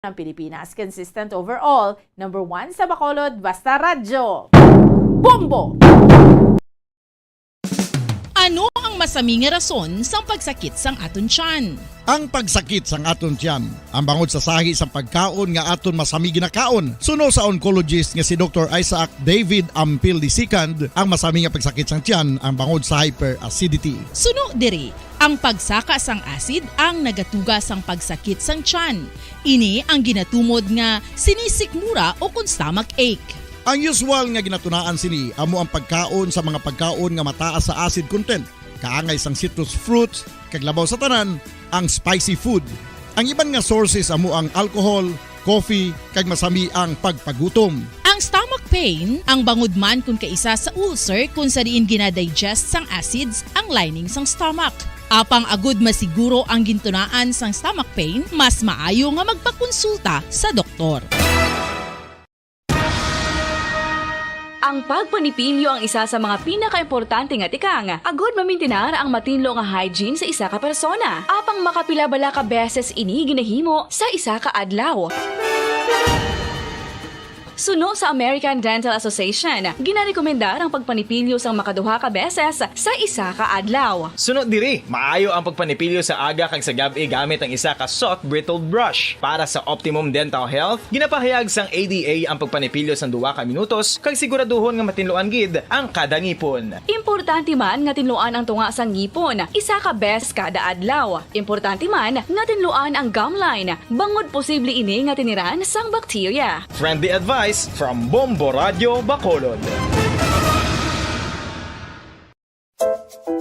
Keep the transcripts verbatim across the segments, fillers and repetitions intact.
ng Pilipinas. Consistent overall, number one sa Bacolod, basta radyo. Bombo! Ano ang masami nga rason sang pagsakit sang aton tiyan? Ang pagsakit sang aton tiyan, ang bangod sa sahi sang pagkaon nga aton masami ginakaon. Suno sa oncologist nga si Doktor Isaac David Ampil the second, ang masami nga pagsakit sang tiyan ang bangod sa hyperacidity. Suno diri, ang pagsaka sang acid ang nagatuga sang pagsakit sang tiyan. Ini ang ginatumod nga sinisikmura o kon stomach ache. Ang usual nga ginatunaan sini amo ang pagkaon sa mga pagkaon nga mataas sa acid content, kaangay sang citrus fruits, kag labaw sa tanan, ang spicy food. Ang iban nga sources amo ang alcohol, coffee, kag masami ang pagpagutom. Ang stomach pain, ang bangod man kon kaisa sa ulcer kon sa diin ginadigest sang acids ang lining sang stomach. Apang agud masiguro ang gintunaan sang stomach pain, mas maayo nga magpakonsulta sa doktor. Ang pagpanipilyo ang isa sa mga pinakaimportante nga tikang agud mamintinar ang matinlo nga hygiene sa isa ka persona. Apang makapila bala ka beses ini ginahimo sa isa ka adlaw? Suno sa American Dental Association, ginarekomendar ang pagpanipilyo sang makaduha ka beses sa isa ka adlaw. Suno diri, maayo ang pagpanipilyo sa aga kag sa gab-i gamit ang isa ka soft bristled brush. Para sa optimum dental health, ginapahayag sang A D A ang pagpanipilyo sang duha ka minutos kag siguraduhon nga matinluan gid ang kada ngipon. Importante man nga tinluan ang tunga sang ngipon isa ka beses kada adlaw. Importante man nga tinluan ang gum line, bangod posible ini nga tiniran sang bakterya. Friendly advice from Bombo Radio Bacolod.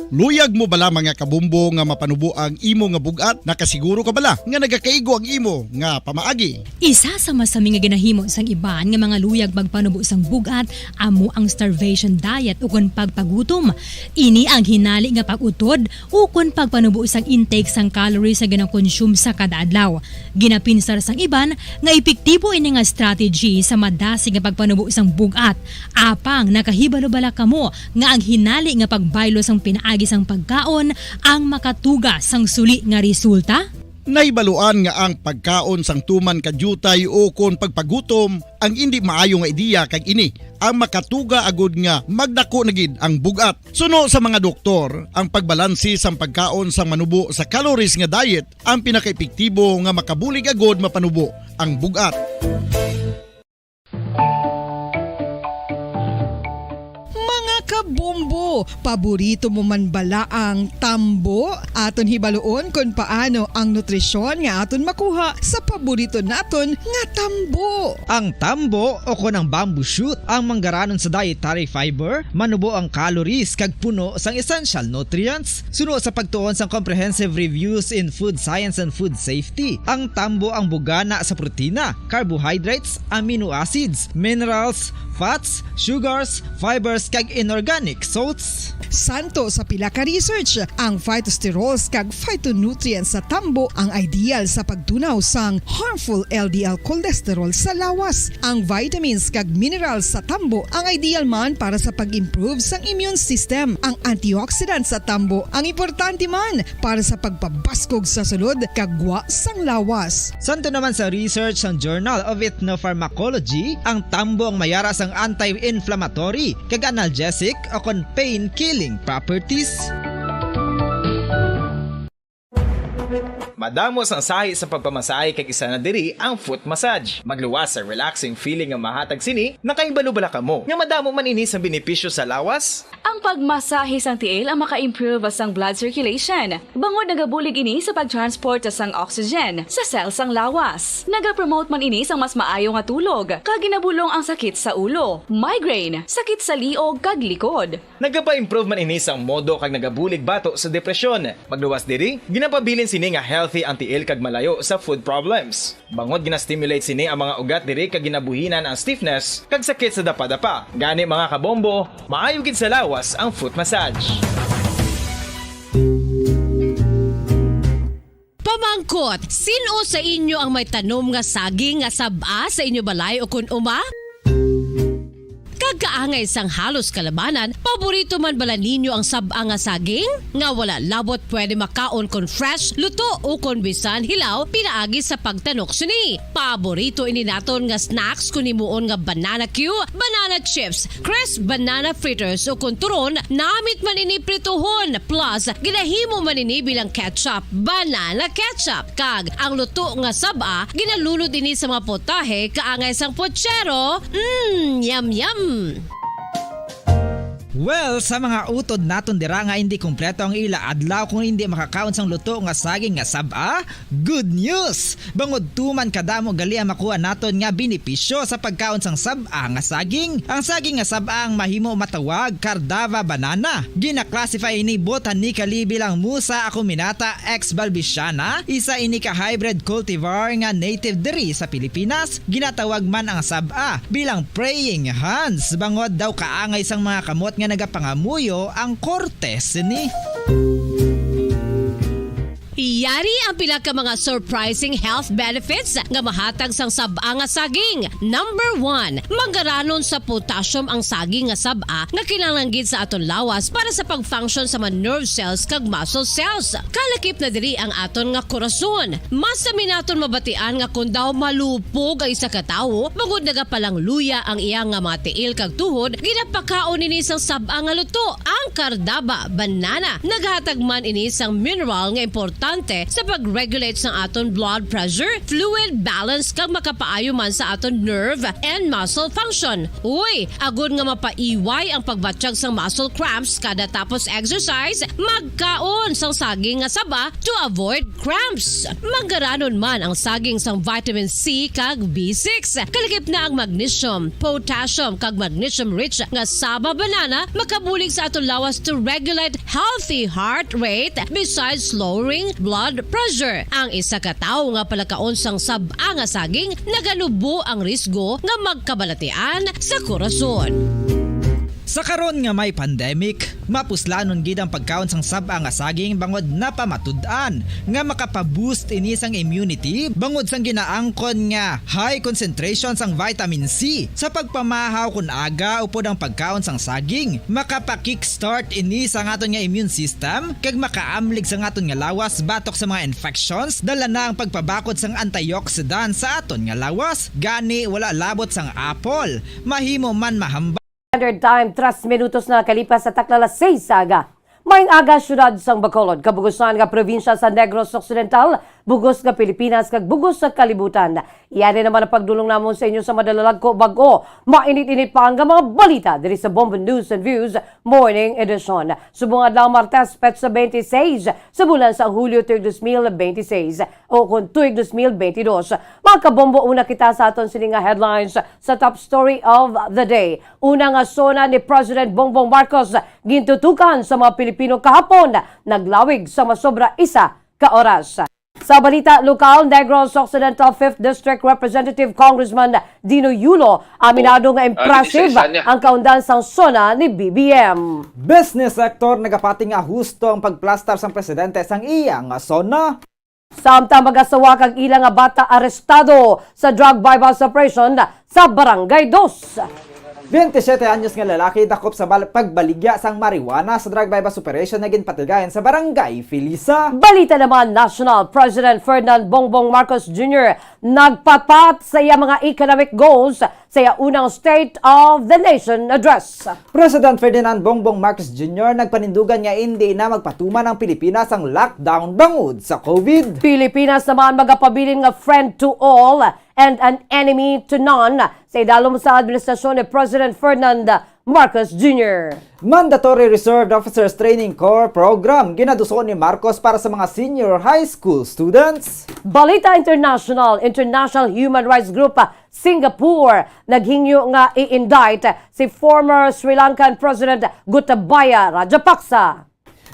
Luyag mo bala, mga kabombo, nga mapanubo ang imo nga bug-at? Nakasiguro ka bala nga nagakaigo ang imo nga pamaagi? Isa sa masami nga ginahimo sang iban nga mga luyag magpanubo sang bug-at amo ang starvation diet ukon pagpagutom. Ini ang hinali nga pag-utod ukon pagpanubo sang intake sang calories nga ginakonsume sa kada adlaw. Ginapinsar sang iban nga epektibo ini nga strategy sa madasig nga pagpanubo sang bug-at. Apang nakahibalo bala kamo nga ang hinali nga pagbaylo sang pinaagi sang pagkaon ang makatuga sang suli nga resulta? Nahibaluan nga ang pagkaon sang tuman ka diutay ukon pagpagutom ang indi maayo nga ideya, kag ini ang makatuga agud nga magdako na gid ang bug-at. Suno sa mga doktor, ang pagbalanse sang pagkaon sang manubo sa calories nga diet ang pinakaepektibo nga makabulig agud mapanubo ang bug-at. Mga kabombo, paborito mo man bala ang tambo? Aton hibaluon kon paano ang nutrisyon nga aton makuha sa paborito naton nga tambo. Ang tambo, o kon ang bamboo shoot, ang manggaranon sa dietary fiber, manubo ang calories kag puno sang essential nutrients. Suno sa pagtuon sang Comprehensive Reviews in Food Science and Food Safety, ang tambo ang bugana sa protina, carbohydrates, amino acids, minerals, fats, sugars, fibers, kag inorganic salts. Santo sa pila ka research, ang phytosterols kag phytonutrients sa tambo ang ideal sa pagtunaw sang harmful L D L cholesterol sa lawas. Ang vitamins kag minerals sa tambo ang ideal man para sa pag-improve sang immune system. Ang antioxidants sa tambo ang importante man para sa pagpabaskog sa sulod kag gwa sang lawas. Santo naman sa research sang Journal of Ethnopharmacology, ang tambo ang mayara sang anti-inflammatory kag analgesic o kon pain-killing properties. Madamo sang sahi sa pagpamasahe, kag isa na diri ang foot massage. Magluwas sa relaxing feeling nga mahatag sini. Nakahibalo bala kamo nga madamo man ini sang benepisyo sa lawas? Ang pagmasahe sang tiil ang maka-improve sang blood circulation, bangod nagabulig ini sa pag-transport sang oxygen sa cell sang lawas. Nagapromote man ini sang mas maayo nga tulog, kag ginabulong ang sakit sa ulo, migraine, sakit sa liog, kag likod. Nagapa-improve man ini sang modo kag nagabulig bato sa depresyon. Magluwas diri, ginapabilin sini nga healthy ang tiil kag malayo sa foot problems. Bangod gina-stimulate sini ang mga ugat diri kag ginabuhinan ang stiffness kag sakit sa dapadapa. Gani, mga kabombo, maayo gid sa lawas ang foot massage. Pamangkot, sin-o sa inyo ang may tanom nga saging nga sab-a sa inyo balay o kon uma? Kag kaangay sang halos kalabanan, paborito man bala ninyo ang sab-a nga saging? Nga wala labot pwede makaon kon fresh, luto, o kon bisan hilaw pinaagi sa pagtanok sini. Paborito ini naton nga snacks kon himuon nga banana cue, banana chips, crisp banana fritters, o kon turon, namit man ini prituhon, plus ginahimo man ini bilang ketchup, banana ketchup. Kag ang luto nga sab-a, ginalunod ini sa mga potahe kaangay sang puchero. Mm, yum, yum! Well, sa mga utod naton dira nga hindi kompleto ang ila adlaw kung hindi makakaon sang luto nga saging nga sab-a, good news! Bangod tuman kadamo gali ang makuha naton nga benepisyo sa pagkaon sang sab-a nga saging. Ang saging nga sab-a ang mahimo matawag Cardava banana. Gina-classify ini botanically bilang Musa acuminata ex balbisiana, isa ini ka hybrid cultivar nga native diri sa Pilipinas. Ginatawag man ang sab-a bilang praying hands, bangod daw kaangay sang mga kamot nga nagapangamuyo ang korte sini. Yari ang pila ka mga surprising health benefits nga mahatag sang sab-a nga saging. Number one, manggaranon sa potassium ang saging nga sab-a nga kinahanglan gid sa aton lawas para sa pag-function sa mga nerve cells kag muscle cells. Kalakip na diri ang aton nga korason. Mas sami naton mabatian nga kon daw malupog ang isa ka tawo, bangod nagapalangluya ang iya nga mga tiil kag tuhod, ginapakaon ini sang sab-a nga luto, ang kardaba, banana. Naghatag man ini sang mineral nga importante sa pag-regulate sang aton blood pressure, fluid balance, kag makapaayo man sa aton nerve and muscle function. Uy, agod nga mapaiway ang pagbatyag sang muscle cramps kada tapos exercise, magkaon sang saging nga saba to avoid cramps. Manggaranon man ang saging sang vitamin C kag B six. Kalakip na ang magnesium, potassium, kag magnesium-rich nga saba banana makabulig sa aton lawas to regulate healthy heart rate besides lowering blood pressure. Ang isa ka tawo nga palakaon sang sab-a nga saging naganubo ang risgo nga magkabalatian sa korason. Sa karon nga may pandemic, mapuslanon gid ang pagkaon sang sab-a nga saging bangod napamatud-an nga makapa-boost ini sang immunity bangod sang ginaangkon nga high concentration sang vitamin C. Sa pagpamahaw kon aga upod ang pagkaon sang saging, makapa-kickstart ini sang aton nga immune system kag makaamlig sang aton nga lawas batok sa mga infections, dala na ang pagpabakod sang antioxidant sa aton nga lawas. Gani, wala labot sang apple, mahimo man mahambal. Standard Time, tres minutos na nakalipas sa takna alas seis sa aga. Maayong aga, siyudad sang Bacolod, kabugusan nga probinsya sa Negros Occidental, bugos nga Pilipinas, kag bugos sa kalibutan. Iya na naman ang pagdulong namon sa inyo sa madalalag ko bag-o. Mainit-init pa ang mga balita diri sa Bombo News and Views Morning Edition. Subong adlaw Martes, petsa twenty-six sa bulan sa Hulyo, tuig dos mil twenty-six, o kon tuig dos mil twenty-dos. Mga kabombo, una kita sa aton sini nga headlines sa top story of the day. Una nga SONA ni President Bongbong Marcos gintutukan sa mga Pilipino kahapon, naglawig sa masobra isa ka oras. Sa balita lokal, Negros Occidental Fifth District Representative Congressman Dino Yulo aminado nga impressive ang kaundan sang SONA ni B B M. Business sector nagapati nga husto ang pagplastar sang presidente sang iya nga SONA. Samtang mag-asawa kag ila nga bata arestado sa drug buy-bust operation sa Barangay Dos. Twenty-siyete anyos nga lalaki dakop sa bal-, pagbaligya sang marijuana sa drug buy-bust operation nga ginpatigayon sa Barangay Felisa. Balita naman national, President Ferdinand Bongbong Marcos Junior nagpatpat sa iya mga economic goals sa iya unang State of the Nation Address. President Ferdinand Bongbong Marcos Junior nagpanindugan nga indi na magpatuman ang Pilipinas sang lockdown bangod sa COVID. Pilipinas naman magapabilin nga friend to all and an enemy to none sa idalom sa administrasyon ni President Ferdinand Marcos Junior. Mandatory Reserve Officers Training Corps Program ginaduso ni Marcos para sa mga senior high school students. Balita international, International Human Rights Group, ah, Singapore, naghingyo nga i-indict si former Sri Lankan President Gotabaya Rajapaksa.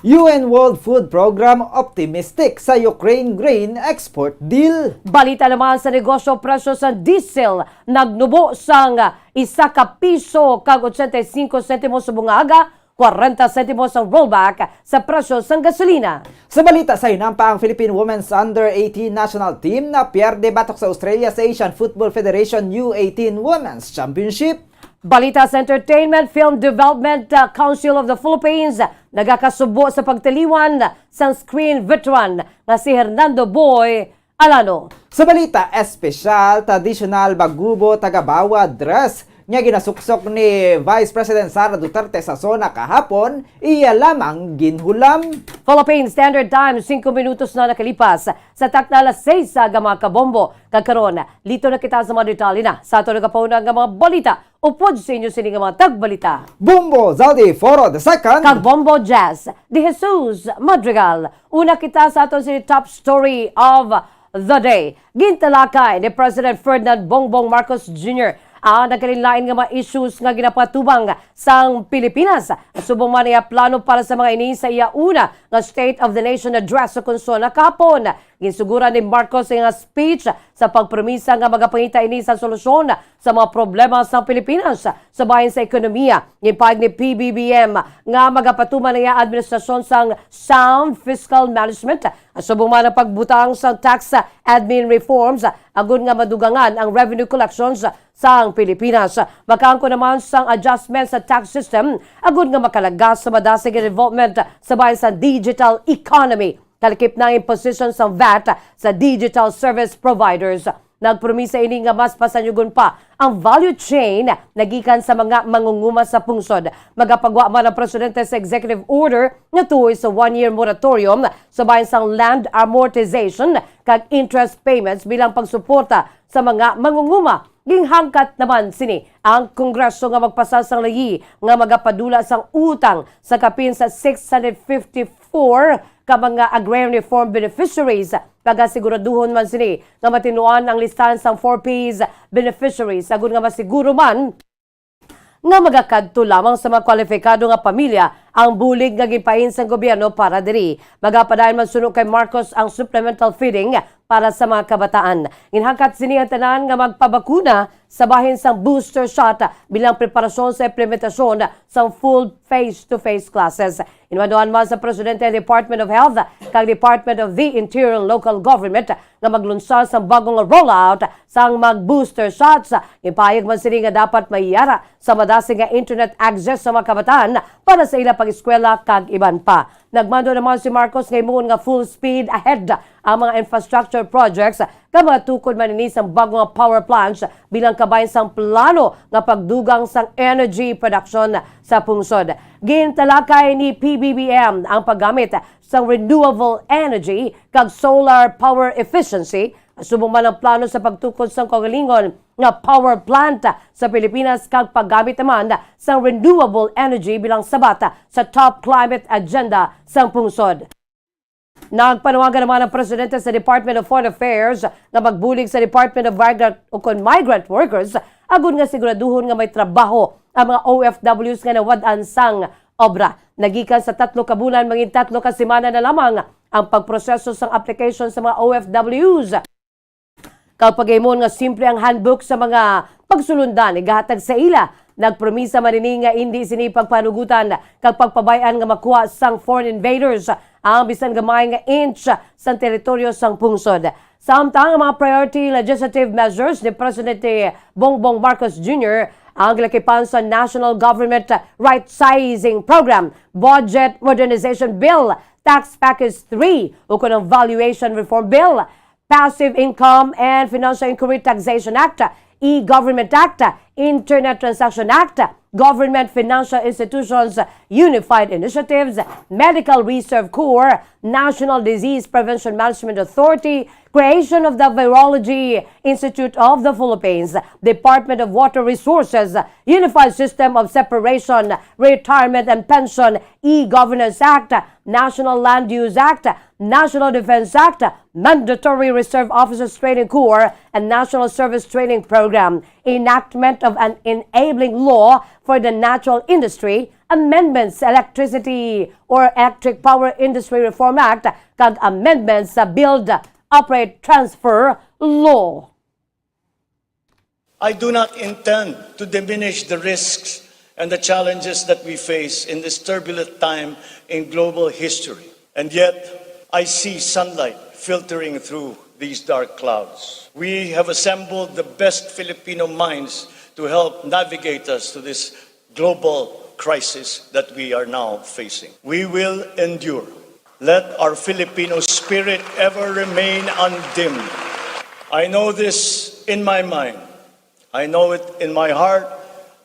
U N World Food Program optimistic sa Ukraine grain export deal. Balita naman sa negosyo, presyo sa diesel nagnubo sang isa ka piso kag ochenta y cinco sentimos subong nga aga, kwarenta sentimos ang rollback sa presyo sang gasolina. Sa balita sa hinampa, ang Philippine Women's Under eighteen National Team napierde batok sa Australia sa Asian Football Federation U eighteen Women's Championship. Balita sa entertainment, Film Development uh, Council of the Philippines nagakasubo sa pagtiliwan sang screen veteran nga si Hernando Boy Alano. Sa balita espesyal, tradisyonal bagubo tagabawa dress nga ginasuksok ni Vice President Sara Duterte sa SONA kahapon, iya lamang ginhulam. Philippine Standard Time, singko minutos na nakalipas sa takna alas seis sa aga, mga kabombo. Kag karon, lito na kita sa mga detalye na sa aton nagapauna nga mga balita upod sa inyo sini nga mga tagbalita. Bombo Zaldi Foro the second. Kag Bombo Jazz de Jesus Madrigal. Una kita sa aton sini top story of the day. Gintalakay ni President Ferdinand Bongbong Marcos Junior ang nagkalainlain nga mga issues nga ginapatubang sang Pilipinas. Subong man iya plano para sa mga ini sa iya una nga State of the Nation Address sa Konsona kahapon. Ginsuguran ni Marcos ang iyang speech sa pagpromisa nga magapangita ini sa solusyon sa mga problema sa Pilipinas sa bahin sa ekonomiya. Ginpahayag ni P B B M nga magapatuman ang iyang administrasyon sang sound fiscal management, subong man ang pagbutang sang tax admin reforms, agud nga madugangan ang revenue collections sang Pilipinas. Makaangkon naman sang adjustment sa tax system, agud nga makalagas sa madasig nga development sa bahin sa digital economy. Kalakip na ang imposition sang vat sa digital service providers. Nagpromisa ini nga mas pasanyugon pa ang value chain nagikan sa mga mangunguma sa pungsod. Magapagwa man ang presidente sa executive order nga tuhoy sa one-year moratorium sa bahin sang land amortization kag interest payments bilang pagsuporta sa mga mangunguma. Ginhangkat naman sini ang Kongreso nga magpasa sang layi nga magapadula sang utang sa kapin sa six hundred fifty-four ka mga agrarian reform beneficiaries. Pagasiguraduhon man sini nga matinuan ang listahan sang four Ps beneficiaries, agud nga masiguro man nga magakadto lamang sa mga kwalipikado nga pamilya ang bulig nga ginpain sang gobyerno para diri. Magapadayon man suno kay Marcos ang supplemental feeding para sa mga kabataan. Ginhangkat sini ang tanan nga magpabakuna sa bahin sang booster shot bilang preparasyon sa implementasyon sang full face-to-face classes. Inumduan man sa presidente ang Department of Health kag Department of the Interior and Local Government nga maglunsad sang bago nga rollout sang mag-booster shots. Ginpahayag man sini nga dapat mayara sa madasig nga internet access sa mga kabataan para sa ila pag-eskwela kag iban pa. Nagmando naman si Marcos nga himuon nga full speed ahead ang mga infrastructure projects nga matukod man ini sang bago nga power plants bilang kabahin sang plano nga pagdugang sang energy production sa pungsod. Gintalakay ni P B B M ang paggamit sang renewable energy kag solar power efficiency, subong man ang plano sa pagtukod sang kaugalingon nga power plant sa Pilipinas kag paggamit naman sang renewable energy bilang sabat sa top climate agenda sang pungsod. Nagpanawagan naman ang presidente sa Department of Foreign Affairs nga magbulig sa Department of Migrant ukon migrant workers agud nga siguraduhon nga may trabaho ang mga O F Ws nga nawad-an sang obra. Nagikan sa tatlo ka bulan, mangin tatlo ka semana na lamang ang pagproseso sang application sa mga O F Ws. Kag pagahimon nga simple ang handbook sa mga pagsulundan igahatag sa ila. Nagpromisa man ini nga indi sini pagpanugutan kag pagpabay-an nga makuha sang foreign invaders ang bisan gamay nga inch sang teritoryo sang pungsod. Samtang ang mga priority legislative measures ni Presidente Bongbong Marcos Junior ang gilakipan sa National Government Right Sizing Program, Budget Modernization Bill, Tax Package three, ukon ang Valuation Reform Bill, Passive Income and Financial Inquiry Taxation Act, e-Government Act, Internet Transaction Act, Government Financial Institutions Unified Initiatives, Medical Reserve Corps, National Disease Prevention Management Authority, creation of the Virology Institute of the Philippines, Department of Water Resources, Unified System of Separation, Retirement and Pension, e-Governance Act, National Land Use Act, National Defense Act, Mandatory Reserve Officers Training Corps, and National Service Training Program, enactment of an enabling law for the natural industry, amendments sa Electricity or Electric Power Industry Reform Act, kag amendments sa Build, Operate, Transfer Law. I do not intend to diminish the risks and the challenges that we face in this turbulent time in global history. And yet, I see sunlight filtering through these dark clouds. We have assembled the best Filipino minds to help navigate us to this global crisis that we are now facing. We will endure. Let our Filipino spirit ever remain undimmed. I know this in my mind. I know it in my heart.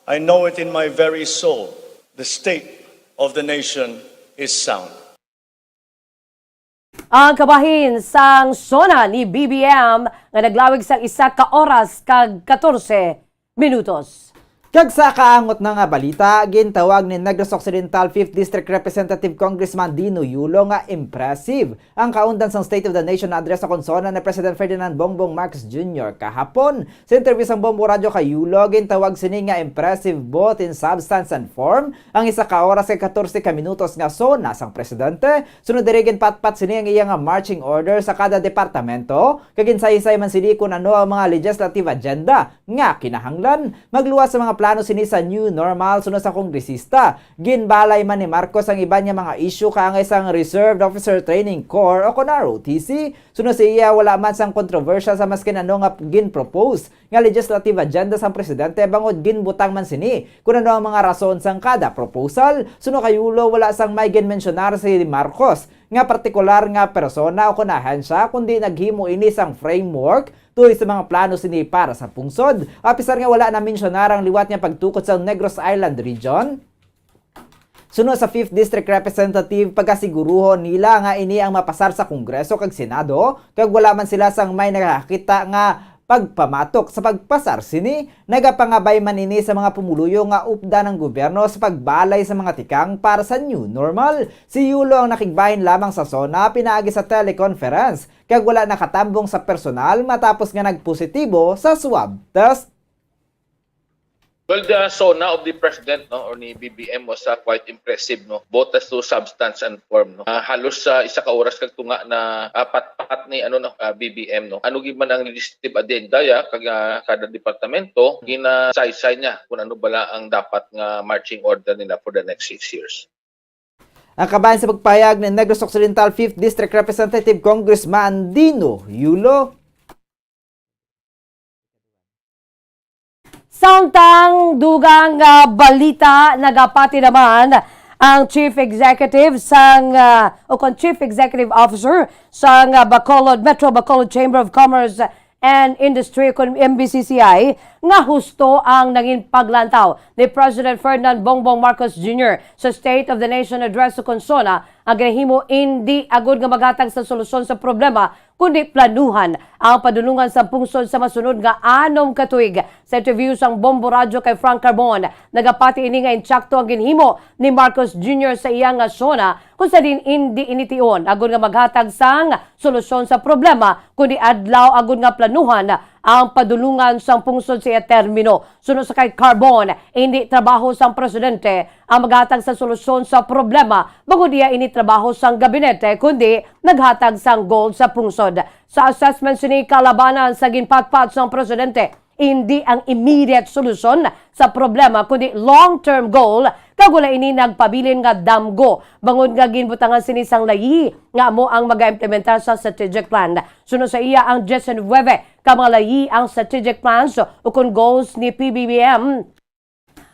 I know it in my very soul. The state of the nation is sound. Ang kabahin sang SONA ni B B M nga naglawig sang isa ka oras kag katorse minutos. Kag sa kaangot na nga balita, gintawag ni Negros Occidental Fifth District Representative Congressman Dino Yulo nga impressive ang kaundan sang State of the Nation Address sa Konsona ni President Ferdinand Bongbong Marcos Junior kahapon. Sa interview sang Bombo Radyo kay Yulo, gintawag sini nga impressive both in substance and form ang isa ka oras kag katorse ka minutos nga SONA sang presidente. Sunod diri, ginpatpat sini ang iya nga marching order sa kada departamento, kag ginsaysay man sini kun ano ang mga legislative agenda nga kinahanglan. Magluwas sa mga plano sini sa new normal sunod sa kongresista. Ginbalay man ni Marcos ang iban nga mga isyu kaangay sang Reserved Officer Training Corps o kon R O T C. Sunod sa iya, wala man sang kontrobersya sa maskin ano nga ginpropose nga legislative agenda sang presidente, bangod ginbutang man sini kun ano ang mga rason sang kada proposal. Suno kay Yulo, wala sang may ginmensyonar si Marcos nga partikular nga persona o kon ahensya, kundi naghimo ini sang framework tuhoy sa mga plano sini para sa pungsod. Apisar nga wala na mensyonar ang liwat nga pagtukod sa Negros Island Region, suno sa Fifth District Representative, pagasiguruhon nila nga ini ang mapasar sa Kongreso kag Senado, kag wala man sila sang may nakakita nga pagpamatok sa pagpasar sini. Nagapangabay man ini sa mga pumuluyo nga updan ang gobyerno sa pagbalay sa mga tikang para sa new normal. Si Yulo ang nakigbahin lamang sa SONA pinaagi sa teleconference, kag wala nakatambong sa personal matapos nga nagpositibo sa swab test. Well, the SONA of the President, no, or ni B B M was uh, quite impressive, no, both as to substance and form, no. Ah, halos sa isa ka oras kag tunga na apat-pat ni ano, no, ah, B B M, no. Ano gid man ang legislative agenda ya kag ah, kada departamento, ginasaysay niya kung ano bala ang dapat nga marching order nila for the next six years. Ang kabahin sa pagpahayag ni Negros Occidental Fifth District Representative Congressman Dino Yulo. Samtang dugang nga balita, nagapati naman ang Chief Executive sang ah, o kon Chief Executive Officer sang ah, Bacolod Metro Bacolod Chamber of Commerce and Industry o kon M B C C I nga husto ang nangin paglantaw ni President Ferdinand Bongbong Marcos Junior sa State of the Nation Address sa Konsona ang ginahimo indi agud nga maghatag sa solusyon sa problema kundi planuhan ang padulungan sa pungsod sa masunod nga anom ka tuig. Sa interview sang Bombo Radyo kay Frank Carbon, nagapati ini nga insakto ang ginhimo ni Marcos Junior sa iya nga SONA, kung sa diin indi ini tion agud nga maghatag sang solusyon sa problema, kundi adlaw agud nga planuhan ang padulungan sang pungsod sa iya termino. Suno sa kay Carbon, indi trabaho sang presidente ang maghatag sa solusyon sa problema, bangod iya ini trabaho sang gabinete, kundi naghatag sang goal sa pungsod. Sa assessment sini, kalabanan sa ginpatpat sang presidente, indi ang immediate solusyon sa problema, kundi long-term goal, kag wala ini nagpabilin nga damgo, bangod nga ginbutangan sini sang layi nga amo ang magaimplementar sa strategic plan. Suno sa iya, ang diyes nuwebe ka mga layi ang strategic plans ukon goals ni P B B M.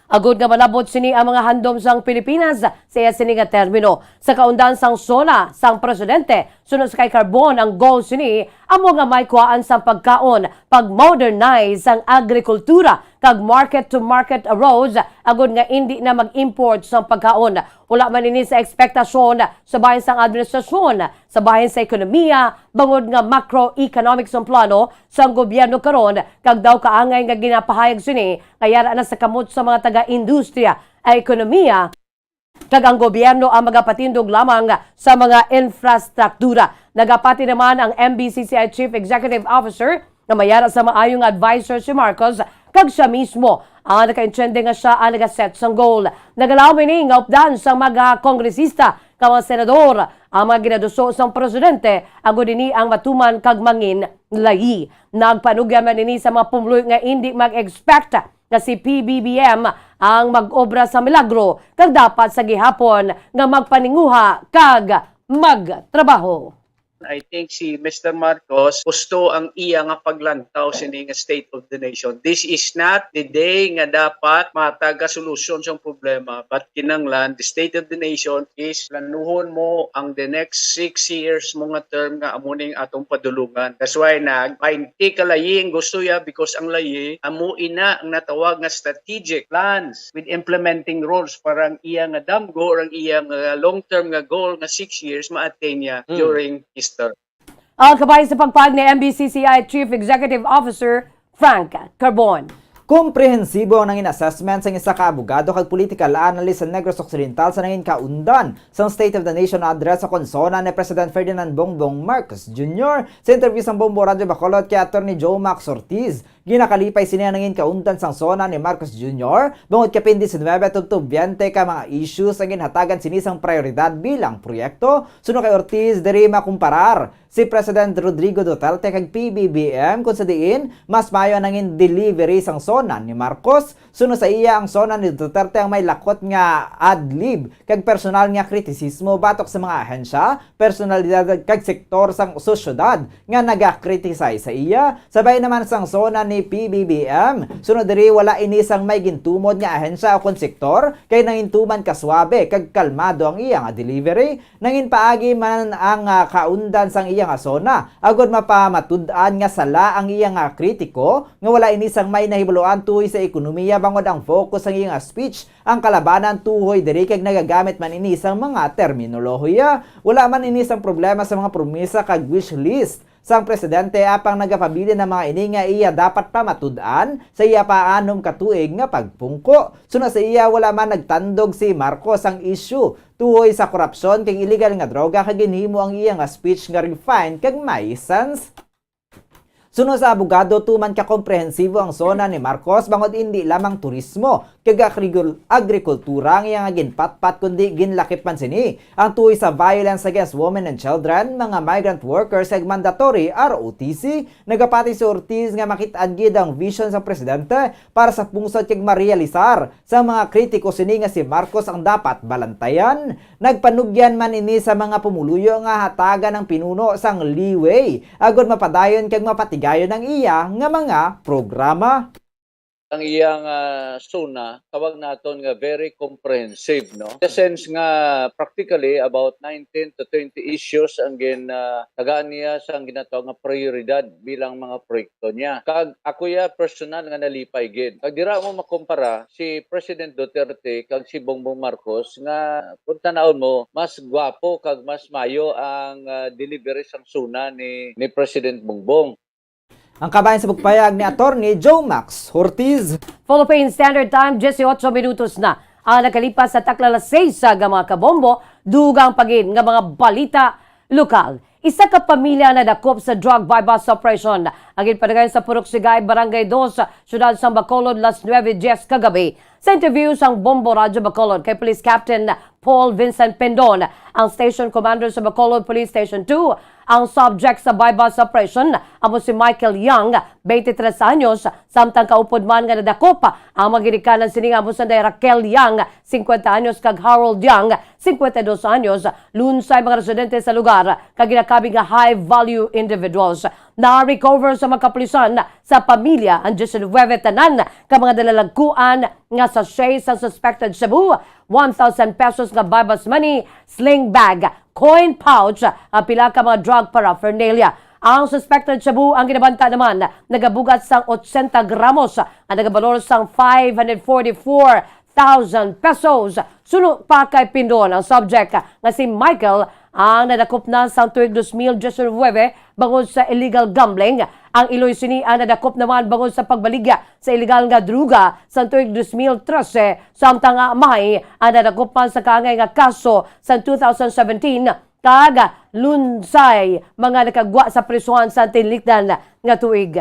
Agud nga malabot sini ang mga handom sang Pilipinas sa iya sini nga termino. Sa kaundan sang SONA sang presidente, suno sa kay Carbon, ang goal sini amo nga may kuhaan sang pagkaon, pag-modernize sang agrikultura, kag market-to-market roads, agud nga indi na mag-import sang pagkaon. Wala man ini sa ekspektasyon sa bahin sang administrasyon, sa bahin sa ekonomiya, bangod nga macroeconomics ang plano sang gobyerno karon, kag daw kaangay nga ginapahayag sini nga yara na sa kamot sa mga taga-industriya, ekonomiya, kag ang gobyerno ang magapatindog lamang sa mga infrastruktura. Nagapati naman ang M B C C I Chief Executive Officer nga mayara sa maayo nga adviser si Marcos, kag sia mismo ang nakaintindi nga sia ang nagaset sang goal. Nagalaom ini nga updan sang mga kongresista kag mga senador ang mga ginaduso sang presidente, agud ini ang matuman kag mangin layi. Nagpanugyan man ini sa mga pumuluyo nga indi mag-expect nga si P B B M ang mag-obra sa milagro, kag dapat sa gihapon nga magpaninguha kag magtrabaho. I think si Mister Marcos gusto ang iya nga paglantaw sini nga State of the Nation. This is not the day nga dapat matag ka solusyon sa problema, but kinanglan the State of the Nation is planuhon mo ang the next six years mo nga term nga amo ning atong padulungan. That's why nag twenty ka layi ang gusto ya, because ang layi amo ina ang natawag nga strategic plans with implementing roles para ang iya nga damgo or ang iya nga long term nga goal nga six years ma-attain niya Mm. during his term. Ang kabahin sa pagpahayag ni M B C C I Chief Executive Officer Frank Carbon. Komprehensibo ang nangin assessment sang isa ka abogado kag political analyst sa Negros Occidental sa nangin kaundan sang State of the Nation Address sa konsona ni President Ferdinand Bongbong Marcos Junior. Sa interview sang Bombo Radyo Bacolod kay Attorney Joe Max Ortiz, ginakalipay sini ang nangin kaundan sang SONA ni Marcos Junior bangod kapin diecinuebe tubtob twenty ka mga issues ang ginhatagan sini sang prioridad bilang proyekto. Suno kay Ortiz, diri makumparar si President Rodrigo Duterte kag P B B M, kung sa diin mas maayo ang nangin delivery sang SONA ni Marcos. Suno sa iya, ang SONA ni Duterte ang may lakot nga ad lib kag personal nga kritisismo batok sa mga ahensya, personalidad kag sektor sang sosyedad nga naga-criticize sa iya. Sabay naman sang SONA ni P B B M, sunod diri wala ini sang may gintumod nga ahensya o kon sektor, kay nangintuman ka suabe kag kalmado ang iya nga delivery. Nangin paagi man ang, ah, kaundan sang iya nga SONA, agod mapamatud-an nga sala ang iya nga kritiko nga wala ini sang may nahibaluan tuhoy sa ekonomiya, bangod ang focus sang iya nga speech ang kalabanan tuhoy diri kag nagagamit man ini sang mga terminolohiya. Wala man ini sang problema sa mga promesa kag wish list sang presidente, apang nagapabilin ang mga ini nga iya dapat pamatud-an sa iya pa anom ka tuig nga pagpungko. Suno sa iya, wala man nagtandog si Marcos sang issue tuhoy sa korupsyon kag illegal nga droga kag ginhimo ang iya nga speech nga refined kag may sense. Suno sa abogado, tuman ka komprehensibo ang SONA ni Marcos bangod indi lamang turismo kag agrikul-, agrikultura ang iya nga ginpatpat, kundi ginlakip man sini ang tuhoy sa violence against women and children, mga migrant workers, kag mandatory R O T C. Nagapati si Ortiz nga makit-an gid ang vision sa presidente para sa pungsod kag marealisar sa mga kritiko sini nga si Marcos ang dapat balantayan. Nagpanugyan man ini sa mga pumuluyo nga hatagan ang pinuno sang leeway agod mapadayon kag mapatigayon ang iya nga mga programa. Ang iyang, ah, SONA, tawag naton nga very comprehensive, no? In the sense nga, practically, about nineteen to twenty issues ang gin-, ah, tagaan niya sa ang ginatawag nga prioridad bilang mga proyekto niya. Kag ako ya personal nga nalipay gid. Kag dira mo makumpara si President Duterte kag si Bongbong Marcos nga kung tan-awon mo, mas gwapo kag mas mayo ang, ah, delivery sang SONA ni, ni President Bongbong. Ang kabahin sa pagpayag ni Attorney Joe Max Ortiz. Philippine Standard Time, dieciocho minutos na ang nakalipas sa takla alas seis sa mga kabombo. Dugang pa gid nga mga balita lokal. Isa ka pamilya nadakop sa drug buy-bust operation ang ginpadayon sa Purok Sigay, Barangay Dos, Siyudad sang Bacolod, las nuebe dies kagabi. Sa interview sang Bombo Radyo Bacolod kay Police Captain Paul Vincent Pendon, ang station commander sa Bacolod Police Station two, ang subject sa buy-bust operation amo si Michael Young, twenty-tres anyos, samtang kaupod man nga nadakop ang mga ginikanan sini nga amo sanday Raquel Young, cincuenta anyos, kag Harold Young, cincuenta y dos anyos, lunsay mga residente sa lugar kag ginakabig nga high-value individuals. Na-recover sa mga kapulisan sa pamilya ang diecinuebe tanan ka mga dalalagkuan nga sachet sang suspected shabu, one thousand pesos nga buy-bust money, sling bag, coin pouch, ang pila ka mga drug paraphernalia. Ang suspected shabu ang ginabanta naman nagabugat sang ochenta gramos, ang nagabalor sang five hundred forty-four thousand pesos. Suno pa kay Pendon, ang subject nga si Michael ang nadakop na sang tuig dos mil diecinuebe bangod sa illegal gambling. Ang iloy sini ang nadakop naman bangod sa pagbaligya sa illegal nga droga sang tuig dos mil trese, samtang ang amay ang nadakop man sa kaangay nga kaso sang two thousand seventeen, kag lunsay mga nakagwa sa prisuhan sa tinlikdan nga tuig.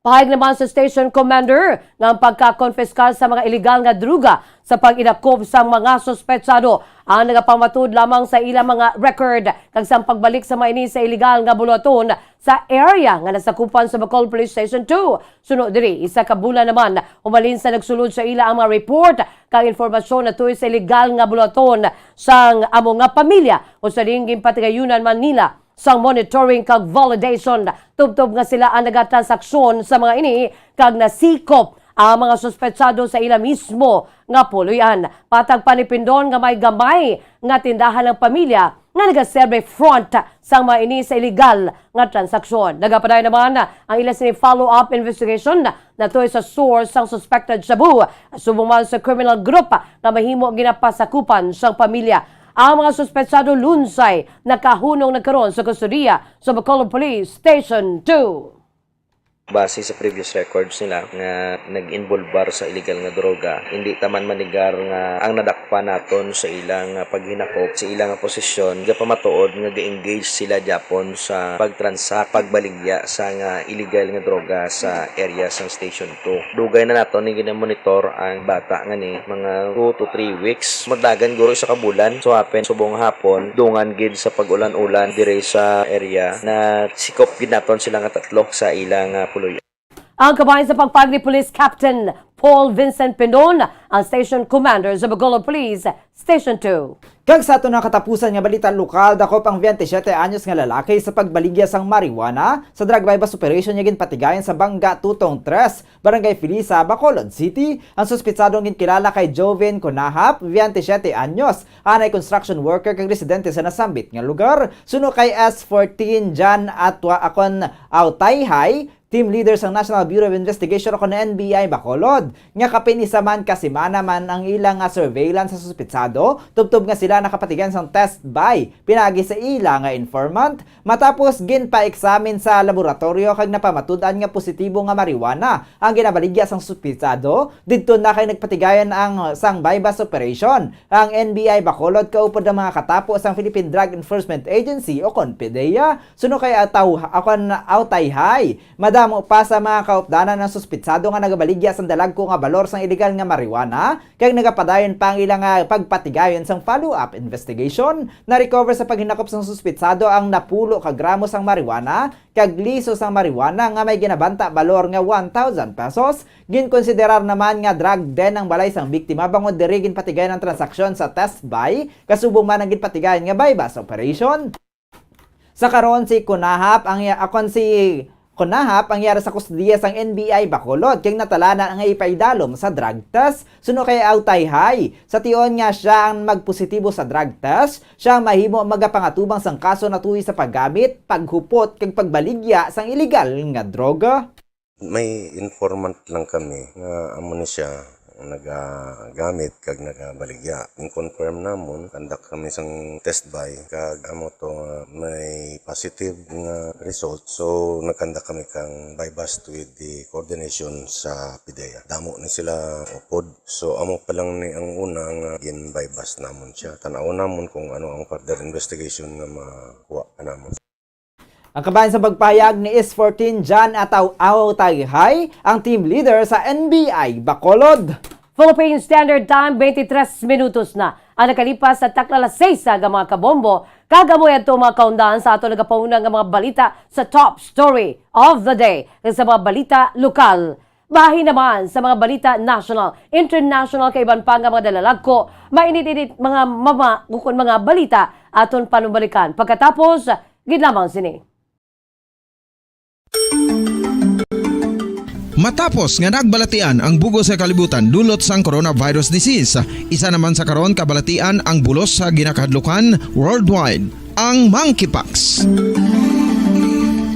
Pahayag naman sa station commander nga ang pagkakonpiskar sa mga iligal nga droga sa pag-idakop sa mga suspetsado ang nagapamatud lamang sa ilang mga record kag sang pagbalik sa mga ini sa iligal nga buluhaton sa area nga nasakupan sa Bacol Police Station two. Suno diri, isa ka bulan naman umalin sa nagsulod sa ila ang mga report kag informasyon natuy sa iligal nga buluhaton sang amo nga pamilya, usa ding ginpatigayunan man nila sang monitoring kag validation, tubtob nga sila ang nagatransaksyon sa mga ini kag nasikop ang mga suspetsado sa ila mismo nga puloy-an. Patag pa ni Pindon nga may gamay nga tindahan ng pamilya nga nagaserve front sang mga ini sa iligal nga transaksyon. Nagapadayon naman ang ila sini follow-up investigation natuy sa source sang suspected shabu, subong man sa criminal group nga mahimo ginapasakupan sang pamilya. Ang mga suspetsado lunsay nakahunong na karon sa kustodiya sa Bacolod Police Station two. Base sa previous records nila nga nag-involbar sa illegal nga droga, hindi ta man manigar nga ang nadakpan naton sa ilang paghinakop, sa ilang posisyon, gapamatuod nga ga-engage sila gyapon sa pagtransak, pagbaligya sa nga illegal nga droga sa area sang Station two. Dugay na naton ni ginamonitor ang bata nga ni mga two to three weeks. Magdagan guro isa ka bulan. So happen, subong hapon, dungan gid sa pag-ulan-ulan dire sa area, na sikop gid naton sila nga tatlo sa ila nga puloy. Ang kabahin sa pagpag ni Police Captain Paul Vincent Pindon, ang station commander sa Bacolod Police Station two. Kag sa aton nga katapusan nga balita lokal, dakop ang twenty-seven anyos nga lalaki sa pagbaligya sang marijuana sa drug buy-bust operation nga ginpatigayon sa Bangga Tutong Tres, Barangay Felisa, Bacolod City. Ang suspitsado nga ginkilala kay Joven Conahap, twenty-seven anyos, anay construction worker kag residente sa nasambit nga lugar. Suno kay S fourteen Jan Atwa Akon Autayhay, team leader sang National Bureau of Investigation o kon N B I Bacolod, nga kapin isa man ka semana man ang ila nga surveillance sa suspitsado, tubtob nga sila nakapatigayon sang test buy pinaagi sa ila nga informant. Matapos ginpa-examine sa laboratorio kag napamatud-an nga positibo nga marijuana ang ginabaligya sang suspitsado, didto na kay nagpatigayon ang sang buy-bust operation ang N B I Bacolod kaupod ang mga katapo sang Philippine Drug Enforcement Agency o kon PDEA. Suno kay Ataw-, Akon Autayhay, madamo pa sa mga kaupdanan ang suspitsado nga nagabaligya sang dalagko nga balor sang iligal nga marijuana, kag nagapadayon pa ang ila nga pagpatigayon sang follow-up investigation. Na-recover sa paghinakop sang suspitsado ang napulo ka gramo sang marijuana kag liso sang marijuana nga may ginabanta balor nga one thousand pesos. Ginkonsiderar naman nga drug den ang balay sang biktima bangod diri ginpatigayon ang transaksyon sa test buy, kasubong man ang ginpatigayon nga buy-bust operation. Sa karon, si Conahap ang iya-, akon si Conahap ang yara sa kustodiya sang N B I Bacolod kag natalanan ang ipaidalom sa drug test. Suno kay Autayhay, sa tion nga siya ang magpositibo sa drug test, siya ang mahimo magapangatubang sang kaso natuy sa paggamit, paghupot kag pagbaligya sang iligal nga droga. May informant lang kami nga amo ni siya nagagamit kag nagabaligya. Confirm namon, conduct kami sang test buy, kag amo to nga may positive nga result. So, nag-conduct kami kang buy-bust with the coordination sa PDEA. Damo ni sila upod. So, amo pa lang ni ang una nga gin-buy-bust namon siya. Tan-aw namon kung ano ang further investigation nga makuha pa namon. Ang kabahin sa pagpahayag ni S fourteen John Ataw Autayhay, ang team leader sa N B I Bacolod. Philippine Standard Time, twenty-three minutos na ang nakalipas sa takna alas seis nga mga kabombo. Kag amo adto mga kaundan sa ato nagapauna nga mga balita sa top story of the day kag sa mga balita lokal. Bahin naman sa mga balita national, international, kag iban pa nga mga nalalagko, mainit-init mga mama ukon mga balita aton panumalikan pagkatapos gid lamang sini. Matapos nga nagbalatian ang bug-os nga kalibutan dulot sang coronavirus disease, isa naman sa karon kabalatian ang bulos sa ginakahadlukan worldwide, ang monkeypox.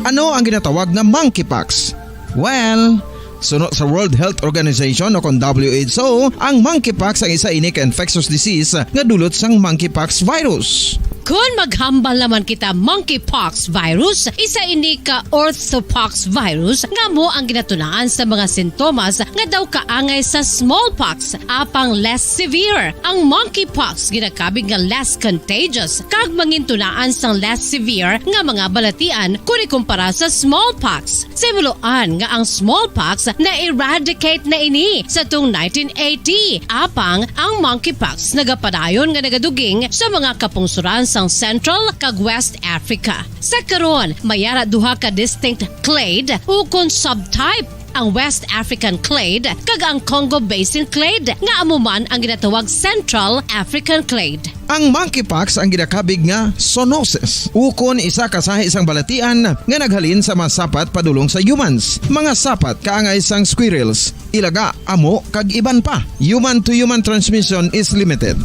Ano ang ginatawag nga monkeypox? Well, suno sa World Health Organization o kon W H O, ang monkeypox ang isa ini ka infectious disease nga dulot sang monkeypox virus. Kon maghambal naman kita monkeypox virus, isa ini ka orthopox virus nga amo ang ginatunaan sa mga sintomas nga daw kaangay sa smallpox, apang less severe. Ang monkeypox ginakabig nga less contagious kag mangintunaan sang less severe nga mga balatian kon ikumpara sa smallpox. Sa himuloan nga ang smallpox na-eradicate na ini sa tung nineteen eighty, apang ang monkeypox nagapadayon nga nagaduging sa mga kapungsoran sang Central kag West Africa. Sa karon, may ara duha ka distinct clade ukon subtype, ang West African clade kag ang Congo Basin clade, nga amo man ang ginatawag Central African clade. Ang monkeypox ang ginakabig nga zoonosis, ukon isa ka sahi sang balatian nga naghalin sa mga sapat padulong sa humans, mga sapat kaangay sang squirrels, ilaga, amo, kag iban pa. Human to human transmission is limited.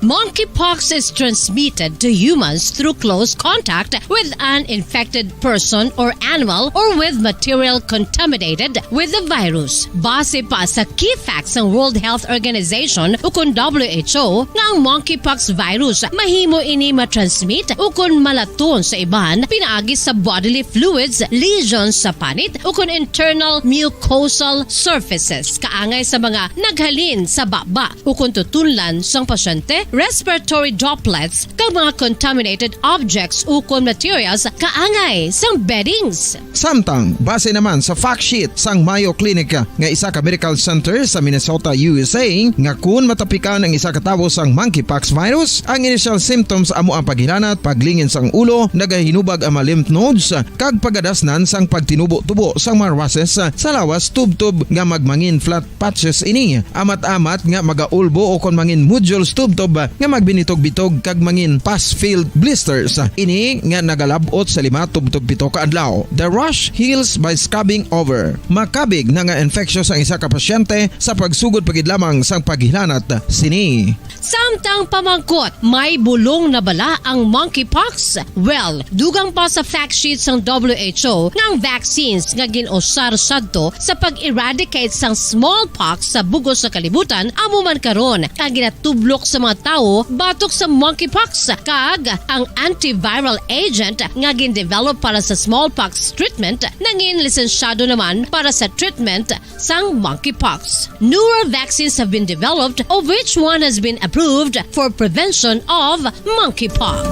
Monkeypox is transmitted to humans through close contact with an infected person or animal or with material contaminated with the virus. Base pa sa key facts sang World Health Organization ukon W H O, nga ang monkeypox virus mahimo ini matransmit ukon malaton sa iban pinaagi sa bodily fluids, lesions sa panit, ukon internal mucosal surfaces kaangay sa mga naghalin sa baba ukon tutunlan sang pasyente, respiratory droplets, kag mga contaminated objects ukon materials kaangay sang beddings. Samtang, base naman sa fact sheet sang Mayo Clinic nga isa ka medical center sa Minnesota, U S A, nga kun matapikan ang isa ka tawo sang monkeypox virus, ang initial symptoms amo ang paghilanat, paglingin sang ulo, nagahinubag ang mga lymph nodes, kag pagadasnan sang pagtinubo-tubo sang mga rushes sa lawas tubtob nga magmangin flat patches ini, amat-amat nga magaulbo ukon mangin nodules tubtob nga magbinitog-bitog kag mangin pus-filled blisters. Ini nga nagalab-ot sa lima tubtob pito ka adlaw. The rash heals by scabbing over. Makabig na nga infectious ang isa ka pasyente sa pagsugod pa gid lamang sang paghilanat sini. Samtang pamangkot, may bulong na bala ang monkeypox? Well, dugang pa sa fact sheet sang W H O nga ang vaccines nga gin-usar sadto sa pag-eradicate sang smallpox sa bug-os nga kalibutan amo man karon ang ginatublok sa mga tawo batok sa monkeypox, kag ang antiviral agent nga gin-develop para sa smallpox treatment nangin lisensyado naman para sa treatment sang monkeypox. Newer vaccines have been developed, of which one has been approved for prevention of monkeypox.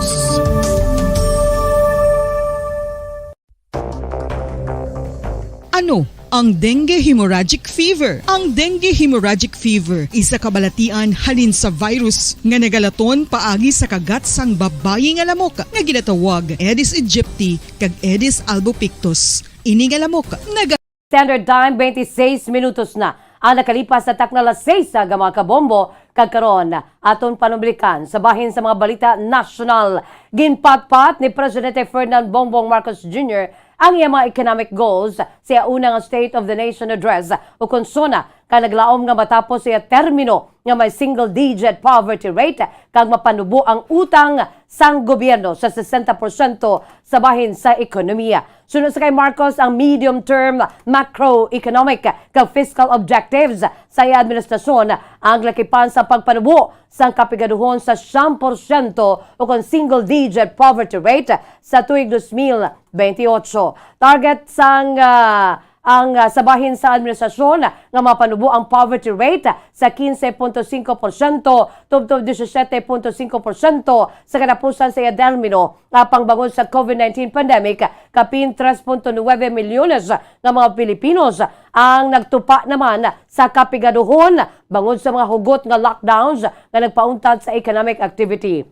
Ano ang dengue hemorrhagic fever? Ang dengue hemorrhagic fever isa ka balatian halin sa virus nga nagalaton paagi sa kagat sang babayi nga lamok nga ginatawag Aedes aegypti kag Aedes albopictus. Ini nga lamok naga- Standard Time, twenty-six minutos na ang nakalipas sa takna las seis nga mga kabombo. Kag karon, aton panublikan sa bahin sa mga balita nasyonal. Ginpatpat ni Presidente Ferdinand Bongbong Marcos Junior ang iya mga economic goals sa iya una nga State of the Nation Address ukon SONA, kag naglaom nga matapos sa iya termino nga may single-digit poverty rate kag mapanubo ang utang sang gobyerno sa sesenta porsyento sa bahin sa ekonomiya. Suno sa kay Marcos, ang medium-term macroeconomic kag fiscal objectives sa iya administrasyon ang lakipan sa pagpanubo sang kapigaduhon sa siyam porsyento ukon single-digit poverty rate sa tuig dos mil benti otso. Target sang, ah, ang, ah, sa bahin sa administrasyon nga mapanubo ang poverty rate sa quince punto cinco porsyento tubtob diecisiete punto cinco porsyento sa katapusan sa iya termino. Apang bangod sa COVID nineteen pandemic, kapin tres punto nuebe milyones nga mga Pilipinos ang nagtupa naman sa kapigaduhon bangod sa mga hugot nga lockdowns nga nagpauntat sa economic activity.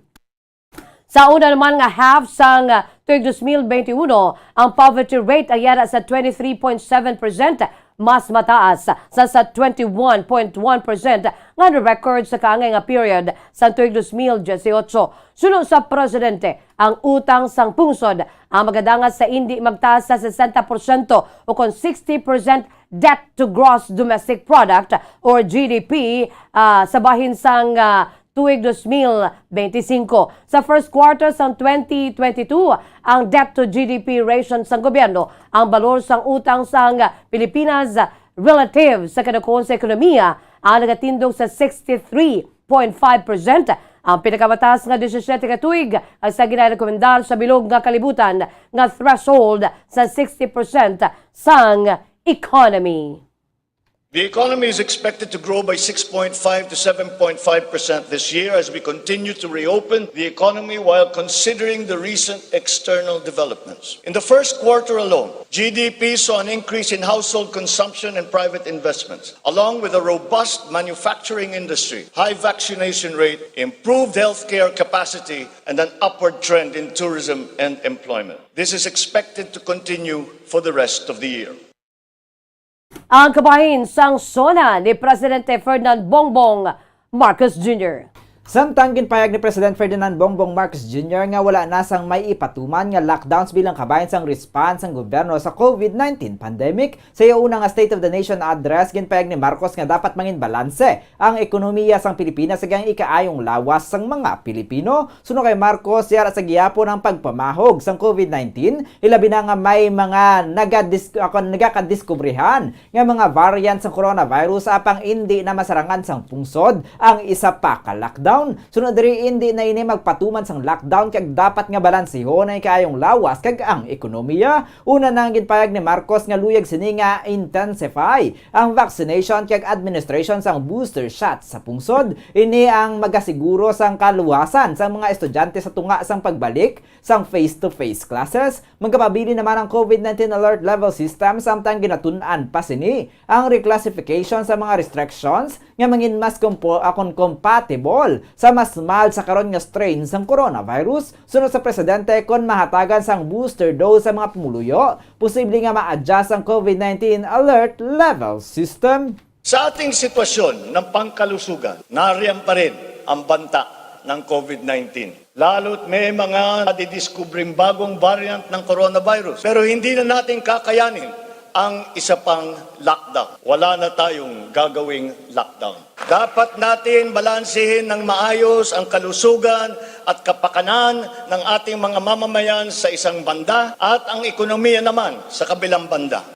Sa una naman nga half sang, ah, tuig dos mil benti uno, ang poverty rate ang yara sa twenty-three point seven percent, mas mataas sa, sa twenty-one point one percent nga na-record sa kaangay nga period sa tuig dos mil dieciocho. Suno sa presidente, ang utang sang pungsod ang magadangat sa indi magtaas sa sesenta porsyento ukon sixty percent debt to gross domestic product or G D P, ah, sa bahin sang, ah, tuig dos mil benti singko. Sa first quarter sang twenty twenty-two, ang debt to G D P ratio sang gobyerno, ang balor sang utang sang Pilipinas relative sa kadakuhan sa ekonomiya, ang nagatindog sa sixty-three point five percent, Ang pinakamataas nga disisiete ka tuig ang sa ginarekomendar sa bilog nga kalibutan nga threshold sa sixty percent sang economy. The economy is expected to grow by six point five to seven point five percent this year as we continue to reopen the economy while considering the recent external developments. In the first quarter alone, G D P saw an increase in household consumption and private investments, along with a robust manufacturing industry, high vaccination rate, improved healthcare capacity, and an upward trend in tourism and employment. This is expected to continue for the rest of the year. Ang kabahin sang SONA ni Presidente Ferdinand Bongbong Marcos Junior. Samtang ginpahayag ni President Ferdinand Bongbong Marcos Junior nga wala na sang may ipatuman nga lockdowns bilang kabahin sang response sang gobyerno sa COVID nineteen pandemic, sa iya una nga State of the Nation Address, ginpahayag ni Marcos nga dapat mangin balanse ang ekonomiya sang Pilipinas kag ang ikaayong lawas sang mga Pilipino. Suno kay Marcos, yara sa gihapon ang pagpamahog sang COVID nineteen, ilabi na nga may mga nagadis-, ako, nagakadiskubrihan nga mga variant sang coronavirus, apang indi na masarangan sang pungsod ang isa pa ka lockdown. Sunod diri, indi na ini magpatuman sang lockdown kag dapat nga balansihon ang ikaayong lawas kag ang ekonomiya. Una na ang ginpahayag ni Marcos nga luyag sini nga intensify ang vaccination kag administration sang booster shot sa pungsod. Ini ang magasiguro sang kaluwasan sang mga estudyante sa tunga sang pagbalik sang face-to-face classes. Magkapabilin naman ang COVID nineteen alert level system, samtang ginatun-an pa sini ang reclassification sa mga restrictions nga mangin mas kompo-, akon compatible sa mas mild sa karon nga strain sang coronavirus. Suno sa presidente, kon mahatagan sang booster dose sa mga pumuluyo, posible nga ma-adjust ang COVID nineteen alert level system. Sa ating sitwasyon ng pangkalusugan, nariyan pa rin ang banta ng COVID nineteen. Lalo't may mga nadidiskubreng bagong variant ng coronavirus. Pero hindi na natin kakayanin ang isa pang lockdown. Wala na tayong gagawing lockdown. Dapat natin balansehin ng maayos ang kalusugan at kapakanan ng ating mga mamamayan sa isang banda at ang ekonomiya naman sa kabilang banda.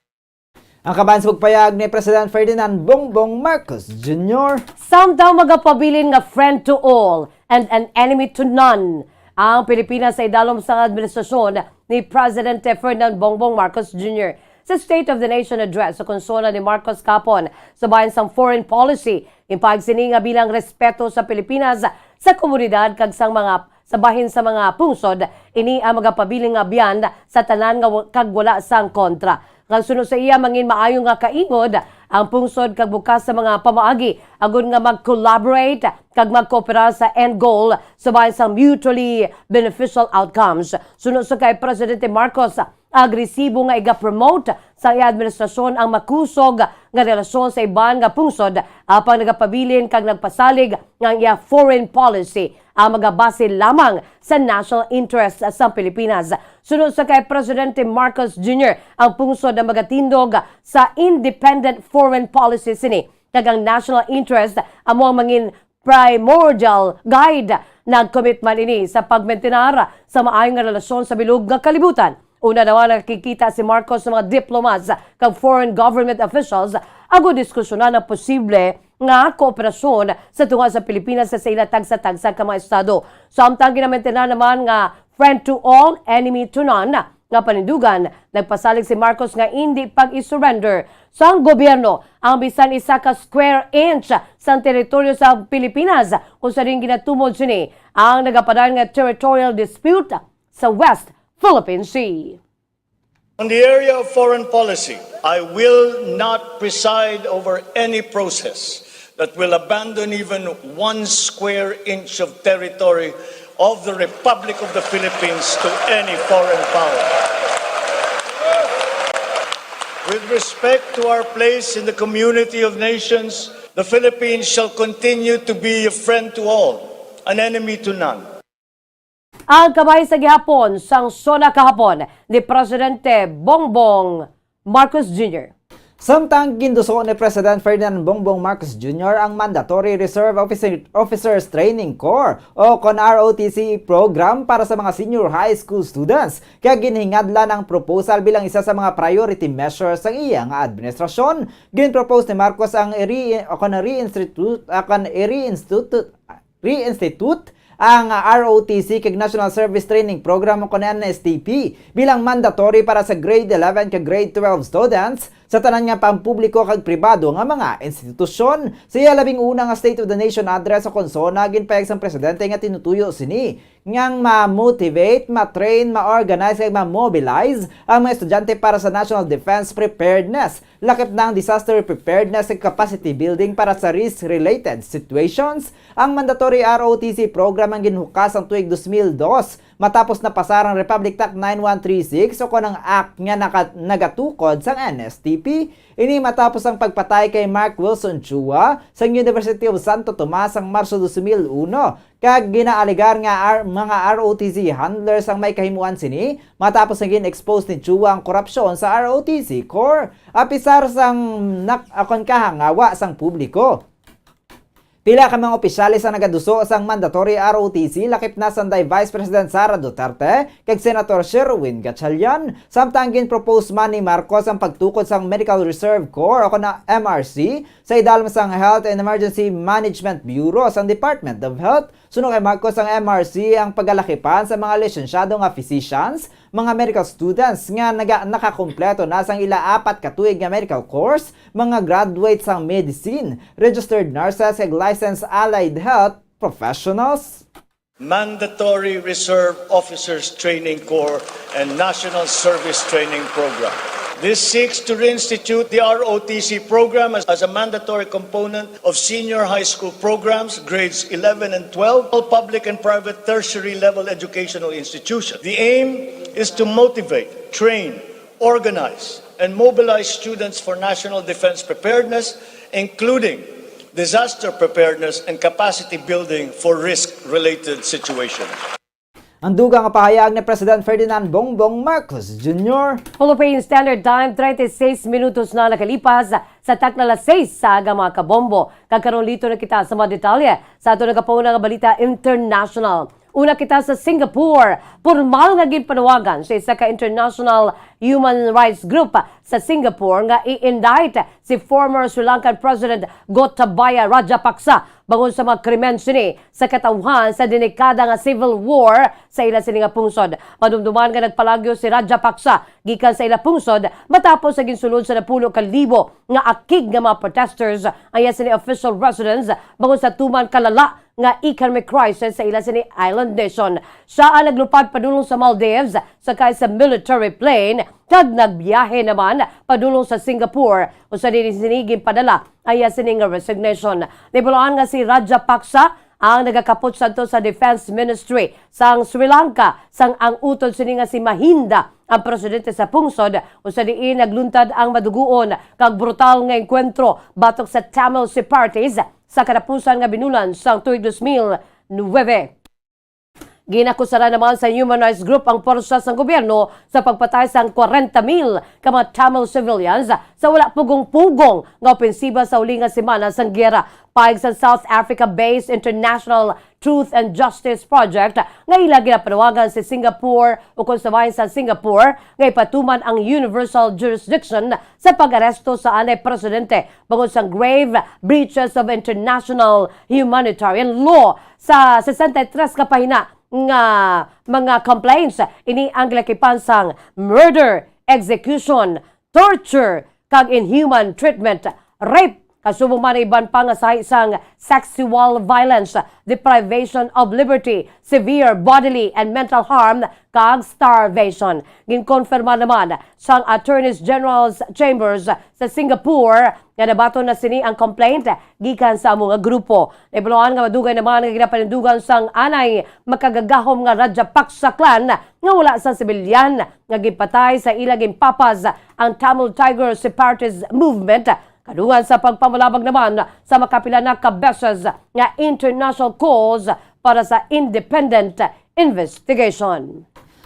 Ang kabahin sa pagpayag ni President Ferdinand Bongbong Marcos Junior. Samtang magapabilin nga friend to all and an enemy to none ang Pilipinas sa idalom sang administrasyon ni Presidente Ferdinand Bongbong Marcos Junior. Sa State of the Nation Address sa konsola ni Marcos kapon sa bahin sang foreign policy, impahayag sini nga bilang respeto sa Pilipinas, sa komunidad kag sang mga sa bahin sa mga pungsod, ini ang magapabilin nga abyan sa tanan nga wa-, kag wala sang kontra. Nga suno sa iya, mangin maayo nga kaingod ang pungsod kag bukas sa mga pamaagi agod nga mag-collaborate kag magkooperar sa end goal sa bahin sang mutually beneficial outcomes. Suno sa kay Presidente Marcos, agresibo nga iga-promote sang iya administrasyon ang makusog nga relasyon sa iban nga pungsod, apang nagapabilin kag nagpasalig nga ang iya foreign policy ang magabase lamang sa national interest sa Pilipinas. Suno sa kay Presidente Marcos Junior, ang pungsod ang magatindog sa independent foreign policy sini, kag ang national interest amo ang mangin primordial guide. Nagkomitman ini sa pagmentenar sa maayong nga relasyon sa bilog nga kalibutan. Una naman, nakikita si Marcos sa mga diplomats kag foreign government officials agud diskusyonan ang posible nga kooperasyon sa tunga sa Pilipinas sa ila tagsa-tagsa ka mga estado. Samtang ginamentenar naman nga friend to all, enemy to none nga panindugan, nagpasalig si Marcos nga indi pag-i-surrender sang gobyerno ang bisan isa ka square inch sang teritoryo sa Pilipinas, kung sa diin ginatumod sini ang nagapadayon nga territorial dispute sa West Philippine Sea. On the area of foreign policy, I will not preside over any process that will abandon even one square inch of territory of the Republic of the Philippines to any foreign power. With respect to our place in the community of nations, the Philippines shall continue to be a friend to all, an enemy to none. Ang kabahin sa gihapon sang SONA kahapon ni Presidente Bongbong Marcos Junior. Samtang ginduso ni President Ferdinand Bongbong Marcos Junior ang Mandatory Reserve Officer, Officers Training Corps o kon R O T C program para sa mga senior high school students, kag ginhingadlan ang proposal bilang isa sa mga priority measures sang iya nga administrasyon. Ginpropose ni Marcos ang re-, o kon reinstitute, o kon reinstitute, reinstitute ang R O T C kag National Service Training Program o kon N S T P bilang mandatory para sa grade eleven kag grade twelve students sa tanan nga pampubliko kag pribado nga mga institusyon. Sa iya labing una nga State of the Nation Address o kon SONA, ginpahayag sang presidente nga tinutuyo sini ngang ma-motivate, ma-train, ma-organize, kag ma-mobilize ang mga estudyante para sa national defense preparedness, lakip na ang disaster preparedness kag capacity building para sa risk-related situations. Ang mandatory R O T C program ang ginhukas ang tuig dos mil dos, matapos napasar ang Republic Act nine one three six, o kon ang act nga naka-, nagatukod sang N S T P. Ini matapos ang pagpatay kay Mark Wilson Chua sa University of Santo Tomas sang Marso dos mil uno, kag ginaalegar nga ar-, mga R O T C handlers ang may kahimuan sini, matapos nga gin-expose ni Chua ang korupsyon sa R O T C Corps, apisar sang nak-, akon kahangawa sang publiko. Pila ka mga opisyales ang nagaduso sang mandatory R O T C, lakip na sanday Vice President Sara Duterte kag Senator Sherwin Gatchalian, samtang gin-propose man ni Marcos ang pagtukod sang Medical Reserve Corps o kon M R C sa idalom sang Health and Emergency Management Bureau sang Department of Health. Suno kay Marcos, ang M R C ang pagalakipan sa mga lisensyado nga physicians, mga medical students nga naga-, nakakumpleto na sang ila apat ka tuig nga medical course, mga graduate sang medicine, registered nurses, kag licensed allied health professionals. Mandatory Reserve Officers Training Corps and National Service Training Program. This seeks to reinstitute the R O T C program as, as a mandatory component of senior high school programs, grades eleven and twelve, all public and private tertiary level educational institutions. The aim is to motivate, train, organize, and mobilize students for national defense preparedness, including disaster preparedness and capacity building for risk-related situations. Ang dugang nga pahayag ni President Ferdinand Bongbong Marcos Junior. Philippine Standard Time, treinta y seis minutos na nakalipas sa takna alas seis sa aga, mga kabombo. Kag karon, liwat na kita sa mga detalye sa ato nagapauna nga balita international. Una kita sa Singapore. Pormal nga ginpanawagan sa isa ka international human rights group sa Singapore nga i-indict si former Sri Lankan President Gotabaya Rajapaksa bangod sa mga krimen sini sa katawhan sa delikada nga civil war sa ila sini nga pungsod. Madumduman nga nagpalagyo si Rajapaksa gikan sa ila pungsod matapos sa ginsulod sa napulo ka libo nga akig nga mga protesters ang iya sini official residence bangod sa tuman kalala nga economic crisis sa ila sini island nation. Sia ang naglupad padulong sa Maldives sakay sa military plane kag nagbiyahe naman padulong sa Singapore. Usa din sini ginpadala ang iya sini nga resignation. Nahibaluan nga si Rajapaksa ang nagakapot sadto sa Defense Ministry sang Sri Lanka, sang ang utod sini nga si Mahinda ang presidente sa pungsod, usa diin nagluntad ang maduguon kag brutal nga engkwentro batok sa Tamil separatists sa katapusan nga binulan sang tuig dos mil nuwebe. Ginakusaran naman sa human rights group ang pwersa sang gobyerno sa pagpatay sang kwarenta mil ka mga Tamil civilians sa wala pugong-pugong nga opensiba sa uli nga semana sang giyera. Paig sa South Africa-based International Truth and Justice Project, nga ila ginapanawagan si Singapore, o kon sa bahin sa Singapore, nga ipatuman ang universal jurisdiction sa pag-aresto sa anay presidente bangod sang grave breaches of international humanitarian law. Sa sesenta y tres ka pahina nga mga complaints, ini ang gilakipan sang murder, execution, torture, kag inhuman treatment, rape, kasubong man iban pa nga sahi sang sexual violence, deprivation of liberty, severe bodily and mental harm, kag starvation. Ginkonfirma naman sang Attorneys General's Chambers sa Singapore nga nabaton na sini ang complaint gikan sa amo nga grupo. Nahibaluan nga madugay naman nga ginapanindugan sang anay makagagahom nga Rajapaksa clan nga wala sang sibilyan nga ginpatay sa ila ginpapas ang Tamil Tiger Separatist Movement, kadungan sa pagpamalabag naman sa makapila na ka beses nga international calls para sa independent investigation.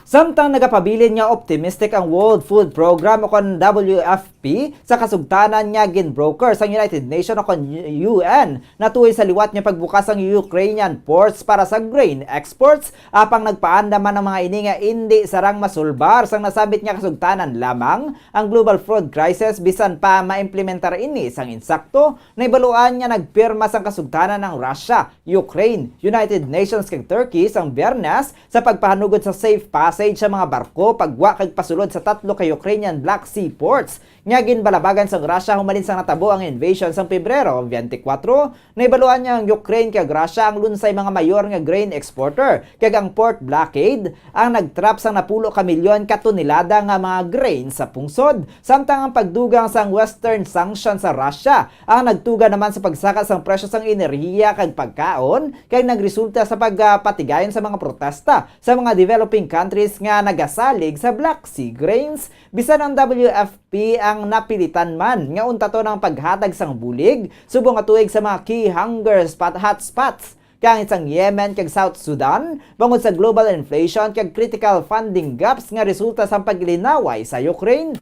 Samtang nagapabilin nga optimistic ang World Food Program o kon W F P sa kasugtanan nga gin-broker sang United Nations o kon U N natuhoy sa liwat nga pagbukas sang Ukrainian ports para sa grain exports, apang nagpaandam man ang mga ini nga indi sarang masulbar sang nasambit nga kasugtanan lamang ang global food crisis bisan pa maimplementar ini sang insakto. Nahibaluan nga nagpirma sang kasugtanan ang Russia, Ukraine, United Nations kag Turkey sang Biyernes sa pagpahanugod sa safe passage sa mga barko pagwa kag pasulod sa tatlo ka Ukrainian Black Sea ports nga ginbalabagan sang Russia humalin sang natabo ang invasion sang Pebrero twenty-four. Nahibaluan nga ang Ukraine kag Russia ang lunsay mga mayor nga grain exporter, kag ang port blockade ang nagtrap sang napulo ka milyon ka tonelada nga mga grain sa pungsod, samtang ang pagdugang sang Western sanction sa Russia ang nagtuga naman sa pagsakat sang presyo sang enerhiya kag pagkaon, kag nagresulta sa pagpatigayon sa mga protesta sa mga developing countries nga nagasalig sa Black Sea grains. Bisan ang W F P ang napilitan man nga untaton ang paghatag sang bulig subong nga tuig sa mga key hunger spot hotspots, kang sang Yemen kag South Sudan, bangod sa global inflation kag critical funding gaps nga resulta sang paglinaway sa Ukraine.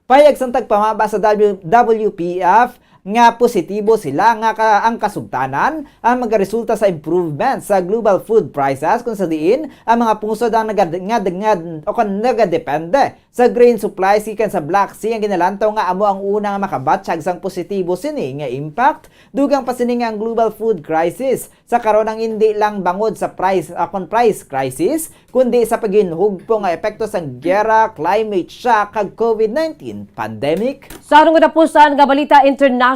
Pahayag sang tagpamaba sa W-, W P F nga positibo sila nga ka-, ang kasugtanan ang magaresulta sa improvement sa global food prices, kung sa diin ang mga pungsod ang nagad-, ngad-, ngad-, o kon nagadepende sa grain supplies gikan sa Black Sea ang ginalantaw nga amo ang una nga makabatyag sang positibo sini nga impact. Dugang pa sini nga ang global food crisis sa karon ang indi lang bangod sa price, ah, kon price crisis, kundi sa paghinhugpo nga epekto sang giyera, climate shock, kag COVID nineteen pandemic. Sa atong katapusan nga balita international,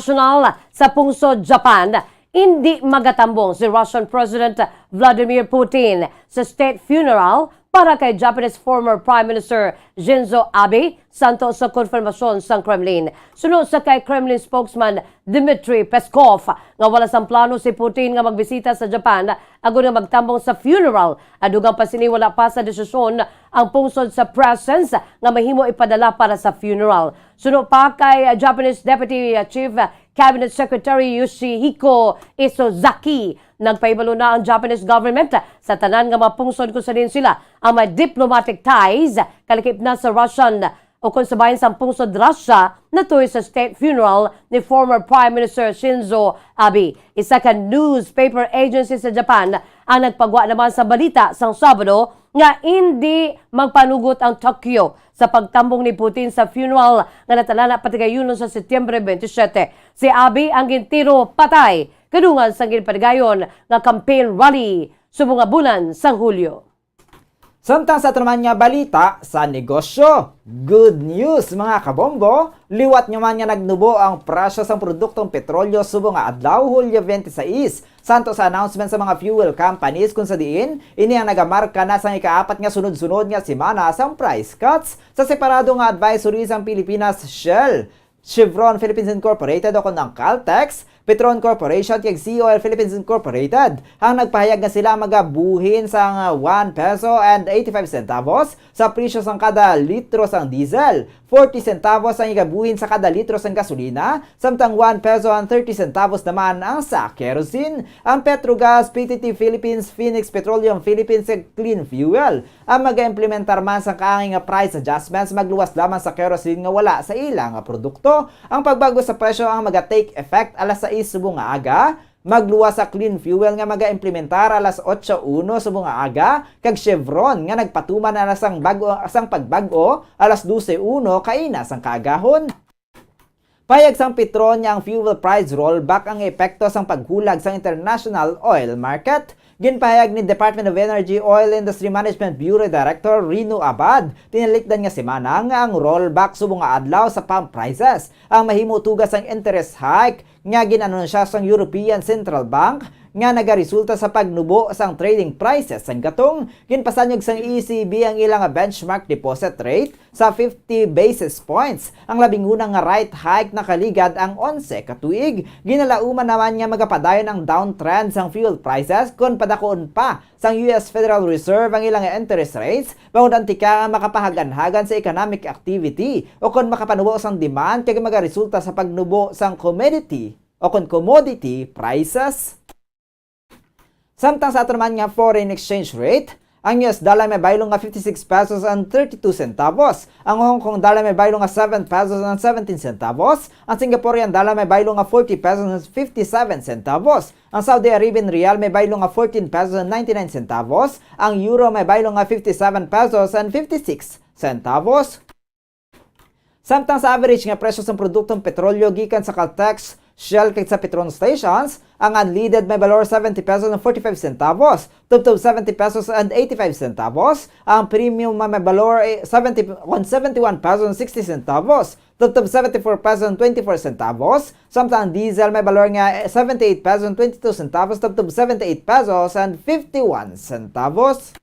sa pungsod Japan, indi magatambong si Russian President Vladimir Putin sa state funeral para kay Japanese former Prime Minister Shinzo Abe, santo sa konfirmasyon sang Kremlin. Suno sa kay Kremlin spokesman Dmitry Peskov, nga wala sang plano si Putin nga magbisita sa Japan agod nga magtambong sa funeral. Ang dugang pa sini, wala pa sa desisyon ang pungsod sa presents nga mahimo ipadala para sa funeral. Suno pa kay Japanese Deputy Chief Cabinet Secretary Yoshihiko Isozaki, nagpahibalo na ang Japanese government sa tanan nga mga pungsod kung sa diin sila ang may diplomatic ties, kalakip na sa Russian o kung sa bahin sang pungsod Russia, natuy sa state funeral ni former Prime Minister Shinzo Abe. Isa ka newspaper agency sa Japan ang nagpagwa naman sa balita sang Sabado nga indi magpanugot ang Tokyo sa pagtambong ni Putin sa funeral nga natalana patigayunon sa Setyembre twenty-seven. Si Abe ang gintiro patay kadungan sang ginpatigayon nga campaign rally subong nga bulan sang Hulyo. Samtang sa ato naman nga balita sa negosyo, good news, mga kabombo! Liwat nga man nga nagnubo ang presyo sang produktong petrolyo subong nga adlaw, Hulyo twenty-six, santo sa announcement sa mga fuel companies, kung sa diin ini ang nagamarka na sang ikaapat nga sunod-sunod nga semana sang price cuts sa separado nga advisory sang Pilipinas Shell, Chevron Philippines Incorporated o kon ang Caltex, Petron Corporation kag C O L Philippines Incorporated ang nagpahayag nga sila magabuhin sang one peso and eighty-five centavos sa presyo sang kada litro sang diesel, forty centavos ang igabuhin sa kada litro sang gasolina, samtang one peso and thirty centavos naman ang sa kerosene. Ang Petrogas, P T T Philippines, Phoenix Petroleum Philippines, kag Clean Fuel ang mag-implementar man sang kaangay nga price adjustments magluwas lamang sa kerosene nga wala sa ila nga produkto. Ang pagbag-o sa presyo ang maga-take effect alas sais subong nga aga. Magluwas sa Clean Fuel nga maga-implementar alas otso uno subong nga aga, kag Chevron nga nagpatuman na sang bag-o, sang pagbag-o alas dose uno kaina sang kaagahon. Pahayag sang Petron nga ang fuel price rollback ang epekto sang paghulag sang international oil market. Ginpahayag ni Department of Energy Oil Industry Management Bureau Director Rino Abad tinalikdan nga semana nga ang rollback subong nga adlaw sa pump prices ang mahimo tuga sang interest hike nga gin-anunsya sang European Central Bank nga nagaresulta sa pagnubo sang trading prices sang gatong. Ginpasanyog sang E C B ang ila nga benchmark deposit rate sa fifty basis points. Ang labing una nga rate hike nakaligad ang onse ka tuig. Ginalauman naman nga magapadayon ang downtrend sang fuel prices kon padakuon pa sang U S Federal Reserve ang ila nga interest rates, bangod ang tikang ang makapahaganhagan sa economic activity o kon makapanubo sang demand kag magaresulta sa pagnubo sang commodity o kon commodity prices. Samtang sa ato naman nga foreign exchange rate, Ang U S dollar may baylo nga fifty-six pesos and thirty-two centavos. Ang Hong Kong dollar may baylo nga seven pesos and seventeen centavos. Ang Singaporean dollar may baylo nga forty pesos and fifty-seven centavos. Ang Saudi Arabian riyal may baylo nga fourteen pesos and ninety-nine centavos. Ang euro may baylo nga fifty-seven pesos and fifty-six centavos. Samtang sa average nga presyo sang produktong petrolyo gikan sa Caltex, Shell, kag sa Petron stations, ang unleaded may balor seventy pesos and forty-five centavos, tubtob seventy pesos and eighty-five centavos, ang premium may balor, eh, seventy, kon seventy-one pesos and sixty centavos, tubtob seventy-four pesos and twenty-four centavos, samtang ang diesel may balor nga, eh, seventy-eight pesos and twenty-two centavos, tubtob seventy-eight pesos and fifty-one centavos.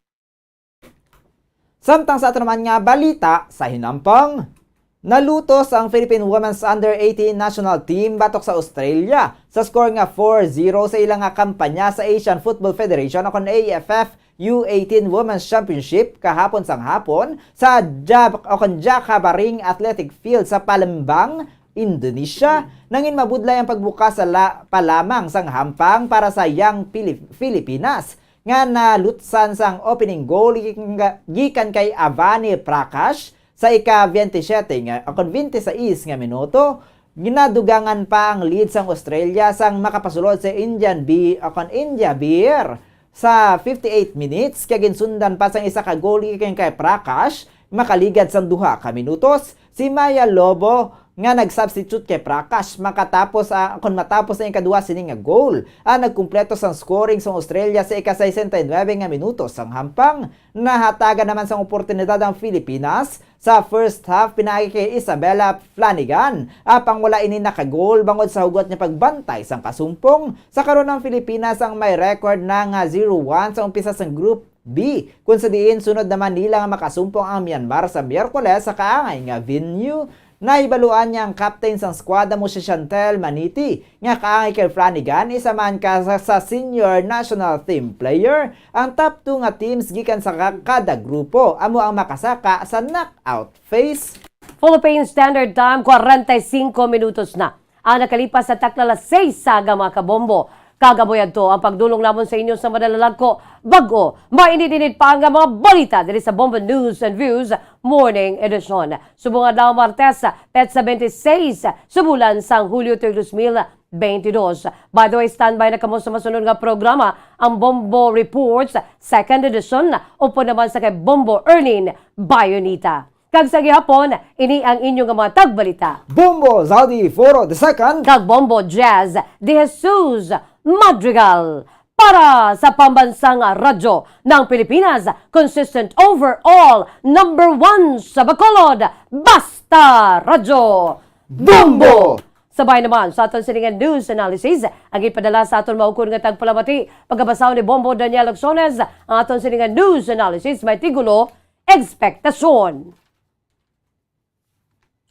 Samtang sa ato naman nga balita sa hinampang, nalutos ang Philippine Women's Under eighteen National Team batok sa Australia sa score nga four zero sa ila nga kampanya sa Asian Football Federation o kon A F F U eighteen Women's Championship kahapon sang hapon sa Jab-, o kon Jakabaring Athletic Field sa Palembang, Indonesia. Nangin mabudlay ang pagbukas sa la-, pa lamang sang hampang para sa Young Pili-, Filipinas nga nalutsan sang opening goal gikan, gikan kay Avani Prakash sa ika twenty-seven nga, o kon twenty-sais nga minuto. Ginadugangan pa ang lead sang Australia sang makapasulod sa Indian Be-, o kon India Beer sa fifty-eight minutes, kag ginsundan pa sang isa ka goal gikan kay Prakash makaligad sang duha ka minutos. Si Maya Lobo nga nag-substitute kay Prakash makatapos, ah, kon matapos ang ikaduha sini nga goal, ang nagkumpleto sang scoring sang Australia sa ika-sesenta y nuebe nga minuto sang hampang. Nahatagan naman sang oportunidad ang Filipinas sa first half pinaagi kay Isabella Flanagan, apang wala ini nakagol bangod sa hugot nga pagbantay sang kasumpong. Sa karon ang Filipinas ang may record na nga zero one sa umpisa sang Group B, kung sa diin sunod naman nila nga makasumpong ang Myanmar sa Miyerkules sa kaangay nga venue. Nahibaluan niya ang captain sang squad amo si Chantel Maniti nga kaangay kay Flanagan, isa man ka sa, sa senior national team player. Ang top two nga teams gikan sa ka-, kada grupo amo ang makasaka sa knockout phase. Philippine Standard Time, kwarenta y singko minutos na ang nakalipas sa takna alas seis sa aga, mga kabombo. Kag amo yadto ang pagdulong namon sa inyo sa madalalagko. Bag-o, mainit-init pa nga mga balita diri sa Bombo News and Views Morning Edition. Subong adlaw, Martes, petsa twenty-six sa bulan sang Hulyo, tuig dos mil twenty-dos. By the way, standby na kamo sa masunod nga programa, ang Bombo Reports, Second Edition, upod naman sa kay Bombo Erlin Bayonita. Kag sa gihapon, ini ang inyo nga mga tagbalita. Bombo Zaldi Foro the second. Kag Bombo Jazz de Jesus Madrigal. Para sa Pambansang Radyo ng Pilipinas, consistent overall, number one sa Bacolod, Basta Radyo. Bombo! Sabay naman sa aton sining news analysis, ang ipadala sa aton maukon nga tagpalamati, pagkabasa ni Bombo Daniel Lacsones, ang aton sining news analysis may tigulo, Ekspektasyon.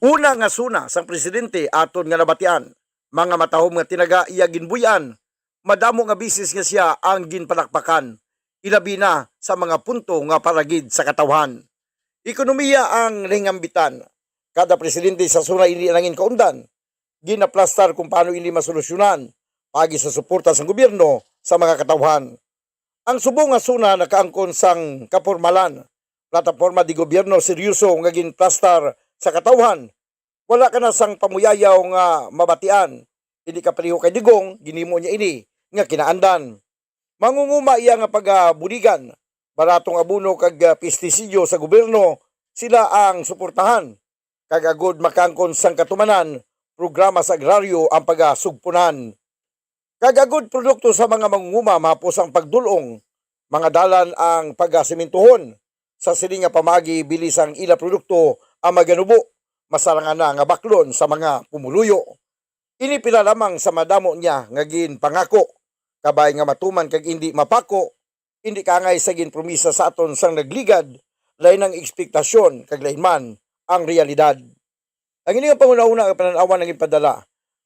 Una nga suna sang presidente aton nga nabatian, mga matahom nga tinaga iya ginbuy-an, madamo nga beses nga sia ang ginpalakpakan, ilabi na sa mga punto nga para gid sa katawhan. Ekonomiya ang nahingambitan. Kada presidente sa suna ini nangin kaundan, ginaplastar kung paano ini masolusyonan, paagi sa suporta sang gobyerno sa mga katawhan. Ang subong nga suna nakaangkon sang kapormalan, plataporma di gobyerno seryoso nga ginplastar sa katawhan. Wala ka na sang pamuyayaw nga mabatian. Hindi ka pareho kay Digong, ginimo niya ini nga kinaandan. Mangunguma iya nga pagabuligan, baratong abono kag, ah, pestisidyo sa gobyerno, sila ang suportahan. Kag agod makaangkon sang katumanan, programa sa agraryo ang pagasugpunan. Kag agod produkto sa mga mangunguma, mahapos ang pagdul-ong, mga dalan ang pagasimintuhon. Sa sini nga pamaagi, bili sang ila produkto ang maganubo, masarangan na nga baklon sa mga pumuluyo. Ini pila lamang sa madamo niya nga ginpangako, kabay nga matuman kag indi mapako, indi kaangay sa ginpromisa sa aton sang nagligad, lain ang ekspektasyon kag lain man ang realidad. Ang ini nga panghunahuna nga panan-awan ang ginpadala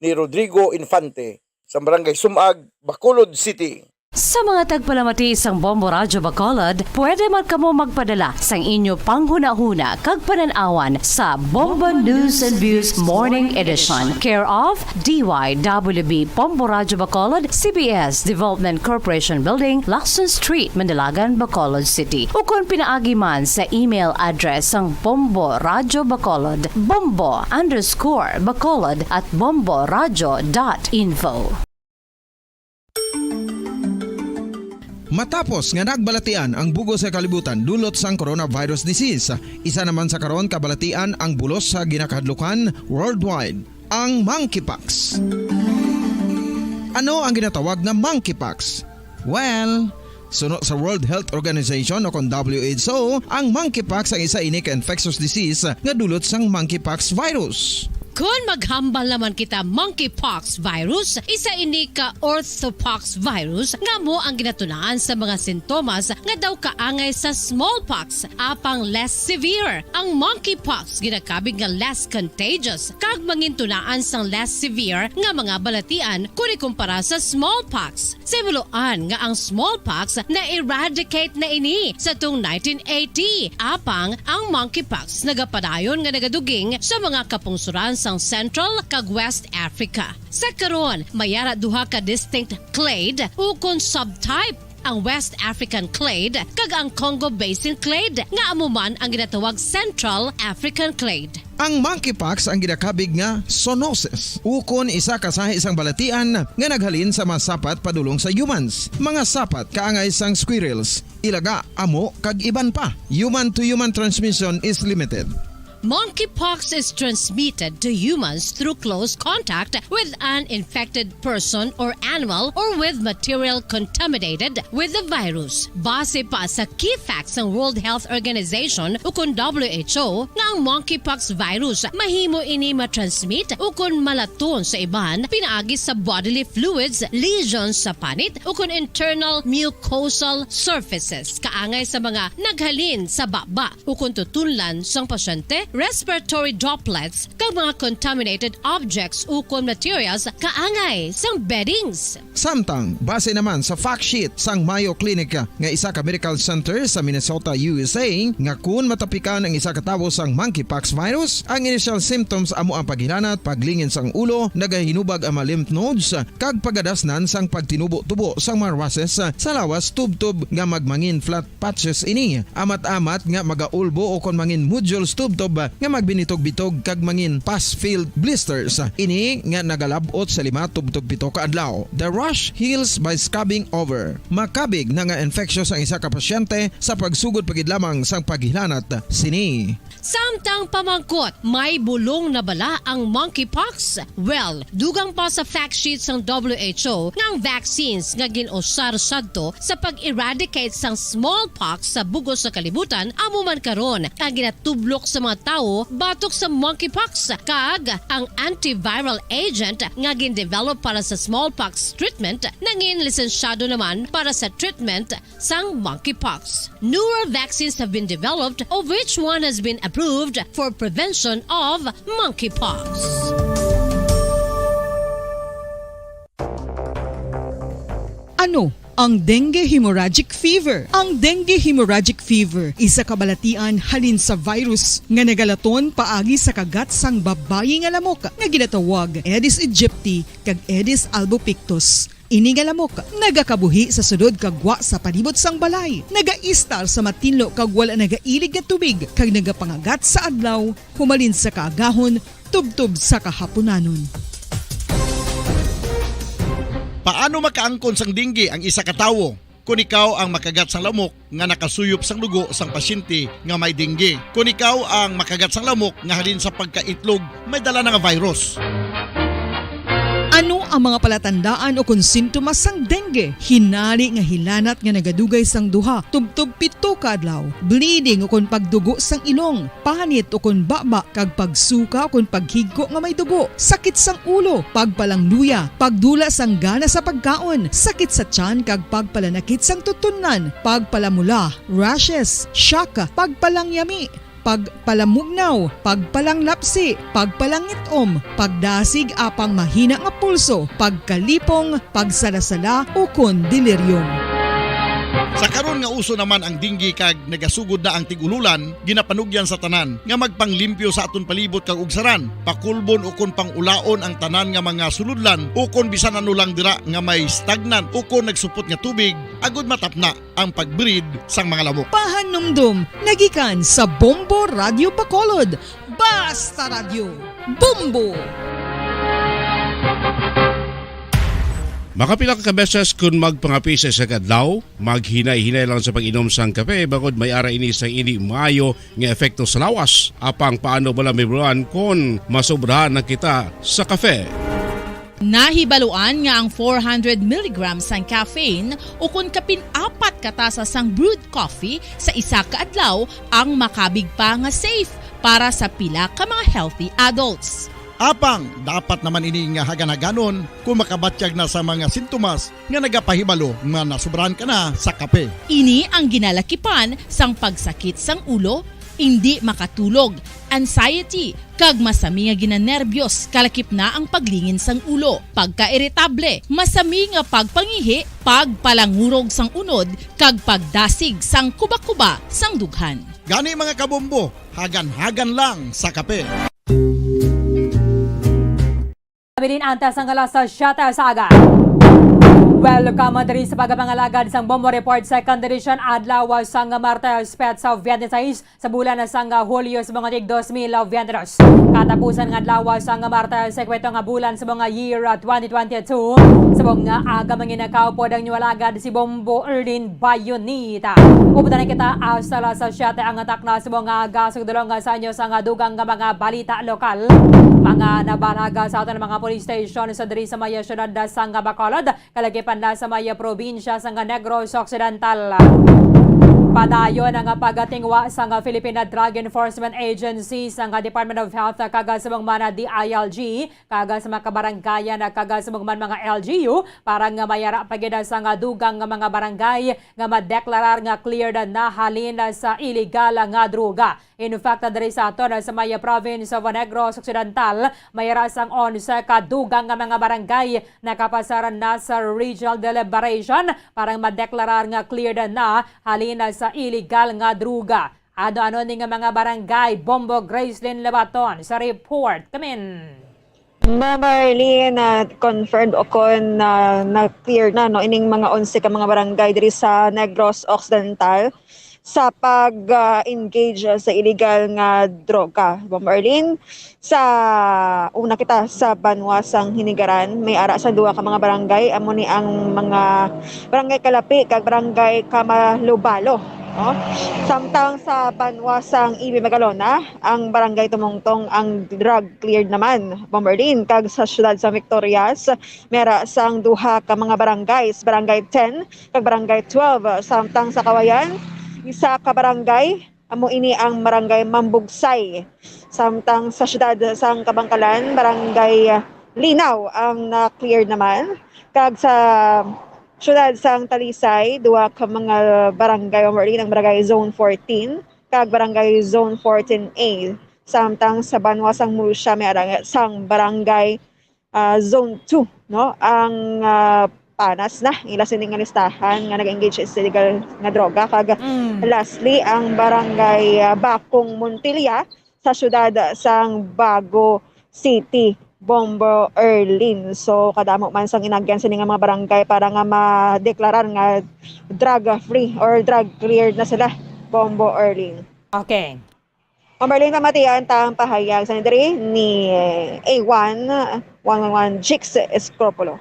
ni Rodrigo Infante sa Barangay Sumag, Bacolod City. Sa mga tagpalamati sang Bombo Radyo Bacolod, pwede man kamo magpadala sang inyo panghunahuna kag panan-awan sa Bombo News and Views Morning Edition, care of D Y W B Bombo Radyo Bacolod, C B S Development Corporation Building, Lacson Street, Mandalagan, Bacolod City. Ukon pinaagi man sa email address sang Bombo Radyo Bacolod, bombo underscore bacolod at bomboradyo dot info. Matapos nga nagbalatian ang bug-os nga kalibutan dulot sang coronavirus disease, isa naman sa karon kabalatian ang bulos sa ginakahadlukan worldwide, ang monkeypox. Ano ang ginatawag nga monkeypox? Well, suno sa World Health Organization o kon W H O, ang monkeypox ang isa ini ka infectious disease nga dulot sang monkeypox virus. Kon maghambal naman kita monkeypox virus, isa ini ka orthopox virus nga amo ang ginatunaan sa mga sintomas nga daw kaangay sa smallpox, apang less severe. Ang monkeypox ginakabig nga less contagious kag mangintunaan sang less severe nga mga balatian kon ikumpara sa smallpox. Sa himuloan nga ang smallpox na-eradicate na ini sa tung nineteen eighty, apang ang monkeypox nagapadayon nga nagaduging sa mga kapungsoran sang Central kag West Africa. Sa karon, may ara duha ka distinct clade ukon subtype, ang West African clade kag ang Congo Basin clade, nga amo man ang ginatawag Central African clade. Ang monkeypox ang ginakabig nga zoonosis, ukon isa ka sahi sang balatian nga naghalin sa mga sapat padulong sa humans, mga sapat kaangay sang squirrels, ilaga, amo, kag iban pa. Human-to-human transmission is limited. Monkeypox is transmitted to humans through close contact with an infected person or animal or with material contaminated with the virus. Base pa sa key facts sang World Health Organization ukon W H O, nga ang monkeypox virus mahimo ini ma-transmit ukon malaton sa iban pinaagi sa bodily fluids, lesions sa panit, ukon internal mucosal surfaces, kaangay sa mga naghalin sa baba ukon tutunlan sang pasyente, respiratory droplets, kag mga contaminated objects ukon materials kaangay sang beddings. Samtang, base naman sa fact sheet sang Mayo Clinic nga isa ka medical center sa Minnesota, U S A, nga kun matapikan ang isa ka tawo sang monkeypox virus, ang initial symptoms amo ang paghilanat, paglingin sang ulo, nagahinubag ang mga lymph nodes, kag pagadasnan sang pagtinubo-tubo sang mga rashes sa lawas tubtob nga magmangin flat patches ini, amat-amat nga magaulbo ukon mangin nodules tubtob nga magbinitog-bitog kag mangin pus-filled blisters. Ini nga nagalab-ot sa lima tubtob pito ka adlaw. The rash heals by scabbing over. Makabig na nga infectious ang isa ka pasyente sa pagsugod pa gid lamang sang paghilanat sini. Samtang pamangkot, may bulong na bala ang monkeypox? Well, dugang pa sa fact sheet sang W H O nga ang vaccines nga gin-usar sadto sa pag-eradicate sang smallpox sa bug-os nga kalibutan amo man karon ang ginatublok sa mga tawo batok sa monkeypox, kag ang antiviral agent nga gin-develop para sa smallpox treatment nangin lisensyado naman para sa treatment sang monkeypox. Newer vaccines have been developed, of which one has been approved for prevention of monkeypox. Ano ang dengue hemorrhagic fever? Ang dengue hemorrhagic fever isa ka balatian halin sa virus nga nagalaton paagi sa kagat sang babayi nga lamok nga ginatawag Aedes aegypti kag Aedes albopictus. Ini nga lamok nagakabuhi sa sulod kag gwa sa palibot sang balay, nagaistar sa matinlo kag wala nagailig nga tubig, kag nagapangagat sa adlaw humalin sa kaagahon tubtob sa kahapunanon. Paano makaangkon sang dengue ang isa ka tawo? Kon ikaw ang makagat sang lamok nga nakasuyop sang dugo sang pasyente nga may dengue, kon ikaw ang makagat sang lamok nga halin sa pagkaitlog may dala na nga virus. Ano ang mga palatandaan o kon sintomas sang dengue? Hinari nga hilanat nga nagadugay sang duha tubtob pito ka adlaw, bleeding o kon pagdugo sang ilong, panit o kon baba kag pagsuka o kon paghigko nga may dugo, sakit sang ulo, pagpalangluya, pagdula sang gana sa pagkaon, sakit sa tiyan kag pagpalanakit sang tutunlan, pagpalamula, rashes, shock, pagpalangyami. pagpalamugnaw, pagpalanglapsi, pagpalangit-om, pagdasig apang mahina nga pulso, pagkalipong, pagsalasala, ukon delirium. Sa karon nga uso naman ang dengue kag nagasugod na ang tig-ululan, ginapanugyan sa tanan nga magpanglimpyo sa aton palibot kag ugsaran, pakulbon ukon pang-ulaon ang tanan nga mga sulodlan ukon bisan ano lang dira nga may stagnant ukon nagsupot nga tubig, agud matapna ang pag-breed sang mga lamok. Pahanumdom nga gikan sa Bombo Radyo Bacolod. Basta Radyo, Bombo! Makapila ka beses kon magpangape sa isa ka adlaw, maghinay-hinay lang sa pag-inom sang kape, bangod may ara ini sang indi maayo nga epekto sa lawas. Apang paano bala mahibaluan kon masobrahan na kita sa kape? Nahibaluan nga ang four hundred milligrams sang caffeine ukon kapin apat ka tasa sang brewed coffee sa isa ka adlaw ang makabig pa nga safe para sa pila ka mga healthy adults. Apang dapat naman ini nga hagan-haganon kung makabatyag na sa mga sintomas nga nagapahibalo nga nasobrahan ka na sa kape. Ini ang ginalakipan sang pagsakit sang ulo, indi makatulog, anxiety, kag masami nga ginanerbyos, kalakip na ang paglingin sang ulo, pagkairitable, masami nga pagpangihi, pagpalangurog sang unod, kag pagdasig sang kubakuba sang dughan. Gani, mga kabombo, hagan-hagan lang sa kape. Nabilin antes ang alas siyete sa aga. Welcome diri sa pagpangalagad sang Bombo Report, second edition, adlaw sang Martes, petsa twenty-six sa bulan sang Hulyo sa mga tig dos mil twenty-dos. Katapusan nga adlaw sang Martes, sa kwento nga bulan sa mga year twenty twenty-two. Sa mga aga, manginakaw pod ang inyo alagad si Bombo Erlin Bayonita. Updan na kita hasta alas siyete ang atak na sa mga aga. Sugdulong sa inyo sa nga dugang nga mga balita lokal. Mga nabalaga sa aton mga police station sa diri sa may siyudad sang Bacolod, kalagipan na sa may probinsya sang Negros Occidental. Padayon ang pagatingwa sang Philippine Drug Enforcement Agency, sang Department of Health, kag sa mga D I L G, kag sa mga kabarangayan, kag sa mga, mga L G U, para nga mayara pa gid sa nga dugang nga mga barangay nga madeklarar nga cleared na halin sa iligal nga droga. In fact, diri sa aton sa may province of Negros Occidental, mayara sang onse ka dugang nga mga barangay nakapasar na sa regional deliberation para madeklarar nga cleared na halin sa iligal nga droga. Ano-ano ni nga mga barangay, Bombo Gracelyn Lebaton sa report. Kamin. Ma'am Arlene, ah, confirmed o kon na, na-clear na, no, ining mga onse ka mga barangay diri sa Negros Occidental sa pag, ah, engage sa illegal nga droga. Ma'am Arlene, sa una kita sa banwa sang Hinigaran, may ara sa duha ka mga barangay, amo ni ang mga barangay Kalapi kag barangay Kamalubalo, no? Samtang sa banwa sang Ibi Magalona, ang barangay Tumungtong ang drug cleared naman, Bomberlin, kag sa siyudad sa Victorias, may ara sang duha ka mga barangays, Barangay ten kag Barangay twelve. Samtang sa Kawayan, isa ka barangay, amo ini ang Barangay Mambugsay. Samtang sa siyudad sang Kabangkalan, Barangay Linaw ang na-clear naman, kag sa siyudad sang Talisay, duha ka mga barangay, Bomberlin, ang Barangay Zone fourteen kag Barangay Zone fourteen A. Samtang sa banwa sang Murcia, may ara sang Barangay, ah, Zone two, no? Ang, ah, Panas na ila sini nga listahan nga nag-engage sa illegal nga droga. Kag Mm. lastly, ang Barangay, ah, Bakong Montilla sa siyudad sang Bago City, Bombo Erlin. So, kadamo man sang inagyan sini nga mga barangay para nga madeklarar nga drug-free or drug-cleared na sila, Bombo Erlin. Okay. Ma'am Marlene, pamatian ta ang pahayag sa diri ni A one one one one Jix Escropulo.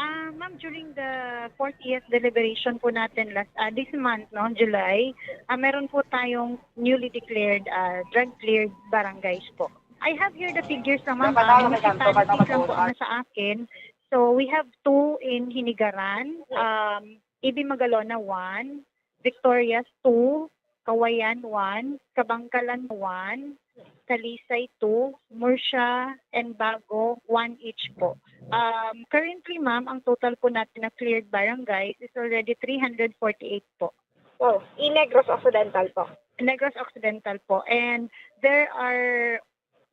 Ah, ma'am, during the fortieth deliberation po natin last, ah, this month, no, July, ah, meron po tayong newly declared, ah, drug-cleared barangays po. I have here the figures lang, ma'am. Ah, municipalities lang po ang nasa akin. So, we have two in Hinigaran, um, Ibi Magalona one, Victorias two, Kawayan one, Kabangkalan one, Talisay two, Murcia and Bago one each po. Um, currently, ma'am, ang total po natin na cleared barangays is already three hundred forty-eight po. Wow, in Negros Occidental po. Negros Occidental po. And there are,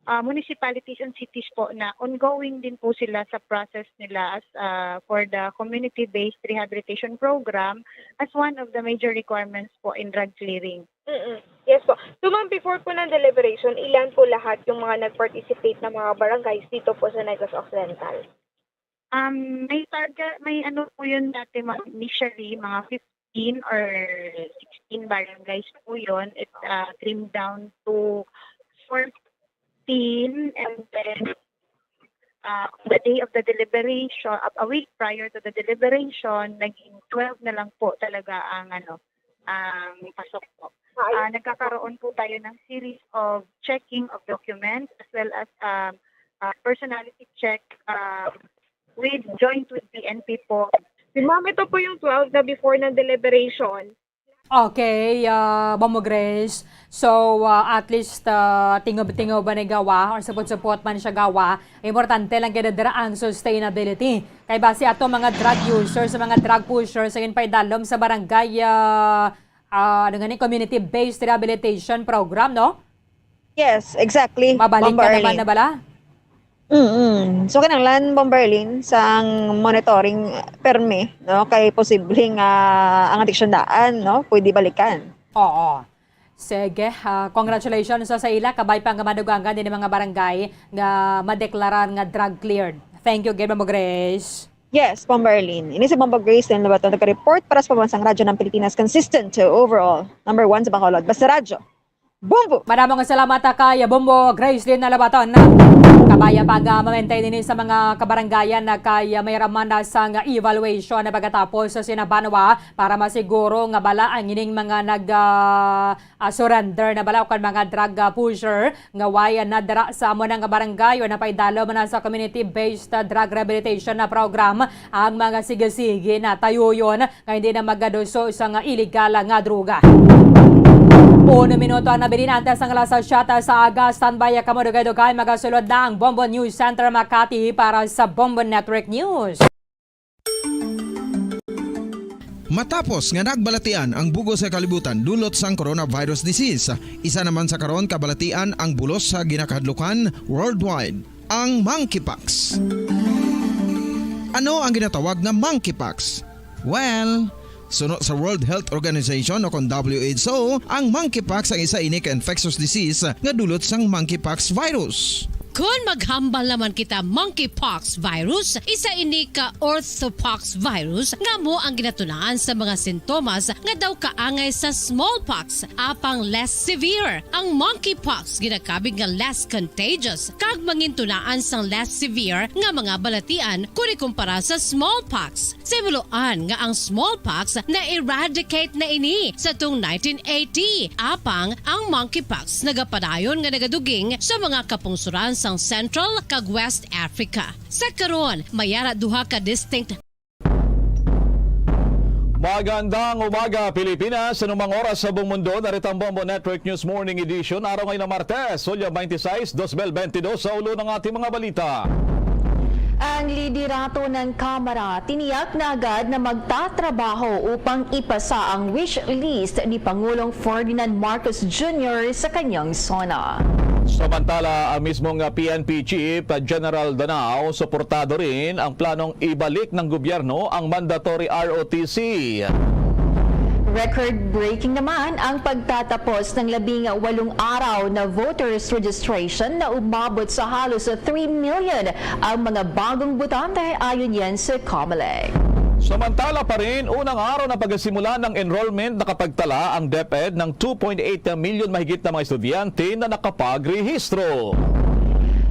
ah, municipalities and cities po na ongoing din po sila sa process nila as, ah, for the community-based rehabilitation program as one of the major requirements po in drug clearing. Mm-mm. Yes po. So, ma'am, before po ng deliberation, ilan po lahat yung mga nag-participate na mga barangays dito po sa Negros Occidental? Um, may target, may ano po yun dati, ma'am, initially, mga fifteen or sixteen barangays po yun. It, ah, trimmed down to fourteen, and then, ah, on the day of the deliberation, a, a week prior to the deliberation, naging twelve na lang po talaga ang, ano, ang pasok po. Ah, nagkakaroon po tayo ng series of checking of documents as well as, um, ah, personality check, um, with, joint with P N P po. Si ma'am, ito po yung twelve na before ng deliberation. Okay, ah, Bombo Grace. So, ah, at least, ah, tingob-tingob man ang gawa or supot-supot man siya gawa, importante lang gid dira ang sustainability. Kay basi ato mga drug users, sa mga drug pushers, sa ginpaidalom sa barangay, ah, ah, ano nga ni, community-based rehabilitation program, no? Yes, exactly, Mabalik Bombo ka naman Arlene. Na bala? Mm-mm. So, kinahanglan, Bombo Arlene, sang monitoring permi, no? Kay posible nga ang adiksyon daan, no? Pwede balikan. Oo. Sige, ah, congratulations sa, sa ila. Kabay pa nga madugangan din ang mga barangay nga madeklarar nga drug cleared. Thank you, gid, Bombo Grace. Yes, Bombo Arlene. Ini si Bombo Grace din Labaton, nag-report para sa Pambansang Radyo ng Pilipinas, consistent to overall number one sa Bacolod. Basta Radyo. Bombo! Madamo nga salamat, ah, kay Bombo Grace din na Labaton. Kabaya pa nga ma-maintain ini sa mga kabarangayan na kay, ah, may raman na sang evaluation na pagkatapos sa sinabanwa para masiguro nga bala ang ining mga nag, ah, ah, surrender na bala o kan mga drug, ah, pusher nga way, ah, nadara sa amo na nga barangay o napaidalo man na sa community-based, ah, drug rehabilitation na program ang mga sige-sige na tayuyon nga hindi na magaduso sa nga iligal nga droga. Uno minuto ang nabilin antes ang alas siyete sa aga. Standby kamo, dugay-dugay magasulod na ang Bombo News Center Makati para sa Bombo Network News. Matapos nga nagbalatian ang bug-os nga kalibutan dulot sang coronavirus disease, isa naman sa karon kabalatian ang bulos sa ginakahadlukan worldwide, ang monkeypox. Ano ang ginatawag nga monkeypox? Well, suno sa World Health Organization o kon W H O, ang monkeypox ang isa ini ka infectious disease nga dulot sang monkeypox virus. Kon maghambal naman kita monkeypox virus, isa ini ka orthopox virus nga amo ang ginatunaan sa mga sintomas nga daw kaangay sa smallpox, apang less severe. Ang monkeypox ginakabig nga less contagious kag mangintunaan sang less severe nga mga balatian kon ikumpara sa smallpox. Sa himuloan nga ang smallpox na-eradicate na ini sa tung nineteen eighty, apang ang monkeypox nagapadayon nga nagaduging sa mga kapungsoran sang Central kag West Africa. Sa karon, may ara duha ka distinct Magandang umaga, Pilipinas. Sa anumang oras sa buong mundo, narito ang Bombo Network News Morning Edition, araw ngayon na Martes, Hulyo twenty-six, dos mil bentidus. Sa ulo ng ating mga balita. Ang liderato ng Kamara tiniyak na agad na magtatrabaho upang ipasa ang wish list ni Pangulong Ferdinand Marcos Junior sa kanyang SONA. Samantala, ang mismong, ah, P N P Chief, ah, General Danao, suportado rin ang planong ibalik ng gobyerno ang mandatory R O T C. Record-breaking naman ang pagtatapos ng labing walong araw na voters registration na umabot sa halos three million ang mga bagong botante, ayon yan sa Comelec. Samantala pa rin, unang araw na pagsimula ng enrollment, nakapagtala ang DepEd ng two point eight million mahigit na mga estudyante na nakapagrehistro.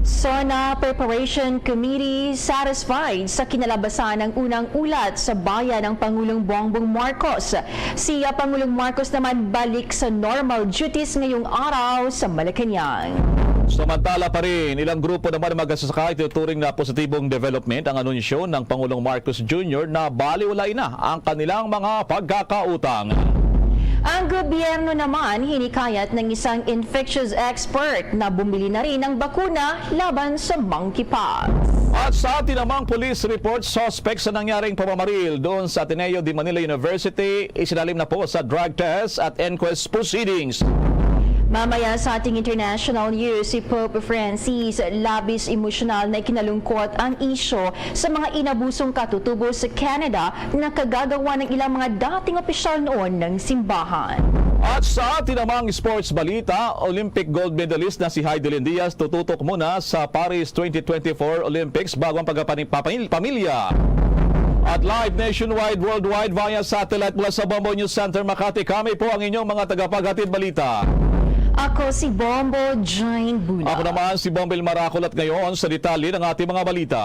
SONA Preparation Committee satisfied sa kinalabasan ng unang ulat sa bayan ng Pangulong Bongbong Marcos. Si Pangulong Marcos naman balik sa normal duties ngayong araw sa Malacañang. Samantala pa rin, ilang grupo naman ng magsasaka itinuturing na positibong development ang anunsyo ng Pangulong Marcos Junior na baliwalain na ang kanilang mga pagkakautang. Ang gobyerno naman hinikayat ng isang infectious expert na bumili na rin ng bakuna laban sa monkeypox. At sa atin namang police report, suspect sa nangyaring pamamaril doon sa Ateneo de Manila University, isinalim na po sa drug test at inquest proceedings. Mamaya sa ating international news, si Pope Francis, labis emosyonal na ikinalungkot ang isyu sa mga inabusong katutubo sa Canada na kagagawa ng ilang mga dating opisyal noon ng simbahan. At sa atin namang sports balita, Olympic gold medalist na si Heidelin Diaz tututok muna sa Paris twenty twenty-four Olympics bago ang pagkapani-, papamil-, pamilya. At live nationwide, worldwide via satellite mula sa Bombo News Center Makati, kami po ang inyong mga tagapaghatid balita. Ako si Bombo Jane Bula. Ako naman si Bombil Maracol at ngayon sa detalye ng ating mga balita.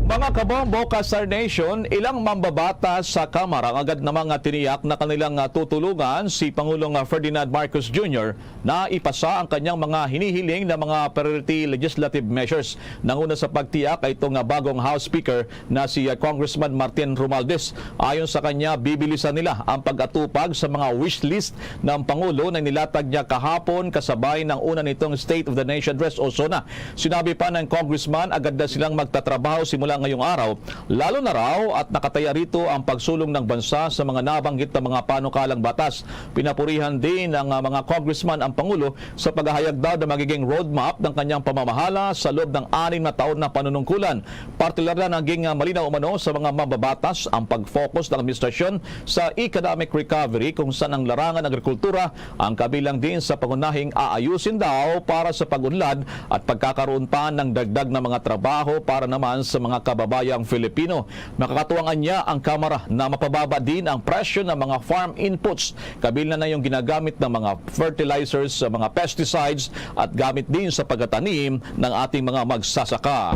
Mga kabombo, ka-Star Nation, ilang mambabatas sa Kamara ang agad namang tiniyak na kanilang, ah, tutulungan si Pangulong, ah, Ferdinand Marcos Junior na ipasa ang kanyang mga hinihiling na mga priority legislative measures. Nanguna sa pagtiyak ay itong, ah, bagong House Speaker na si, ah, Congressman Martin Romualdez. Ayon sa kanya, bibilisan nila ang pag-atupag sa mga wish list ng Pangulo na nilatag niya kahapon kasabay ng una nitong State of the Nation Address o SONA. Sinabi pa ng congressman, agad na silang magtatrabaho simula ngayong araw, lalo na raw at nakataya rito ang pagsulong ng bansa sa mga nabanggit na mga panukalang batas. Pinapurihan din ng, ah, mga congressman ang Pangulo sa paghahayag daw na magiging roadmap ng kanyang pamamahala sa loob ng anim na taon na panunungkulan. Partikular na naging, ah, malinaw umano sa mga mambabatas ang pag-focus ng administrasyon sa economic recovery, kung saan ang larangan ng agrikultura ang kabilang din sa pangunahing aayusin daw para sa pag-unlad at pagkakaroon pa ng dagdag na mga trabaho para naman sa mga kababayang Filipino. Makakatuwang anya ang Kamara na mapababa din ang presyo ng mga farm inputs, kabilang na yung ginagamit ng mga fertilizers, sa mga pesticides at gamit din sa pagtatanim ng ating mga magsasaka.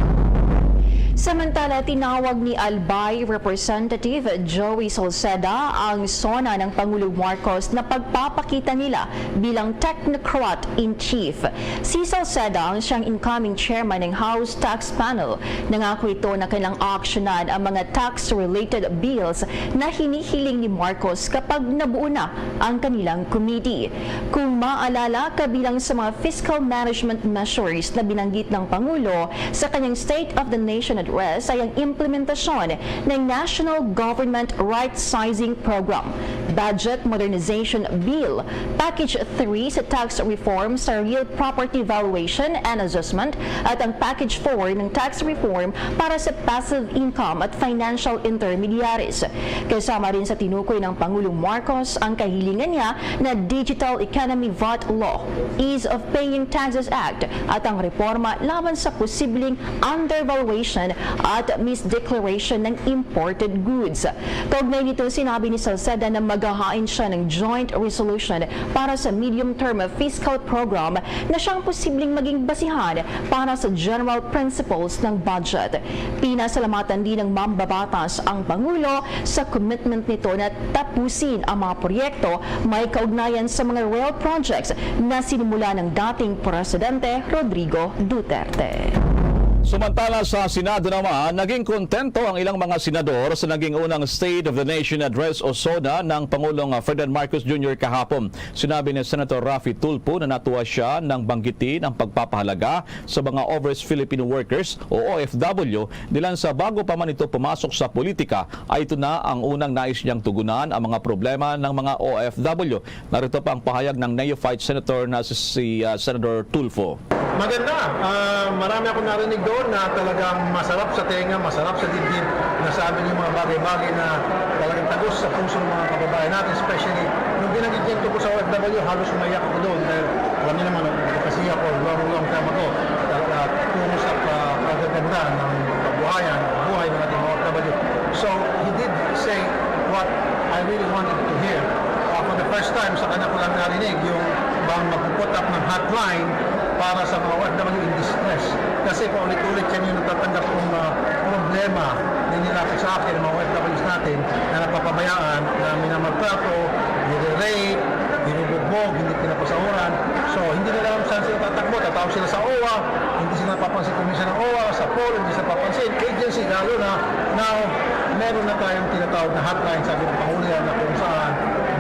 Samantala, tinawag ni Albay Representative Joey Salceda ang SONA ng Pangulong Marcos na pagpapakita nila bilang technocrat in chief. Si Salceda ang siyang incoming chairman ng House Tax Panel. Nangako ito na kailang aksyonan ang mga tax-related bills na hinihiling ni Marcos kapag nabuo na ang kanilang committee. Kung maalala, kabilang sa mga fiscal management measures na binanggit ng Pangulo sa kanyang State of the Nation Address ay ang implementasyon ng National Government Right-Sizing Program, Budget Modernization Bill, Package three sa tax reform sa real property valuation and assessment at ang Package four ng tax reform para sa passive income at financial intermediaries. Kasama rin sa tinukoy ng Pangulong Marcos ang kahilingan niya na Digital Economy V A T Law, Ease of Paying Taxes Act at ang reforma laban sa posibleng undervaluation at misdeclaration ng imported goods. Kaugnay nito, sinabi ni Salceda na maghahain siya ng joint resolution para sa medium-term fiscal program na siyang posibleng maging basihan para sa general principles ng budget. Pinasalamatan din ng mambabatas ang Pangulo sa commitment nito na tapusin ang mga proyekto may kaugnayan sa mga rail projects na sinimula ng dating Presidente Rodrigo Duterte. Samantala, sa Senado naman, naging kontento ang ilang mga senador sa naging unang State of the Nation Address o SONA ng Pangulong, ah, Ferdinand Marcos Junior kahapon. Sinabi ni Senator Raffy Tulfo na natuwa siya nang banggitin ang pagpapahalaga sa mga overseas Filipino workers o O F W, dilan sa bago pa man ito pumasok sa politika, ay ito na ang unang nais niyang tugunan ang mga problema ng mga O F W. Narito pa ang pahayag ng Neophyte Senator na si, si, ah, Senator Tulfo. Maganda. Ah, marami akong narinig doon na talagang masarap sa tenga, masarap sa dibdib. Nasabi niyo mga bagay-bagay na talagang tagos sa puso ng mga kababayan natin, especially nung binanggit niya yung tungkol sa O F W, halos umayak ako doon dahil alam niyo naman, advocacy ako long, long time ago. Talaga, tungo sa pa-, pagaganda ng kabuhayan, buhay ng ating mga O F W. So, he did say what I really wanted to hear. Ah, for the first time, sa kanya ko lang narinig yung bang magpuput up ng hotline para sa mga O F W in distress. Kasi paulit-ulit yan yung natatanggap kong, ah, problema na nilapit sa akin ng mga O F Ws natin na napapabayaan, na minamaltrato, nire-rape, binubugbog, hindi pinapasahuran. So, hindi nila alam saan sila tatakbo. Tatawag sila sa O W A, hindi sila napapansin. Commission ng O W A, sa poll, hindi sila papansin. Agency, lalo na, now, meron na tayong tinatawag na hotline, sabi ng Pangulo yan, na kung saan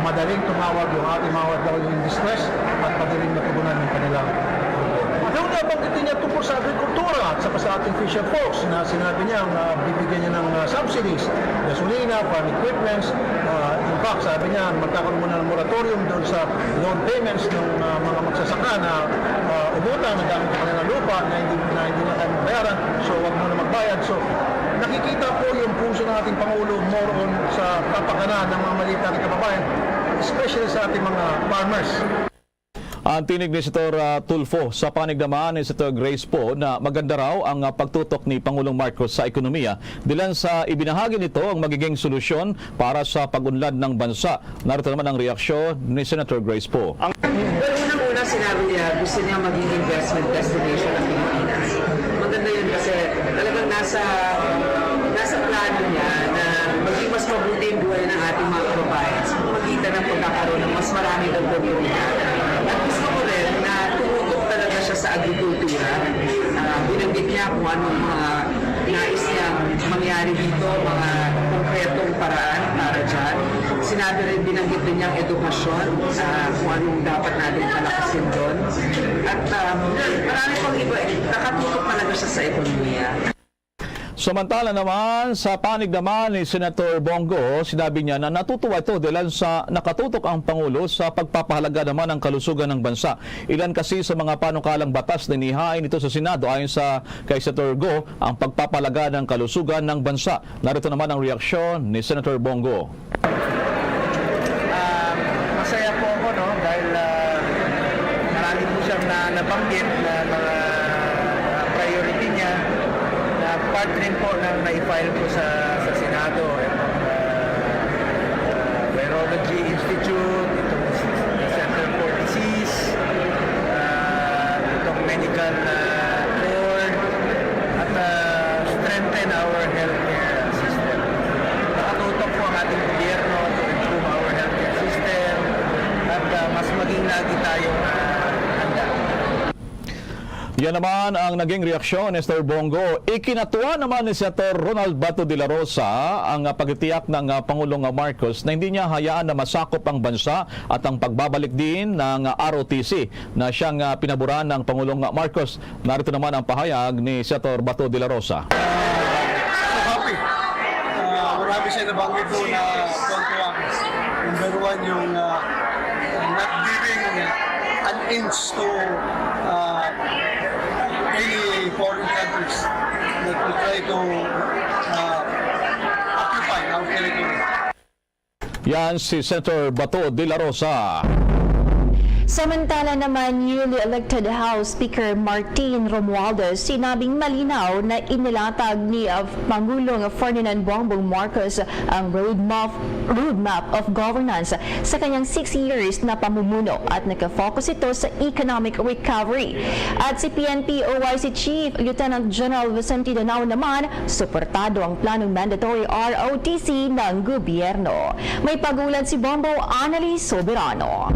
Madaling tumawag yung ating mga O F W in distress at madaling matugunan yung kanilang problema. At yung nabanggit niya tungkol sa agrikultura at saka sa ating fisher folks na sinabi niya na bibigyan niya ng ah, subsidies, gasolina, farm equipments. Ah, in fact, sabi niya magkakaroon muna ng moratorium doon sa loan payments ng ah, mga magsasaka na ah, umutang na gamit ang kanilang lupa na hindi, na hindi na kaya mabayaran. So, wag muna magbayad. So, nakikita po yung puso ng ating Pangulo more on sa kapakanan ng mga maliit nating kababayan, especially sa ating mga farmers. Ang tinig ni Senator ah, Tulfo. Sa panig naman ni Senator Grace Poe na maganda raw ang ah, pagtutok ni Pangulong Marcos sa ekonomiya, dilan sa ibinahagi nito ang magiging solusyon para sa pag-unlad ng bansa. Narito naman ang reaksyon ni Senator Grace Poe. Well, unang-una, sinabi niya gusto niya maging investment destination ang Pilipinas. Maganda yun kasi talagang nasa, nasa plano niya na maging mas mabuti yung buhay ng ating mga kababayan sa pamamagitan ng pagkakaroon ng mas maraming oportunidad. At gusto ko rin na tumutok talaga siya sa agrikultura. Ah, binanggit niya kung anong mga nais niyang mangyari dito, mga konkretong paraan para dyan. Sinabi rin, binanggit din niya ang edukasyon, ah, kung anong dapat natin palakasin doon. At ah, marami pang iba eh. Nakatutok talaga siya sa ekonomiya. Samantala naman, sa panig naman ni Senator Bong Go, sinabi niya na natutuwa ito dahil sa nakatutok ang Pangulo sa pagpapahalaga naman ng kalusugan ng bansa. Ilan kasi sa mga panukalang batas na inihain nito sa Senado. Ayon sa kay Senator Go, ang pagpapahalaga ng kalusugan ng bansa. Narito naman ang reaksyon ni Senator Bong Go. Ah, masaya po ako, no, dahil ah, marami po siyang na, nabanggit na mga ah, priority niya na part rin po ng na-file ko sa, sa Senado. Itong ah, ah, Virology Institute, itong Center for Disease, ah, itong medical ah, corps, at ah, strengthen our healthcare system. Nakatutok po ang ating gobyerno to improve our healthcare system at ah, mas maging lagi tayong ah, handa. Yan naman ang naging reaksyon ni Senator Bong Go. Ikinatuwa naman ni Senator Ronald Bato de la Rosa ang ah, pagtitiyak ng ah, Pangulong Marcos na hindi niya hayaan na masakop ang bansa at ang pagbabalik din ng ah, R O T C na siyang ah, pinaboran ng Pangulong Marcos. Narito naman ang pahayag ni Senator Bato de la Rosa. So happy. Uh, marami siya nabanggit doon na punto ang number one yung uh, not giving an inch to uh, any foreign countries that will try to uh, occupy our territory. Yan si Senator Bato de la Rosa. Samantala naman, newly elected House Speaker Martin Romualdez sinabing malinaw na inilatag ni uh, Pangulong Ferdinand Bongbong Marcos ang roadmap, roadmap of governance sa kanyang six years na pamumuno at nakafocus ito sa economic recovery. At si P N P O Y C Chief Lieutenant General Vicente Danao naman, suportado ang planong mandatory R O T C ng gobyerno. May pag-ulat si Bombo Annalise Soberano.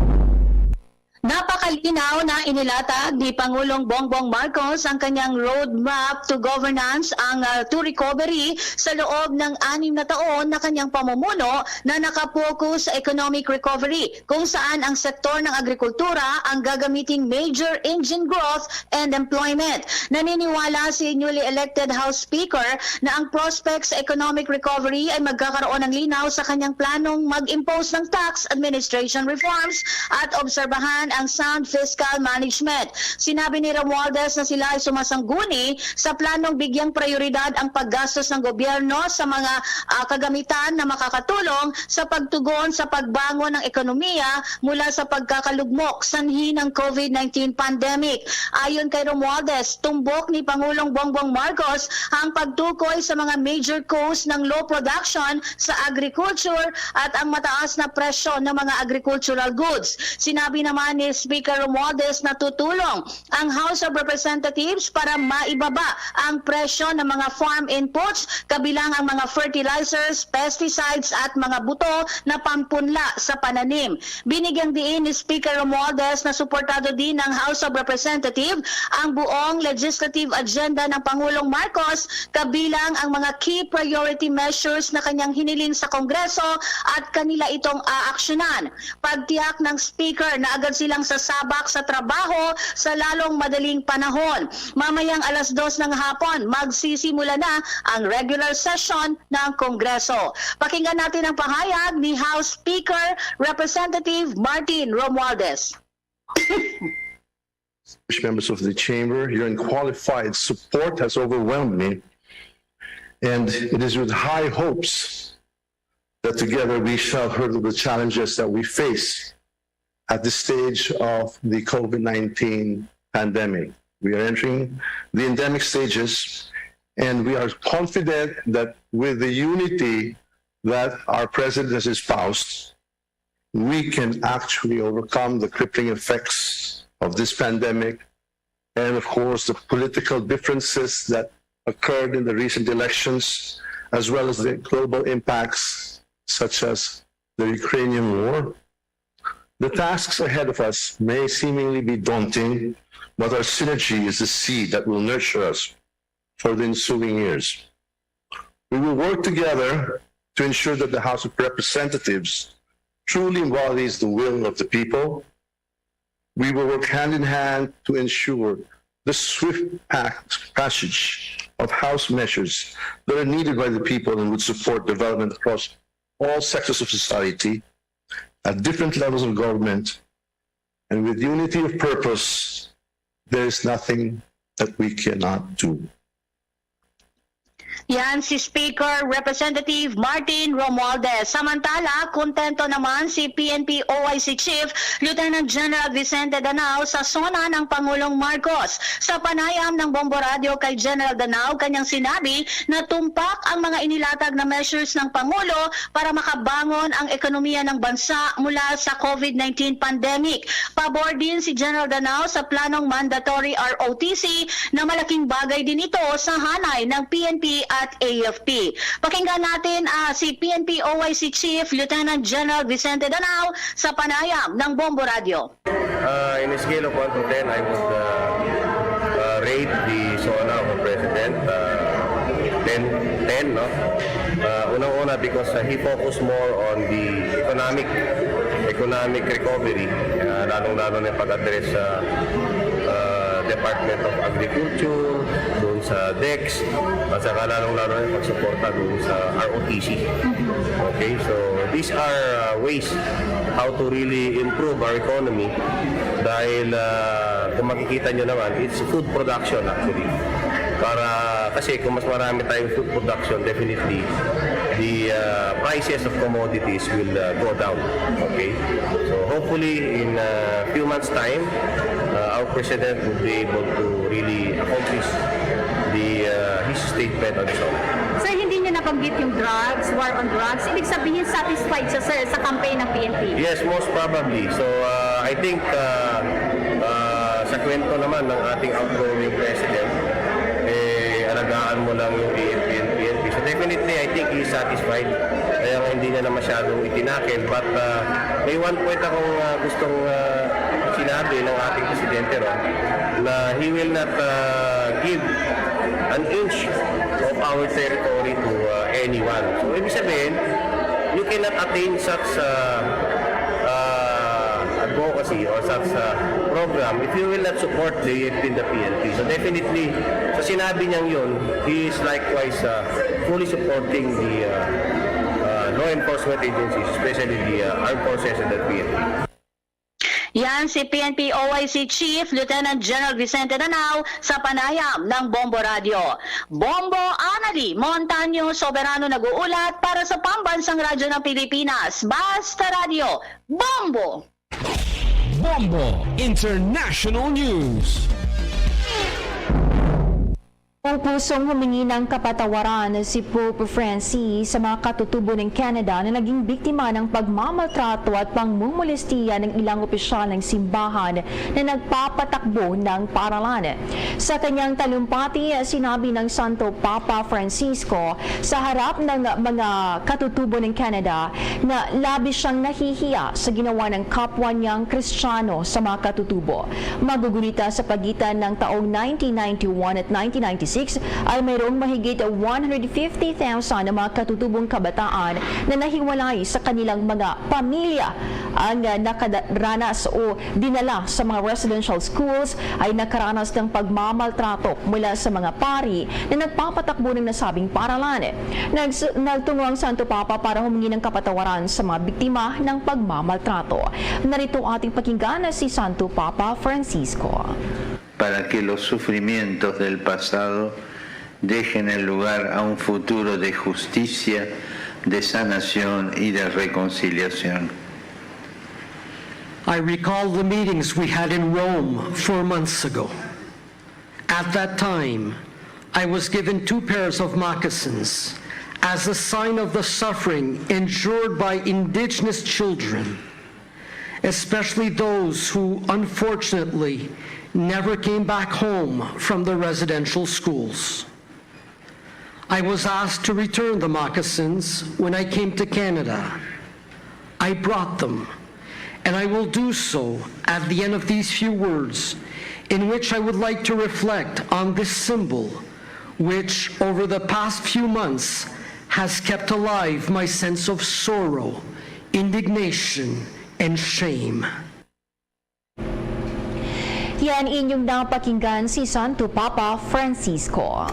Napakalinaw na inilatag ni Pangulong Bongbong Marcos ang kanyang roadmap to governance ang uh, to recovery sa loob ng anim na taon na kanyang pamumuno na nakapokus sa economic recovery kung saan ang sektor ng agrikultura ang gagamiting major engine growth and employment. Naniniwala si newly elected House Speaker na ang prospects sa economic recovery ay magkakaroon ng linaw sa kanyang planong mag-impose ng tax administration reforms at obserbahan ang sound fiscal management. Sinabi ni Romualdez na sila ay sumasangguni sa planong bigyang prioridad ang paggastos ng gobyerno sa mga uh, kagamitan na makakatulong sa pagtugon sa pagbangon ng ekonomiya mula sa pagkakalugmok sanhi ng COVID nineteen pandemic. Ayon kay Romualdez, tumbok ni Pangulong Bongbong Marcos ang pagtukoy sa mga major cause ng low production sa agriculture at ang mataas na presyo ng mga agricultural goods. Sinabi naman Speaker Romualdez na tutulong ang House of Representatives para maibaba ang presyo ng mga farm inputs, kabilang ang mga fertilizers, pesticides at mga buto na pampunla sa pananim. Binigyang diin ni Speaker Romualdez na suportado din ng House of Representatives ang buong legislative agenda ng Pangulong Marcos, kabilang ang mga key priority measures na kanyang hiniling sa Kongreso at kanila itong aaksyonan. Pagtiyak ng Speaker na agad silang sasabak sa trabaho sa lalong madaling panahon. Mamayang alas dos ng hapon, magsisimula na ang regular session ng Kongreso. Pakinggan natin ang pahayag ni House Speaker Representative Martin Romualdez. Members of the chamber, your unqualified support has overwhelmed me, and it is with high hopes that together we shall hurdle the challenges that we face at this stage of the COVID nineteen pandemic. We are entering the endemic stages, and we are confident that with the unity that our president has espoused, we can actually overcome the crippling effects of this pandemic and, of course, the political differences that occurred in the recent elections, as well as the global impacts such as the Ukrainian war. The tasks ahead of us may seemingly be daunting, but our synergy is the seed that will nurture us for the ensuing years. We will work together to ensure that the House of Representatives truly embodies the will of the people. We will work hand in hand to ensure the swift act, passage of House measures that are needed by the people and would support development across all sectors of society, at different levels of government, and with unity of purpose, there is nothing that we cannot do. Yan si Speaker Representative Martin Romualdez. Samantala, kontento naman si P N P O I C Chief Lieutenant General Vicente Danao sa SONA ng Pangulong Marcos. Sa panayam ng Bombo Radio kay General Danao, kanyang sinabi na tumpak ang mga inilatag na measures ng Pangulo para makabangon ang ekonomiya ng bansa mula sa COVID nineteen pandemic. Pabor din si General Danao sa planong mandatory R O T C na malaking bagay din ito sa hanay ng P N P at A F P. Pakinggan natin ah, si P N P O I C Chief Lieutenant General Vicente Danao sa panayam ng Bombo Radio. Uh, in a scale of one to ten, I would uh, uh, rate the SONA of our President uh, ten, ten, no? Uh, unang-una because uh, he focused more on the economic economic recovery, uh, lalong-lalo na yung pag-address sa uh, Department of Agriculture, doon sa DEX, at saka lalong-lalo na yung pagsuporta doon sa R O T C. Okay, so these are uh, ways how to really improve our economy dahil uh, kung makikita nyo naman, it's food production actually. Para kasi kung mas marami tayong food production, definitely the uh, prices of commodities will uh, go down. Okay? So hopefully in a few months time, uh, our president would be able to really accomplish the uh, his statement on his own. Sir, hindi niyo nabanggit yung drugs, war on drugs. Ibig sabihin, satisfied siya, sir, sa campaign ng P N P? Yes, most probably. So, uh, I think uh, uh, sa kwento naman ng ating outgoing president, eh, alagaan mo lang yung A F P and P N P. So, definitely, I think he's satisfied. Kaya nga hindi niya na masyadong itinakel. But uh, may one point akong uh, gustong uh, sinabi ng ating presidente, no, na he will not uh, give an inch of our territory to uh, anyone. So, ibig sabihin, you cannot attain such uh, uh, advocacy or such uh, program if you will not support the A F P and the P N P. So, definitely, sa sinabi niyang yun, he is likewise uh, fully supporting the uh, uh, law enforcement agencies, especially the uh, armed forces and the P N P. Yan si P N P O I C Chief Lieutenant General Vicente Danao sa panayam ng Bombo Radio. Bombo Anali Montaño, soberano nag-uulat para sa Pambansang Radyo ng Pilipinas. Basta Radio, Bombo! Bombo International News. Pusong humingi ng kapatawaran si Pope Francis sa mga katutubo ng Canada na naging biktima ng pagmamaltrato at pangmumulestiya ng ilang opisyal ng simbahan na nagpapatakbo ng paaralan. Sa kanyang talumpati, sinabi ng Santo Papa Francisco sa harap ng mga katutubo ng Canada na labis siyang nahihiya sa ginawa ng kapwa niyang Kristiyano sa mga katutubo. Magugunita sa pagitan ng taong nineteen ninety-one at nineteen ninety-six ay mayroong mahigit one hundred fifty thousand na mga katutubong kabataan na nahiwalay sa kanilang mga pamilya ang, ah, nakaranas o dinala sa mga residential schools ay nakaranas ng pagmamaltrato mula sa mga pari na nagpapatakbo ng nasabing paaralan. Nags-, nagtungo ang Santo Papa para humingi ng kapatawaran sa mga biktima ng pagmamaltrato. Narito ating pakinggan si Santo Papa Francisco. Para que los sufrimientos del pasado dejen el lugar a un futuro de justicia, de sanación y de reconciliación. I recall the meetings we had in Rome four months ago. At that time, I was given two pairs of moccasins as a sign of the suffering endured by indigenous children, especially those who unfortunately never came back home from the residential schools. I was asked to return the moccasins when I came to Canada. I brought them, and I will do so at the end of these few words, in which I would like to reflect on this symbol, which over the past few months has kept alive my sense of sorrow, indignation, and shame. Yan inyong napakinggan si Santo Papa Francisco.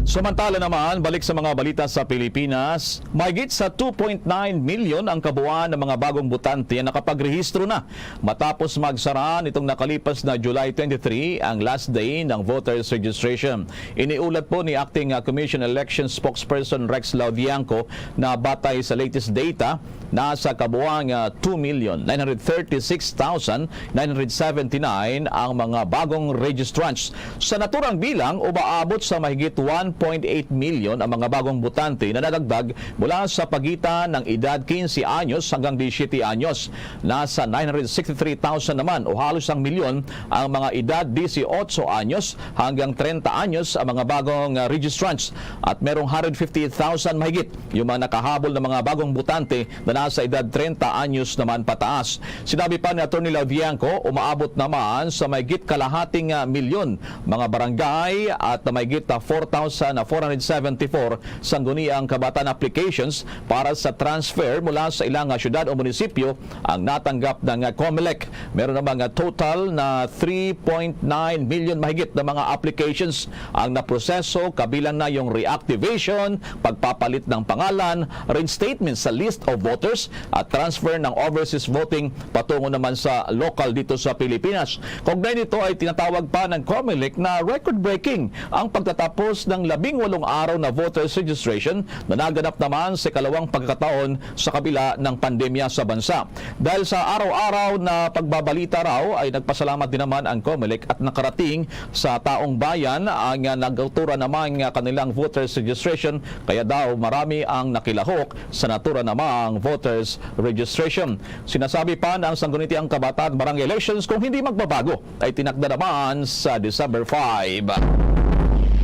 Samantala naman, balik sa mga balita sa Pilipinas, mahigit sa two point nine million ang kabuuan ng mga bagong botante ang nakapagrehistro na matapos magsara nitong nakalipas na July twenty-three ang last day ng voters registration. Iniulat po ni Acting, uh, Commission Election Spokesperson Rex Laudianco na batay sa latest data, nasa kabuang, ah, two million nine hundred thirty-six thousand nine hundred seventy-nine ang mga bagong registrants. Sa naturang bilang, umaabot sa mahigit one point eight million ang mga bagong botante na nadagdag mula sa pagitan ng edad quince anyos hanggang disisiete anyos. Nasa nine hundred sixty-three thousand naman o halos ang milyon ang mga edad dieciocho anyos hanggang treinta anyos ang mga bagong, ah, registrants at merong hundred fifty-eight thousand mahigit yung mga nakahabol na mga bagong botante na nasa edad treinta anyos naman pataas. Sinabi pa ni Attorney Laudianco, umaabot naman sa mahigit kalahating, ah, milyon mga barangay at mahigit, ah, four thousand four hundred seventy-four sangguniang kabataan applications para sa transfer mula sa ilang, ah, syudad o munisipyo ang natanggap ng, ah, Comelec. Meron namang, ah, total na three point nine million mahigit na mga applications ang naproseso, kabilang na yung reactivation, pagpapalit ng pangalan, reinstatement sa list of voters, at transfer ng overseas voting patungo naman sa lokal dito sa Pilipinas. Kaugnay nito ay tinatawag pa ng Comelec na record-breaking ang pagtatapos ng labing walong araw na voters registration na naganap naman sa ikalawang pagkakataon sa kabila ng pandemya sa bansa. Dahil sa araw-araw na pagbabalita raw ay nagpasalamat din naman ang Comelec at nakarating sa taong bayan ang, ah, nagautura naman nga kanilang voters registration, kaya daw marami ang nakilahok sa natura namang voters registration. Sinasabi pa ng Sangguniang Kabataan Barangay Elections kung hindi magbabago ay tinakda naman sa December five.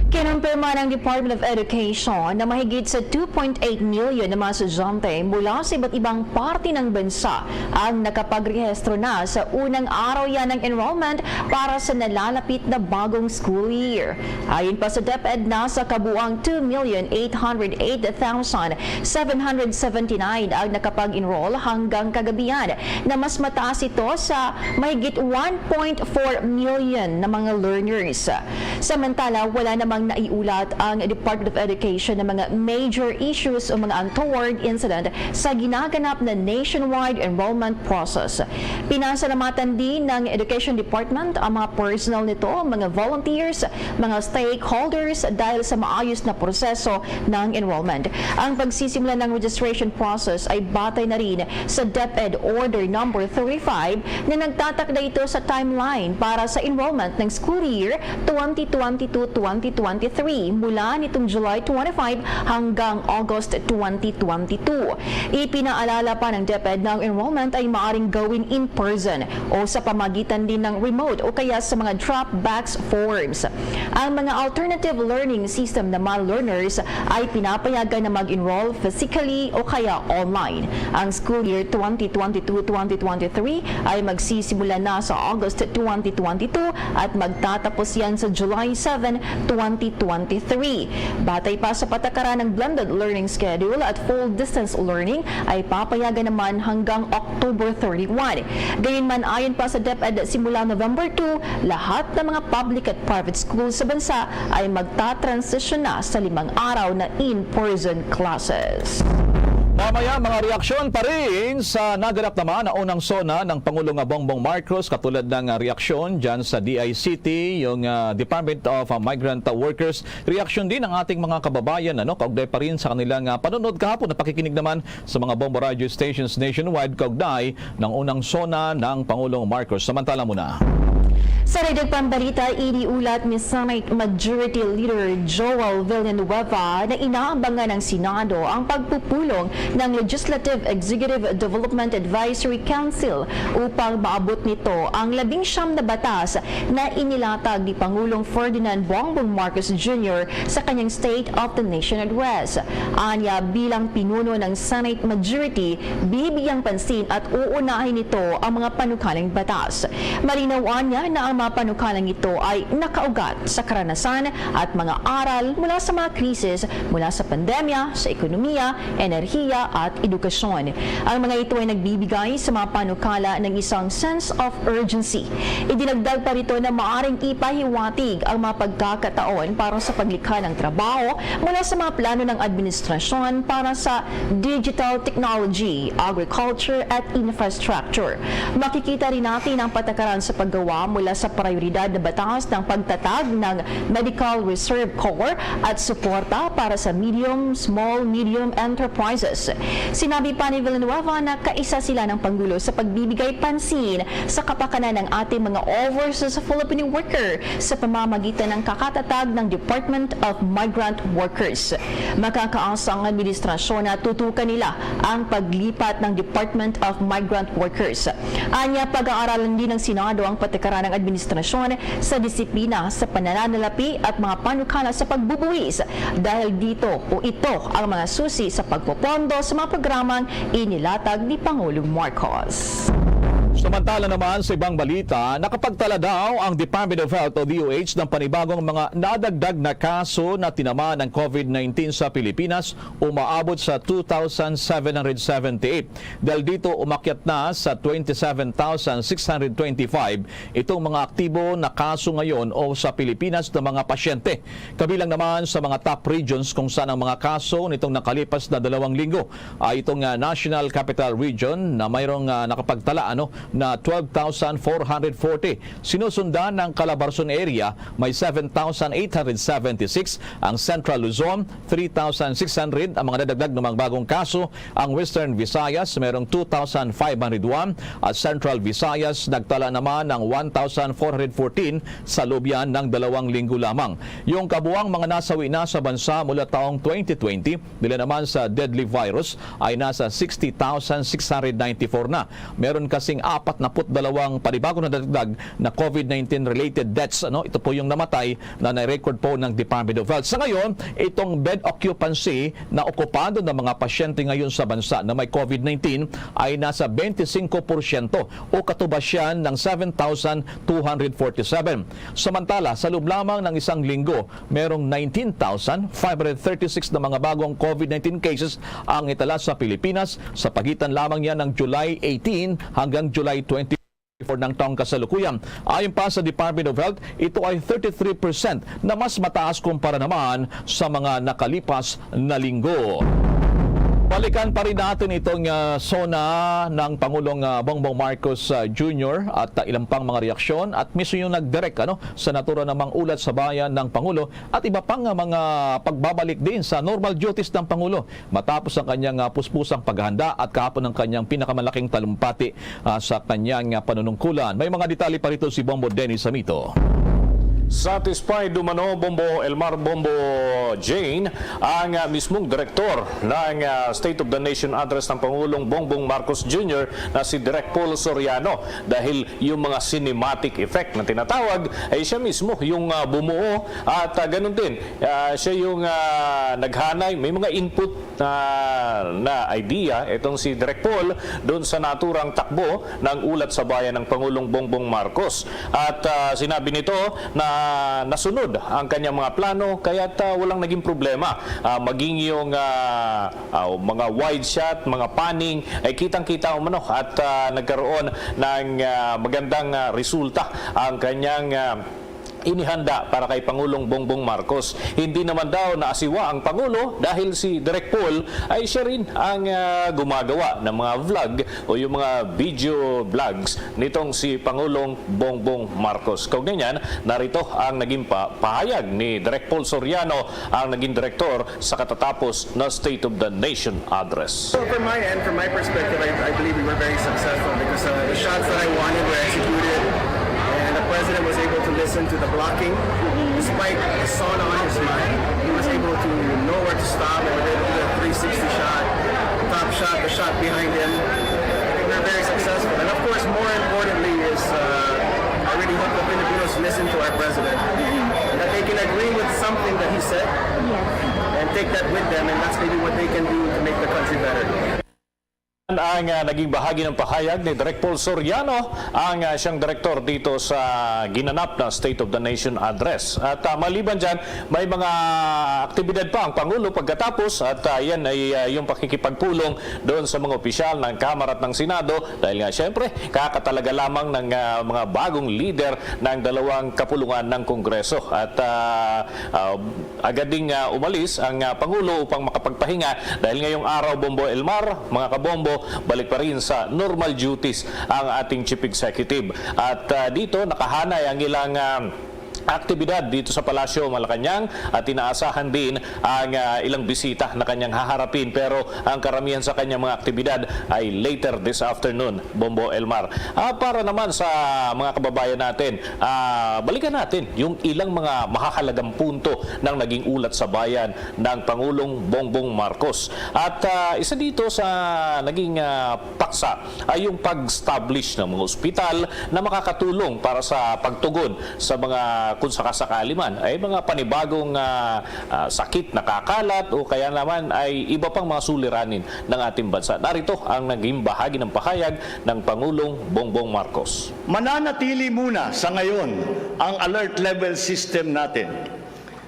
Kinumpirma ng Department of Education na mahigit sa two point eight million na mga estudyante mula sa iba't ibang parte ng bansa ang nakapagrehistro na sa unang araw yan ng enrollment para sa nalalapit na bagong school year. Ayon pa sa DepEd, nasa kabuang two million eight hundred eight thousand seven hundred seventy-nine ang nakapag-enroll hanggang kagabihan, na mas mataas ito sa mahigit one point four million na mga learners. Samantala, wala namang Naiulat ang Department of Education ng mga major issues o mga untoward incident sa ginaganap na nationwide enrollment process. Pinasalamatan din ng Education Department ang mga personnel nito, mga volunteers, mga stakeholders dahil sa maayos na proseso ng enrollment. Ang pagsisimula ng registration process ay batay na rin sa DepEd Order Number thirty-five na nagtatakda ito sa timeline para sa enrollment ng school year twenty twenty-two twenty twenty-three, mula nitong July twenty-five hanggang August twenty twenty-two. Ipinaalala pa ng DepEd na ang enrollment ay maaaring gawin in person o sa pamagitan din ng remote o kaya sa mga drop-box forms. Ang mga alternative learning system naman, learners ay pinapayagan na mag-enroll physically o kaya online. Ang school year twenty twenty-two twenty twenty-three ay magsisimula na sa August twenty twenty-two at magtatapos yan sa July seven, twenty twenty-three. Batay pa sa patakaran ng blended learning schedule at full distance learning, ay papayagan naman hanggang October thirty-one. Gayunman, ayon pa sa DepEd, simula November two, lahat ng mga public at private schools sa bansa ay magta-transition na sa limang araw na in-person classes. Mamaya, mga reaksyon pa rin sa naganap naman na unang SONA ng Pangulong Bongbong Marcos, katulad ng, ah, reaksyon dyan sa D I C T, yung, ah, Department of, ah, Migrant Workers. Reaksyon din ng ating mga kababayan, ano, kaugnay pa rin sa kanilang, ah, panonood kahapon. Napakikinig naman sa mga Bombo Radio stations nationwide kaugnay ng unang SONA ng Pangulong Marcos. Samantala muna. Sa dagdag pang balita, iniulat ni Senate Majority Leader Joel Villanueva na inaabangan ng Senado ang pagpupulong ng Legislative Executive Development Advisory Council upang maabot nito ang labing siyam na batas na inilatag ni Pangulong Ferdinand Bongbong Marcos Junior sa kanyang State of the Nation Address. Anya, bilang pinuno ng Senate Majority, bibigyang pansin at uunahin nito ang mga panukalang batas. Malinaw anya na ang mga panukalang ito ay nakaugat sa karanasan at mga aral mula sa mga krisis, mula sa pandemya, sa ekonomiya, enerhiya, at edukasyon. Ang mga ito ay nagbibigay sa mga panukala ng isang sense of urgency. Idinagdag pa rito na maaring ipahiwatig ang mga pagkakataon para sa paglikha ng trabaho mula sa mga plano ng administrasyon para sa digital technology, agriculture, at infrastructure. Makikita rin natin ang patakaran sa paggawa mula sa prioridad na batas ng pagtatag ng Medical Reserve Corps at suporta para sa medium, small, medium enterprises. Sinabi pa ni Villanueva na kaisa sila ng Pangulo sa pagbibigay pansin sa kapakanan ng ating mga overseas Filipino worker sa pamamagitan ng kakatatag ng Department of Migrant Workers. Makakaasa ang administrasyon na tutukan nila ang paglipat ng Department of Migrant Workers. Anya, pag-aaralan din ng Senado ang patakaran ng administrasyon sa disiplina sa pananalapi at mga panukala sa pagbubuhis, dahil dito o ito ang mga susi sa pagpopondo sa mga programang inilatag ni Pangulong Marcos. Samantala naman, sa ibang balita, nakapagtala daw ang Department of Health o D O H ng panibagong mga nadagdag na kaso na tinamaan ng COVID nineteen sa Pilipinas, umaabot sa two thousand seven hundred seventy-eight. Dahil dito, umakyat na sa twenty-seven thousand six hundred twenty-five itong mga aktibo na kaso ngayon o sa Pilipinas na mga pasyente. Kabilang naman sa mga top regions kung saan ang mga kaso nitong nakalipas na dalawang linggo ay itong, ah, National Capital Region na mayroong, ah, nakapagtala, ano, na twelve thousand four hundred forty. Sinusundan ng Calabarzon area, may seven thousand eight hundred seventy-six, ang Central Luzon, three thousand six hundred ang mga nadagdag ng mga bagong kaso. Ang Western Visayas, merong two thousand five hundred one, at Central Visayas, nagtala naman ng one thousand four hundred fourteen sa loob yan ng dalawang linggo lamang. Yung kabuang mga nasawi na sa bansa mula taong twenty twenty, nila naman sa deadly virus, ay nasa sixty thousand six hundred ninety-four na. Meron kasing apat na put dalawang panibagong nadagdag na COVID nineteen related deaths, ano? Ito po yung namatay na na-record po ng Department of Health. Sa ngayon, itong bed occupancy na okupado ng mga pasyente ngayon sa bansa na may COVID nineteen ay nasa twenty-five porsyento o katubasan ng seven thousand two hundred forty-seven. Samantala, sa loob lamang ng isang linggo, merong nineteen thousand five hundred thirty-six na mga bagong COVID nineteen cases ang itala sa Pilipinas sa pagitan lamang niya ng July eighteen hanggang July twenty. for ng taong kasalukuyan. Ayon pa sa Department of Health, ito ay thirty-three percent na mas mataas kumpara naman sa mga nakalipas na linggo. Balikan pa rin natin itong, ah, SONA ng Pangulong, ah, Bongbong Marcos, ah, Junior at, ah, ilang pang mga reaksyon at mismo yung nagdirect, ano, sa naturang mga ulat sa bayan ng Pangulo at iba pang, ah, mga pagbabalik din sa normal duties ng Pangulo matapos ang kanyang, ah, puspusang paghahanda at kahapon ang kanyang pinakamalaking talumpati, ah, sa kanyang, ah, panunungkulan. May mga detalye pa rito si Bombo Dennis Samito. Satisfied umano, Bombo Elmar, Bombo Jane, ang, ah, mismong direktor ng, ah, State of the Nation Address ng Pangulong Bongbong Marcos Junior na si Direk Paul Soriano dahil yung mga cinematic effect na tinatawag ay siya mismo yung, ah, bumuo at, ah, ganun din, ah, siya yung, ah, naghanay, may mga input na, na idea itong si Direk Paul doon sa naturang takbo ng ulat sa bayan ng Pangulong Bongbong Marcos. At, ah, sinabi nito na nasunod ang kanyang mga plano, kaya't, ah, walang naging problema. Ah, maging yung, ah, ah, mga wide shot, mga panning, ay kitang-kita umano at, ah, nagkaroon ng, ah, magandang, ah, resulta ang kanyang, ah, inihanda para kay Pangulong Bongbong Marcos. Hindi naman daw naasiwa ang Pangulo dahil si Direk Paul ay siya rin ang, ah, gumagawa ng mga vlog o yung mga video vlogs nitong si Pangulong Bongbong Marcos. Kaugnay niyan, narito ang naging pa-, pahayag ni Direk Paul Soriano, ang naging direktor sa katatapos na State of the Nation Address. So from my end, from my perspective, I, I believe we were very successful because, uh, the shots that I wanted were executed, and the president was able to listen to the blocking. Despite the SONA on his mind, he was able to know where to stop and was able to do a three sixty shot, top shot, the shot behind him. We're very successful. And of course, more importantly is, uh, I really hope the Filipinos listen to our president and that they can agree with something that he said and take that with them, and that's maybe what they can do to make the country better. Ang, ah, naging bahagi ng pahayag ni Direk Paul Soriano, ang, ah, siyang direktor dito sa ginanap na State of the Nation Address. At, ah, maliban dyan, may mga aktibidad pa ang Pangulo pagkatapos at, ah, yan ay, ah, yung pakikipagpulong doon sa mga opisyal ng Kamara at ng Senado dahil nga, syempre, kakatalaga lamang ng, ah, mga bagong lider ng dalawang kapulungan ng Kongreso. At, ah, ah, agad ding, ah, umalis ang, ah, Pangulo upang makapagpahinga dahil ngayong araw, Bombo Elmar, mga kabombo, balik pa rin sa normal duties ang ating Chief Executive. At, ah, dito nakahanay ang ilang, ah, aktibidad dito sa Palasyo Malacañang at inaasahan din ang, ah, ilang bisita na kanyang haharapin. Pero ang karamihan sa kanyang mga aktibidad ay later this afternoon, Bombo Elmar. Ah, para naman sa mga kababayan natin, ah, balikan natin yung ilang mga mahahalagang punto ng naging ulat sa bayan ng Pangulong Bongbong Marcos. At, ah, isa dito sa naging, ah, paksa ay yung pag-establish ng mga ospital na makakatulong para sa pagtugon sa mga, kung sakasakali man, ay mga panibagong, ah, ah, sakit nakakalat o kaya naman ay iba pang mga suliranin ng ating bansa. Narito ang naging bahagi ng pahayag ng Pangulong Bongbong Marcos. Mananatili muna sa ngayon ang alert level system natin.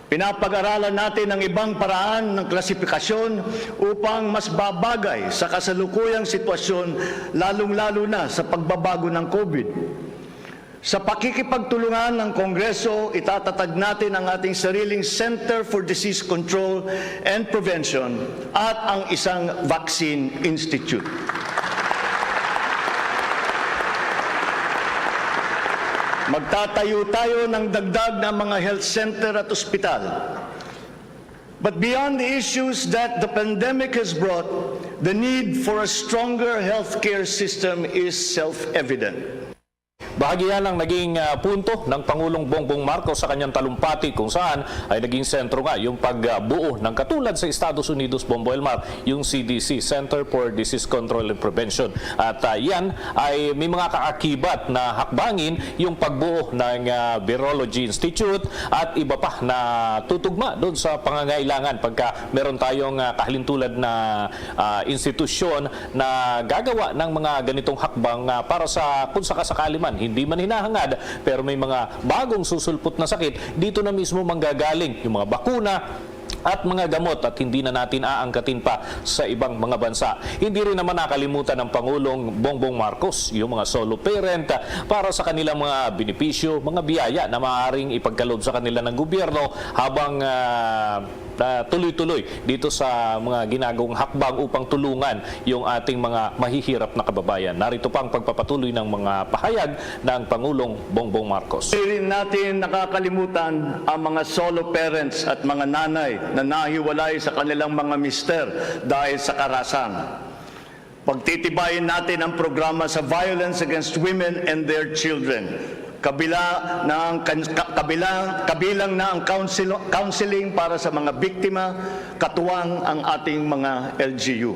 Pinapag-aralan natin ang ibang paraan ng klasifikasyon upang mas babagay sa kasalukuyang sitwasyon, lalong-lalo na sa pagbabago ng COVID. Sa pakikipagtulungan ng Kongreso, itatatag natin ang ating sariling Center for Disease Control and Prevention at ang isang Vaccine Institute. Magtatayo tayo ng dagdag na mga health center at ospital. But beyond the issues that the pandemic has brought, the need for a stronger healthcare system is self-evident. Bahagi yan ang naging, ah, punto ng Pangulong Bongbong Marcos sa kanyang talumpati, kung saan ay naging sentro nga yung pagbuo ng katulad sa Estados Unidos, Bombo Elmar, yung C D C, Center for Disease Control and Prevention. At, ah, yan ay may mga kaakibat na hakbangin, yung pagbuo ng, ah, Virology Institute at iba pa na tutugma doon sa pangangailangan pagka meron tayong, ah, kahalintulad na, ah, institusyon na gagawa ng mga ganitong hakbang, ah, para sa kung sakasakali man, hindi man hinahangad, pero may mga bagong susulpot na sakit, dito na mismo manggagaling yung mga bakuna, at mga gamot at hindi na natin aangkatin pa sa ibang mga bansa. Hindi rin naman nakalimutan ng Pangulong Bongbong Marcos yung mga solo parent para sa kanilang mga benepisyo, mga biyaya na maaaring ipagkaloob sa kanila ng gobyerno habang, ah, ah, tuloy-tuloy dito sa mga ginagawang hakbang upang tulungan yung ating mga mahihirap na kababayan. Narito pa ang pagpapatuloy ng mga pahayag ng Pangulong Bongbong Marcos. Hindi rin natin nakakalimutan ang mga solo parents at mga nanay na nahiwalay sa kanilang mga mister dahil sa karasan. Pagtitibayin natin ang programa sa violence against women and their children. Kabila na ang kan-, ka-, kabilang, kabilang na ang counsel-, counseling para sa mga biktima, katuwang ang ating mga L G U.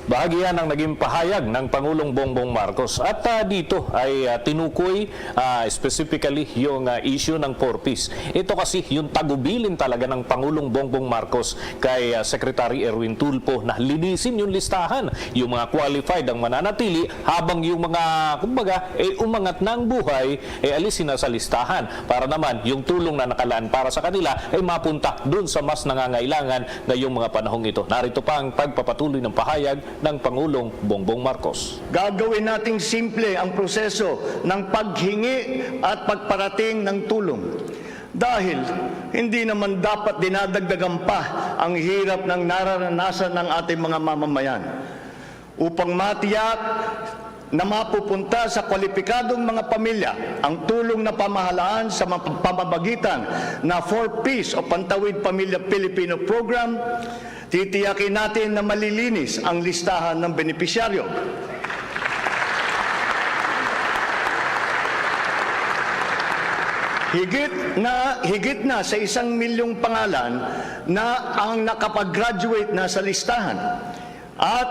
Bahagi yan ang naging pahayag ng Pangulong Bongbong Marcos. At, ah, dito ay, ah, tinukoy, ah, specifically yung, ah, issue ng four Ps. Ito kasi yung tagubilin talaga ng Pangulong Bongbong Marcos kay, ah, Secretary Erwin Tulfo na linisin yung listahan, yung mga qualified ang mananatili, habang yung mga, kumbaga, eh, umangat na ang buhay, eh, alisin na sa listahan para naman yung tulong na nakalaan para sa kanila ay mapunta dun sa mas nangangailangan ngayong mga panahong ito. Narito pa ang pagpapatuloy ng pahayag ng Pangulong Bongbong Marcos. Gagawin nating simple ang proseso ng paghingi at pagparating ng tulong. Dahil hindi naman dapat dinadagdagan pa ang hirap ng nararanasan ng ating mga mamamayan. Upang matiyak na mapupunta sa kwalipikadong mga pamilya ang tulong na pamahalaan sa map-, pamamagitan na four Ps o Pantawid Pamilya Pilipino Program, titiyakin natin na malilinis ang listahan ng benepisyaryo. Higit na, higit na sa isang milyong pangalan na ang nakapag-graduate na sa listahan. At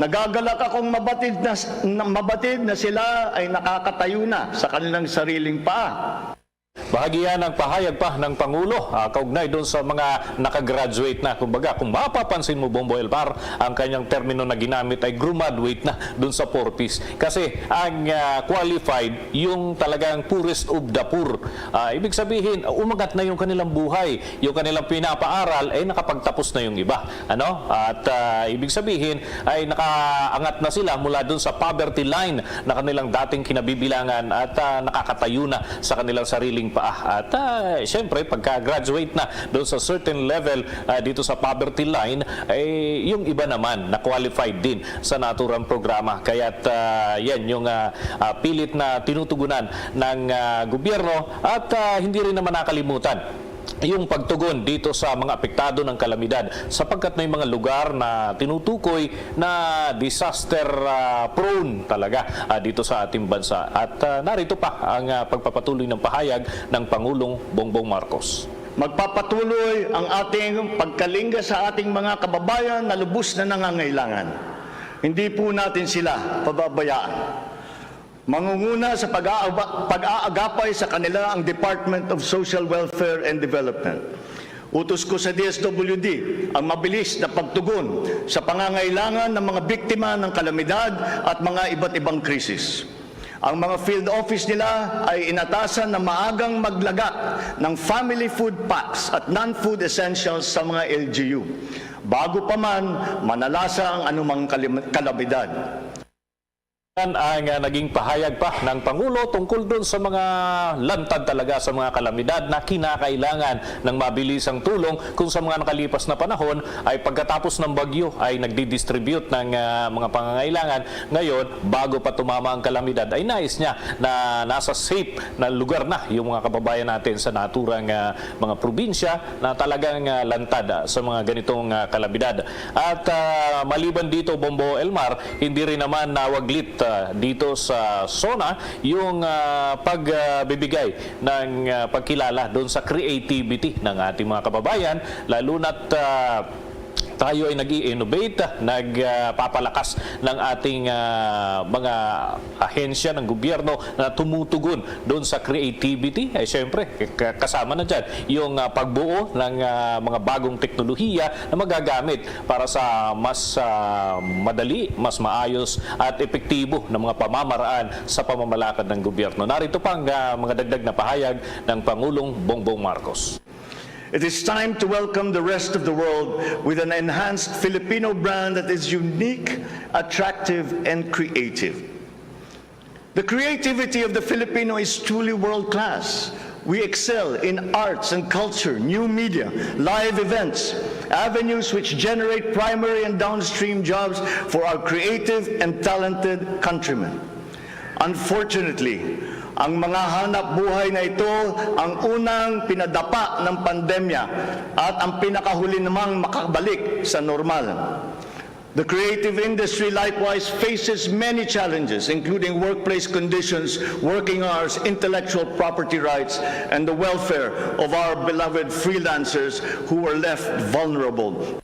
nagagalak akong mabatid na, na, mabatid na sila ay nakakatayo na sa kanilang sariling paa. Bahagi yan ng pahayag pa ng Pangulo, ah, kaugnay doon sa mga nakagraduate na. Kumbaga, kung mapapansin mo, Bombo Elmar, ang kanyang termino na ginamit ay graduate na doon sa four Ps. Kasi ang, ah, qualified, yung talagang poorest of the poor. Ah, ibig sabihin, umangat na yung kanilang buhay, yung kanilang pinapaaral, ay nakapagtapos na yung iba. Ano? At, ah, ibig sabihin, ay nakaangat na sila mula doon sa poverty line na kanilang dating kinabibilangan at, ah, nakakatayo na sa kanilang sariling paa. At, ah, siyempre, pagka-graduate na doon sa certain level, ah, dito sa poverty line, ay yung iba naman na qualified din sa naturang programa. Kaya't, ah, yan yung, ah, ah, pilit na tinutugunan ng, ah, gobyerno at, ah, hindi rin naman nakalimutan yung pagtugon dito sa mga apektado ng kalamidad, sapagkat may mga lugar na tinutukoy na disaster, ah, prone talaga, ah, dito sa ating bansa. At, ah, narito pa ang, ah, pagpapatuloy ng pahayag ng Pangulong Bongbong Marcos. Magpapatuloy ang ating pagkalinga sa ating mga kababayan na lubos na nangangailangan. Hindi po natin sila pababayaan. Mangunguna sa pag-aaba-, pag-aagapay sa kanila ang Department of Social Welfare and Development. Utos ko sa D S W D ang mabilis na pagtugon sa pangangailangan ng mga biktima ng kalamidad at mga iba't ibang krisis. Ang mga field office nila ay inatasan na maagang maglaga ng family food packs at non-food essentials sa mga L G U, bago pa man manalasa ang anumang kalim-, kalamidad. Yan ang, ah, naging pahayag pa ng Pangulo tungkol dun sa mga lantad talaga sa mga kalamidad na kinakailangan ng mabilisang tulong, kung sa mga nakalipas na panahon ay pagkatapos ng bagyo ay nagdi-distribute ng, ah, mga pangangailangan. Ngayon, bago pa tumama ang kalamidad, ay nais niya na nasa safe na lugar na yung mga kababayan natin sa naturang, ah, mga probinsya na talagang, ah, lantad, ah, sa mga ganitong, ah, kalamidad. At, ah, maliban dito, Bombo Elmar, hindi rin naman nawaglit, ah, dito sa SONA yung, ah, pagbibigay ng, ah, pagkilala doon sa creativity ng ating mga kababayan, lalo na't, ah, tayo ay nag-i-innovate, nagpapalakas ng ating, ah, mga ahensya ng gobyerno na tumutugon doon sa creativity. Eh, siyempre, ka-, kasama na dyan yung, ah, pagbuo ng, ah, mga bagong teknolohiya na magagamit para sa mas, ah, madali, mas maayos at epektibo na mga pamamaraan sa pamamalakad ng gobyerno. Narito pa ang, ah, mga dagdag na pahayag ng Pangulong Bongbong Marcos. It is time to welcome the rest of the world with an enhanced Filipino brand that is unique, attractive, and creative. The creativity of the Filipino is truly world-class. We excel in arts and culture, new media, live events, avenues which generate primary and downstream jobs for our creative and talented countrymen. Unfortunately, ang mga hanap buhay na ito ang unang pinadapa ng pandemya at ang pinakahuli namang makabalik sa normal. The creative industry likewise faces many challenges, including workplace conditions, working hours, intellectual property rights, and the welfare of our beloved freelancers who were left vulnerable.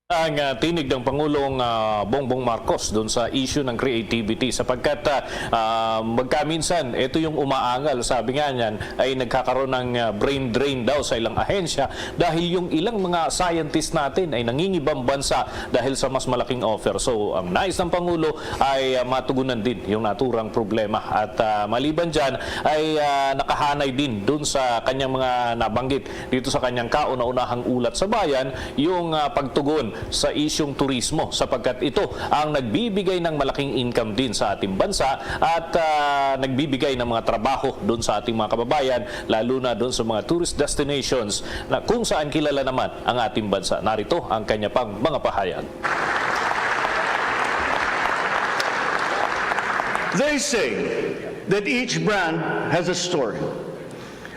Ang, ah, tinig ng Pangulong, ah, Bongbong Marcos dun sa issue ng creativity, sapagkat, ah, ah, magkaminsan, ito yung umaangal, sabi nga niyan, ay nagkakaroon ng, ah, brain drain daw sa ilang ahensya dahil yung ilang mga scientist natin ay nangingibang bansa dahil sa mas malaking offer. So, ang nais ng Pangulo ay, ah, matugunan din yung naturang problema. At, ah, maliban dyan, ay, ah, nakahanay din dun sa kanyang mga nabanggit dito sa kanyang kauna-unahang ulat sa bayan, yung, ah, pagtugon sa isyung turismo, sapagkat ito ang nagbibigay ng malaking income din sa ating bansa at, ah, nagbibigay ng mga trabaho dun sa ating mga kababayan, lalo na dun sa mga tourist destinations na kung saan kilala naman ang ating bansa. Narito ang kanya pang mga pahayag. They say that each brand has a story.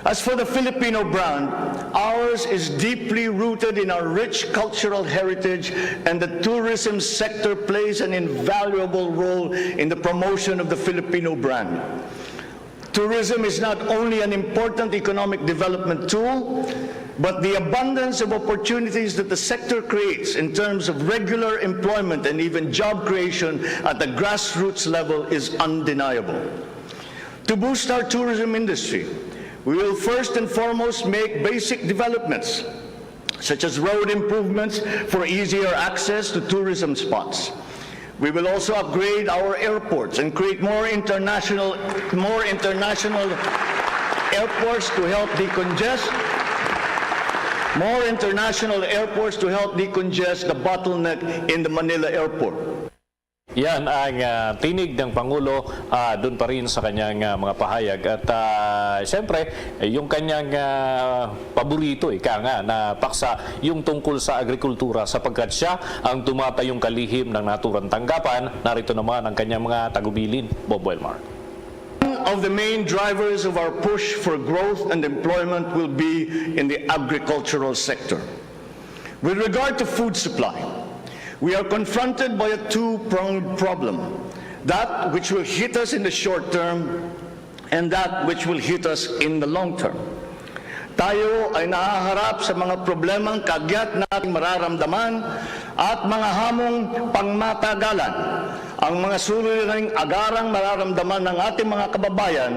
As for the Filipino brand, ours is deeply rooted in our rich cultural heritage, and the tourism sector plays an invaluable role in the promotion of the Filipino brand. Tourism is not only an important economic development tool, but the abundance of opportunities that the sector creates in terms of regular employment and even job creation at the grassroots level is undeniable. To boost our tourism industry, we will first and foremost make basic developments, such as road improvements for easier access to tourism spots. We will also upgrade our airports and create more international, more international airports to help decongest, more international airports to help decongest the bottleneck in the Manila airport. Yan ang, ah, tinig ng Pangulo, ah, dun pa rin sa kanyang, ah, mga pahayag. At, ah, siyempre, eh, yung kanyang, ah, paborito, ika nga, na paksa, yung tungkol sa agrikultura, sapagkat siya ang tumatayong kalihim ng naturang tanggapan. Narito naman ang kanyang mga tagubilin, Bob Wilmar. One of the main drivers of our push for growth and employment will be in the agricultural sector. With regard to food supply, we are confronted by a two-pronged problem, that which will hit us in the short term and that which will hit us in the long term. Tayo ay nahaharap sa mga problemang kagyat nating mararamdaman at mga hamong pangmatagalan. Ang mga suliraning agarang mararamdaman ng ating mga kababayan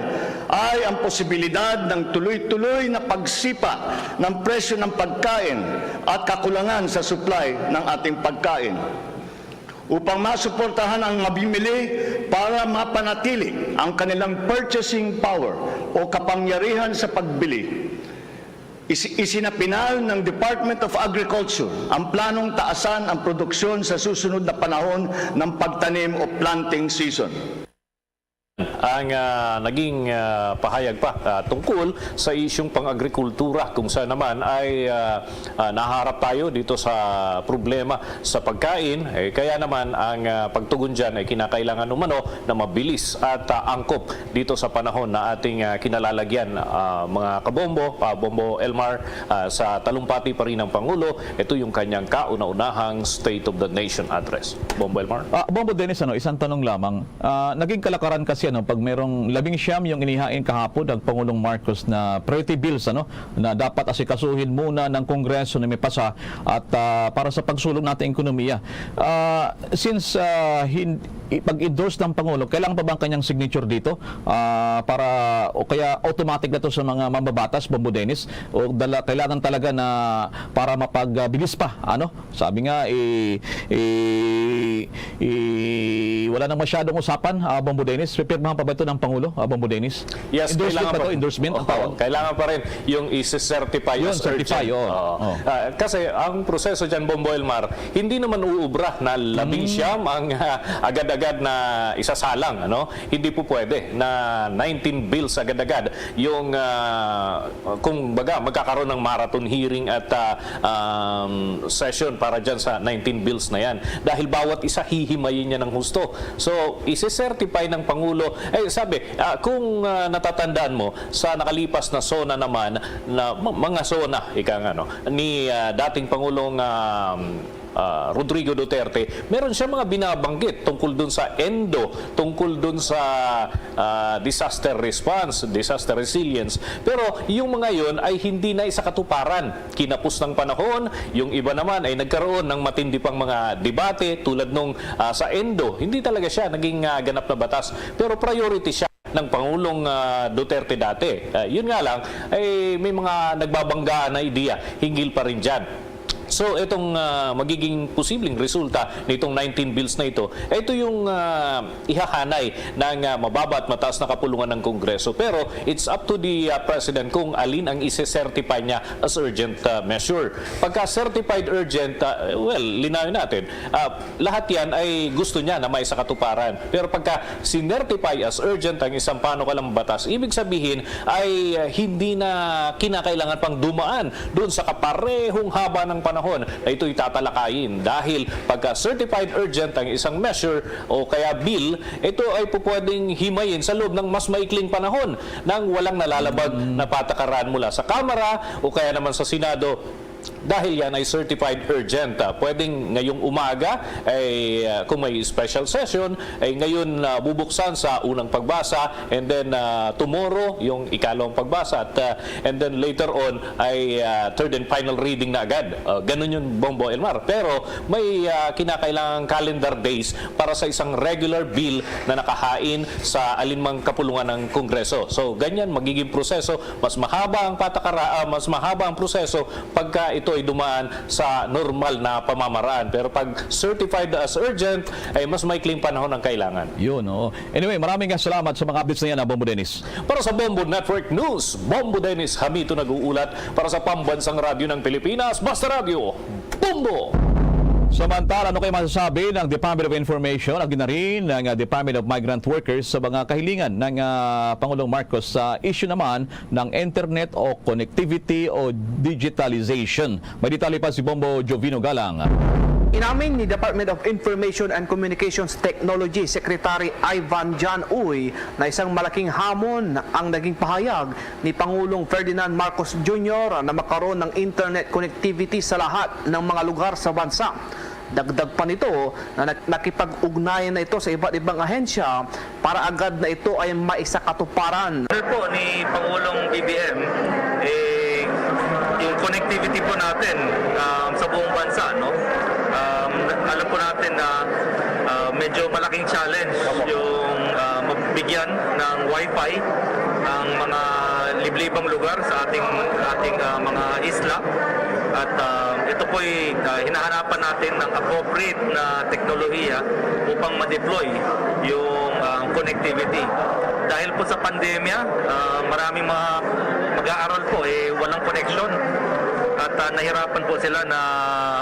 ay ang posibilidad ng tuloy-tuloy na pagsipa ng presyo ng pagkain at kakulangan sa supply ng ating pagkain. Upang masuportahan ang mabimili para mapanatili ang kanilang purchasing power o kapangyarihan sa pagbili, is-, isinapinal ng Department of Agriculture ang planong taasan ang produksyon sa susunod na panahon ng pagtanim o planting season. Ang, ah, naging, ah, pahayag pa, ah, tungkol sa isyung pang-agrikultura, kung saan naman ay, ah, ah, naharap tayo dito sa problema sa pagkain. Eh, kaya naman ang, ah, pagtugon dyan ay kinakailangan umano na mabilis at, ah, angkop dito sa panahon na ating, ah, kinalalagyan, ah, mga kabombo, ah, Bombo Elmar, ah, sa talumpati pa rin ng Pangulo. Ito yung kanyang kauna-unahang State of the Nation Address. Bombo Elmar? Ah, Bombo Dennis, ano, isang tanong lamang. Ah, naging kalakaran kasi, ano, pag merong labing siyam yung inihain kahapon ng Pangulong Marcos na priority bills, ano, na dapat asikasuhin muna ng Kongreso na may pasa at, ah, para sa pagsulong nating ekonomiya. Ah, since, ah, hin-, i-, pag-endorse ng Pangulo, kailangan pa ba ang kanyang signature dito? Ah, para, o kaya automatic na to sa mga mambabatas, Bombo Dennis? O dala, kailangan talaga na para mapag, ah, bilis pa, ano? Sabi nga, eh, eh, eh, wala nang masyadong usapan, ah, Bombo Dennis. Pipirmahan pa ba ito ng Pangulo, ah, Bombo Dennis? Yes, Endorsement kailangan pa to, pa. Endorsement ang Oo, tawag. Kailangan pa rin yung isi-certify Yun, as certify, urgent. oo. Oo. Oo. Ah, kasi ang proseso dyan, Bombo Elmar, hindi naman uubra na labing siyam Mm. ang, ah, agad-agad na isasalang, ano? Hindi po pwede na nineteen bills agad-agad yung, ah, kung baga, magkakaroon ng marathon hearing at, ah, um, session para dyan sa nineteen bills na yan. Dahil bawat isa hihimayin niya ng husto. So, isi-certify ng Pangulo, eh, sabi, ah, kung, ah, natatandaan mo, sa nakalipas na SONA naman, na ma-, mga SONA, ika nga, no, ni, ah, dating Pangulong, um, ah, Rodrigo Duterte, meron siya mga binabanggit tungkol dun sa ENDO, tungkol dun sa, ah, disaster response, disaster resilience. Pero yung mga yun ay hindi na isa katuparan. Kinapos ng panahon, yung iba naman ay nagkaroon ng matindi pang mga debate tulad nung, ah, sa ENDO. Hindi talaga siya naging, ah, ganap na batas. Pero priority siya ng Pangulong, ah, Duterte dati. Ah, yun nga lang, ay may mga nagbabanggaan na ideya hinggil pa rin dyan. So, itong, ah, magiging posibleng resulta nitong nineteen bills na ito, ito yung, ah, ihahanay ng, ah, mababa at mataas na kapulungan ng Kongreso. Pero it's up to the, ah, President kung alin ang isi-certify niya as urgent, ah, measure. Pagka certified urgent, ah, well, linawin natin, ah, lahat yan ay gusto niya na maisakatuparan. Pero pagka sinertify as urgent ang isang panukalang batas, ibig sabihin ay, ah, hindi na kinakailangan pang dumaan doon sa kaparehong haba ng panahon na ito'y tatalakayin. Dahil pagka certified urgent ang isang measure o kaya bill, ito ay pupwedeng himayin sa loob ng mas maikling panahon nang walang nalalabag Mm. na patakaran mula sa Kamara o kaya naman sa Senado. Dahil yan ay certified urgent, ah, pwedeng ngayong umaga ay, ah, kung may special session, ay ngayon, ah, bubuksan sa unang pagbasa, and then, ah, tomorrow yung ikalawang pagbasa, at, ah, and then later on ay, ah, third and final reading na agad. Ah, ganun yun, Bombo Elmar. Pero may, ah, kinakailangang calendar days para sa isang regular bill na nakahain sa alinmang kapulungan ng Kongreso. So, ganyan magiging proseso. Mas mahaba ang patakara-, ah, mas mahaba ang proseso pagka ito ay dumaan sa normal na pamamaraan. Pero pag certified as urgent, ay mas maikling panahon ang kailangan. Yun, oo. Anyway, maraming salamat sa mga updates na yan, ah, Bombo Dennis. Para sa Bombo Network News, Bombo Dennis Hamito nag-uulat para sa Pambansang Radyo ng Pilipinas, Basta Radyo, Bombo! Samantala, ano kayo masasabi ng Department of Information at ginarin ng, ah, Department of Migrant Workers sa mga kahilingan ng, ah, Pangulong Marcos sa issue naman ng internet o connectivity o digitalization? May detalye pa si Bombo Jovino Galang. Inamin ni Department of Information and Communications Technology Secretary Ivan John Uy na isang malaking hamon ang naging pahayag ni Pangulong Ferdinand Marcos Junior na makaroon ng internet connectivity sa lahat ng mga lugar sa bansa. Dagdag pa nito na nag-, nakipag-ugnayan na ito sa iba't ibang ahensya para agad na ito ay maisakatuparan. Ano po ni Pangulong B B M, eh, yung connectivity po natin, um, sa buong bansa, no? Um, alam po natin na, uh, medyo malaking challenge yung, uh, mabigyan ng wifi ang mga liblibang lugar sa ating, ating, uh, mga isla. At, uh, ito po'y, uh, hinahanapan natin ng appropriate na teknolohiya upang ma-deploy yung, uh, connectivity. Dahil po sa pandemya, uh, maraming mga mag-aaral po, eh, walang connection. At, uh, nahirapan po sila na,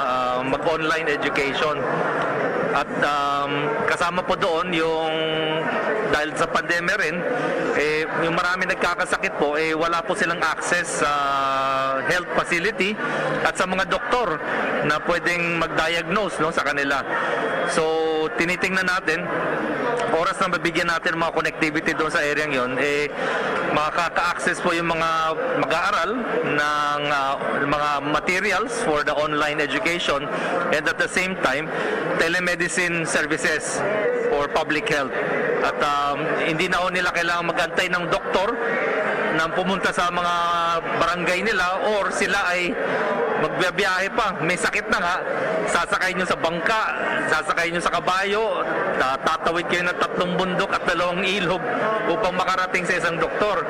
uh, mag-online education. At, um, kasama po doon yung, dahil sa pandemya rin, eh, yung marami nagkakasakit po, eh, wala po silang access sa health facility at sa mga doktor na pwedeng mag-diagnose, no, sa kanila. So, tinitingnan natin, oras na mabigyan natin ng mga connectivity doon sa area yon, eh, makaka-access po yung mga mag-aaral ng, ah, mga materials for the online education, and at the same time, telemedicine services for public health. At, um, hindi na ho nila kailangan mag-antay ng doktor na pumunta sa mga barangay nila, or sila ay Magbiyahe pa, may sakit na nga, sasakay nyo sa bangka, sasakay nyo sa kabayo, ta-, tatawid kayo ng tatlong bundok at dalawang ilog upang makarating sa isang doktor.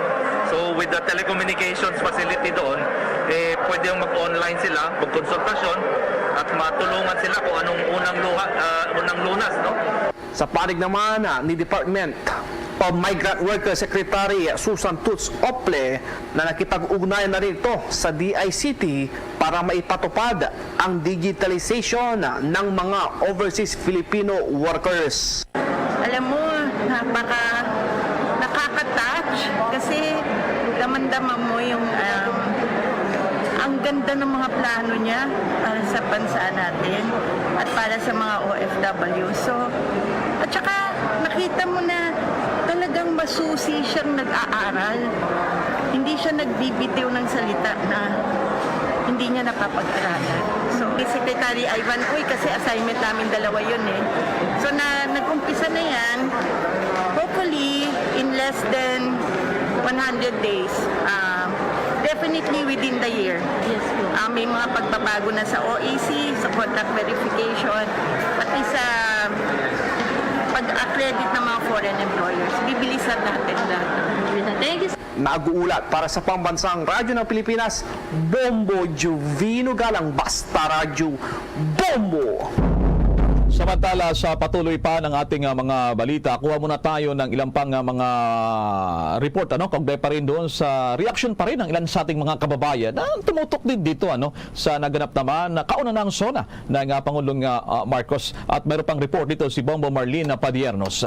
So, with the telecommunications facility doon, eh, pwede yung mag-online sila, magkonsultasyon, at matulungan sila kung anong unang luha, ah, unang lunas, no? Sa panig naman, ah, ni Department of Migrant Workers Secretary Susan Toots Ople, na nakipag-ugnayan na rin ito sa D I C T para maipatupad ang digitalization ng mga overseas Filipino workers. Alam mo, napaka-, nakaka-touch kasi damang-dama mo yung, um, ang ganda ng mga plano niya para sa bansa natin at para sa mga O F W. So, at saka nakita mo na talagang masusi siyang nag-aaral. Hindi siya nagbibitiw ng salita na hindi niya napapag-aralan. So, si Secretary Ivan Uy, kasi assignment namin dalawa yun eh. So, na, nag-umpisa na yan. Hopefully, in less than one hundred days, ah, definitely within the year. Yes po. Ah, may mga pagbabago na sa O E C, sa contract verification, pati sa pag-accredit ng mga foreign employers. Bibilisan natin lahat. Thank you. Nag-uulat para sa Pambansang Radyo ng Pilipinas, Bombo Juvino Galang, Basta Radyo, Bombo! Samantala, sa patuloy pa ng ating, ah, mga balita, kuha muna tayo ng ilang pang, ah, mga report, ano, kaugnay pa rin doon sa reaksyon pa rin ng ilan sa ating mga kababayan na tumutok din dito, ano, sa naganap naman na kauna ng SONA ng, ah, Pangulong, ah, ah, Marcos. At mayroon pang report dito si Bombo Marlene Padiernos.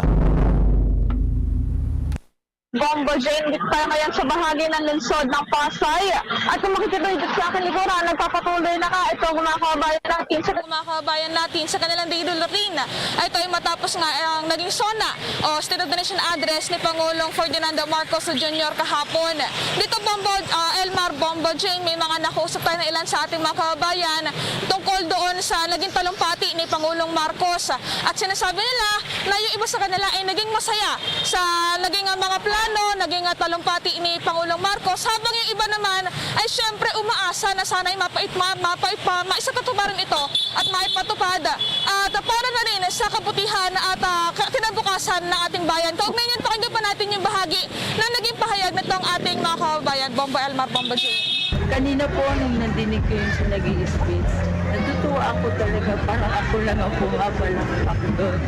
Bombo Jane, dito tayo ngayon sa bahagi ng lungsod ng Pasay. At kung makikita dito sa akin, likuran, nagpapatuloy na nga itong mga kababayan natin sa mga kababayan natin sa kanilang daily routine. Ito ay matapos nga ang naging SONA o State of the Nation Address ni Pangulong Ferdinand Marcos Junior kahapon. Dito, Bombo, ah, Elmar, Bombo Jane, may mga nakausap tayo na ilan sa ating mga kababayan tungkol doon sa naging talumpati ni Pangulong Marcos. At sinasabi nila na yung iba sa kanila ay naging masaya sa naging, ah, mga plano, naging, ah, talumpati ni Pangulong Marcos, habang yung iba naman ay siyempre umaasa na sana'y mapait-, ma-, mapait-, ma-, maisatutuparan ito at maipatupad at para na rin sa kabutihan at, ah, ka-, kinabukasan ng ating bayan. Kaugnay niyan, pakinggan pa natin yung bahagi na naging pahayag nitong ating mga kababayan, Bombo Elmar, Bombo Jane. Kanina po, nung nandinig ko yung sa nag-i-speech, natutuwa ako talaga, parang ako lang ang pumapalakpak doon.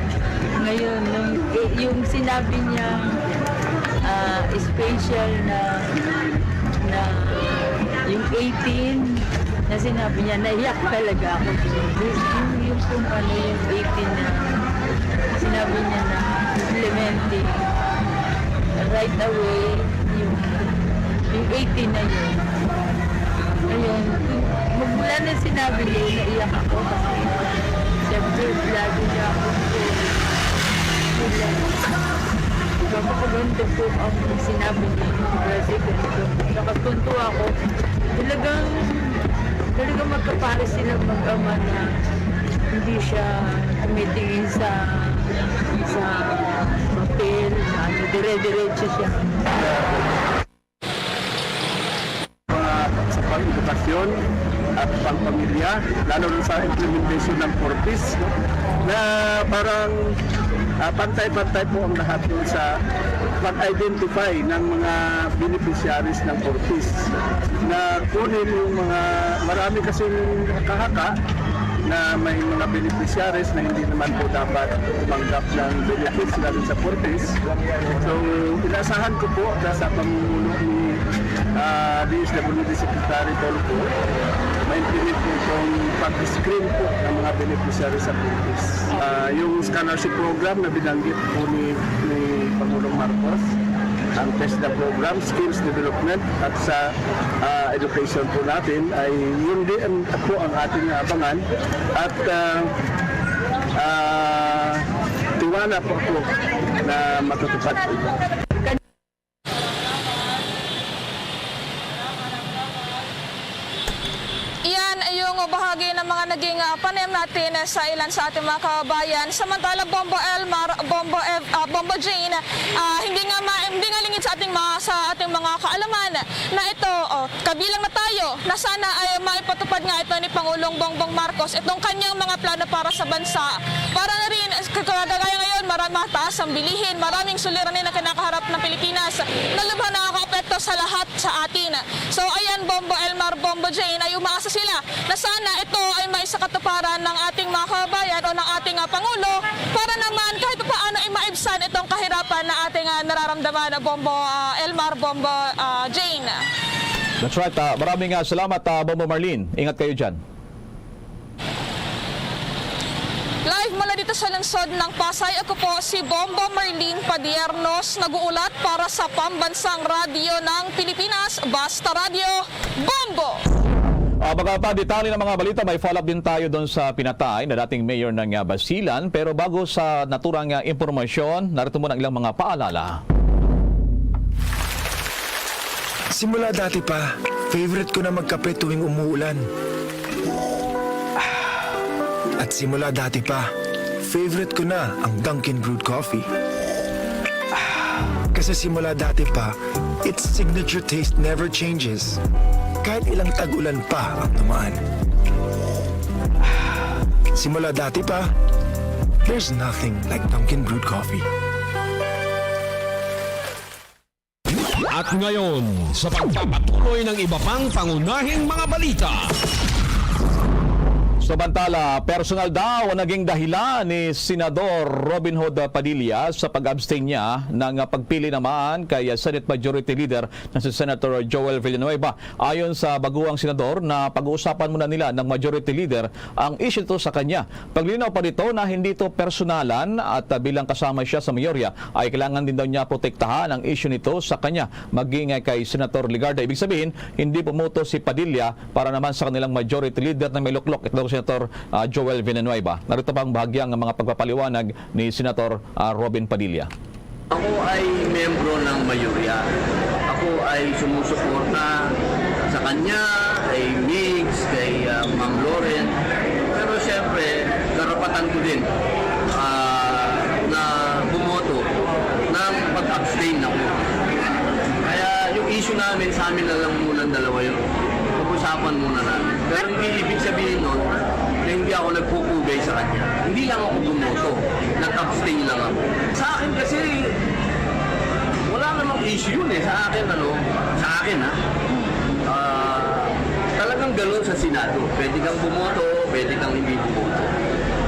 Ngayon, nung, eh, yung sinabi niya, ah, special na, na yung eighteen, na sinabi niya, naiyak talaga ako. Yung, yung, yung kung ano yung eighteen na sinabi niya na implementing right away, yung, yung eighteen na yun. Ayun, magmula na sinabi niya, naiyak ako kasi siyempre, lagi niya ako sila. Napakaganda po ang sinabi ni President. Nakatunto ako. Talagang, talagang magkapares silang mag-ama na hindi siya tumitingin sa, sa papel, na ano, dire-diretso siya. Mga sa pang-edukasyon at pang-pamilya, lalo na sa implementation ng four Ps, no? Na parang, ah, pantay-pantay po ang lahat doon sa pag-identify ng mga beneficiaries ng four Ps. Na kunin yung mga, marami kasing kahaka na may mga beneficiaries na hindi naman po dapat tumanggap ng benefits galing sa four Ps. So, inaasahan ko po na sa pamumuno ni, ah, D S W D Secretary Tolpo, ma-implement po itong pag-screen po ng mga beneficiaries sa four Ps. Ah, yung scholarship program na binanggit po ni, ni Pangulong Marcos, ang TESDA program, skills development, at sa, ah, education po natin ay yun din po ang ating abangan at, ah, ah, tiwala po ako na matutupad po. Iyan ay yung bahagi ng mga Naging, ah, panayam natin sa ilan sa ating mga kababayan. Samantala, Bombo Elmar, Bombo Ev-, ah, Bombo Jane, ah, hindi nga ma-, hindi nga lingid sa ating mga, sa ating mga kaalaman na ito, oh, kabilang na tayo na sana ay maipatupad nga ito ni Pangulong Bongbong Marcos itong kanyang mga plano para sa bansa. Para na rin, eh, kagaya ngayon, mara-, mataas ang bilihin, maraming suliranin na kinakaharap ng Pilipinas na lubhang nakakaapekto sa lahat sa atin. So, ayan, Bombo Elmar, Bombo Jane, ay umaasa sila na sana ito ay maisakatuparan ng ating mga kababayan o ng ating, ah, Pangulo para naman kahit paano ay maibsan itong kahirapan na ating, ah, nararamdaman, Bombo, ah, Elmar, Bombo, ah, Jane. That's right. Ah, maraming, ah, salamat, ah, Bombo Marlene. Ingat kayo dyan. Live mula dito sa lungsod ng Pasay, ako po si Bombo Marlene Padiernos, nag-uulat para sa Pambansang Radyo ng Pilipinas, Basta Radyo, Bombo! Ah, baka pa detalye ng mga balita, may follow-up din tayo doon sa pinatay na dating mayor ng, ah, Basilan. Pero bago sa naturang, ah, impormasyon, narito muna ang ilang mga paalala. Simula dati pa, favorite ko na magkape tuwing umuulan. At simula dati pa, favorite ko na ang Dunkin' Brewed Coffee. Kasi simula dati pa, its signature taste never changes. Kahit ilang tag-ulan pa ang dumaan. Simula dati pa, there's nothing like Dunkin' Brewed Coffee. At ngayon, sa pagpapatuloy ng iba pang pangunahing mga balita. Samantala, personal daw ang naging dahilan ni Senador Robin Hood Padilla sa pag-abstain niya ng pagpili naman kay Senate Majority Leader na si Senator Joel Villanueva. Ayon sa baguhang senador, na pag-uusapan muna nila ng Majority Leader ang issue nito sa kanya. Paglinaw pa nito na hindi ito personalan at, ah, bilang kasama siya sa mayorya, ay kailangan din daw niya protektahan ang issue nito sa kanya, maging, ah, kay Senator Legarda. Ibig sabihin, hindi bumoto si Padilla para naman sa kanilang Majority Leader na may luklok, ito daw si Senator, ah, Joel Villanueva. Narito pa ang bahagyang mga pagpapaliwanag ni Senator, ah, Robin Padilla. Ako ay miyembro ng mayorya. Ako ay sumusuporta sa kanya, kay Migs, kay, ah, Ma'am Loren. Pero siyempre, karapatan ko din, ah, na bumoto ng pag-abstain ako. Kaya yung issue namin, sa amin na lang muna ang dalawa yun. Pag-usapan muna namin. Pero hindi ibig sabihin nun na hindi ako nagpupugay sa kanya. Hindi lang ako bumoto. Nag-abstain lang ako. Sa akin kasi, wala namang issue yun eh. Sa akin, ano, sa akin, ha? Ah, talagang ganun sa Senado. Pwede kang bumoto, pwede kang hindi bumoto.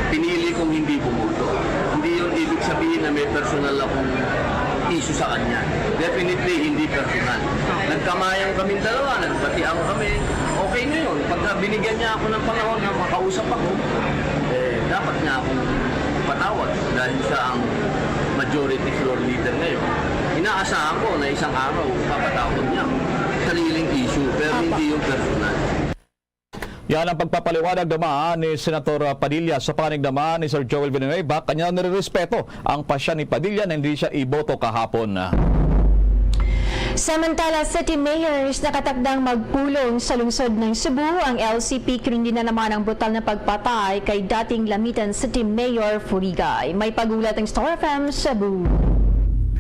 Pinili kong hindi bumoto. Hindi yun ibig sabihin na may personal akong issue sa kanya. Definitely, hindi personal. Nagkamayan kaming dalawa, nagbatian kami. Okay na yun. Pagka binigyan niya ako ng panahon na makausap ako, eh, dapat niya akong ipatawag dahil siya ang majority floor leader ngayon. Inaasahan ko na isang araw, papatawag niya ako. Sariling issue, pero hindi yung personal. Yan ang pagpapaliwanag naman ni Senator Padilla. Sa panig naman ni Sir Joel Villanueva, kanya nirerespeto ang pasya ni Padilla na hindi siya iboto kahapon. Samantala, city mayors nakatakdang magpulong sa lungsod ng Cebu. Ang L C P, kinundina naman ang brutal na pagpatay kay dating Lamitan City Mayor Furigay. May pag-ulat ng Star F M Cebu.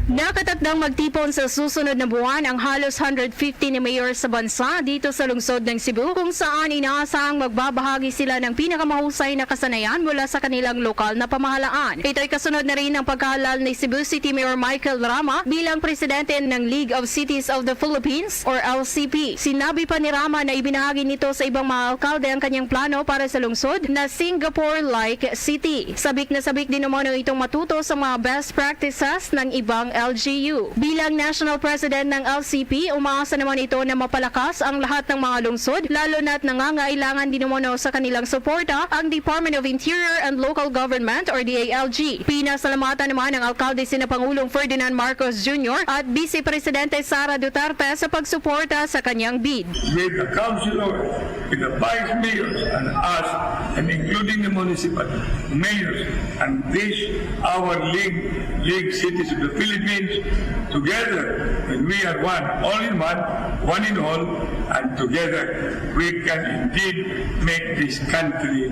Nakatakdang magtipon sa susunod na buwan ang halos hundred fifty na mayor sa bansa dito sa lungsod ng Cebu, kung saan inaasahang magbabahagi sila ng pinakamahusay na kasanayan mula sa kanilang lokal na pamahalaan. Ito'y kasunod na rin ng pagkahalal ni Cebu City Mayor Michael Rama bilang presidente ng League of Cities of the Philippines or L C P. Sinabi pa ni Rama na ibinahagi nito sa ibang mga alkalde ang kanyang plano para sa lungsod na Singapore-like city. Sabik na sabik din umano itong matuto sa mga best practices ng ibang L G U. Bilang National President ng L C P, umaasa naman ito na mapalakas ang lahat ng mga lungsod, lalo na't nangangailangan din umano sa kanilang suporta ang Department of Interior and Local Government or D I L G. Pinasalamatan naman ang alkalde sina Pangulong Ferdinand Marcos Junior at Vice Presidente Sara Duterte sa pagsuporta sa kanyang bid. With the councilor, with the vice mayors, and us, and including the municipal mayors, and this, our league, League Cities of the Philippines, Together, when we are one, all in one, one in all, and together we can indeed make this country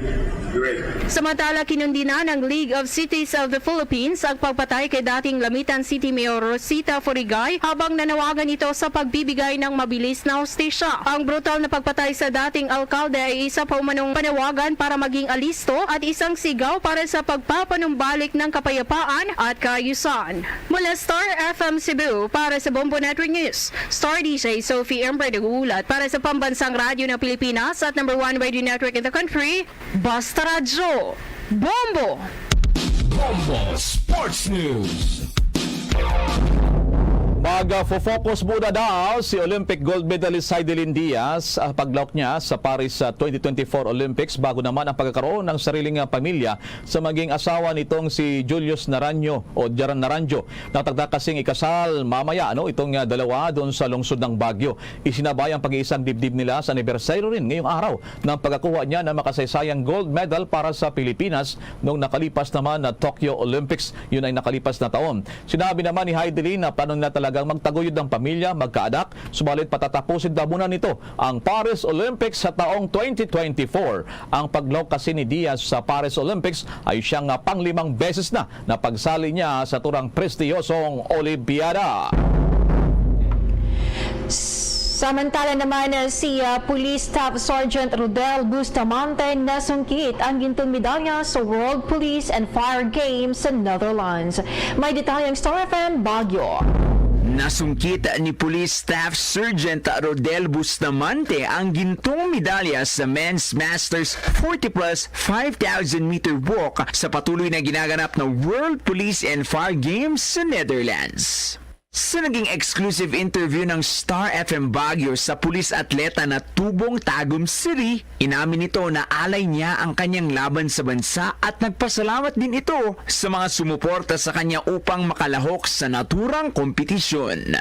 great. Samantala, kinundina ng League of Cities of the Philippines ang pagpatay kay dating Lamitan City Mayor Rosita Furigay habang nanawagan ito sa pagbibigay ng mabilis na hustisya. Ang brutal na pagpatay sa dating alkalde ay isa pa umanong panawagan para maging alisto at isang sigaw para sa pagpapanumbalik ng kapayapaan at kaayusan. Mula Star F M Cebu, para sa Bombo Network News, Star D J Sophie Ember nag-uulat para sa Pambansang Radyo ng Pilipinas at number one radio network in the country, Basta Radyo, Bombo! Bombo Sports News. Mag-focus muna daw si Olympic gold medalist Heidelin Diaz, ah, paglawak niya sa Paris sa twenty twenty-four Olympics bago naman ang pagkakaroon ng sariling, ah, pamilya sa maging asawa nitong si Julius Naranjo o Jaran Naranjo. Nagtakda kasing ikasal mamaya, ano, itong, ah, dalawa doon sa lungsod ng Baguio. Isinabay ang pag-iisang dibdib nila sa anibersaryo rin ngayong araw ng pagkakuha niya ng makasaysayang gold medal para sa Pilipinas noong nakalipas naman na Tokyo Olympics. Yun ay nakalipas na taon. Sinabi naman ni Heidelin na plano nila talagang magtaguyod ng pamilya, magkaanak, subalit patatapusin daw muna nito ang Paris Olympics sa taong twenty twenty-four. Ang paglawak kasi ni Diaz sa Paris Olympics ay siyang, ah, panglimang beses na na pagsali niya sa turang prestiyosong Olimpiyada. Samantala naman, uh, si, uh, Police Staff Sergeant Rodel Bustamante nasungkit ang gintong medalya sa World Police and Fire Games sa Netherlands. May detalye ang Star F M Baguio. Nasungkit ni Police Staff Sergeant Rodel Bustamante ang gintong medalya sa Men's Masters forty plus five thousand meter walk sa patuloy na ginaganap na World Police and Fire Games sa Netherlands. Sa naging exclusive interview ng Star F M Baguio sa pulis atleta na tubong Tagum City, inamin nito na alay niya ang kanyang laban sa bansa at nagpasalamat din ito sa mga sumuporta sa kanya upang makalahok sa naturang kompetisyon.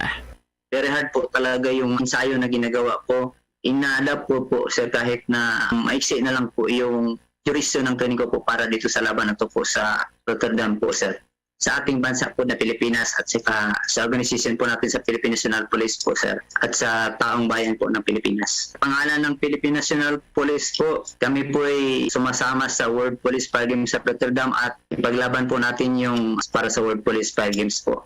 Very hard po talaga yung ensayo na ginagawa ko. Ina-adapt ko po, sir, kahit na maiksi na lang po yung duration ng training ko po para dito sa laban na to po sa Rotterdam po, sir. Sa ating bansa po na Pilipinas at saka sa organization po natin sa Philippine National Police po, sir, at sa taong bayan po ng Pilipinas. Pangalan ng Philippine National Police po, kami po ay sumasama sa World Police Fire Games sa Rotterdam at ipaglaban po natin yung para sa World Police Fire Games po.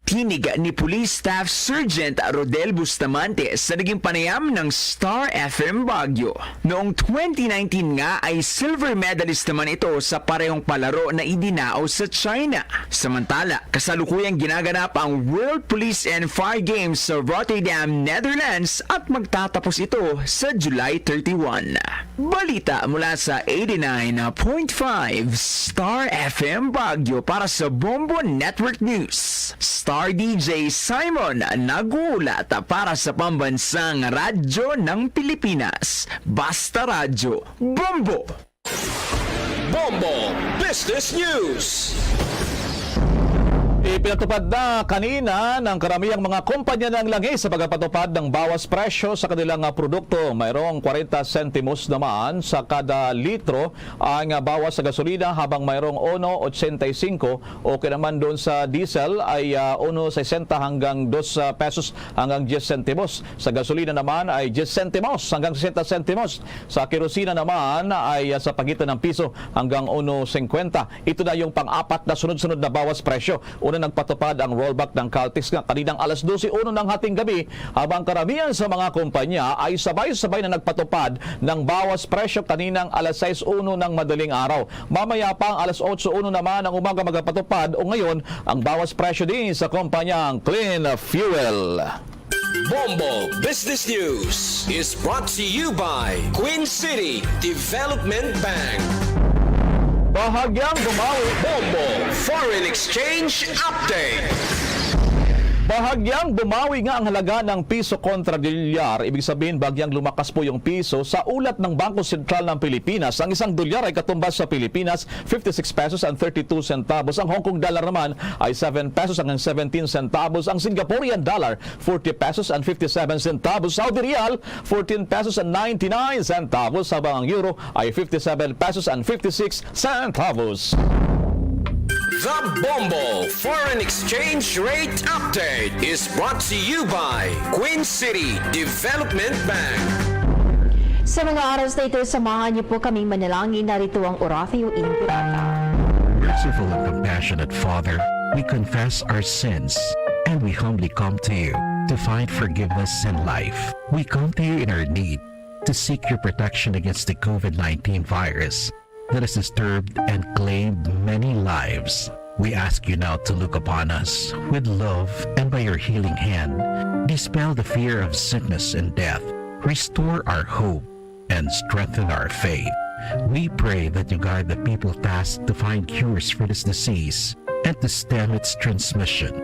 Tinig ni Police Staff Sergeant Rodel Bustamante sa naging panayam ng Star F M Baguio. Noong twenty nineteen nga ay silver medalist naman ito sa parehong palaro na idinao sa China. Samantala, kasalukuyang ginaganap ang World Police and Fire Games sa Rotterdam, Netherlands at magtatapos ito sa July thirty-one. Balita mula sa eighty-nine point five Star F M Baguio para sa Bombo Network News. Star D J Simon nag-uulat para sa Pambansang Radyo ng Pilipinas. Basta Radyo, Bombo! Bombo Business News. Ipinatupad na kanina ng karamihang mga kumpanya ng langis sa pagpatupad ng bawas presyo sa kanilang, ah, produkto. Mayroong kwarenta sentimos naman sa kada litro ang, ah, bawas sa gasolina, habang mayroong uno ochenta y cinco, o kaya naman doon sa diesel ay, ah, uno sesenta hanggang dos, ah, pesos hanggang diyes sentimos. Sa gasolina naman ay diyes sentimos hanggang sesenta sentimos. Sa kerosina naman ay, ah, sa pagitan ng piso hanggang uno singkwenta. Ito na yung pang-apat na sunod-sunod na bawas presyo. Una, nagpatupad ang rollback ng Caltex nga kaninang alas dose uno ng hating gabi, habang karamihan sa mga kumpanya ay sabay-sabay na nagpatupad ng bawas presyo kaninang alas sais uno ng madaling araw. Mamaya pa ang alas otso uno naman ng umaga magpatupad o ngayon ang bawas presyo din sa kumpanyang Clean Fuel. Bombo Business News is brought to you by Queen City Development Bank. Bahagyang bumawi. Bombo Foreign Exchange Update. Bahagyang bumawi nga ang halaga ng piso kontra dolyar. Ibig sabihin, bahagyang lumakas po yung piso. Sa ulat ng Bangko Sentral ng Pilipinas, ang isang dolyar ay katumbas sa Pilipinas fifty-six pesos and thirty-two centavos. Ang Hong Kong dollar naman ay seven pesos hanggang seventeen centavos. Ang Singaporean dollar, forty pesos and fifty-seven centavos. Saudi riyal, fourteen pesos and ninety-nine centavos. Habang ang euro ay fifty-seven pesos and fifty-six centavos. The Bombo Foreign Exchange Rate Update is brought to you by Queen City Development Bank. Sa mga oras na ito, samahan niyo po kaming manalangin. Narito ang Oratio Imperata. Merciful and compassionate Father, we confess our sins and we humbly come to you to find forgiveness and life. We come to you in our need to seek your protection against the COVID nineteen virus that has disturbed and claimed many lives. We ask you now to look upon us with love and by your healing hand, dispel the fear of sickness and death, restore our hope, and strengthen our faith. We pray that you guide the people tasked to find cures for this disease and to stem its transmission.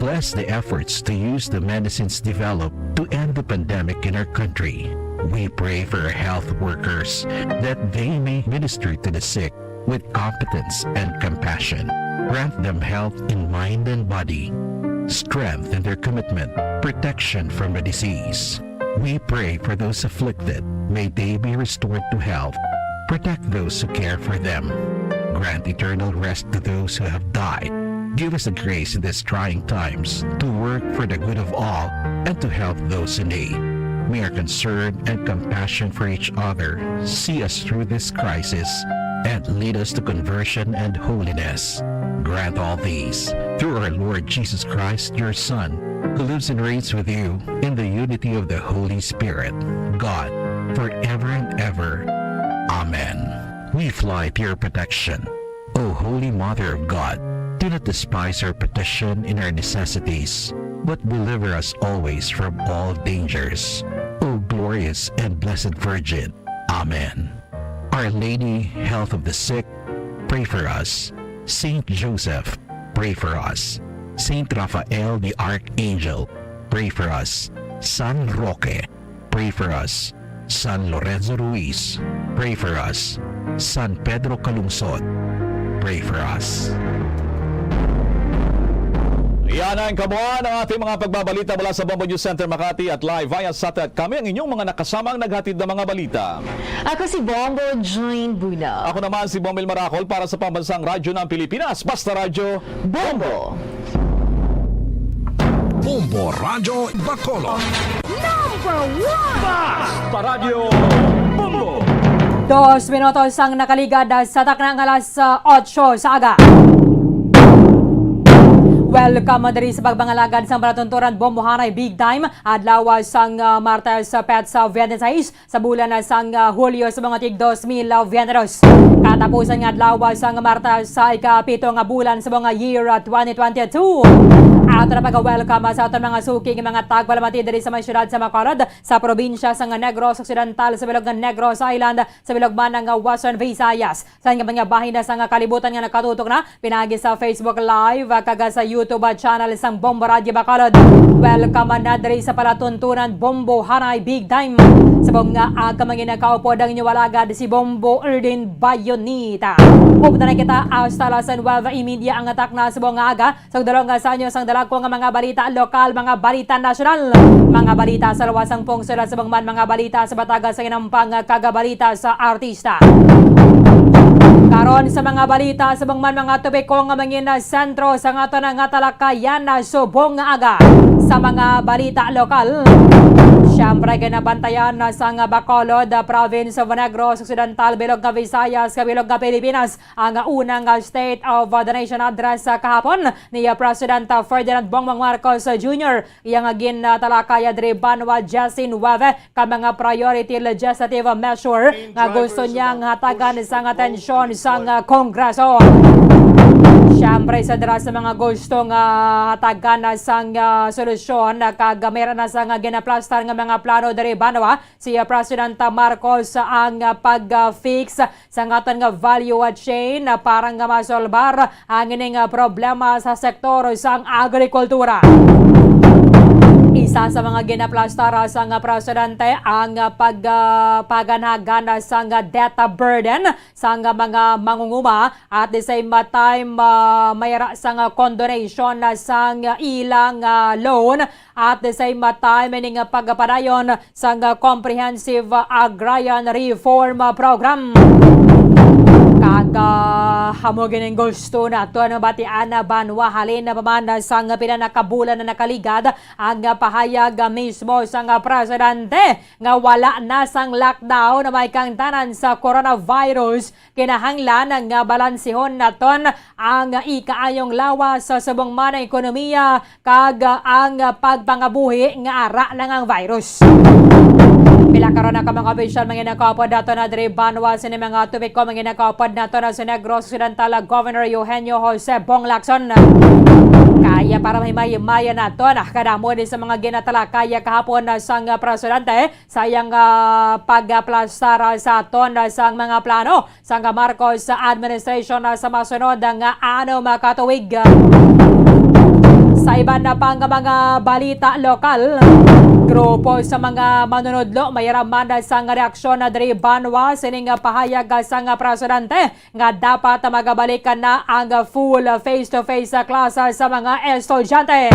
Bless the efforts to use the medicines developed to end the pandemic in our country. We pray for our health workers that they may minister to the sick with competence and compassion. Grant them health in mind and body, strength in their commitment, protection from the disease. We pray for those afflicted. May they be restored to health. Protect those who care for them. Grant eternal rest to those who have died. Give us the grace in these trying times to work for the good of all and to help those in need. May our concern and compassion for each other see us through this crisis and lead us to conversion and holiness. Grant all these through our Lord Jesus Christ, your Son, who lives and reigns with you in the unity of the Holy Spirit, God, forever and ever. Amen. We fly to your protection, O Holy Mother of God. Do not despise our petition in our necessities, but deliver us always from all dangers, O glorious and blessed Virgin. Amen. Our Lady, Health of the Sick, pray for us. Saint Joseph, pray for us. Saint Raphael the Archangel, pray for us. San Roque, pray for us. San Lorenzo Ruiz, pray for us. San Pedro Calungsod, pray for us. Yan ang kabuuan ng ating mga pagbabalita mula sa Bombo News Center Makati at live via satellite. Kami ang inyong mga nakasamang naghatid ng mga balita. Ako si Bombo Jane Buna. Ako naman si Bomel Maracol para sa Pambansang Radyo ng Pilipinas, Basta Radyo Bombo. Bombo Radyo Bacolod. Number one! Basta Radyo Bombo. Dos minutos ang nakaligad sa takna nga alas, ah, otso sa aga. Welcome diri sa pagpangalagad sang palatuntunan Bombo Hanay Big Time, adlaw sang, ah, Martes, ah, petsa veintiséis sa bulan sang, ah, Hulyo sa mga tig dos mil veintidos. Katapusan nga adlaw sang Martes sa ikapito nga bulan sa mga year, ah, twenty twenty-two. Ato na pag-welcome sa aton mga suki nga mga tagpalamati diri sa may siyudad sa Bacolod, sa probinsya sang Negros Occidental, sa bilog nga Negros Island, sa bilog man nga Western Visayas. Sa iban nga bahin na sang kalibutan nga nakatutok na pinaagi sa Facebook Live, ah, kag sa YouTube, ah, channel sang Bombo Radyo Bacolod. Welcome na diri sa palatuntunan Bombo Hanay Big Time. Sa buong nga aga, mga ginakaupo ang inyo alagad si Bombo Erdin Bayonita. Upod na kita hasta alas nuebe y media ang takna sa buong nga aga. Sa dalong nga sa inyo sang dalagko nga mga balita lokal, mga balita nasyonal, mga balita sa luwas sang pungsod, sa buong man mga balita sa bataga sa inampang kag balita sa artista. Karon sa mga balita sa buong man mga topiko nga mangin sentro sa aton nga talakayan subong nga aga sa mga balita lokal. Siyempre, ginabantayan na sa nga Bacolod, Province of Negros Occidental, bilog nga Visayas, kabilog nga Pilipinas, ang unang State of the Nation Address kahapon ni President Ferdinand Bongbong Marcos Junior. Iya nga gintalakay diri banwa, diyes nuebe ka mga priority legislative measure nga gusto niya nga hatagan sang atensyon sang Kongreso. Siyempre, sa dira sa mga gusto nga hatagan sang, ah, solusyon, ah, kag mayra na sang ginaplastar nga mga plano diri banwa, si, ah, President Marcos ang, ah, pag-fix sa aton nga value chain, ah, para nga masolbar ang ining, ah, problema sa sektor sang agrikultura. Isa sa mga ginaplastar sang, ah, presidente ang, ah, pag, ah, paganhagan sang debt burden sang mga mangunguma, at the same time, ah, mayra sang condonation sang ilang, ah, loan. At the same time, ini nga pagpadayon sang Comprehensive Agrarian Reform Program. Kag, ah, Amo gining gusto naton mabatian na banwa halin na pa man sang pila na ka bulan na nakaligad ang pahayag mismo sang presidente nga wala na sang lockdown na may kangtanan sa coronavirus. Kinahanglan nga balansihon naton ang ikaayong lawas sa subong man ang ekonomiya kag ang pagpangabuhi nga ara lang ang virus. Pila karon na ka mga opisyal manginakaupod nato na diri banwa sini mga topiko manginakaupod nato na sa Negros Occidental Governor Eugenio Jose Bong Lacson. Kaya para mahimay-himayan nato na kadamo ni sa mga ginatalakaya kahapon na sang presidente sa iyang ah, pagaplastar sa aton sang mga plano sang Marcos administration sa masunod nga anom ka tuig. Sa iban na pang mga balita lokal, grupo sa mga manunudlo may raman sang reaksyon na diri banwa sining pahayag sang presidente nga dapat magabalik na ang full face-to-face class sa mga estudyante.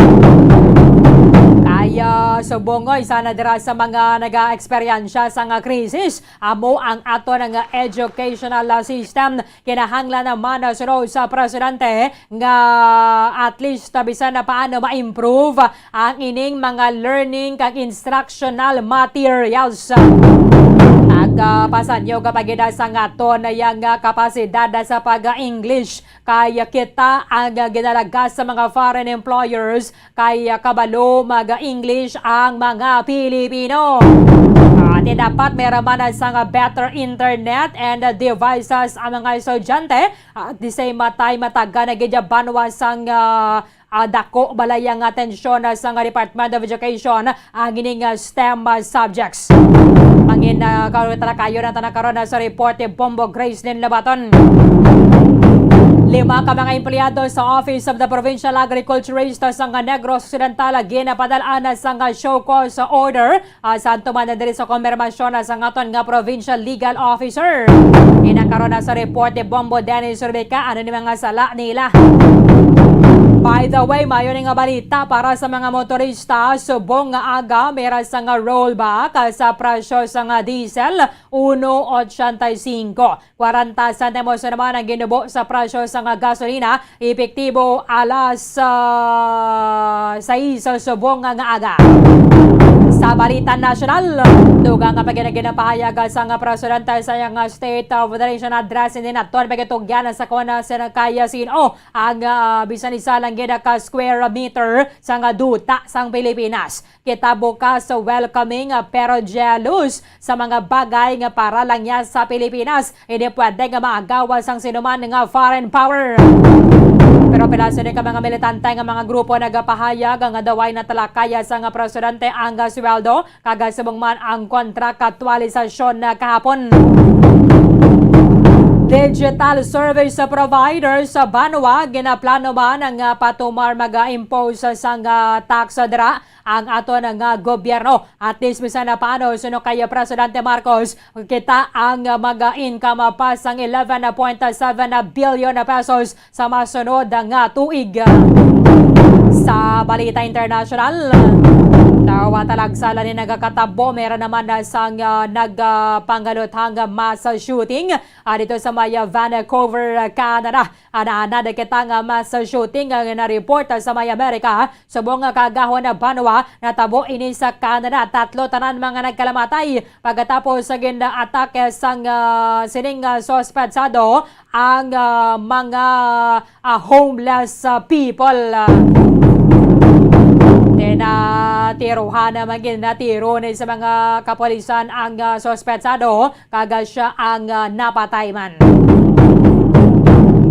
Kaya subong nga isa na dira sa mga nag-eksperyensya sa nga krisis, amo ang aton nga educational system. Kinahanglan naman na sunod sa presidente nga at least bisan na paano ma-improve ang ining mga learning kag instructional materials. Nagapasanyo ka pagida sa nga aton nga kapasidad sa pag-English, kay kita ang ginalagas sa mga foreign employers kay kabalo mag-English ang mga Pilipino. Ati dapat may ramanan sang better internet and devices ang mga estudyante. At the same time, mataga na gid banwa sang ah, ah, dako balay ang atensyon ah, sang Department of Education ang ining ah, STEM ah, subjects. Mangin uh, karon talakayon ang tanan karon ah, sa report ni Bombo Gracelyn Labaton. Lima ka mga empleyado sa Office of the Provincial Agriculturist sa Negros Occidental ginapadalaan na sang show cause order ah, sa tuman na diri sa konfirmasyon na sang aton nga provincial legal officer. Ina karon na sa report ni Bombo Dennis Rubica, ano ni mga sala nila. By the way, mayo ni nga balita para sa mga motorista, subong nga aga, meron sa nga rollback ah, sa presyo sa nga diesel, uno ochenta y cinco. Kwarenta sentimos naman ang ginubo sa presyo sa nga gasolina, epektibo alas ah, sais sa subong nga aga. Sa balita nasyonal, dugang nga paginaginapahayag sa nga presidente sa iyang State of the Nation Address, hindi naton pagitugyan sa kung sino kaya sino ang ah, bisan isa lang gid ka square meter sa nga duta sang Pilipinas. Kita bukas, welcoming, ah, pero jealous sa mga bagay nga para lang niya sa Pilipinas. Hindi pwede nga maagawas ang sinuman nga foreign power. Pero pila sini ka mga militante nga mga grupo nagapahayag nga daw ay natalakaya sa nga presidente ang sweldo kag subong man ang kontra katwalisasyon na kahapon. Digital service provider sa banwa ginaplano man nga patumar mag-impose sang ah, tax dira ang aton nga gobyerno. At least bisan na paano, suno kay Presidente Marcos, kita ang mag-income pa sang eleven point seven billion pesos sa masunod nga tuig. Sa balita international, tawa talagsala ni nagakatabo, meron naman na sang ah, nagpangaluthang mass shooting ah, dito sa may Vancouver, Canada. Anaanad kita nga mass shooting nga na-report sa may Amerika. Subong nga kaagahon na banwa, natabo ini sa Canada. Tatlo tanan mga nagkalamatay pagkatapos sa gina-atake sang ah, sining ah, suspetsado ang ah, mga ah, homeless ah, people. Tinatiruhan naman, ginatiro ni sa mga kapulisan ang ah, suspetsado kag siya ang ah, napatay man.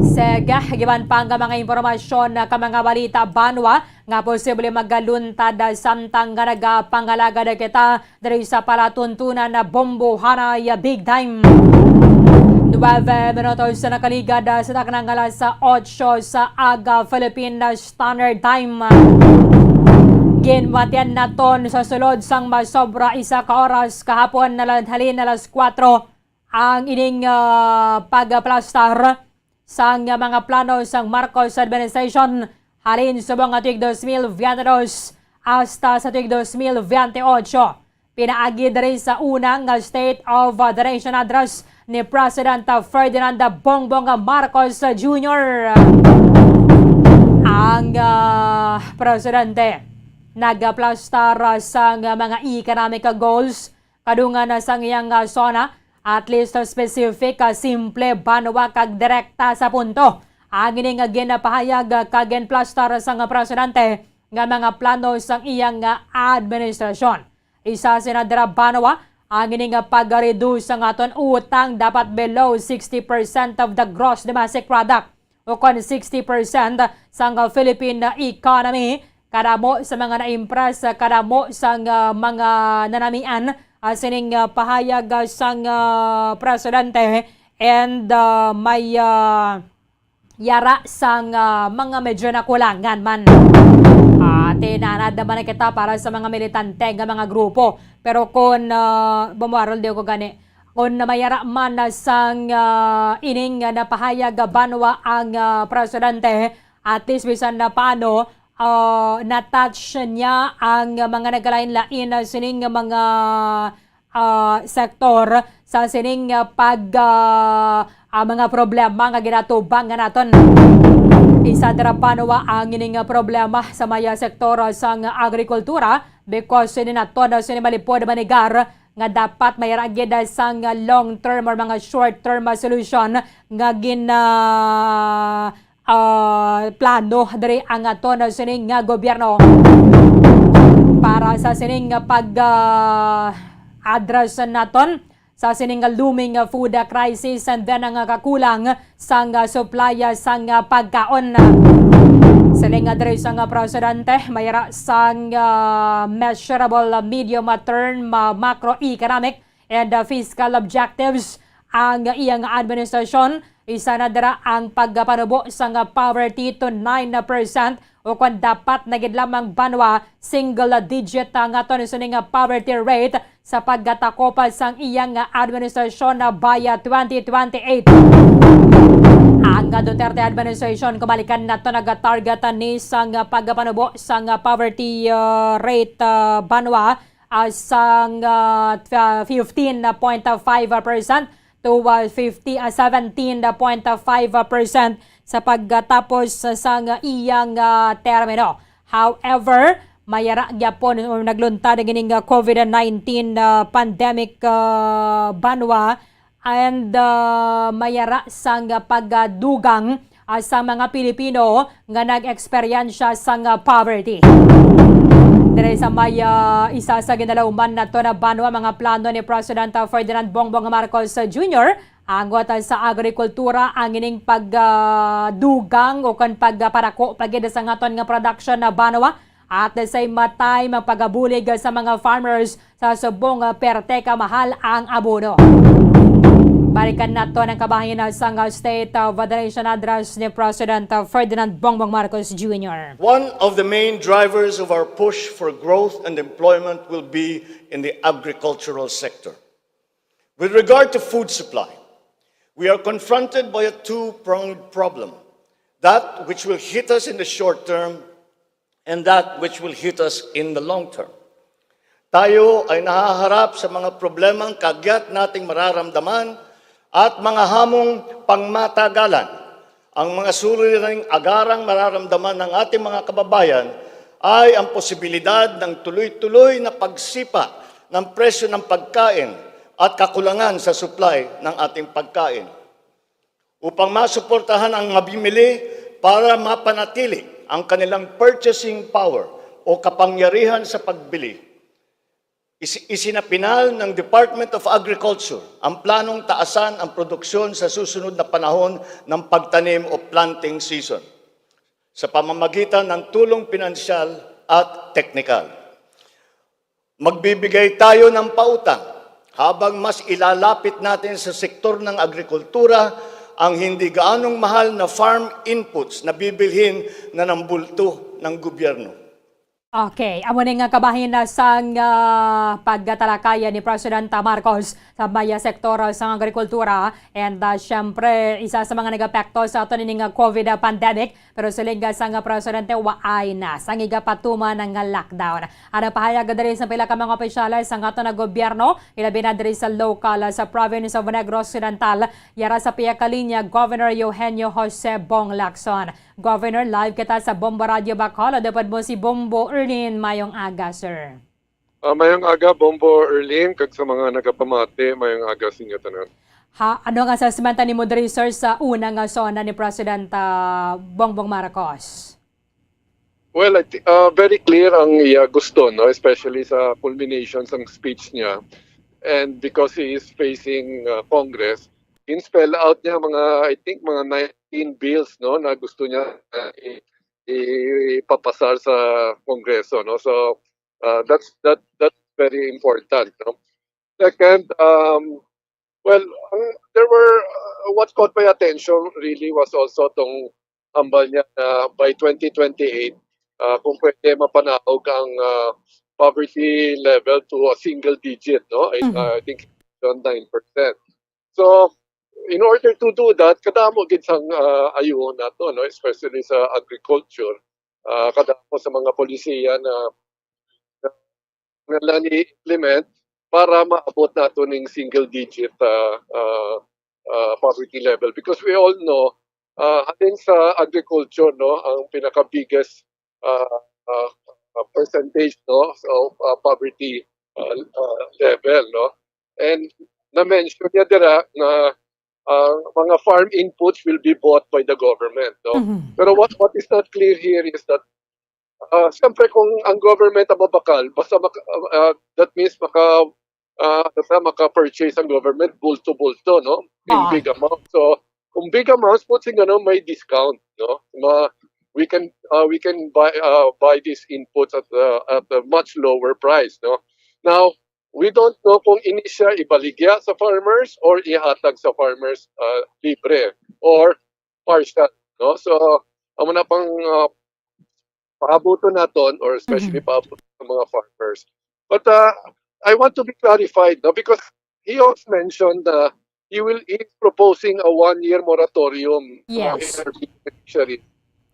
Sige, giban pa nga mga impormasyon ah, ka mga balita banwa nga posible magaluntad ah, samtang nga nagapangalagad kita diri sa palatuntunan na Bombo Hanay Big Time. Nuwebe minutos sa nakaligad ah, sa taknang alas otso sa aga Philippine Standard Time. Ginbatian naton sa sulod sang masobra isa ka oras kahapon na lang halin alas kuwatro ang ining ah, pagaplastar sang mga plano sang Marcos administration halin subong nga tuig dos mil veintidos hasta sa tuig dos mil veintiocho. pinaagi diri sa una nga State of the Nation Address ni President Ferdinand Bongbong Marcos Junior. Ang, ah, presidente nagaplastar sang mga economic goals kadungan sang iyang, ah, SONA, at least, ah, specific, ah, simple, banwa kag direkta sa punto. Ang ini nga ginapahayag, ah, kag ginplastar sang presidente nga mga plano sang iyang, ah, administrasyon. Isa sina dira, banwa, ang ini nga pag-reduce sang aton utang dapat below sixty percent of the gross domestic product, o kon sixty percent sang Philippine economy. Kadamo sa mga na-impress, kadamo sang, ah, mga nanamian, ah, sining, ah, pahayag, ah, sang, ah, presidente, and, ah, may, ah, yara sang, ah, mga medyo nakulangan man. Ah, tinanad naman na kita para sa mga militante nga mga grupo. Pero kung, ah, bumuarol di ko gani, kung namayara man na sang, ah, ining, ah, napahayag, ah, banwa ang, ah, presidente, at least bisan na paano, ah, na-touch niya ang mga nagkalain-lain na sining mga, ah, sektor sa sining, ah, pag, ah, ah, mga problema nga ginatubang nga naton. Isa dira, banwa, ang ining, ah, problema sa maya sektor, ah, sang agrikultura, because sini naton, ah, sini malipod manigar nga dapat may ra gid sang long term or mga short term solution nga gina, ah, plano diri ang aton sini nga gobyerno para sa sining pag, ah, address naton sa sining looming food crisis, and then ang kakulang sang, ah, supply, ah, sang, ah, pagkaon. Siling nga diri sang, ah, presidente, may ra sang, ah, measurable, ah, medium, ah, term, ah, macroeconomic and, ah, fiscal objectives ang iyang administrasyon. Isa na dira ang pagpanubo sang, ah, poverty to nine percent, o kon dapat na gid lamang, banwa, single digit ang aton sining, ah, poverty rate sa pagkatakop sang iyang, ah, administrasyon, ah, by, ah, twenty twenty-eight. Ang, ah, Duterte administration, kumalikan nato, nag-target, ah, ni sang, ah, pagpanubo sang, ah, poverty, ah, rate, ah, banwa, ah, sang, ah, tw-, fifteen point five percent to, ah, fifty, ah, seventeen point five percent sa pagkatapos sang iyang, ah, termino. However, mayara gyapon, um, nagluntad ang ining, ah, COVID nineteen, ah, pandemic, ah, banwa, and, ah, mayara sang pagdugang, ah, sa mga Pilipino nga nag-eksperyensya sang, ah, poverty. Diri sa may, ah, isa sa ginalauman nato na banwa, mga plano ni President, ah, Ferdinand Bongbong Marcos Junior, angot, ah, sa agrikultura ang ining pagdugang o kon pagparako pa gid sa aton nga production na banwa. At the same time, ang pagabulig sa mga farmers sa subong, ah, perte ka mahal ang abono. Balikan naton ang kabahin sang, ah, State of the Nation Address ni President, ah, Ferdinand Bongbong Marcos Junior. One of the main drivers of our push for growth and employment will be in the agricultural sector. With regard to food supply, we are confronted by a two-pronged problem, that which will hit us in the short term and that which will hit us in the long term. Tayo ay nahaharap sa mga problemang kaagya't nating mararamdaman at mga hamong pangmatagalan. Ang mga suliraning agarang mararamdaman ng ating mga kababayan ay ang posibilidad ng tuloy-tuloy na pagsipa ng presyo ng pagkain at kakulangan sa supply ng ating pagkain. Upang masuportahan ang mabimili para mapanatili ang kanilang purchasing power o kapangyarihan sa pagbili, isi-, isinapinal ng Department of Agriculture ang planong taasan ang produksyon sa susunod na panahon ng pagtanim o planting season sa pamamagitan ng tulong pinansyal at teknikal. Magbibigay tayo ng pautang habang mas ilalapit natin sa sektor ng agrikultura ang hindi gaanong mahal na farm inputs na bibilhin na ng bulto ng gobyerno. Okay, amo ni nga kabahin na sang, ah, pagtalakaya ni Presidenta Marcos sa maya sektor, ah, sang agrikultura. And, ah, syempre, isa sa mga nagapekto sa ato nini nga COVID pandemic, pero siling sang presidente, waay na sang igapatuman nga lockdown. Ang pahayag diri sa pila ka mga opisyales sang ato nga gobyerno, ilabi na diri sa local, ah, sa province of Negros Occidental, yara sa pihak ka linya, Governor Eugenio Jose Bong Lacson. Governor, live kita sa Bombo Radio Bacolod. Upod mo si Bombo Erlin. Mayong aga, sir. Ah, mayong aga, Bombo Erlin, kag sa mga nagapamati, mayong aga sa inyo tanan. Ha, ano ang assessment nimo diri, sir, sa una nga SONA ni President, ah, Bongbong Marcos? Well, I thi- ah, very clear ang iya gusto, no? Especially sa culmination sang speech niya. And because he is facing, ah, Congress, in spell out niya mga, I think, mga nineteen bills, no, na gusto niya, ah, i- ipapasar sa Kongreso, no? So, uh, that's that that's very important, no? Second, um, well, ang, there were, uh, what caught my attention really was also tong hambal niya na by twenty twenty-eight, uh, kung pwede mapanaog ang, uh, poverty level to a single digit, no? I, Mhm. uh, I think around nine percent. So, in order to do that, kadamo gid sang, uh, ayuhon nato, no? Especially sa agriculture, uh, kadamo sa mga polisiya na kinahanglan i-implement para maabot nato ning single digit, uh, uh, uh, poverty level. Because we all know, uh, halin sa agriculture, no, ang pinaka-biggest, uh, uh, uh, percentage, no, of, uh, poverty, uh, uh, level, no. And na-mention niya dira na, uh, mga farm inputs will be bought by the government, no. Mhm. Pero what what is not clear here is that, uh, siyempre, kung ang government ang mabakal, basta maka- uh, that means maka uh, basta maka-purchase ang government bulto-bulto, no, in Ah. big amount. So kung big amounts, put sing ano, may discount, no. Ma we can uh, we can buy uh, buy these inputs at uh, at a much lower price, no. Now, we don't know kung ini siya ibaligya sa farmers or ihatag sa farmers, uh, libre or partial, no. So amo na pang uh, paabuton naton, or especially Mhm. paabuton sa mga farmers. But uh, I want to be clarified, no, because he also mentioned na he will he is proposing a one-year moratorium sa mga Yes. A R B beneficiaries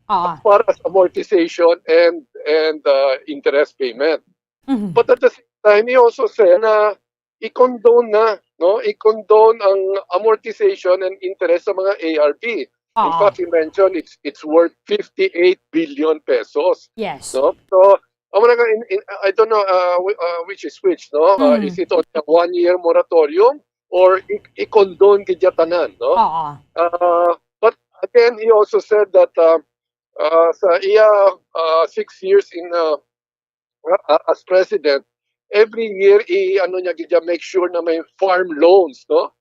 Ah. para sa amortization and and uh, interest payment. Mhm. But at the same time, he also said na i-condone na, no? I-condone ang amortization and interest sa mga A R B. In Ah. fact, he mentioned it's it's worth fifty-eight billion pesos. Yes. No? So, amo na nga, in, in, I don't know uh, whi- uh, which is which, no? Uh, Mm. Is it on a one-year moratorium or i- i-condone gid ya tanan, no? Oo. Uh, but again, he also said that uh, uh, sa iya uh, six years in uh, uh, as president, every year i ano niya gid ya, make sure na may farm loans, no?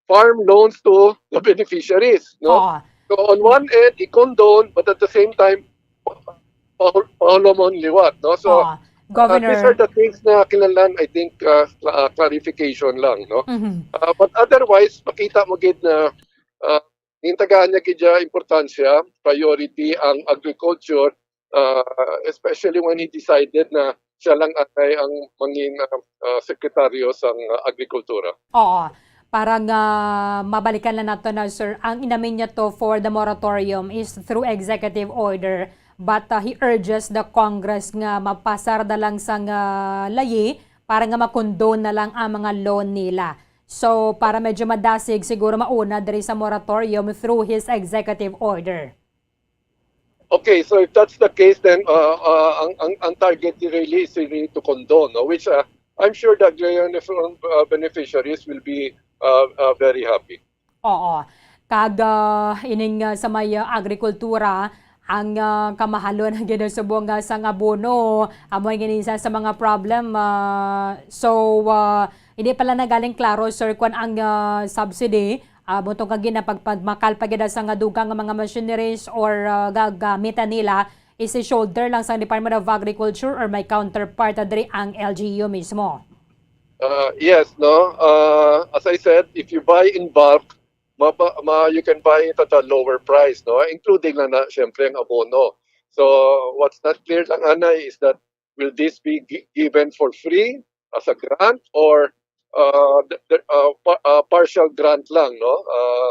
Farm loans to the beneficiaries, no? Oo. So on one end, i-condone, but at the same time, pa- pahulomon liwat, no? So Oo. Uh, these Governor. Are the things na kinahanglan, I think, uh, cla- uh, clarification lang, no? Mhm. Uh, but otherwise, makita mo gid na uh, gintagaan niya gid ya importansya, priority ang agriculture, uh, especially when he decided na siya lang anay ang mangin uh, uh, sekretaryo sang uh, agrikultura. Oo. Para nga mabalikan lang nato na, sir, ang inamin niya to for the moratorium is through executive order, but uh, he urges the Congress nga mapasar na lang sang uh, layi para nga ma-condone na lang ang mga loan nila. So, para medyo madasig, siguro mauna diri sa moratorium through his executive order. Okay, so if that's the case, then uh, uh, ang, ang, ang target really is really to condone, no? Which uh, I'm sure the agrarian reform uh, beneficiaries will be uh, uh, very happy. Oo. Kag ah, ining ah, sa may ah, agrikultura, ang ah, kamahalon gid subong nga sang abono, amo ang isa sa mga problem. Ah, so, ah, hindi pala nagaling klaro, sir, kung ang ah, subsidy, ah, butong kag ginapagpamakal pa gid sa nga dugang nga mga machineries or ah, gagamitan nila, is i-shoulder lang sa Department of Agriculture or may counterpart diri ang L G U mismo? Uh, yes, no. Uh, as I said, if you buy in bulk, ma, ma, you can buy it at a lower price, no, including lang na syempre ang abono. So what's not clear lang anay is that Will this be gi- given for free as a grant or uh, the, the, uh, pa- uh, partial grant lang, no? Uh,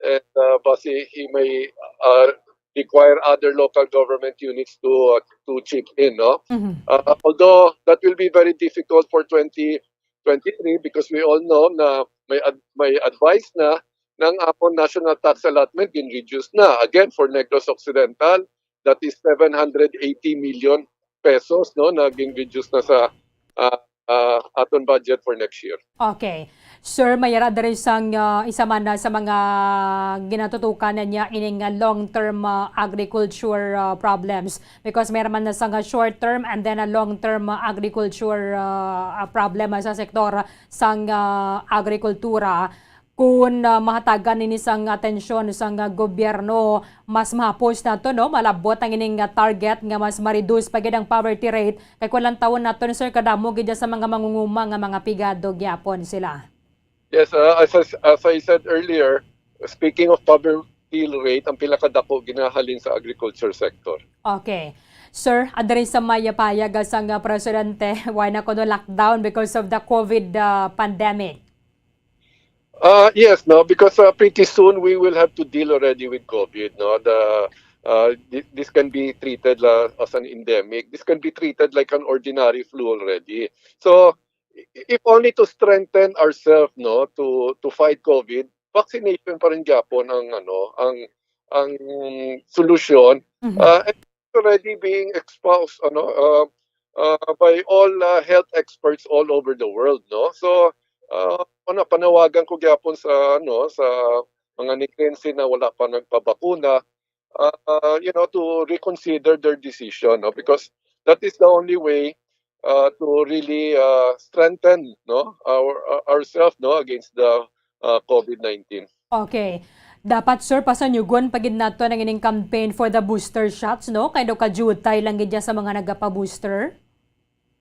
and uh, basi he may uh, require other local government units to uh, to chip in, no? Mhm. Uh, although that will be very difficult for twenty twenty-three because we all know na may ad- may advice na ng amon national tax allotment gin-reduce na again for Negros Occidental, that is seven hundred eighty million pesos, no, na gin-reduce na sa uh, uh, aton budget for next year. Okay. Sir, may ara diri sang uh, isa man na sa mga ginatutukan na niya ining uh, long-term uh, agriculture uh, problems, because may man na sang uh, short-term and then a long-term uh, agriculture uh, uh, problem uh, sa sektor sang uh, agrikultura. Kung uh, mahatagan nini sang atensyon sang uh, gobyerno, mas mahapos nato, no, malabot ang ining uh, target nga mas ma-reduce pa gid ang poverty rate. Kay kung lantawon naton, sir, kadamo gid sa mga mangunguma nga mga pigado gyapon sila. Yes, uh, as, as, as I said earlier, speaking of poverty rate, ang pinakadako ginahalin sa agriculture sector. Okay. Sir, adiri sa maya payag sang uh, presidente, why na kuno lockdown because of the COVID uh, pandemic? Uh, yes, no, because uh, pretty soon we will have to deal already with COVID. No, the uh, th- this can be treated la, as an endemic. This can be treated like an ordinary flu already. So, i- if only to strengthen ourselves, no, to to fight COVID, vaccination pa rin gyapon ang ano, ang ang solusyon. Mhm. Uh, and it's already being exposed, ano, uh, uh, by all uh, health experts all over the world, no? So, uh, ano, panawagan ko gyapon sa ano, sa mga Negrense na wala pa nagpabakuna, uh, you know, to reconsider their decision, no? Because that is the only way uh, to really uh, strengthen, no, our uh, ourselves, no, against the uh, COVID nineteen. Okay. Dapat, sir, pasanyugon pa gid nato ang ining campaign for the booster shots, no? Kay daw kajutay lang gid sa mga nagapa-booster.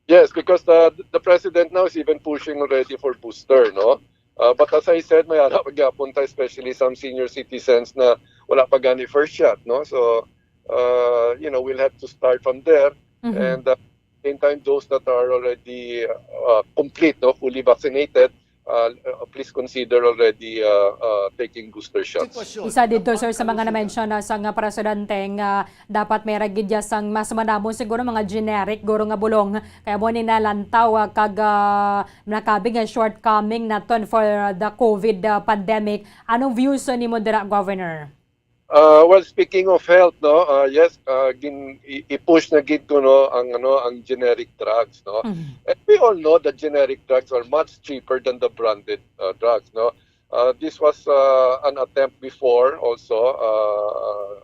Yes, because the the president now is even pushing already for booster, no? Uh, but as I said, may ara pa gyapon ta, especially some senior citizens na wala pa gani first shot, no? So, uh, you know, we'll have to start from there. Mhm. And uh, same time, those that are already uh, complete, no, fully vaccinated, uh, uh, please consider already uh, uh, taking booster shots. Isa dito, sir, sa mga na-mention na sang uh, presidente nga dapat may ragidya sang mas manamo siguro mga generic guro nga bulong, kaya mo ni nalantaw uh, kag uh, nakabig nga shortcoming naton for the COVID uh, pandemic. Anong views uh, nimo dira, Governor? Uh, well, speaking of health, no, uh, yes, uh, gin, i- i-push na gid ko, no, ang ano, ang generic drugs, no. Mhm. And we all know that generic drugs are much cheaper than the branded uh, drugs, no. Uh, this was uh, an attempt before also uh,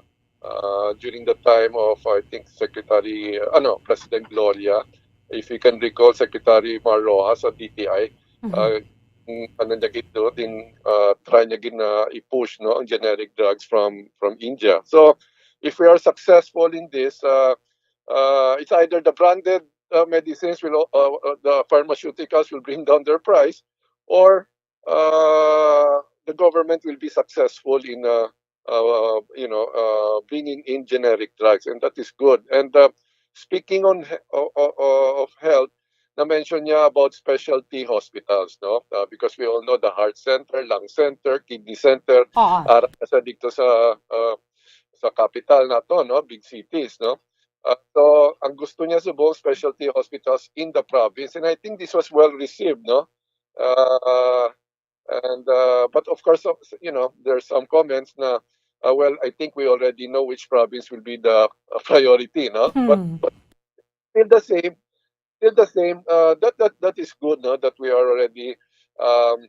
uh, during the time of, I think, Secretary, uh, ano, President Gloria. If you can recall, Secretary Mar Roxas sa D T I, Mhm. uh, mm, ano niya gid, no, din uh, try niya gid na i-push, no, ang generic drugs from from India. So if we are successful in this, uh, uh, it's either the branded uh, medicines will uh, uh, the pharmaceuticals will bring down their price, or uh, the government will be successful in uh, uh, you know uh, bringing in generic drugs, and that is good. And uh, speaking on he- o- o- o- of health, na-mention niya about specialty hospitals, no? Uh, because we all know the heart center, lung center, kidney center, Oo. ara sa dito sa uh, sa capital nato, no, big cities, no. Uh, so ang gusto niya subong specialty hospitals in the province, and I think this was well received, no. Uh, and uh, but of course, uh, you know, there's some comments na, uh, well, I think we already know which province will be the uh, priority, no. But Hmm. but still the same, still the same. Uh, that that that is good, no, that we are already um,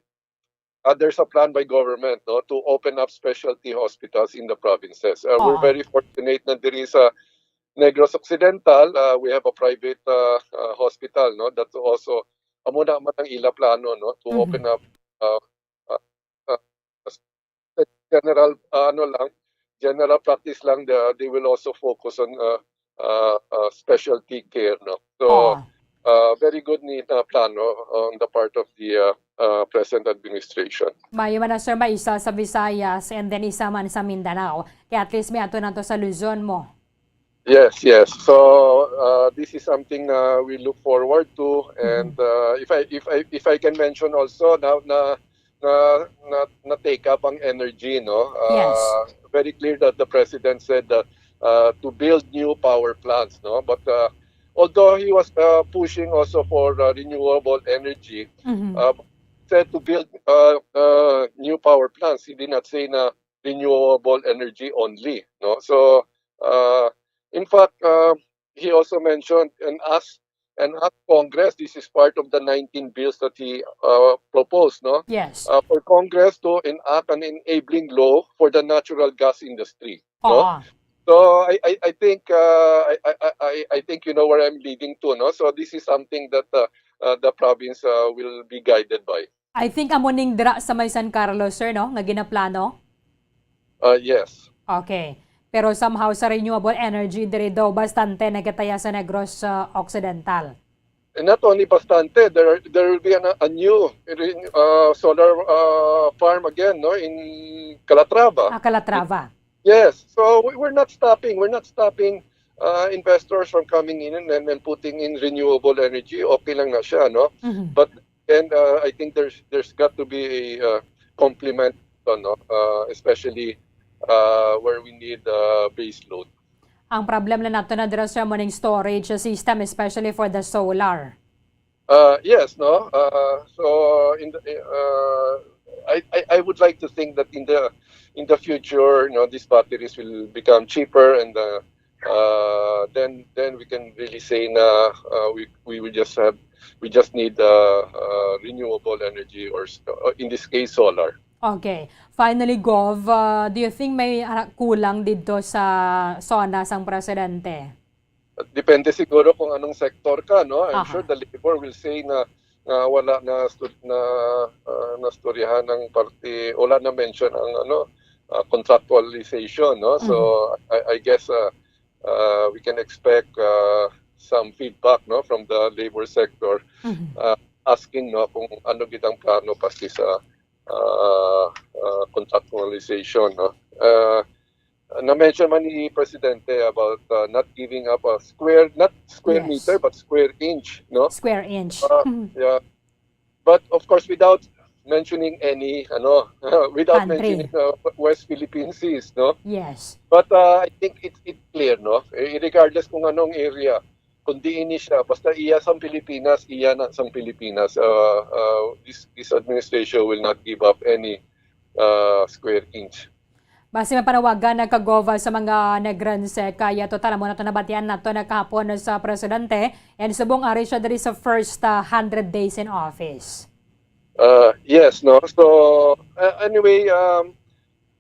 uh, there's a plan by government, no, to open up specialty hospitals in the provinces. Uh, we're Oo. very fortunate na diri sa Negros Occidental, uh, we have a private uh, uh, hospital, no, that also amo na man ang ila plano, no, to Mhm. open up uh, uh, uh, general uh, ano lang, general practice lang. The, they will also focus on uh, uh, uh, specialty care, no. So Oo. uh, very good ni na plano on the part of the uh, uh, present administration. Mayo man na, sir, may isa sa Visayas and then isa man sa Mindanao. Kaya at least may ato nato sa Luzon mo. Yes, yes. So, uh, this is something na we look forward to, and, uh, if I, if I, if I can mention also, na, na, na, na, na take up ang energy, no? Yes. Uh, very clear that the president said that, uh, to build new power plants, no? But, uh, although he was, uh, pushing also for, uh, renewable energy, Mhm. uh, said to build, uh, uh, new power plants. He did not say na renewable energy only, no? So, uh, in fact, uh, he also mentioned and asked, and asked Congress, this is part of the nineteen bills that he, uh, proposed, no? Yes. Uh, for Congress to enact an enabling law for the natural gas industry, no? Oo. So I, I, I think, uh, I, I, I, I think you know where I'm leading to, no? So this is something that, uh, uh, the province, uh, will be guided by. I think amo ning dira sa may San Carlos, sir, no, nga ginaplano? Uh, yes. Okay. Pero somehow sa renewable energy, diri daw bastante nagkataya sa Negros, uh, Occidental. And not only bastante, there, there will be an, a new, uh, solar, uh, farm again, no, in Calatrava. Ah, Calatrava. Yes. So we, we're not stopping. We're not stopping, uh, investors from coming in and, and putting in renewable energy. Okay lang na siya, no? Mhm. But, and, uh, I think there's, there's got to be a, uh, complement, no? Uh, especially, uh, where we need, uh, base load. Ang problem na nato na dira, sir, mo ning storage system, especially for the solar. Uh, yes, no? Uh, so, in the, uh, I, I, I would like to think that in the, in the future, you know, these batteries will become cheaper, and, uh, uh, then, then we can really say na, uh, we, we will just have, we just need, uh, uh, renewable energy or s-, uh, in this case, solar. Okay. Finally, Gov, uh, do you think may, ah, kulang dito sa SONA sang presidente? Depende siguro kung anong sektor ka, no? I'm Aha. sure the labor will say na, na wala na stu-, na, ah, nastoryahan ng parte, wala na mention ang, ano, ah, contractualization, no? So, Mhm. I, I guess, ah, ah, we can expect, ah, some feedback, no, from the labor sector, Mhm. ah, asking, no, kung ano gid ang plano paski sa, ah, ah, contractualization, no? Ah, na-mention man ni Presidente about, uh, not giving up a square, not square Yes. meter, but square inch, no? Square inch. Uh, Mhm. yeah. But of course, without mentioning any, ano, without Country. mentioning, uh, West Philippine Seas, no? Yes. But, uh, I think it, it clear, no? Eh, regardless kung anong area, kung diin ni siya, basta iya sang Pilipinas, iya na sang Pilipinas. Uh, uh, this, this administration will not give up any, uh, square inch. Basi mapanawagan na ka-Gov sa mga Negrense, kaya total amo na to nabatian nato na kahapon sa presidente, and subong ari siya diri sa first, ah, hundred days in office. Uh, yes, no? So, uh, anyway, um,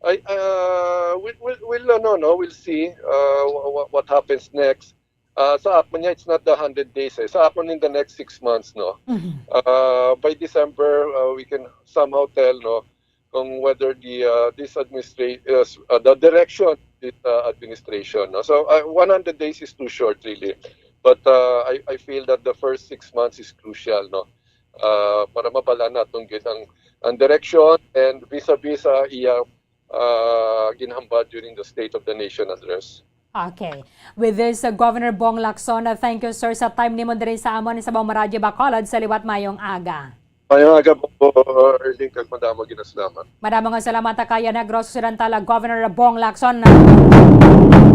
I, uh, we'll, we'll, we'll, ano, no, we'll see, uh, wha-, wha-, what happens next. Uh, sa akon niya, it's not the hundred days, eh. Sa akon, in the next six months, no? Mhm. Uh, by December, uh, we can somehow tell, no, kung whether the, uh, this administra-, uh, s-, uh, the direction of this, uh, administration, no? So, uh, one hundred days is too short, really. But, uh, I, I feel that the first six months is crucial, no? Uh, para mabal-an naton gid ang, ang direction and vis-a-vis sa iya, uh, ginhambal during the State of the Nation address. Okay. With this, uh, Governor Bong Lacson, uh, thank you, sir, sa time nimo diri sa amon sa Bawang Radyo Bacolod sa liwat. Mayong aga. Mayong aga po, Erling, kag madamo ginasalamat. Madamo nga salamat, ah, kaya Negros Occidental, ah, Governor Bong Lacson, ah,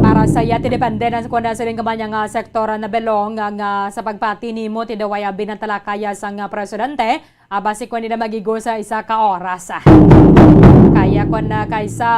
para sa iya. Depende na kung nasa rin ka man nga sektor, ah, na belong, ah, nga sa pagpati nimo, ti daw ay abi ng talakaya sang, ah, presidente. Ah, basi kung hindi na magigo sa isa ka oras, ah. Kaya kung, ah, kaysa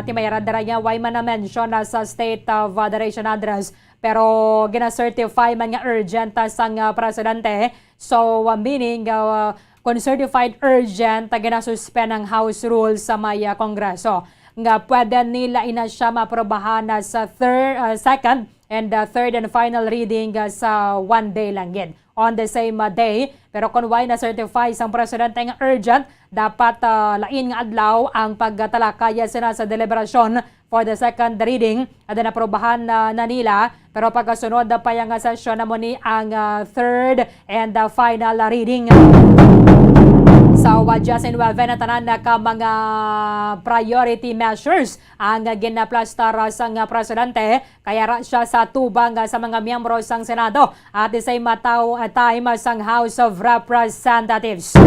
ti mayara dira niya, why man na-mention na sa State of, ah, the Nation Address, pero gina-certify man nga urgent, ah, sang, ah, presidente. So, ah, meaning, ah, kung certified urgent, ah, gina-suspend ang House rules sa may, ah, Kongreso. Nga pwede nila ina siya maaprobahan na sa third, ah, second and, ah, third and final reading, ah, sa one day lang gid. On the same, uh, day. Pero kung way na-certify sang presidente nga urgent, dapat, uh, lain nga adlaw ang pagtalakaya sina sa deliberasyon for the second reading. Ada naprobahan na, na nila, pero pagkasunod na pa yang sesyon na mo ni ang, uh, third and, uh, final reading. So, uh, Justin Weve, na tanan na ka mga priority measures ang ginaplastar sang presidente, kaya ra siya sa tubang sa mga miyembro sang Senado at the same, uh, tao-, uh, time, uh, sang House of Representatives.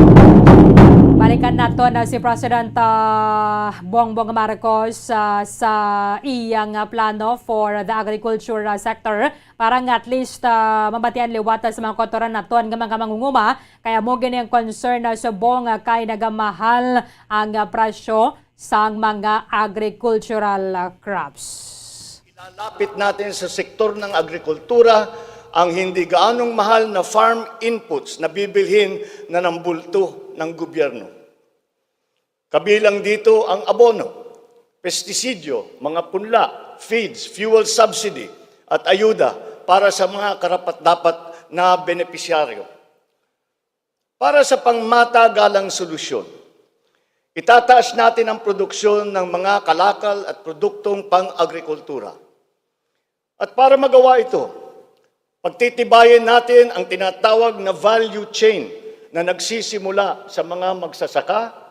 Balikan nato na si President, uh, Bongbong Marcos, uh, sa iyang, uh, plano for the agriculture, uh, sector para nga at least, uh, mabatian liwat sa mga kautoran naton nga mga mangunguma, kaya mo gini ang concern na subong, uh, kay nagamahal ang, uh, presyo sang mga agricultural, uh, crops. Ilalapit natin sa sektor ng agrikultura ang hindi gaanong mahal na farm inputs na bibilhin na ng bulto ng gobyerno. Kabilang dito ang abono, pestisidyo, mga punla, feeds, fuel subsidy, at ayuda para sa mga karapat-dapat na benepisyaryo. Para sa pangmatagalang solusyon, itataas natin ang produksyon ng mga kalakal at produktong pang-agrikultura. At para magawa ito, pagtitibayin natin ang tinatawag na value chain na nagsisimula sa mga magsasaka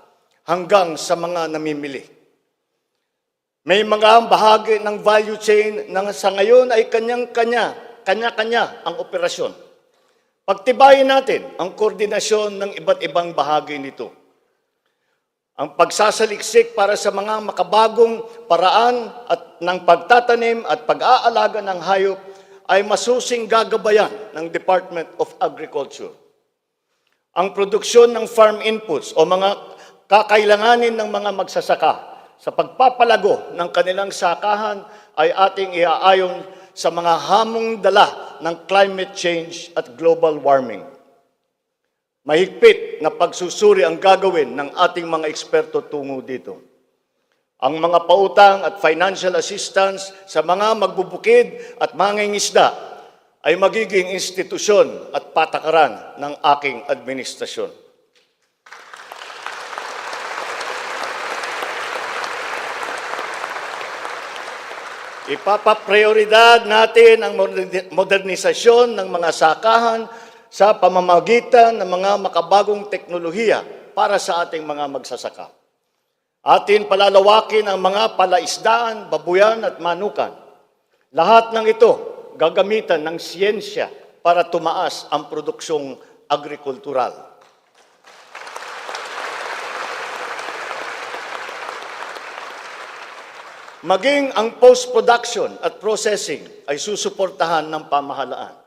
hanggang sa mga namimili. May mga bahagi ng value chain na sa ngayon ay kanyang-kanya, kanya-kanya ang operasyon. Pagtibayin natin ang koordinasyon ng iba't ibang bahagi nito. Ang pagsasaliksik para sa mga makabagong paraan at ng pagtatanim at pag-aalaga ng hayop ay masusing gagabayan ng Department of Agriculture. Ang produksyon ng farm inputs o mga kakailanganin ng mga magsasaka sa pagpapalago ng kanilang sakahan ay ating iaayon sa mga hamong dala ng climate change at global warming. Mahigpit na pagsusuri ang gagawin ng ating mga eksperto tungo dito. Ang mga pautang at financial assistance sa mga magbubukid at mangingisda ay magiging institusyon at patakaran ng aking administrasyon. Ipapaprioridad natin ang moderni-, modernisasyon ng mga sakahan sa pamamagitan ng mga makabagong teknolohiya para sa ating mga magsasaka. Atin palalawakin ang mga palaisdaan, babuyan at manukan. Lahat ng ito gagamitan ng siyensya para tumaas ang produksyong agrikultural. Maging ang post-production at processing ay susuportahan ng pamahalaan.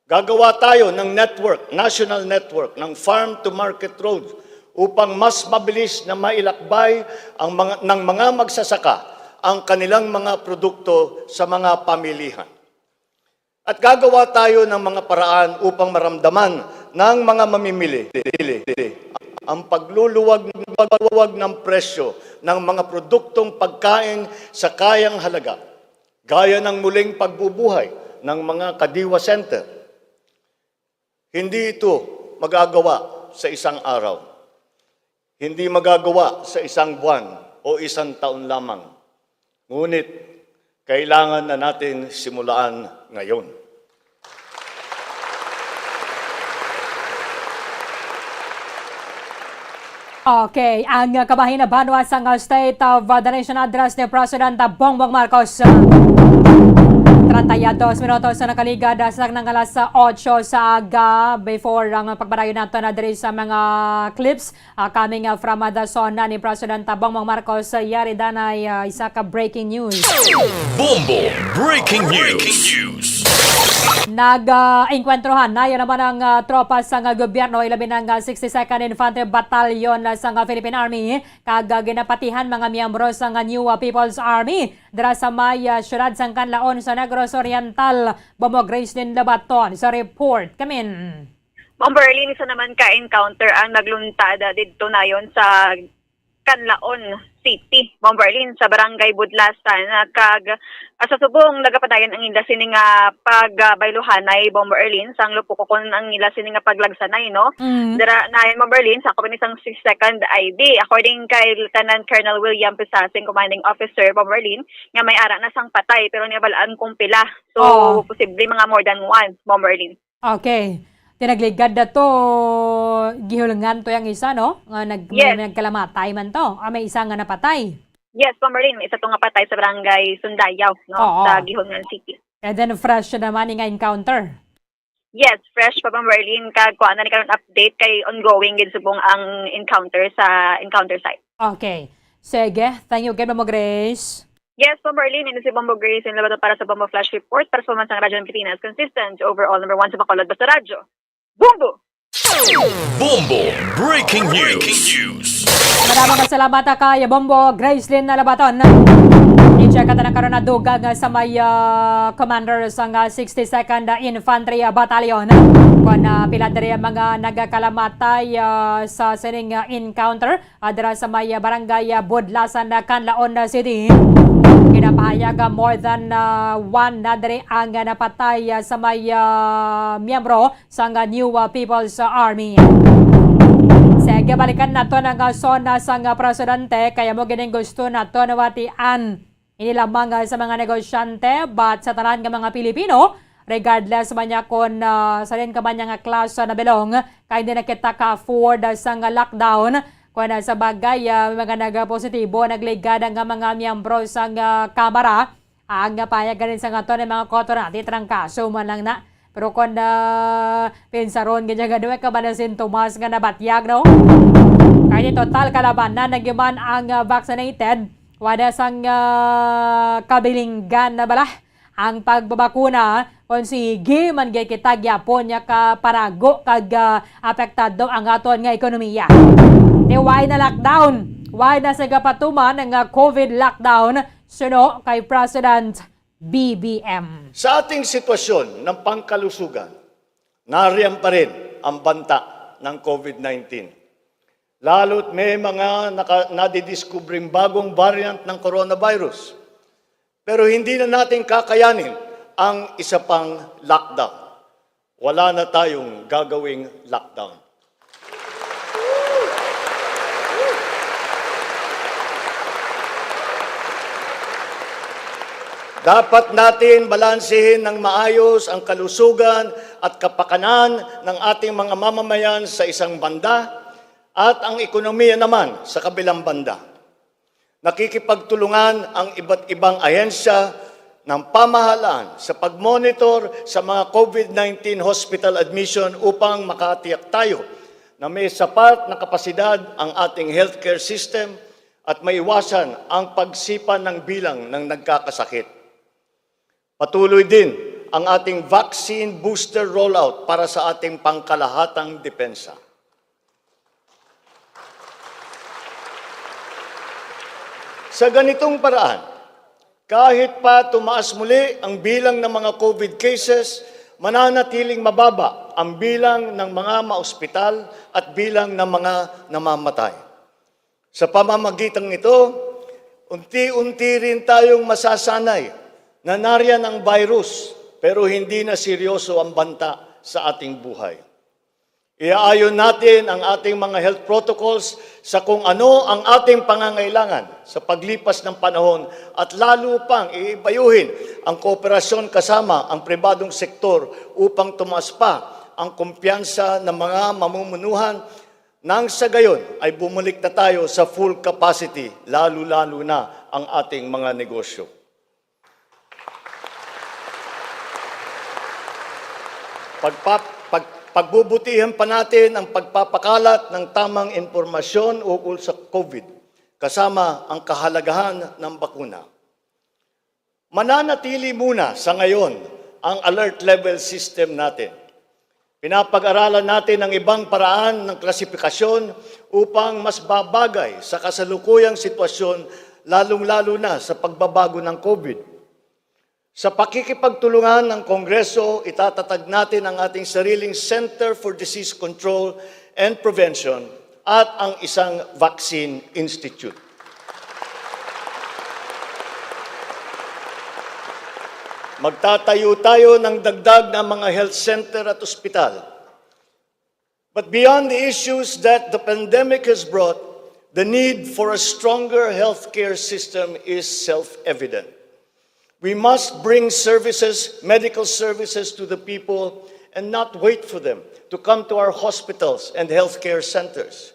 Gagawa tayo ng network, national network ng farm to market road upang mas mabilis na mailakbay ang mga, ng mga magsasaka ang kanilang mga produkto sa mga pamilihan. At gagawa tayo ng mga paraan upang maramdaman ng mga mamimili ang pagluluwag ng presyo ng mga produktong pagkain sa kayang halaga, gaya ng muling pagbubuhay ng mga Kadiwa Center. Hindi ito magagawa sa isang araw. Hindi magagawa sa isang buwan o isang taon lamang. Ngunit kailangan na natin simulaan ngayon. Okay, ang kabahin na banwa sang State of the Nation Address ni President Bongbong Marcos. Treinta y dos minutos na nakaligad sa nang alas otso sa aga. Before ang pagpadayon nato na diri sa mga clips, ah, coming, ah, from, ah, the zona ni President, ah, Bongbong Marcos, ah, yari danay, ah, isa ka breaking news. Bombo Breaking News. Nag, ah, engkwentrohan na yan naman ang, ah, tropa sang, ah, gobyerno, ilabi ng, ah, sixty-second Infantry Battalion, ah, sang, ah, Philippine Army, kag, ah, ginapatihan mga miyembro sang, ah, New, ah, People's Army dira sa may, ah, siyudad sang Canlaon sa Negros Oriental. Bombo Gracelyn Labaton sa report. Kamin. Bombo Erlin, isa naman ka encounter ang nagluntada didto nayon sa Canlaon City, Bombo Erlin, sa Barangay Budlasan, ah, kag, ah, sa subong nagapadayon ang ila sini nga pagbayluhanay, Bombo Erlin, sang lupok kon ang ila sini nga paglagsanay, no? Mm. Dira na yan, Bombo Erlin, sa kuwan isang si second I D. According kay Lieutenant Colonel William Pisasing, commanding officer, Bombo Erlin, nga may ara na sang patay, pero niya balaan kung pila. So, oh, posible mga more than one, Bombo Erlin. Okay. Tinagligad na to, gihulngan to yung isa, no? Nga nag-, may Yes. nagkalamatay man to. Ah, may isa nga napatay. Yes, Ma'am Marlene, may isa to nga patay sa barangay Sundayaw, no? Oo. Sa Guihulngan City. And then fresh naman nga encounter. Yes, fresh pa, Ma'am Marlene, kag kuha na ni karon update kay ongoing gid subong ang encounter sa encounter site. Okay. Sige. Thank you again, Ma'am Grace. Yes, Ma'am Marlene, ini si Bombo Grace, yung labaton para sa Bombo Flash Report, para sa Pamansang Radyo ng Pilipinas, consistent, overall, number one sa Bacolod, basta radyo. Bombo! Bombo Breaking News. Madamo nga salamat kay Bombo Gracelyn Labaton. I-check ka na karon na dugang sa may, ah, commander sang, ah, sixty-second Infantry Battalion. Kung, ah, pila diri ang mga nagkalamatay, ah, sa sining, ah, encounter, ah, dira sa may, ah, barangay, ah, Budlasan, ah, Canlaon, ah, City. Ginapahayag, ah, more than, ah, one na diri ang, ah, napatay, ah, sa may, ah, miyembro sang, ah, New, ah, People's, ah, Army. Sige, balikan nato ang, ah, zona sang, ah, presidente, kaya mo gining gusto nato nawatian. Ini lamang, ah, sa mga negosyante, but sa tanan nga mga Pilipino, regardless man niya kung, ah, sa din ka man niya nga klase na belong, kay hindi na kita ka-afford, ah, sa nga lockdown. Kung, ah, sa bagay, ah, may mga nagapositibo, nagligad ang mga miyembro sa nga kamara, ang, ah, payag ganin sa nga to ng mga koto na, di trangkaso man lang na. Pero kung, ah, pinsaron, ganyan nga, duwe ka ba na sintomas nga nabatyag, no? Kay di total kalabanan, nagyuman ang, ah, vaccinated, wala sang, ah, kabilinggan na bala ang pagbabakuna, kung sige man gay kita gyapon niya ka parago kag, ah, apektado ang aton nga ekonomiya. Di why na lockdown? Why na sa gapatuman nga COVID lockdown? Suno kay President B B M. Sa ating sitwasyon ng pangkalusugan, nariyan pa rin ang banta ng COVID nineteen. Lalo't may mga naka-, nadidiskubreng bagong variant ng coronavirus. Pero hindi na natin kakayanin ang isa pang lockdown. Wala na tayong gagawing lockdown. Dapat natin balansehin ng maayos ang kalusugan at kapakanan ng ating mga mamamayan sa isang banda at ang ekonomiya naman sa kabilang banda. Nakikipagtulungan ang iba't ibang ahensya ng pamahalaan sa pag-monitor sa mga COVID nineteen hospital admission upang makatiyak tayo na may sapat na kapasidad ang ating healthcare system at maiwasan ang pagsipa ng bilang ng nagkakasakit. Patuloy din ang ating vaccine booster rollout para sa ating pangkalahatang depensa. Sa ganitong paraan, kahit pa tumaas muli ang bilang ng mga COVID cases, mananatiling mababa ang bilang ng mga maospital at bilang ng mga namamatay. Sa pamamagitan nito, unti-unti rin tayong masasanay na nariyan ang virus, pero hindi na seryoso ang banta sa ating buhay. Iaayon natin ang ating mga health protocols sa kung ano ang ating pangangailangan sa paglipas ng panahon at lalo pang iibayuhin ang kooperasyon kasama ang pribadong sektor upang tumaas pa ang kumpiyansa ng mga mamumunuhan nang sa gayon ay bumalik na tayo sa full capacity, lalo-lalo na ang ating mga negosyo. Pagpa-, pag-, pagbubutihan pa natin ang pagpapakalat ng tamang impormasyon ukol sa COVID, kasama ang kahalagahan ng bakuna. Mananatili muna sa ngayon ang alert level system natin. Pinapag-aralan natin ang ibang paraan ng klasifikasyon upang mas babagay sa kasalukuyang sitwasyon, lalong-lalo na sa pagbabago ng COVID. Sa pakikipagtulungan ng Kongreso, itatatag natin ang ating sariling Center for Disease Control and Prevention at ang isang vaccine institute. Magtatayo tayo ng dagdag na mga health center at ospital. But beyond the issues that the pandemic has brought, the need for a stronger healthcare system is self-evident. We must bring services, medical services to the people and not wait for them to come to our hospitals and healthcare centers.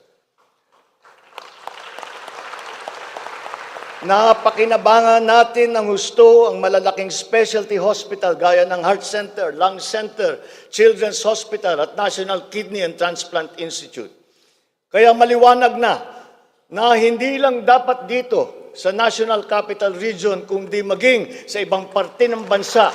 Napakinabangan natin ng husto ang malalaking specialty hospital gaya ng Heart Center, Lung Center, Children's Hospital at National Kidney and Transplant Institute. Kaya maliwanag na na hindi lang dapat dito sa National Capital Region kundi maging sa ibang parte ng bansa.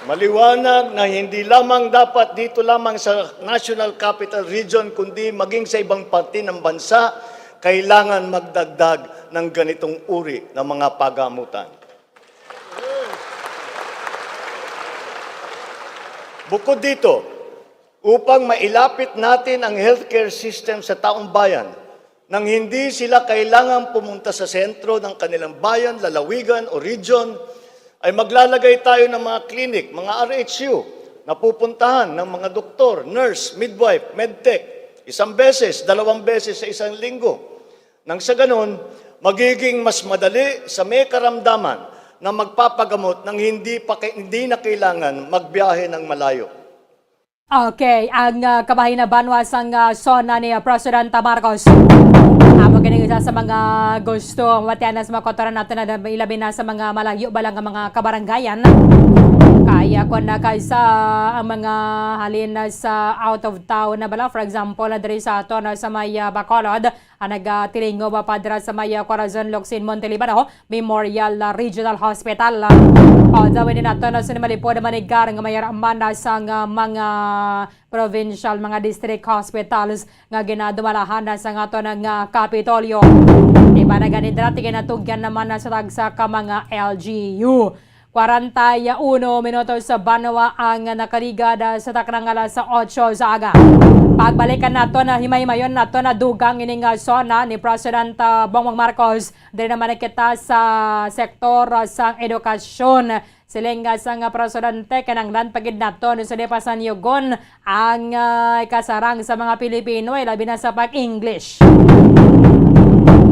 Maliwanag na hindi lamang dapat dito lamang sa National Capital Region, kundi maging sa ibang parte ng bansa, kailangan magdagdag ng ganitong uri ng mga pagamutan. Bukod dito, upang mailapit natin ang healthcare system sa taong bayan, nang hindi sila kailangang pumunta sa sentro ng kanilang bayan, lalawigan o region, ay maglalagay tayo ng mga clinic, mga R H U, na pupuntahan ng mga doktor, nurse, midwife, medtech, isang beses, dalawang beses sa isang linggo. Nang sa ganun, magiging mas madali sa may karamdaman na magpapagamot nang hindi pa kay-, hindi na kailangan magbiyahe ng malayo. Okay, ang, ah, kabahin na banwa sang, ah, SONA ni, ah, President Marcos. Amo kining isa sa mga gusto matianan sa mga kautoran nato na ilabi na sa mga malayo ba lang nga mga kabarangayan. Kaya kung na kaysa ang mga halin na sa out of town na bala, for example, na diri sa ato na sa may, ah, Bacolod, ang nagatilingo ba padra sa may, ah, Corazon Locsin Montelibano Memorial, ah, Regional Hospital. Although hindi nato na sinimalipod manigar nga may araman na sang, ah, mga provincial, mga district hospitals nga ginadumalahan na sa ato nga Kapitolyo. Di ba na gani dati ginatugyan naman na sa tagsa ka mga L G U. Kwarenta y uno minutos sa banwa ang nakaligad sa taknang alas otso sa aga. Pagbalikan nato na himay-himayon nato na dugang ining, ah, SONA ni President, ah, Bongbong Marcos. Diri naman kita sa sektor, ah, sang edukasyon. Siling, ah, sang, ah, presidente, kinahanglan pa gid naton sa di pa sanyugon ang, ah, ikasarang sa mga Pilipino, ay labi na sa pag-English.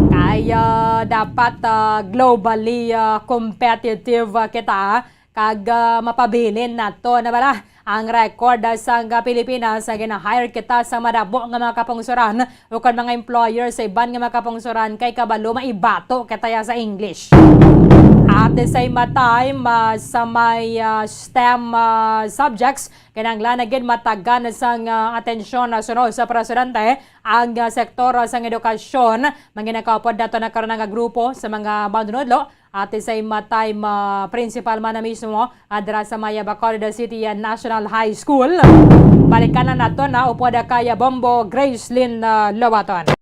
Kay, ah, dapat, ah, globally, ah, competitive, ah, kita, kag, ah, mapabilin nato na bala ang record, ah, sang, ah, Pilipinas nga gina-hire kita sa madamo nga mga kapungsoran ukon mga employer sa iban nga mga kapungsoran kay kabalo maibato kita ya sa English. At the same time, ah, sa may, ah, STEM, ah, subjects, kinahanglan na gid matagan sang, ah, atensyon na sunod sa presidente ang, ah, sektor, ah, sang edukasyon. Manginakaupod nato na karon nga grupo sa mga manunudlo at the same time, ah, principal man na mismo, ah, dira sa may Bacolod City, ah, National High School. Balikan na nato na upod kay Bombo Gracelyn, ah, Lobaton.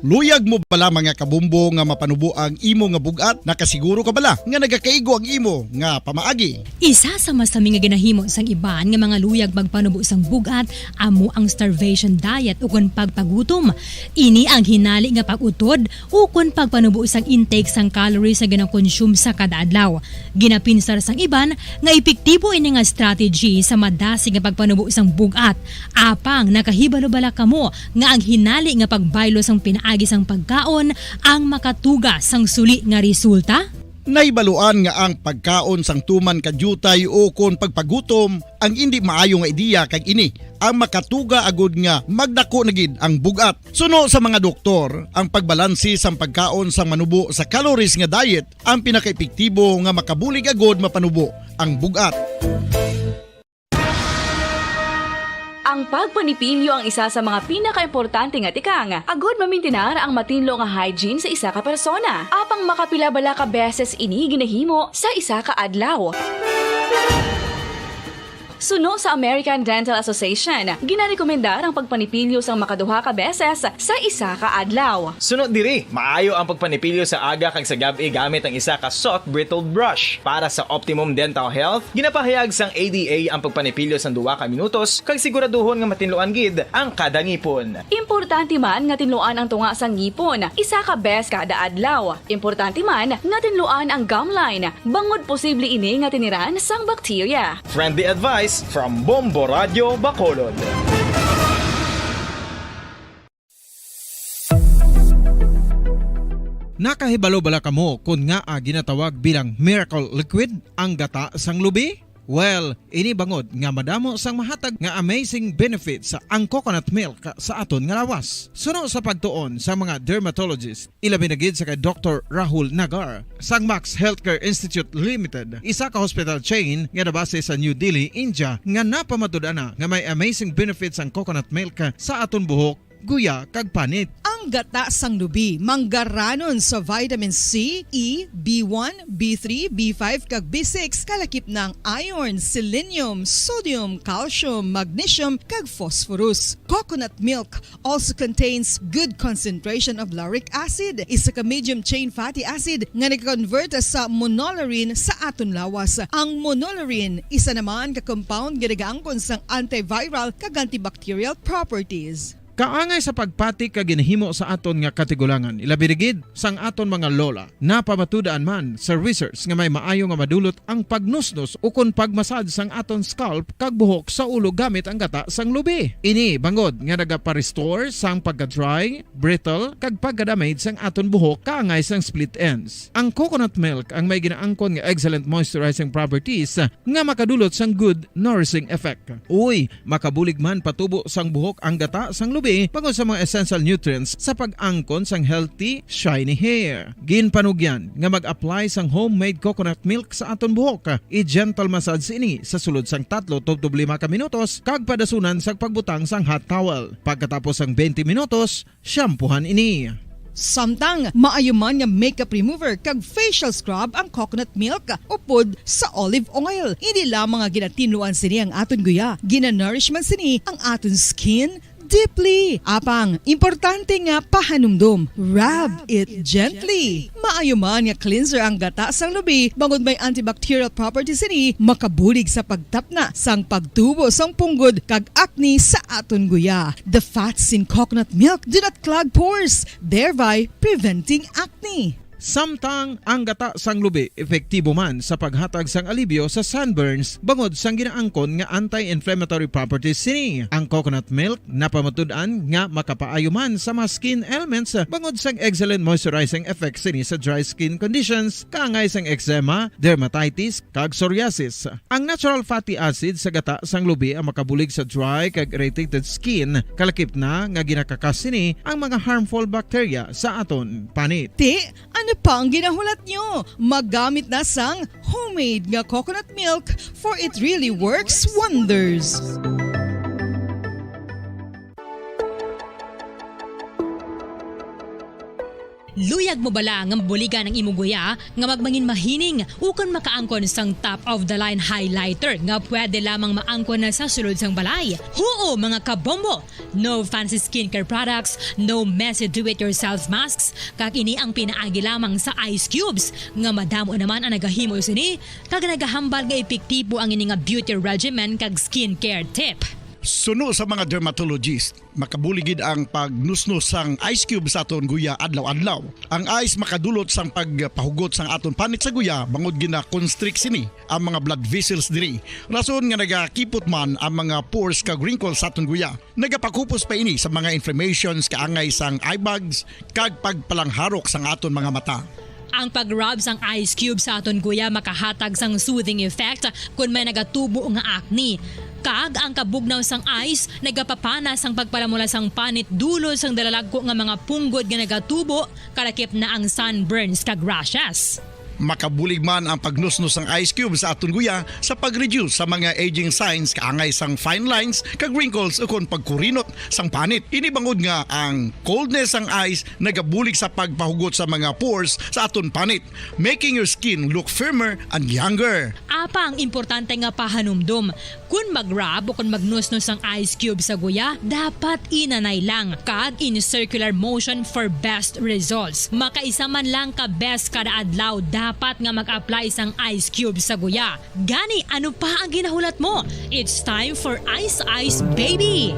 Luyag mo bala, mga kabombo, nga mapanubo ang imo nga bug-at? Nakasiguro ka bala nga nagakaigo ang imo nga pamaagi? Isa sa masami nga ginahimo sang iban nga mga luyag magpanubo sang bug-at amo ang starvation diet ukon pagpagutom. Ini ang hinali nga pag-utod ukon pagpanubo sang intake sang calories nga gina-consume sa kada adlaw. Ginapinsar sang iban nga epektibo ini nga strategy sa madasig nga pagpanubo sang bug-at. Apang nakahibalo bala kamo nga ang hinali nga pagbaylo sang pinaagi sang pagkaon ang makatuga sang suli nga resulta? Nahibaluan nga ang pagkaon sang tuman ka diutay ukon pagpagutom ang indi maayo nga ideya, kag ini ang makatuga agud nga magdako na gid ang bug-at. Suno sa mga doktor, ang pagbalanse sang pagkaon sang manubo sa calories nga diet ang pinakaepektibo nga makabulig agud mapanubo ang bug-at. Ang pagpanipilyo ang isa sa mga pinakaimportante nga tikang agud mamintinar ang matinlo nga hygiene sa isa ka persona. Apang makapila bala ka beses ini ginahimo sa isa ka adlaw? Suno sa American Dental Association, ginarekomendar ang pagpanipilyo sang makaduha ka beses sa isa ka adlaw. Suno diri, maayo ang pagpanipilyo sa aga kag sa gab-i gamit ang isa ka soft bristled brush. Para sa optimum dental health, ginapahayag sang A D A ang pagpanipilyo sang duha ka minutos kag siguraduhon nga matinluan gid ang kada ngipon. Importante man nga tinluan ang tunga sang ngipon isa ka bes kada adlaw. Importante man nga tinluan ang gum line, bangod posible ini nga tiniran sang bakterya. Friendly advice from Bombo Radyo Bacolod. Nakahibalo bala kamo kon ngaa ginatawag bilang miracle liquid ang gata sang lubi? Well, ini bangod nga madamo sang mahatag nga amazing benefits ang coconut milk sa aton nga lawas. Suno sa pagtuon sa mga dermatologist, ilabi na gid sa kay Doktor Rahul Nagar sang Max Healthcare Institute Limited, isa ka hospital chain nga nabase sa New Delhi, India, nga napamatud-an na nga may amazing benefits ang coconut milk sa aton buhok, guya, kag panit. Ang gata sang lubi manggaranon sa vitamin C, E, B one, B three, B five, kag B six, kalakip na ang iron, selenium, sodium, calcium, magnesium, kag phosphorus. Coconut milk also contains good concentration of lauric acid, isa ka medium chain fatty acid nga nag-convert sa monolaurin sa aton lawas. Ang monolaurin, isa naman ka compound nga nagaangkon sang antiviral kag antibacterial properties. Kaangay sa pagpati kag ginahimo sa aton nga katigulangan, ilabi na gid sang aton mga lola, napamatud-an man sa research nga may maayo nga madulot ang pagnusnos ukon pagmasad sang aton scalp kag buhok sa ulo gamit ang gata sang lubi. Ini bangod nga nagapa-restore sang pagka-dry, brittle, kag pagka-damage sang aton buhok kaangay sang split ends. Ang coconut milk ang may ginaangkon nga excellent moisturizing properties nga makadulot sang good nourishing effect. Uy, makabulig man patubo sang buhok ang gata sang lubi bangod sa mga essential nutrients sa pag-angkon sang healthy, shiny hair. Ginpanugyan nga mag-apply sang homemade coconut milk sa aton buhok. I-gentle massage ini sa sulod sang tatlo tubtob lima ka minutos kag padasunan sang pagbutang sang hot towel. Pagkatapos sang twenty minutos, shampoohan ini. Samtang maayo man nga makeup remover kag facial scrub ang coconut milk upod sa olive oil. Hindi lamang nga ginatinluan sini ang aton guya, ginanourish man sini ang aton skin deeply. Apang, importante nga pahanumdom, rub it gently. Maayo man nga cleanser ang gata sang lubi, bangod may antibacterial properties sini, makabulig sa pagtapna sang pagtubo sang punggod kag acne sa aton guya. The fats in coconut milk do not clog pores, thereby preventing acne. Samtang ang gata sang lubi epektibo man sa paghatag sang alibyo sa sunburns bangod sang ginaangkon nga anti-inflammatory properties sini. Ang coconut milk napamatud-an nga makapaayo man sa mga skin ailments bangod sang excellent moisturizing effects sini sa dry skin conditions, kaangay sang eczema, dermatitis, kag psoriasis. Ang natural fatty acid sa gata sang lubi ang makabulig sa dry kag irritated skin, kalakip na nga ginakakas sini ang mga harmful bacteria sa aton panit. Ti, ano pa ang ginahulat nyo? Magamit na sang homemade nga coconut milk, for it really works wonders. Luyag mo bala nga mabuligan ang imo guya nga magmangin mahining ukon makaangkon sang top of the line highlighter nga pwede lamang maangkon na sa sulod sang balay? Huo, mga kabombo! No fancy skincare products, no messy do-it-yourself masks, kag ini ang pinaagi lamang sa ice cubes, nga madamo naman ang nagahimo sini, kag nagahambal nga epektibo ang ini nga beauty regimen kag skincare tip. Suno sa mga dermatologist, makabulig gid ang pagnusnos sang ice cube sa aton guya adlaw-adlaw. Ang ice makadulot sang pagpahugot sang aton panit sa guya, bangod gina-constrict sini ang mga blood vessels diri. Rason nga nagakipot man ang mga pores kag wrinkles sa aton guya. Nagapakupos pa ini sa mga inflammations kaangay sang eye bags kag pagpalangharok sang aton mga mata. Ang pag-rub sang ice cube sa aton guya makahatag sang soothing effect kon may nagatubo nga acne. Kag ang kabugnaw sang ice nagapapana sang pagpalamula sang panit dulot sang dalalagko nga mga punggod nga nagatubo, kalakip na ang sunburns kag rashes. Makabulig man ang pagnusnos sang ice cube sa aton guya sa pag-reduce sa mga aging signs kaangay sang fine lines kag wrinkles ukon pagkurinot sang panit. Ini bangod nga ang coldness sang ice nagabulig sa pagpahugot sa mga pores sa aton panit, making your skin look firmer and younger. Apang importante nga pahanumdom, Kon mag-rub o kon magnusnos ang ice cube sa guya, dapat inanay lang kag in circular motion for best results. Makaisa man lang ka beses kada adlaw dapat nga mag-apply sang ice cube sa guya. Gani, ano pa ang ginahulat mo? It's time for Ice Ice Baby!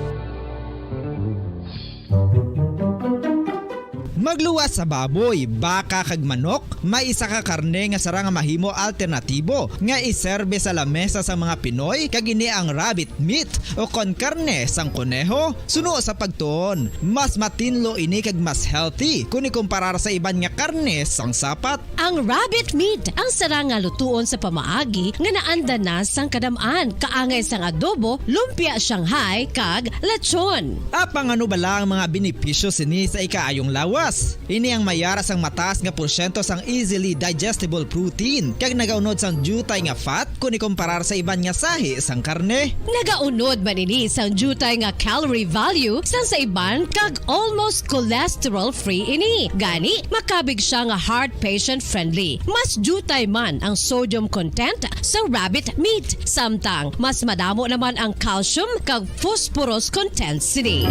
Magluwas sa baboy, baka kag manok, may isa ka karne nga sarang nga mahimo alternatibo nga iserbe sa lamesa sa mga Pinoy, kag ini ang rabbit meat o kon karne sang koneho. Suno sa pagtuon, mas matinlo ini kag mas healthy kon ikumparar sa iban nga karne sang sapat. Ang rabbit meat ang sarang nga lutuon sa pamaagi nga naanda na sang kadam-an, kaangay sang adobo, lumpia Shanghai, kag lechon. Apang ano bala ang mga benepisyo sini sa ikaayong lawas? Ini ang may ara sang mataas nga porsyento sang easily digestible protein, kag nagaunod sang diutay nga fat kon ikumparar sa iban nga sahi sang karne. Nagaunod man ini sang diutay nga calorie value sang sa iban, kag almost cholesterol-free ini. Gani, makabig sia nga heart patient-friendly. Mas diutay man ang sodium content sa rabbit meat, samtang mas madamo naman ang calcium kag phosphorus content sini.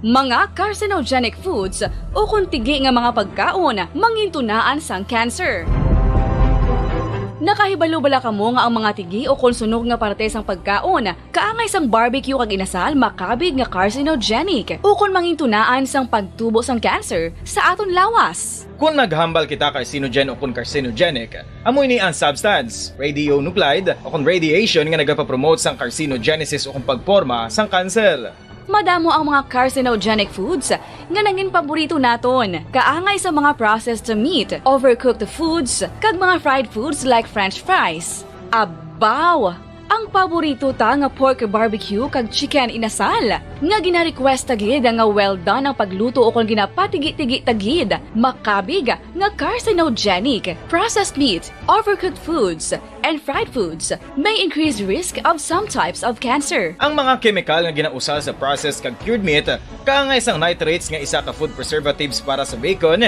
Mga carcinogenic foods ukon tigi nga mga pagkaon mangintunaan sang cancer. Nakahibalo bala kamo nga ang mga tigi ukon sunog nga parte sang pagkaon kaangay sang barbecue kag inasal makabig nga carcinogenic ukon mangintunaan sang pagtubo sang cancer sa aton lawas? Kon naghambal kita carcinogen ukon carcinogenic, amo ini ang substance, radionuclide, ukon radiation nga nagapapromote sang carcinogenesis ukon pagporma sang kanser. Madamo ang mga carcinogenic foods nga nangin paborito naton, kaangay sa mga processed meat, overcooked foods, kag mga fried foods like French fries. Abaw! Ang paborito ta nga pork barbecue kag chicken inasal, nga gina-request ta gid nga well done ang pagluto ukon ginapatigi-tigi ta gid, makabig nga carcinogenic. Processed meat, overcooked foods, and fried foods may increase risk of some types of cancer. Ang mga kemikal nga ginausal sa processed kag cured meat, kaangay sang nitrates nga isa ka food preservatives para sa bacon,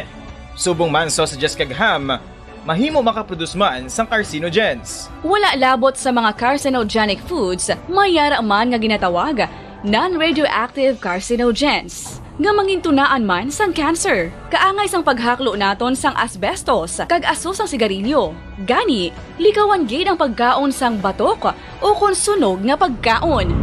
subong man sausages kag ham, mahimo makaproduce man sang carcinogens. Wala labot sa mga carcinogenic foods, may ara man nga ginatawag non-radioactive carcinogens, nga mangintunaan man sang cancer, kaangay sang paghaklo naton sang asbestos kag aso sang sigarilyo. Gani, likawan gid ang pagkaon sang batok ukon sunog nga pagkaon.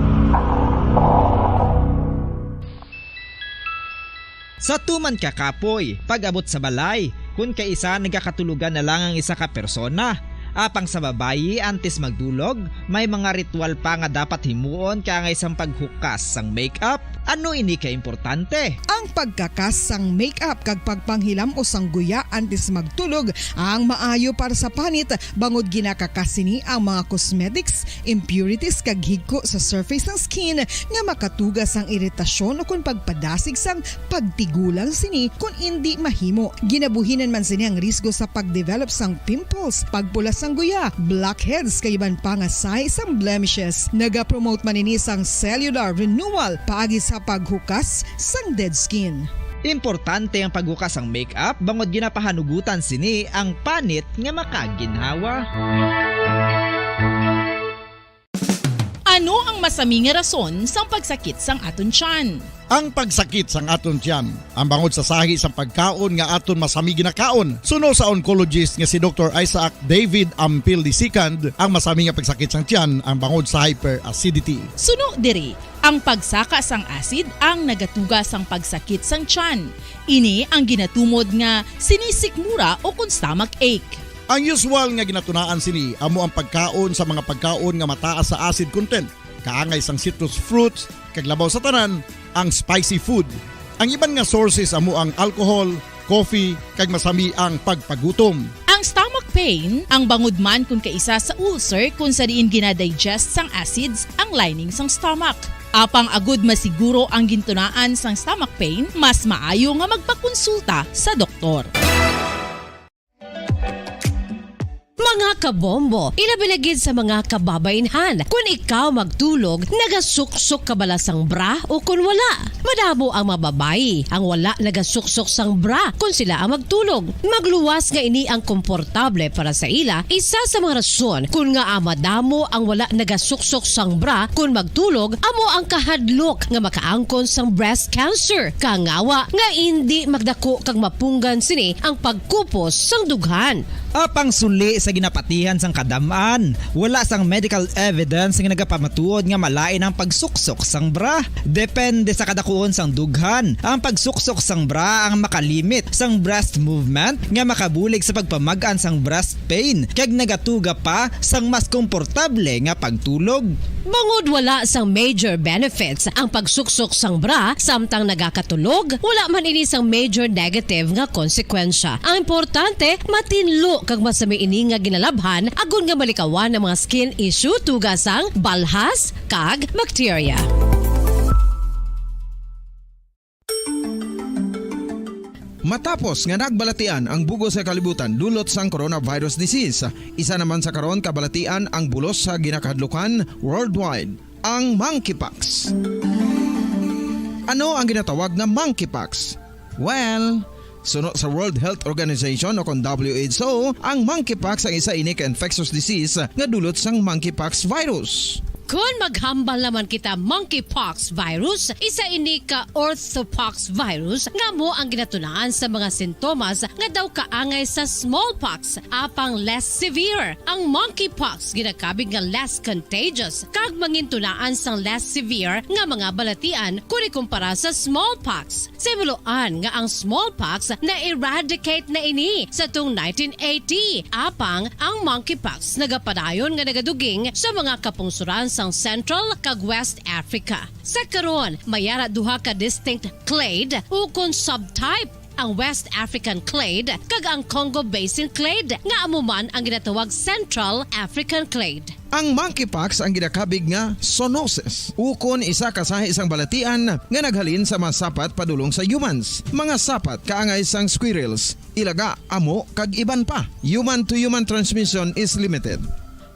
Sa tuman ka kapoy, pag-abot sa balay, kon kaisa nagakatulogan na lang ang isa ka persona. Apang sa babayi, antes magdulog, may mga ritual pa nga dapat himuon kaangay sang paghukas sang makeup. Ano ini ka importante? Ang pagkakas sang makeup kag pagpanghilam-os sang guya antes magtulog ang maayo para sa panit, bangod ginakakas sini ang mga cosmetics, impurities, kag higko sa surface sang skin nga makatuga sang iritasyon ukon pagpadasig sang pagtigulang sini kon indi mahimo. Ginabuhinan man sini ang risgo sa pag-develop sang pimples, pagpula sang guya, blackheads, kag iban pa nga sahi sang blemishes. Nagapromote man ini sang cellular renewal paagi sa paghukas sang dead skin. Importante ang paghukas sang makeup bangod ginapahanugutan sini ang panit nga makaginhawa. Ano ang masami nga rason sang pagsakit sang aton tiyan? Ang pagsakit sang aton tiyan, ang bangod sa sahi sang pagkaon nga aton masami ginakaon, suno sa oncologist nga si Doktor Isaac David Ampil the second, ang masami nga pagsakit sang tiyan, ang bangod sa hyperacidity. Suno diri, ang pagsaka sang acid ang nagatuga sang pagsakit sang tiyan. Ini ang ginatumod nga sinisikmura o kon stomach ache. Ang usual nga ginatunaan sini amo ang pagkaon sa mga pagkaon nga mataas sa acid content, kaangay sang citrus fruits, kag labaw sa tanan, ang spicy food. Ang iban nga sources amo ang alcohol, coffee, kag masami ang pagpagutom. Ang stomach pain, ang bangod man kon kaisa sa ulcer kon sa diin ginadigest sang acids ang lining sang stomach. Apang agud masiguro ang gintunaan sang stomach pain, mas maayo nga magpakonsulta sa doktor. Mga Mga kabombo, ilabi na gid sa mga kababainhan. Kun ikaw magtulog, nagasuksok ka bala sang bra o kun wala? Madamo ang mga babayi ang wala nagasuksok sang bra kun sila ang magtulog. Magluwas nga ini ang komportable para sa ila, isa sa mga rason kun ngaa madamo ang wala nagasuksok sang bra kun magtulog amo ang kahadlok nga makaangkon sang breast cancer. Kangawa nga indi magdako kag mapunggan sini ang pagkupos sang dughan. Apang suli sa ginapatihan sang kadam-an, wala sang medical evidence nga nagapamatuod nga malain ang pagsuksok sang bra. Depende sa kadakuon sang dughan, ang pagsuksok sang bra ang makalimit sang breast movement nga makabulig sa pagpamag-an sang breast pain kag nagatuga pa sang mas komportable nga pagtulog. Bangod wala sang major benefits ang pagsuksok sang bra samtang nagakatulog, wala man ini sang major negative nga konsekwensya. Ang importante, matinlo kag masami ini nga ginalabhan agod nga malikawan ang mga skin issue tuga sang balhas kag bakterya. Matapos nga nagbalatian ang bug-os nga kalibutan dulot sang coronavirus disease, isa naman sa karon kabalatian ang bulos sa ginakahadlukan worldwide, ang monkeypox. Ano ang ginatawag nga monkeypox? Well, suno sa World Health Organization o kon W H O, ang monkeypox ang isa ini ka infectious disease nga dulot sang monkeypox virus. Kon maghambal naman kita, monkeypox virus, isa ini ka orthopox virus nga amo ang ginatunaan sa mga sintomas nga daw kaangay sa smallpox, apang less severe. Ang monkeypox ginakabig nga less contagious kag mangintunaan sang less severe nga mga balatian kon ikumpara sa smallpox. Sa himuloan nga ang smallpox na-eradicate na ini sa tung nineteen eighty, apang ang monkeypox nagapadayon nga nagaduging sa mga kapungsoran sang Central kag West Africa. Sa karon, may ara duha ka distinct clade ukon subtype, ang West African clade kag ang Congo Basin clade, nga amo man ang ginatawag Central African clade. Ang monkeypox ang ginakabig nga zoonosis, ukon isa ka sahi sang balatian nga naghalin sa mga sapat padulong sa humans, mga sapat kaangay sang squirrels, ilaga, amo, kag iban pa. Human to human transmission is limited.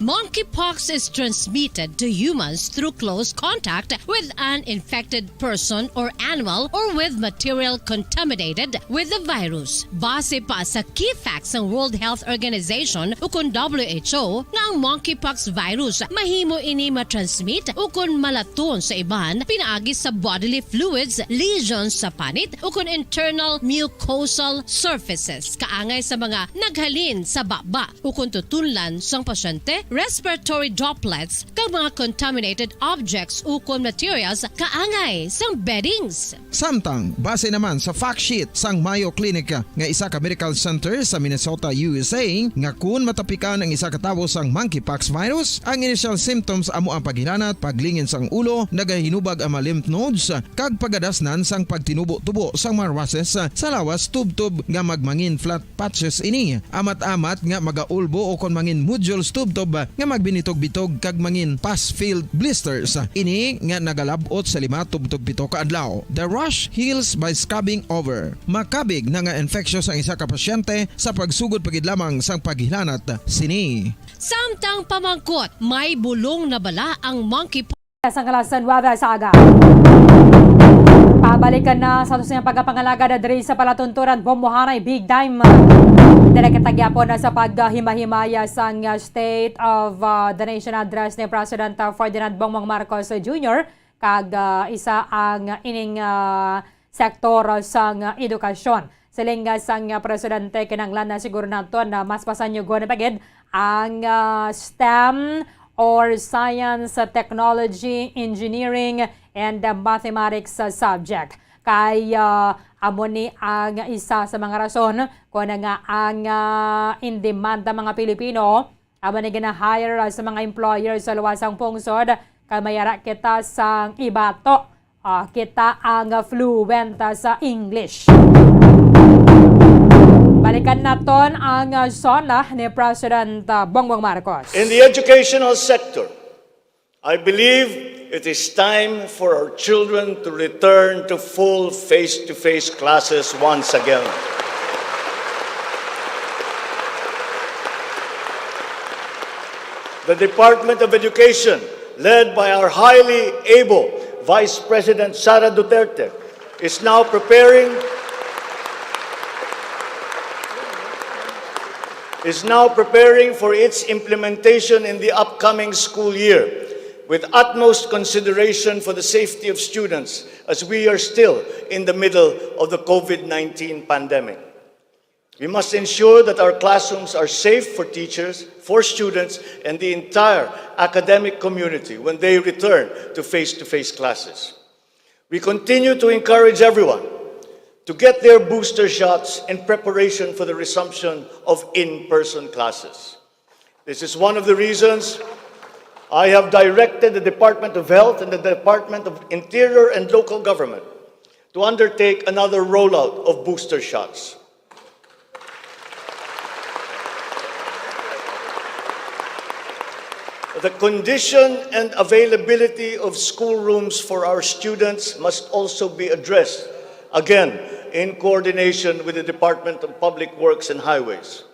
Monkeypox is transmitted to humans through close contact with an infected person or animal or with material contaminated with the virus. Base pa sa key facts sang World Health Organization ukon W H O nga ang monkeypox virus mahimo ini matransmit ukon malaton sa iban pinaagi sa bodily fluids, lesions sa panit ukon internal mucosal surfaces kaangay sa mga naghalin sa baba ukon tutunlan sang pasyente, respiratory droplets, kag mga contaminated objects ukon materials kaangay sang beddings. Samtang, base naman sa fact sheet sang Mayo Clinic nga isa ka medical center sa Minnesota, U S A, nga kun matapikan ang isa ka tawo sang monkeypox virus, ang initial symptoms amo ang paghilanat, paglingin sang ulo, nagahinubag ang mga lymph nodes, kag pagadasnan sang pagtinubo-tubo sang mga rushes sa lawas tubtob nga magmangin flat patches ini, amat-amat nga magaulbo ukon mangin nodules tubtob nga magbinitog-bitog kag mangin pus-filled blisters. Ini nga nagalab-ot sa lima tubtob pito ka adlaw. The rash heals by scabbing over. Makabig na nga infectious ang isa ka pasyente sa pagsugod pa gid lamang sang paghilanat sini. Samtang pamangkot, may bulong na bala ang monkey Sa kalasan weather sa aga. Pabalikan na sa aton siyang pagkapangalagad diri sa palatunturan, bumuhanay big time. Diri kita gyapon na sa paghimahimaya sang, uh, State of, uh, the Nation Address ni President, uh, Ferdinand Bongbong Marcos Junior, kag, uh, isa ang ining, uh, sektor sang edukasyon. Siling sang presidente, kinahanglan na siguro naton na mas pasanyugon pa gid ang, ah, STEM or science, technology, engineering, and, ah, mathematics, ah, subject. Kay, ah, amo ni ang isa sa mga rason kung nga ang, ah, in demand ang mga Pilipino, amo ni gina-hire, ah, sa mga employer sa luwas sang pungsod, kay may ara kita sang ibato, ah, kita ang fluent, ah, sa English. Balikan naton ang, ah, SONA ni President, ah, Bongbong Marcos. In the educational sector, I believe it is time for our children to return to full face-to-face classes once again. The Department of Education, led by our highly able Vice President Sara Duterte, is now preparing is now preparing for its implementation in the upcoming school year, with utmost consideration for the safety of students, as we are still in the middle of the COVID nineteen pandemic. We must ensure that our classrooms are safe for teachers, for students, and the entire academic community when they return to face-to-face classes. We continue to encourage everyone to get their booster shots in preparation for the resumption of in-person classes. This is one of the reasons I have directed the Department of Health and the Department of Interior and Local Government to undertake another rollout of booster shots. The condition and availability of schoolrooms for our students must also be addressed, again, in coordination with the Department of Public Works and Highways.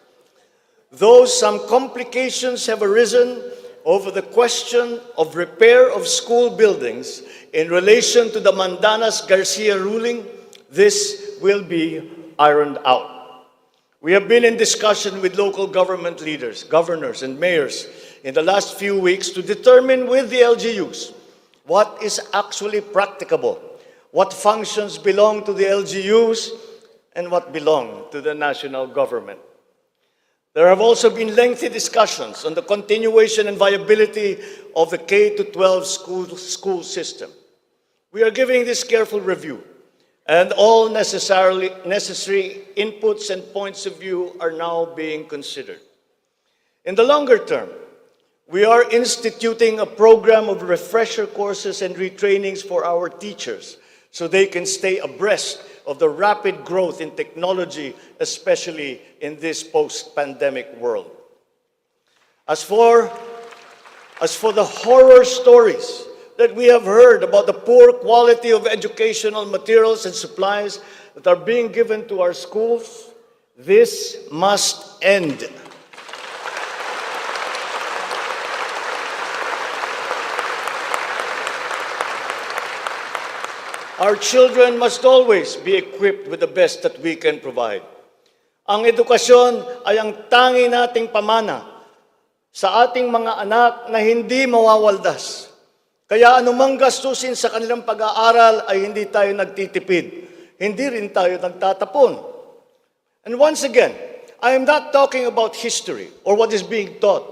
Though some complications have arisen over the question of repair of school buildings in relation to the Mandanas Garcia ruling, this will be ironed out. We have been in discussion with local government leaders, governors, and mayors in the last few weeks to determine with the L G Us what is actually practicable, what functions belong to the L G Us, and what belong to the national government. There have also been lengthy discussions on the continuation and viability of the K to twelve school, school system. We are giving this careful review, and all necessarily, necessary inputs and points of view are now being considered. In the longer term, we are instituting a program of refresher courses and retrainings for our teachers so they can stay abreast of the rapid growth in technology, especially in this post-pandemic world. As for, as for the horror stories that we have heard about the poor quality of educational materials and supplies that are being given to our schools, this must end. Our children must always be equipped with the best that we can provide. Ang edukasyon ay ang tangi nating pamana sa ating mga anak na hindi mawawaldas. Kaya anumang gastusin sa kanilang pag-aaral ay hindi tayo nagtitipid. Hindi rin tayo nagtatapon. And once again, I am not talking about history or what is being taught.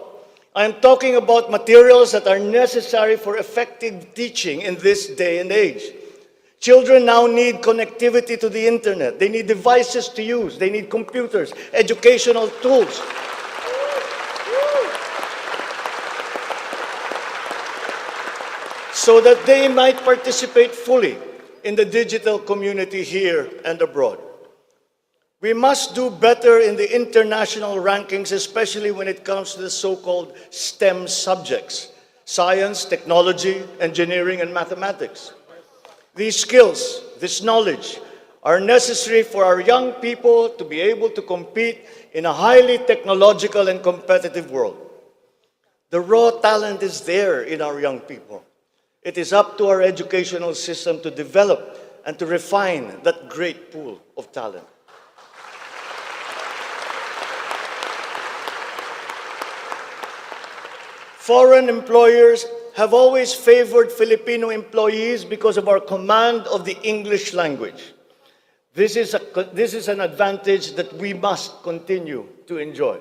I am talking about materials that are necessary for effective teaching in this day and age. Children now need connectivity to the internet. They need devices to use. They need computers, educational tools, so that they might participate fully in the digital community here and abroad. We must do better in the international rankings, especially when it comes to the so-called STEM subjects: science, technology, engineering, and mathematics. These skills, this knowledge, are necessary for our young people to be able to compete in a highly technological and competitive world. The raw talent is there in our young people. It is up to our educational system to develop and to refine that great pool of talent. Foreign employers have always favored Filipino employees because of our command of the English language. This is a, this is an advantage that we must continue to enjoy.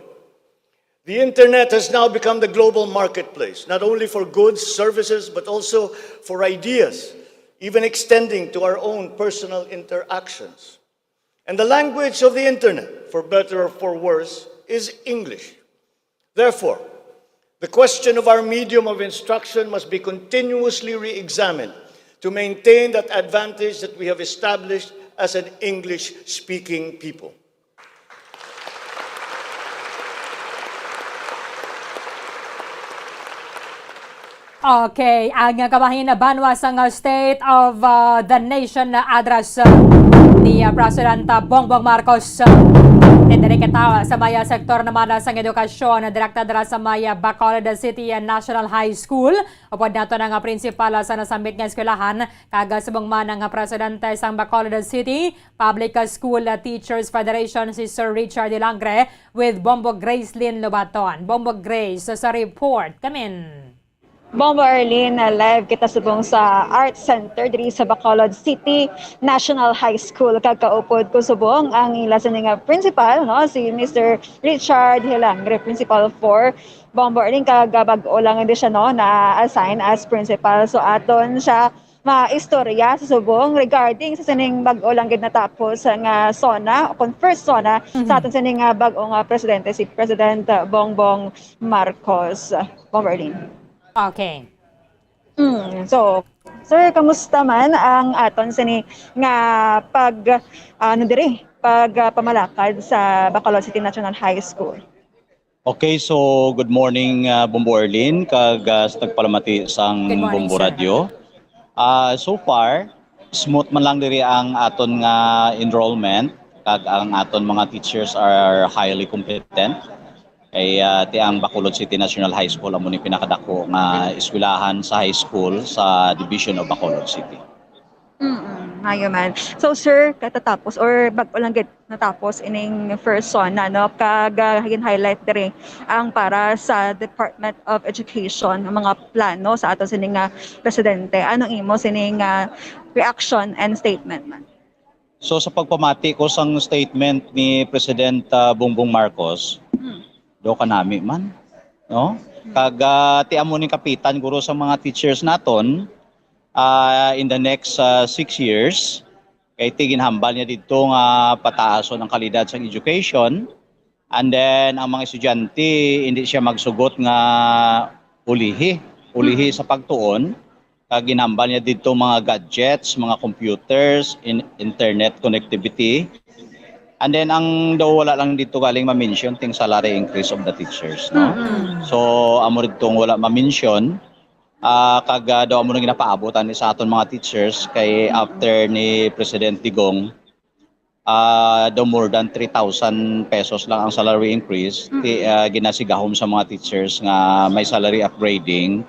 The internet has now become the global marketplace, not only for goods, services, but also for ideas, even extending to our own personal interactions. And the language of the internet, for better or for worse, is English. Therefore, the question of our medium of instruction must be continuously re-examined to maintain that advantage that we have established as an English-speaking people. Okay, ang kabahin na banwa sang State of uh, the Nation Address. ni, ah, Presidenta Bongbong Marcos. Diri kita sa may, ah, sektor naman, ah, sang edukasyon, direkta dira sa may, ah, Bacolod City, ah, National High School. Upod nato na nga principal, ah, sa nasambit nga eskwelahan, kag, ah, subong man ang, ah, presidente sang Bacolod City Public, ah, School, ah, Teachers Federation, si Sir Richard Hilangre, with Bombo Grace Lynn Lobaton. Bombo Grace, sa report. Kamin. Bombo Arlene, na live kita subong sa Art Center diri sa Bacolod City National High School. Kag kaupod ko subong ang ila sini nga principal, no, si Mister Richard Hilangre, principal for Bombo Arlene. Kag, ah, bag-o lang din siya, no, na-assign as principal. So aton siya maistorya sa subong regarding sa sining bag-o lang gid natapos nga SONA, o kon first SONA, sa Mhm. aton sining, ah, bag-o nga presidente, si President, ah, Bongbong Marcos. Bombo Arlene. Okay. Mm, so, sir, kamusta man ang aton sini nga pag, ano diri, pag, ah, pamalakad sa Bacolod City National High School? Okay, so good morning, ah, Bombo Arlene, kag, ah, sa tagpalamati sang Good morning, Bombo sir. Radio. Ah, so far, smooth man lang diri ang aton nga enrollment, kag ang aton mga teachers are highly competent. Kay, ah, ti ang Bacolod City National High School amo ni pinakadako nga eskwelahan sa high school sa Division of Bacolod City. Mm, maayo man. So, sir, katatapos or bag-o lang gid natapos ining first SONA, no? Kag, ah, gin-highlight diri ang para sa Department of Education, ang mga plano sa aton sining, ah, presidente. Anong imo sining, ah, reaction and statement man? So, sa pagpamati ko sang statement ni President, ah, Bongbong Marcos, Mm. do kanami man, no? Mm. Kag, ah, ti amo ni kapitan guro sa mga teachers naton, ah, in the next, ah, six years, kay ti ginhambal niya didto nga pataason ang kalidad sang education. And then, ang mga estudyante, hindi siya magsugot nga ulihi, ulihi Mm. sa pagtuon. Kag ginhambal niya didto mga gadgets, mga computers, in-, internet connectivity. And then, ang daw wala lang didto galing ma-mention, ting salary increase of the teachers, no? Mm-mm. So, amo didto ang wala ma-mention. Ah, kag, ah, daw amo na ginapaabot ani sa aton mga teachers kay Mm-mm. after ni President Digong, ah, daw more than three thousand pesos lang ang salary increase. Ti, Mm-mm. ah, ginasigahom sa mga teachers nga may salary upgrading,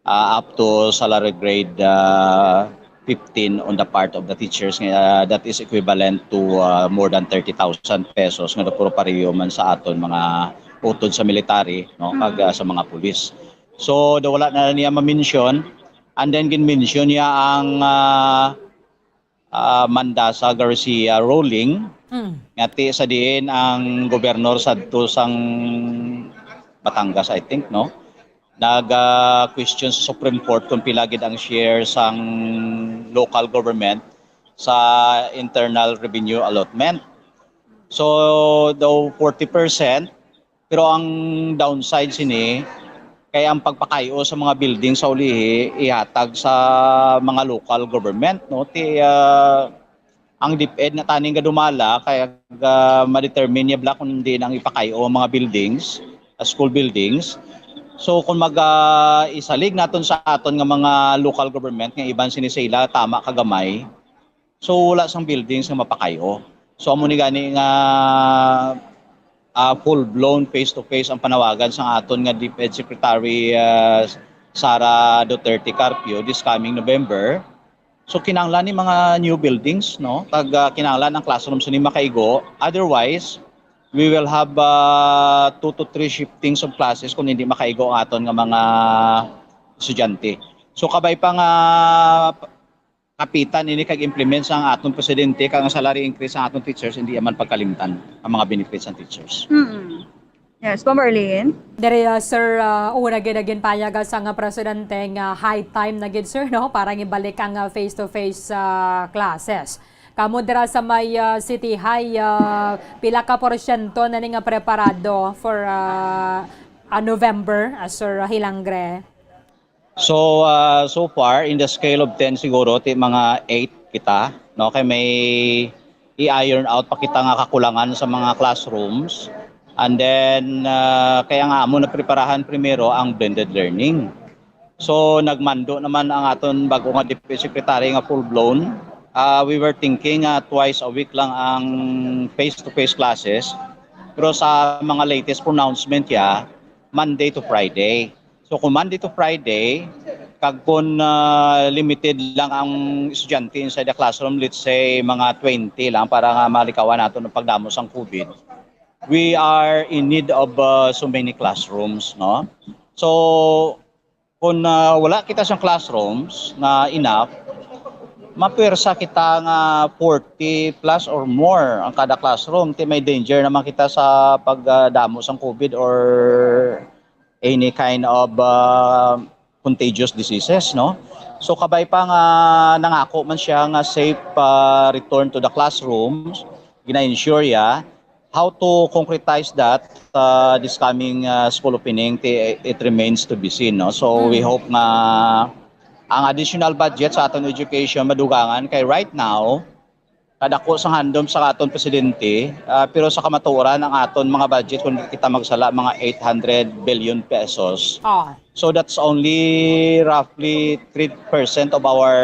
ah, up to salary grade, ah, fifteen on the part of the teachers. Nga, ah, that is equivalent to, ah, more than thirty thousand pesos nga puro pareho man sa aton mga utod sa military, no, kag, Mm. ah, sa mga pulis. So, daw wala na niya ma-mention. And then, gin-mention niya ang, ah, ah, Mandasa Garcia ruling, Mm. nga ti sa diin ang gobernador sadto sang Batangas, I think, no? Nag, ah, question sa Supreme Court kung pila gid ang share sang local government sa internal revenue allotment. So, daw forty percent, pero ang downside sini kay ang pagpakayo sa mga building sa ulihi ihatag sa mga local government, no? Ti, ah, ang DepEd na taning gadumala kay, ah, ma-determine niya bala kung diin ang ipakayo ang mga buildings, ah, school buildings. So, kung mag, ah, isalig naton sa aton nga mga local government nga iban sini sa ila tama kagamay, so, wala sang buildings nga mapakayo. So, amo ni gani nga, ah, full-blown face-to-face ang panawagan sang aton nga DepEd Secretary, ah, Sara Duterte Carpio this coming November. So, kinahanglan ni mga new buildings, no? Kag, ah, kinahanglan ang classrooms ni makaigo. Otherwise, we will have, ah, two to three shiftings of classes kung hindi makaigo ang aton nga mga estudyante. So, kabay pa nga kapitan ini kag implement sang aton presidente kag ang salary increase sang aton teachers, hindi man pagkalimtan ang mga benefits sang teachers. Mm. Yes, Bombo Arlene? Diri, ah, sir, ah, una gid na ginpahayag sang, ah, presidente nga high time na gid, sir, no, para gibalik ang, ah, face-to-face, ah, classes. Kamo dira sa may, ah, City High, ah, pila ka porsyento na ni nga preparado for, ah, ah, November, ah, Sir Hilangre? So, ah, so far, in the scale of ten siguro, ti mga eight kita, no? Kay may i-iron out pa kita nga kakulangan sa mga classrooms. And then, ah, kaya nga amo napreparahan primero ang blended learning. So, nagmando naman ang aton bago nga DepEd Secretary nga full-blown Ah, we were thinking, ah, twice a week lang ang face-to-face classes. Pero sa mga latest pronouncement ya, Monday to Friday. So kung Monday to Friday, kag kung, ah, limited lang ang estudyante inside the classroom, let's say mga twenty lang para nga malikawan nato ang pagdamo sang COVID, we are in need of, ah, so many classrooms, no? So kung, ah, wala kita sang classrooms nga enough, mapwersa kita nga forty plus or more ang kada classroom. Ti may danger naman kita sa pagdamo sang COVID or any kind of, ah, contagious diseases, no? So kabay pa nga nangako man siya nga safe, ah, return to the classrooms, gina-ensure ya, how to concretize that, uh, this coming, uh, school opening, ti-, it remains to be seen, no? So, we Mm. hope nga ang additional budget sa aton education madugangan kay right now, kadako sang handom sa aton presidente, ah, pero sa kamatuoran ang aton mga budget, kung di kita magsala, mga eight hundred billion pesos. Ah. So that's only roughly three percent of our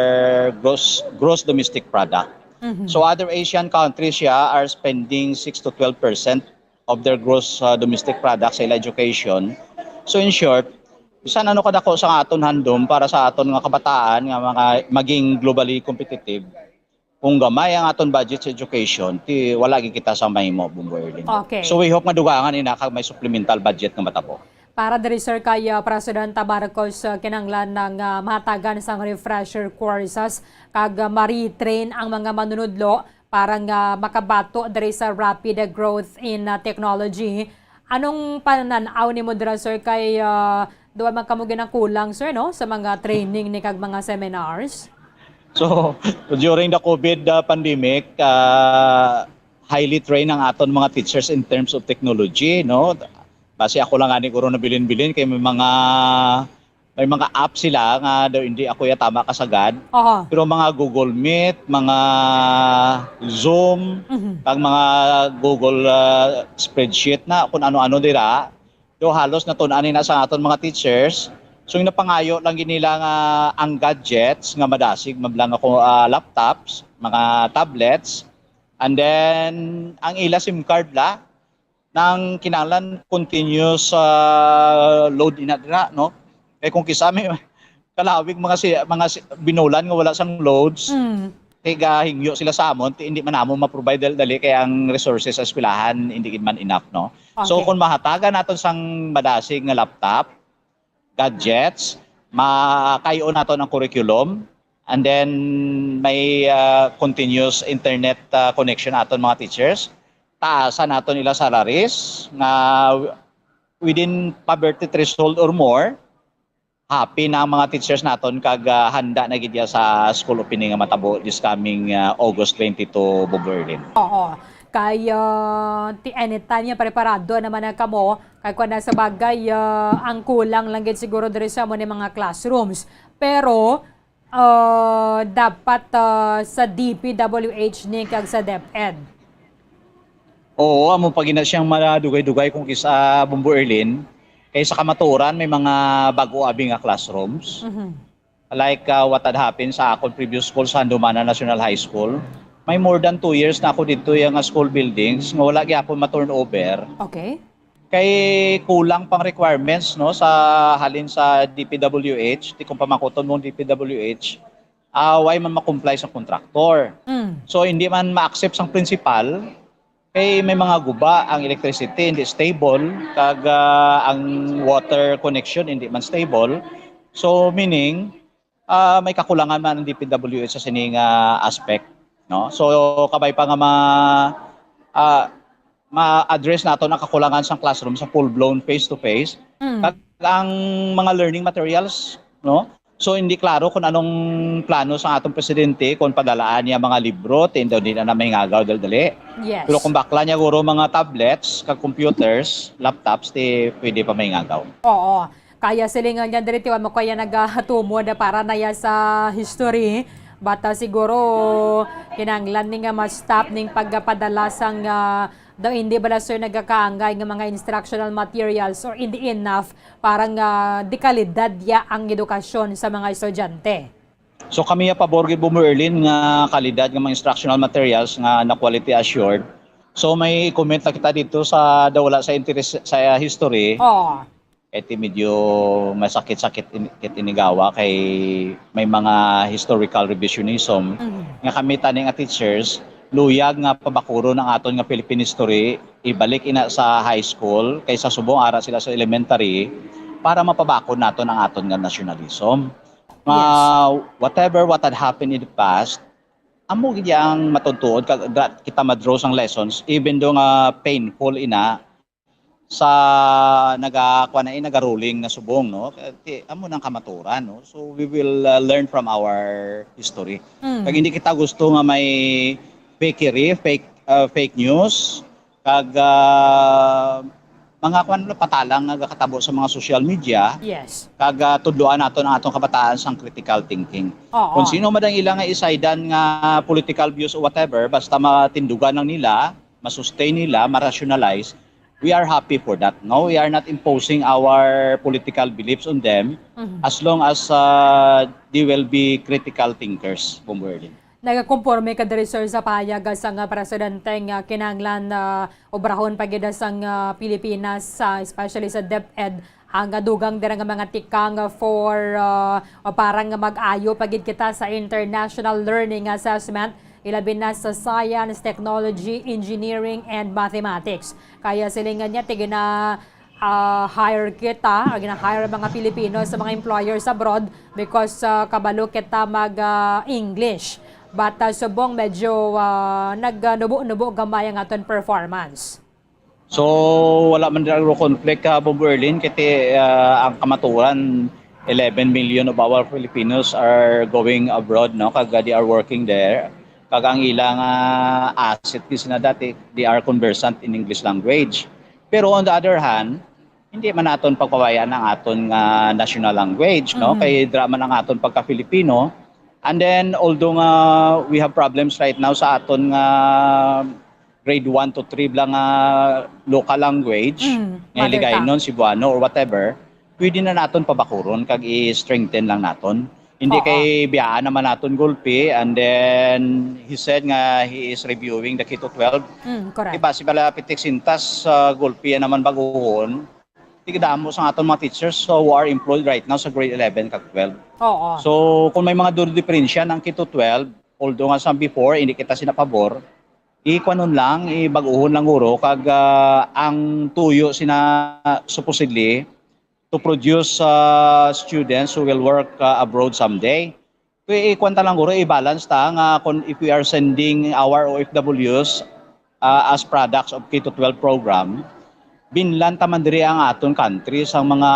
gross, gross domestic product. Mhm. So other Asian countries, yeah, are spending six to twelve percent of their gross, uh, domestic product sa ila education. So in short, bisan ano kadako sa aton handom para sa aton nga kabataan nga mga maging globally competitive, kung gamay ang aton budget sa education, ti wala gid kita sa mahimo, Bombo Erlin. Okay. So we hope nga dugangan ina kag may supplemental budget nga matabo. Para diri, sir, kay, uh, Presidenta Marcos, uh, kinahanglan nga, uh, mahatagan sang refresher courses kag, uh, ma-retrain ang mga manunudlo para nga makabato diri sa rapid growth in, uh, technology. Anong panan-aw nimo dira, sir, kay, uh, duwa man kamo ginakulang, sir, no, sa mga training ni kag mga seminars? So, during the COVID, uh, pandemic, uh, highly trained ang aton mga teachers in terms of technology, no? Basi ako lang ani guro nabilin-bilin kay may mga, may mga app sila nga daw hindi ako ya tama kasagad. Aha. Pero mga Google Meet, mga Zoom, Mhm. kag mga Google, ah, spreadsheet na kung ano-ano dira, do halos natun-an ni na sa aton mga teachers. So, yung napangayo lang gid nila nga ang gadgets nga madasig, mablang ako, ah, laptops, mga tablets, and then ang ila SIM card la, nang kinahanglan continuous, ah, load ina dira, no? Kay kung kisa may kalawig mga si-, mga si-, binulan nga wala sang loads, Mm. ti gahingyo sila sa amon, ti hindi man namon ma-provide dali-dali kay ang resources sa eskwelahan hindi gid man enough, no? So, Okay. kung mahatagan naton sang madasig nga laptop, gadgets, makay-on naton ang curriculum, and then may, ah, continuous internet, ah, connection aton mga teachers, taasan naton ila salaries nga within poverty threshold or more, happy na ang mga teachers naton kag, ah, handa na gid ya sa school opening nga matabo this coming, ah, August twenty-two, Bombo Erlin. Oo. Kay, ah, ti anytime nga preparado naman na kamo, kay kuwan na sa bagay, ah, ang kulang lang gid siguro diri sa amo ni mga classrooms. Pero, ah, dapat, ah, sa D P W H ni kag sa DepEd. Oo, amo pa gina siyang madugay-dugay kung kisa, Bombo Erlin. Kay sa kamatuoran, may mga bag-o abi nga classrooms. Mhm. Like, uh, what had happened sa akon previous school sa Handumanan National High School. May more than two years na ako didto, yung, uh, school buildings nga wala gyapon ma-turnover. Okay. Kay kulang pang requirements, no, sa halin sa D P W H, ti kung pamangkuton mo ang D P W H, ah, way man ma-comply sa contractor. Mm. So, hindi man ma-accept sang principal, kay may mga guba ang electricity, hindi stable, kag, ah, ang water connection hindi man stable. So, meaning, ah, may kakulangan man ang D P W H sa sining, ah, aspect, no? So, kabay pa nga ma-, ah, ma-address naton ang kakulangan sa classroom sa full-blown face-to-face, Mm. kag ang mga learning materials, no? So, hindi klaro kung anong plano sa atong presidente, kung padalaan niya mga libro, ti daw di na, na mahingagaw dali-dali. Yes. Pero kung bakla niya guro mga tablets, kag computers, laptops, ti pwede pa mahingagaw. Oo. Kaya silingan niya diri, tiwan mo kaya nagatumod para na ya sa history. But, ah, siguro, kinahanglan ni nga ma-stop ning pagpadala sang, ah, daw hindi bala, sir, nagakaangay nga mga instructional materials or hindi enough para nga dekalidad ya ang edukasyon sa mga estudyante. So kami ya pabor gid, Bombo Erlin, nga kalidad nga mga instructional materials nga na quality assured. So may comment na kita dito sa daw wala sa interes sa history. Oh. Kay ti medyo masakit-sakit in- kit inigawa kay may mga historical revisionism nga kami tani nga teachers luyag nga pabakuron ang aton nga Philippine history, ibalik ina sa high school kay sa subong ara sila sa elementary para mapabakod naton ang aton nga nationalism. Nga whatever what had happened in the past, amo gid ang matutuod kag da- kita ma-draw sang lessons even though nga painful ina sa naga kuan na, eh, nagaruling na subong, no? Kay amo nang kamaturan, no? So we will uh, learn from our history. Kag hindi kita gusto nga may fakery, fake uh, fake news, kag uh, mga kuan na patalang nga gakatabo sa mga social media. Yes. Kag uh, tudloan naton ang atong kabataan sang critical thinking. Oo. Kung sino man ang ila nga isaydan nga political views o whatever, basta matindugan lang nila, ma-sustain nila, ma-rationalize, we are happy for that. No, we are not imposing our political beliefs on them as long as uh, they will be critical thinkers, Bombo Erlin. Nagakonforme ka diri, sir, sa pahayag sang presidente nga kinahanglan uh, obrahon pa gid sang uh, Pilipinas, uh, especially sa DepEd, ang dugang dira nga mga tikang for uh, para nga mag-ayo pa gid kita sa international learning assessment, ilabi na sa science, technology, engineering, and mathematics. Kaya silingan niya, tigina uh, hire kita, or gina-hire ang mga Pilipino sa mga employers abroad because uh, kabalo kita mag uh, English. But uh, subong medyo uh, nagnubo-nubo gamay ang aton performance. So wala man dira conflict ka, Bombo Erlin, kay uh, ang kamaturan eleven million of our Filipinos are going abroad, no, kag uh, they are working there. Kag ang ilang uh, asset gid sila dati, they are conversant in English language. Pero on the other hand, hindi man naton pagpabayaan ang aton nga national language, no? Kay dira man ang aton pagka-Filipino. And then although nga we have problems right now sa aton nga grade one to three lang nga local language, nga Hiligaynon, Cebuano or whatever, pwede na naton pabakuron kag i-strengthen lang naton. Hindi kay biyaan naman naton gulpi, and then he said nga he is reviewing the K to twelve. Mm, correct. Diba, si Balapit Sintas sa gulpi yan naman baguhon, tigdamo sa aton mga teachers so who are employed right now sa grade eleven kag twelve. Oo. So kung may mga dulo diferensya ng K to twelve, although nga sa before hindi kita sinapabor, ikwanon lang, ibaguhon lang guro kag uh, ang tuyo sina supposedly to produce uh, students who will work uh, abroad someday. Kaya ikuan ta lang guro, i-balance ta nga kung if we are sending our O F Ws uh, as products of K to twelve program, binlan ta man diri ang aton country sa mga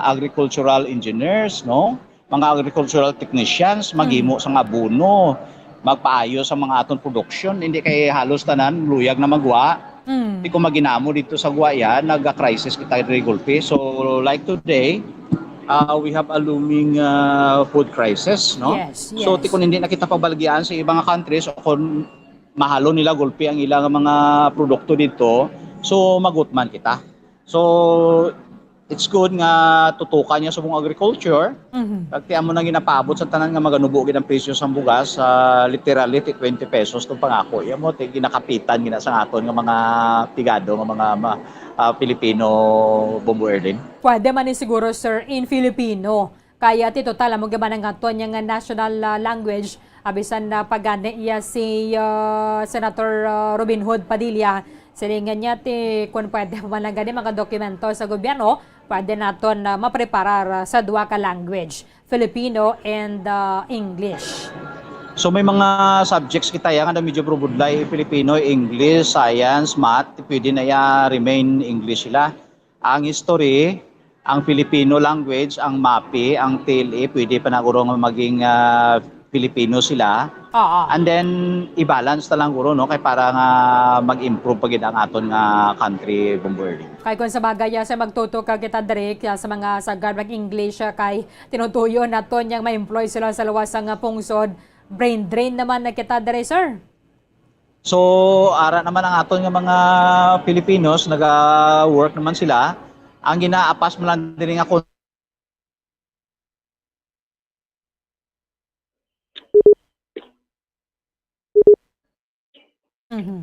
agricultural engineers, no? Mga agricultural technicians, maghimo sang abono, magpaayo sa mga aton production, hindi kay halos tanan luyag na magwa. Mm. Di ko maginamo dito sa Guayan, nag-crisis kita diri gulpi. So like today, uh, we have a looming uh, food crisis, no? Yes, yes. So ti kung hindi na kita pabalgian sa ibang countries o kung mahalo nila gulpi ang ilang mga produkto dito, so magutman kita. So it's good nga tutukan niya sa mong agriculture. Mm-hmm. Kag ti amo nang ginapaabot sa tanan nga maganubo gid ang presyo sa bugas, uh, literally ti twenty pesos tong pangako. Iya mo ti ginakapitan gina sa aton nga mga pigado nga mga uh, Pilipino, Bombo Erlin. Pwede man ni siguro, sir, in Filipino. Kaya ti total amo gyud man ang aton nga national uh, language. Abisan na pagani iya si uh, Senator uh, Robin Hood Padilla. Silingan niya ti kung pwede man lang gani mga dokumento sa gobyerno, pwede naton uh, mapreparar uh, sa duha ka language, Filipino and uh, English. So may mga subjects kita yan nga medyo probudlay, Filipino, English, science, math, pwede na ya remain English sila. Ang history, ang Filipino language, ang MAPEH, ang T L E, pwede pa na guro nga maging uh, Filipino sila. Oo. And then i-balance na lang guro, no, kay para nga mag-improve pa gid ang aton nga country, Bombo Erlin. Kay kung sa bagay sa magtuto ka kita diri sa mga sagad mag-English kay tinutuyo naton yang ma-employ sila sa luwas nga pungsod, brain drain naman na kita diri, sir. So ara naman ang aton nga mga Filipinos, naga-work naman sila. Ang ginaapas man lang diri nga kon- Mhm.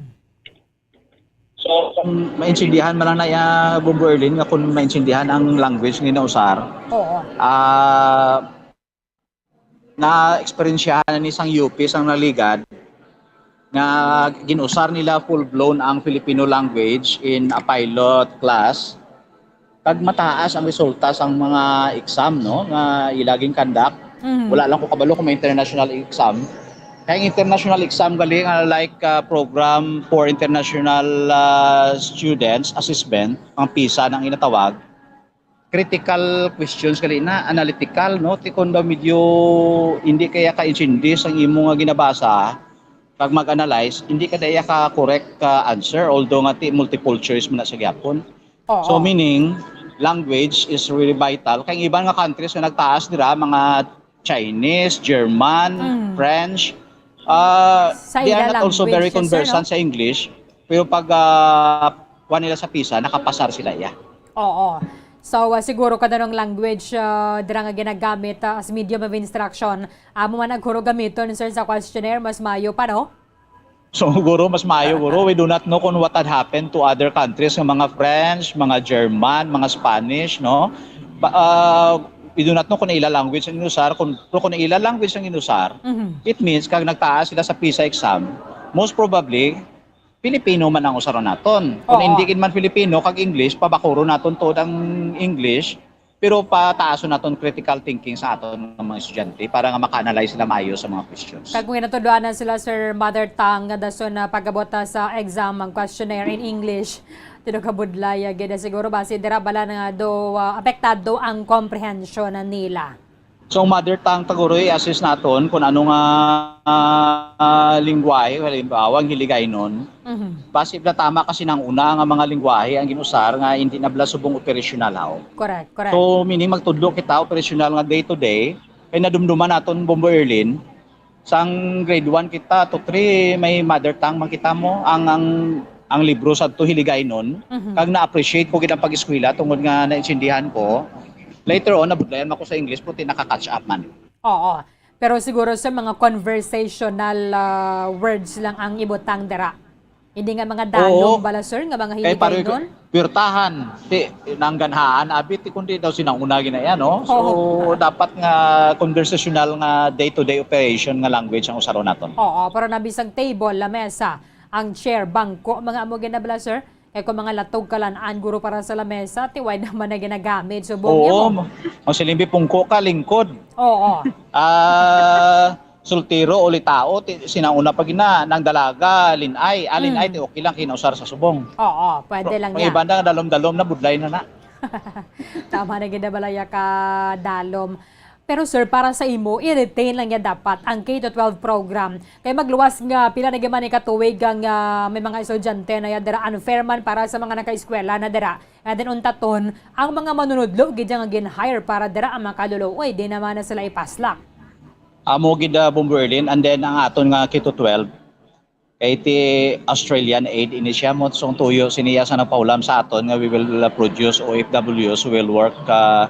So, kung maintindihan man lang na iya, Bombo Erlin, nga kung maintindihan ang language nga ginausar, Oo. ah, na-eksperyensyahan na ni sang U P, sang naligad, nga ginusar nila full-blown ang Filipino language in a pilot class. Kag mataas ang resulta sang mga exam, no, nga ila gin-conduct. Mhm. Wala lang ko kabalo kung may international exam. Kay ang international exam gali nga like, ah, program for international, ah, students assessment, ang PISA nang ginatawag. Critical questions gali na, analytical, no? Ti kon daw medyo hindi kaya ka-intindi sang imo nga ginabasa, kag mag-analyze, hindi ka daya ka correct ka answer, although nga ti multiple choice man na sa gyapon. Oo. So meaning, language is really vital. Kay ang iban nga countries nga nagtaas dira, mga Chinese, German, Mm. French, uh, Sa they are ila not also very language, sir, conversant no? Sa English, pero pag uh, kuha nila sa PISA, nakapasar sila iya. Oo. So, uh, siguro kada nung language uh, dira nga ginagamit uh, as medium of instruction, amo man ang guro gamiton, sir, sa questionnaire, mas mayo pa, no? So, guro, mas maayo, guro. We do not know kung what had happened to other countries, nga mga French, mga German, mga Spanish, no? Ba, uh, we do not know kung ila language ang inusar. Kung, pero kung ila language ang inusar, Mhm. It means, kag nagtaas sila sa PISA exam, most probably, Filipino man ang usaron naton. Kung Oo. Hindi gid man Filipino, kag English, pabakuron naton tuod ang English, pero pataason naton critical thinking sa aton nga mga estudyante para nga maka-analyze sila maayo sa mga questions. Kag kung ginatudloan na sila, sir, mother tongue, nga dason na pagabot na sa exam ang questionnaire in English, tulo ka budlay, ah, gid siguro basi dira bala na do ah, apektado ang comprehension na nila. So, mother tongue, taguro, i-assess naton kung ano nga ah, lingwahe, halimbawa, ang Hiligaynon. Mhm. Basi na tama kasi nang una nga mga lingwahe ang ginusar nga hindi na bala subong operasyonal, haw. Correct, correct. So, meaning magtudlo kita operasyonal nga day to day, kay nadumduman naton, Bombo Erlin, sang grade one kita to three, may mother tongue man kita mo, ang, ang, ang libro sa to Hiligaynon, Mhm. kag na-appreciate ko gid ang pag-eskwela tungod nga naintindihan ko. Later on, nabudlayan man ko sa English, pero ti naka-catch up man. Oo. Pero siguro sa mga conversational ah, words lang ang ibutang dira. Hindi nga mga dalom Oo. Bala, sir, nga mga Kay pare, Hiligaynon. Pirtahan, ti, nangganhaan, abi, ti kundi daw sinanguna ginaya, no? So, Oo. Dapat nga conversational nga day-to-day operation nga language ang usaron naton. Oo, pero nabisag table, lamesa, ang chair, bangko, mga amo gid na bala, sir. Kay kung mga latog kalan-an guro para sa lamesa, ti way naman na ginagamit. So, Oo, ang silimbi pungko ka, lingkod. Oo. Ah, Soltero o litao, ti, sinauna pa gina, nang dalaga, linay. Ah, linay, Mm. Ti okay lang, kinausar sa subong. Oo, pwede lang Pag niya. Iban na, dalom-dalom na, budlay na na. Tama na gid na balaya ka dalom. Pero sir, para sa imo, i-retain lang niya dapat ang K to twelve program. Kay magluwas nga pila na gyud man ni katuig ang ah, may mga estudyante na ya dira, unfair man para sa mga nakaeskwela na dira. And then untaton, ang mga manunudlo gid nga gin-hire para dira ang makaluluoy, di naman na sila ipaslak. Amo gid, ah, Bombo Erlin, and then ang aton nga K to twelve, kay ti Australian aid ini siya mo, so ang tuyo siniya sa nagpahulam sa aton nga we will, uh, produce O F Ws who will work, uh,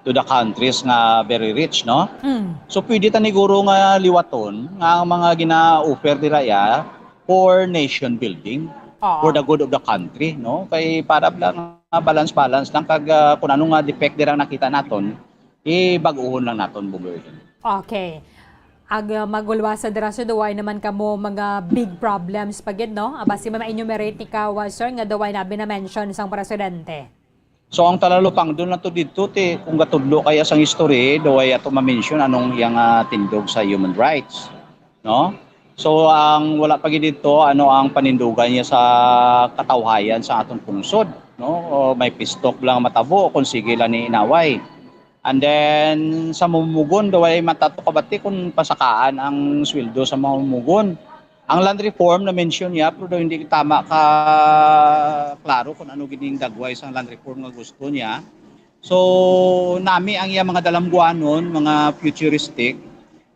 to the countries nga very rich, no? Mm. So pwede ta ni guro nga liwaton nga ang mga gina-offer dira ya for nation building, Oo. for the good of the country, no? Kay para lang nga balance-balance lang kag, uh, kung ano nga defect dira nakita naton, ibag-uhon lang naton, Bombo Erlin. Okay. Ag uh, magulwasa dira sa duway naman kamo mga big problems pa gid, no? Aba si ma-enumerate ni kawa, sir, nga duway na bina-mention sang presidente. So ang talalupangdon nato didto ti kung gatudlo kaya sang history, duway ato ma-mention anong iyang ah, tindog sa human rights, no? So ang wala pa gid didto, ano ang panindugan niya sa katawhayan sa aton pungsod, no? O may peace talk lang matabo kung sige lang ni inaway. And then sa mamumugon, duway matato kabati kung pasakaan ang sweldo sa mamumugon. Ang land reform na mention niya, pero daw hindi tama ka klaro kung ano gining dagway sa land reform nga gusto niya. So nami ang iya mga dalamguanon, mga futuristic.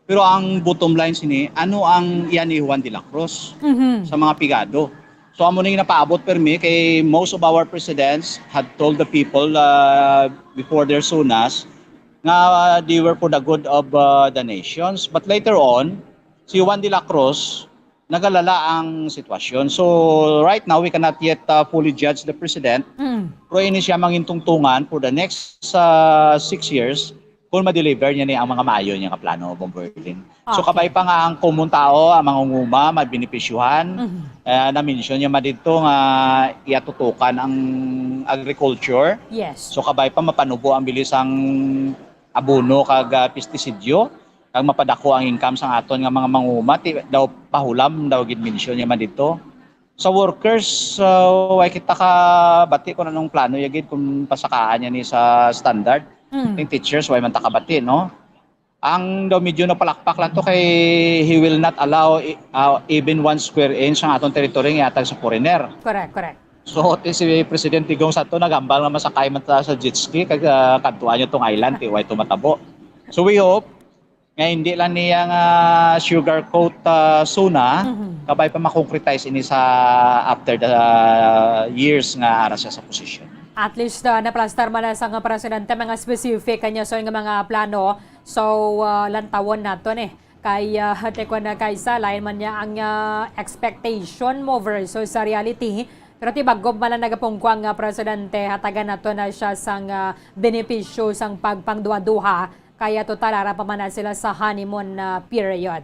Pero ang bottom line sini, ano ang iya ni Juan de la Cruz Mhm. Sa mga pigado? So amo ning napaabot permi kay most of our presidents had told the people uh, before their sunas nga uh, they were for the good of uh, the nations. But later on, si Juan de la Cruz nagalala ang sitwasyon. So right now, we cannot yet uh, fully judge the president. Mm. Pero ini siya mangintungtungan for the next uh, six years kung ma-deliver niya ni ang mga maayo niya nga plano, Bomberlin. So Okay. kabay pa nga ang komon tao, ang mga unguma, mabenepisyuhan. Mhm. Eh, na-mention niya man dito nga iatutukan ang agriculture. Yes. So kabay pa mapanubo ang bilis ang abono kag ah, pestisidyo, kag mapadako ang income sang aton nga mga manguma, ti daw pahulam daw gid mention niya man dito. Sa workers, uh, way kita ka bati kung anong plano ya gid kung pasakaan niya ni sa standard. Mm. Ting teachers, way man ta ka bati, no? Ang daw medyo napalakpak lang to kay he will not allow i- uh, even one square inch ang atong territory nga ihatag sa foreigner. Correct, correct. So, ti si President Digong Santo nagambal nga masakay man ta sa jet ski kag uh, kadtuan niya tong island, ti way tumatabo. So we hope nga hindi lang niya nga sugar coat uh, suna, Mhm. kabay pa ma-concretize ini sa after the years nga ara siya sa posisyon. At least uh, naplastar man na sa nga presidente mga specific kanya so nga mga plano. So uh, lantawon nato ni kay uh, Tekwan na kaysa lain man niya ang uh, expectation mo versus sa reality. Pero tibagob man lang nagapungko ang uh, presidente, hatagan nato na siya sang uh, benepisyo sang pagpangduha-duha. Kaya total ara pa man na sila sa honeymoon na period.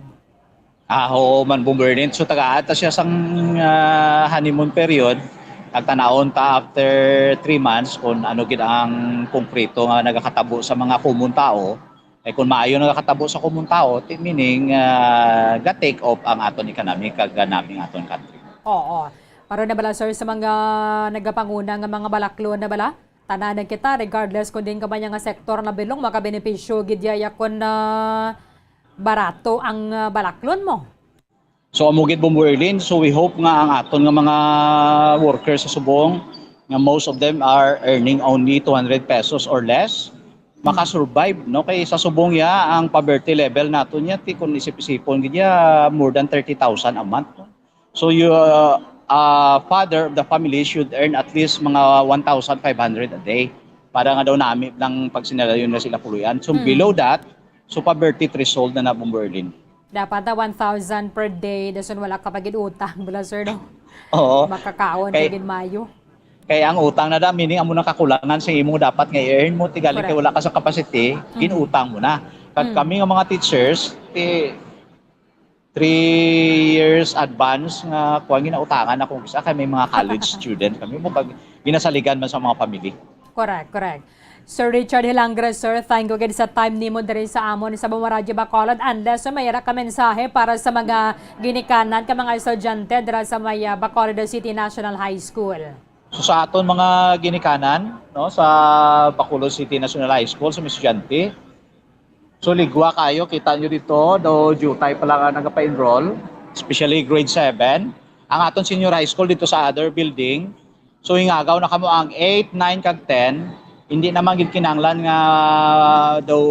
Ah, oo man, Bomberlin. So, tagaan ta siya sang ah, honeymoon period. Nagtanaon ta after three months kung ano gid ang konkreto nga nagakatabo sa mga common tao. Kay kung maayo nagakatabo sa common tao, ti- meaning ah, ga-take off ang aton economy kag ah, nami ang aton country. Oo. Para na bala, sir, sa mga nagapanguna nga mga balaklon na bala? Tanan na kita, regardless kung din ka ba niya nga sektor na bilong, makabenepisyo gid yaya kung ah, barato ang ah, balaklon mo. So amo gid, Bombo Erlin, so we hope nga ang aton nga mga workers sa subong, nga most of them are earning only two hundred pesos or less, makasurvive, no? Kay sa subong ya ang poverty level naton niya, ti kung isip-isipon gid ya, more than thirty thousand a month, no? So you, uh, uh, father of the family should earn at least mga one thousand five hundred a day para nga daw nami lang pagsinalayon na sila puloy-an. So Mm. below that, so poverty threshold na na, Bombo Erlin. Dapat na one thousand per day, dason wala ka pa gid utang, bala, sir, no? Oo. Makakaon Kay- ka gid mayo. Kay ang utang na da, meaning amo nang kakulangan sa imo dapat nga i-earn mo, tigali kay Correct. wala ka sa capacity, Mm. ginutang mo na. Kag Mm. kami nga mga teachers, ti three years advance nga kuwan, ginautangan akong isa kay may mga college student kami mo kag ginasaligan man sa mga family. Correct, correct. Sir Richard Hilangre, sir, thank you gid sa time nimo diri sa amon sa Bumbo Radyo Bacolod. Unless may ara ka mensahe para sa mga ginikanan ka mga estudyante dira sa may ah, Bacolod City National High School. So sa aton mga ginikanan, no, sa Bacolod City National High School, sa mga estudyante, so ligwa kayo, kita nyo dito, do jutay pala nga nagapa-enroll, especially grade seven. Ang aton senior high school dito sa other building, so hingagaw na kamo ang eight, nine, kag ten. Hindi naman gid kinahanglan nga daw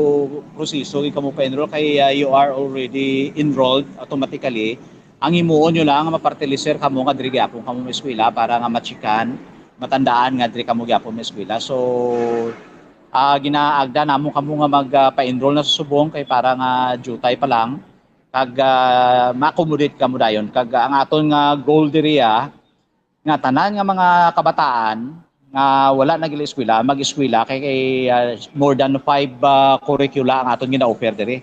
proseso gid kamo pa-enroll kay uh, you are already enrolled automatically. Ang himuon nyo lang, mapartiliser kamo nga diri gyapon kamo maeskwela para nga machikan, matandaan nga diri kamo gyapon maeskwela. So, ah, ginaagda namo kamo nga magpa-enroll na sa subong kay para nga jutay pa lang kag ah, ma-accommodate kamo dayon. Kag ang aton nga goal diri ah, nga tanan nga mga kabataan nga wala nag-eskwela, mag-eskwela kay, kay ah, more than five ah, curricula ang aton gina-offer diri.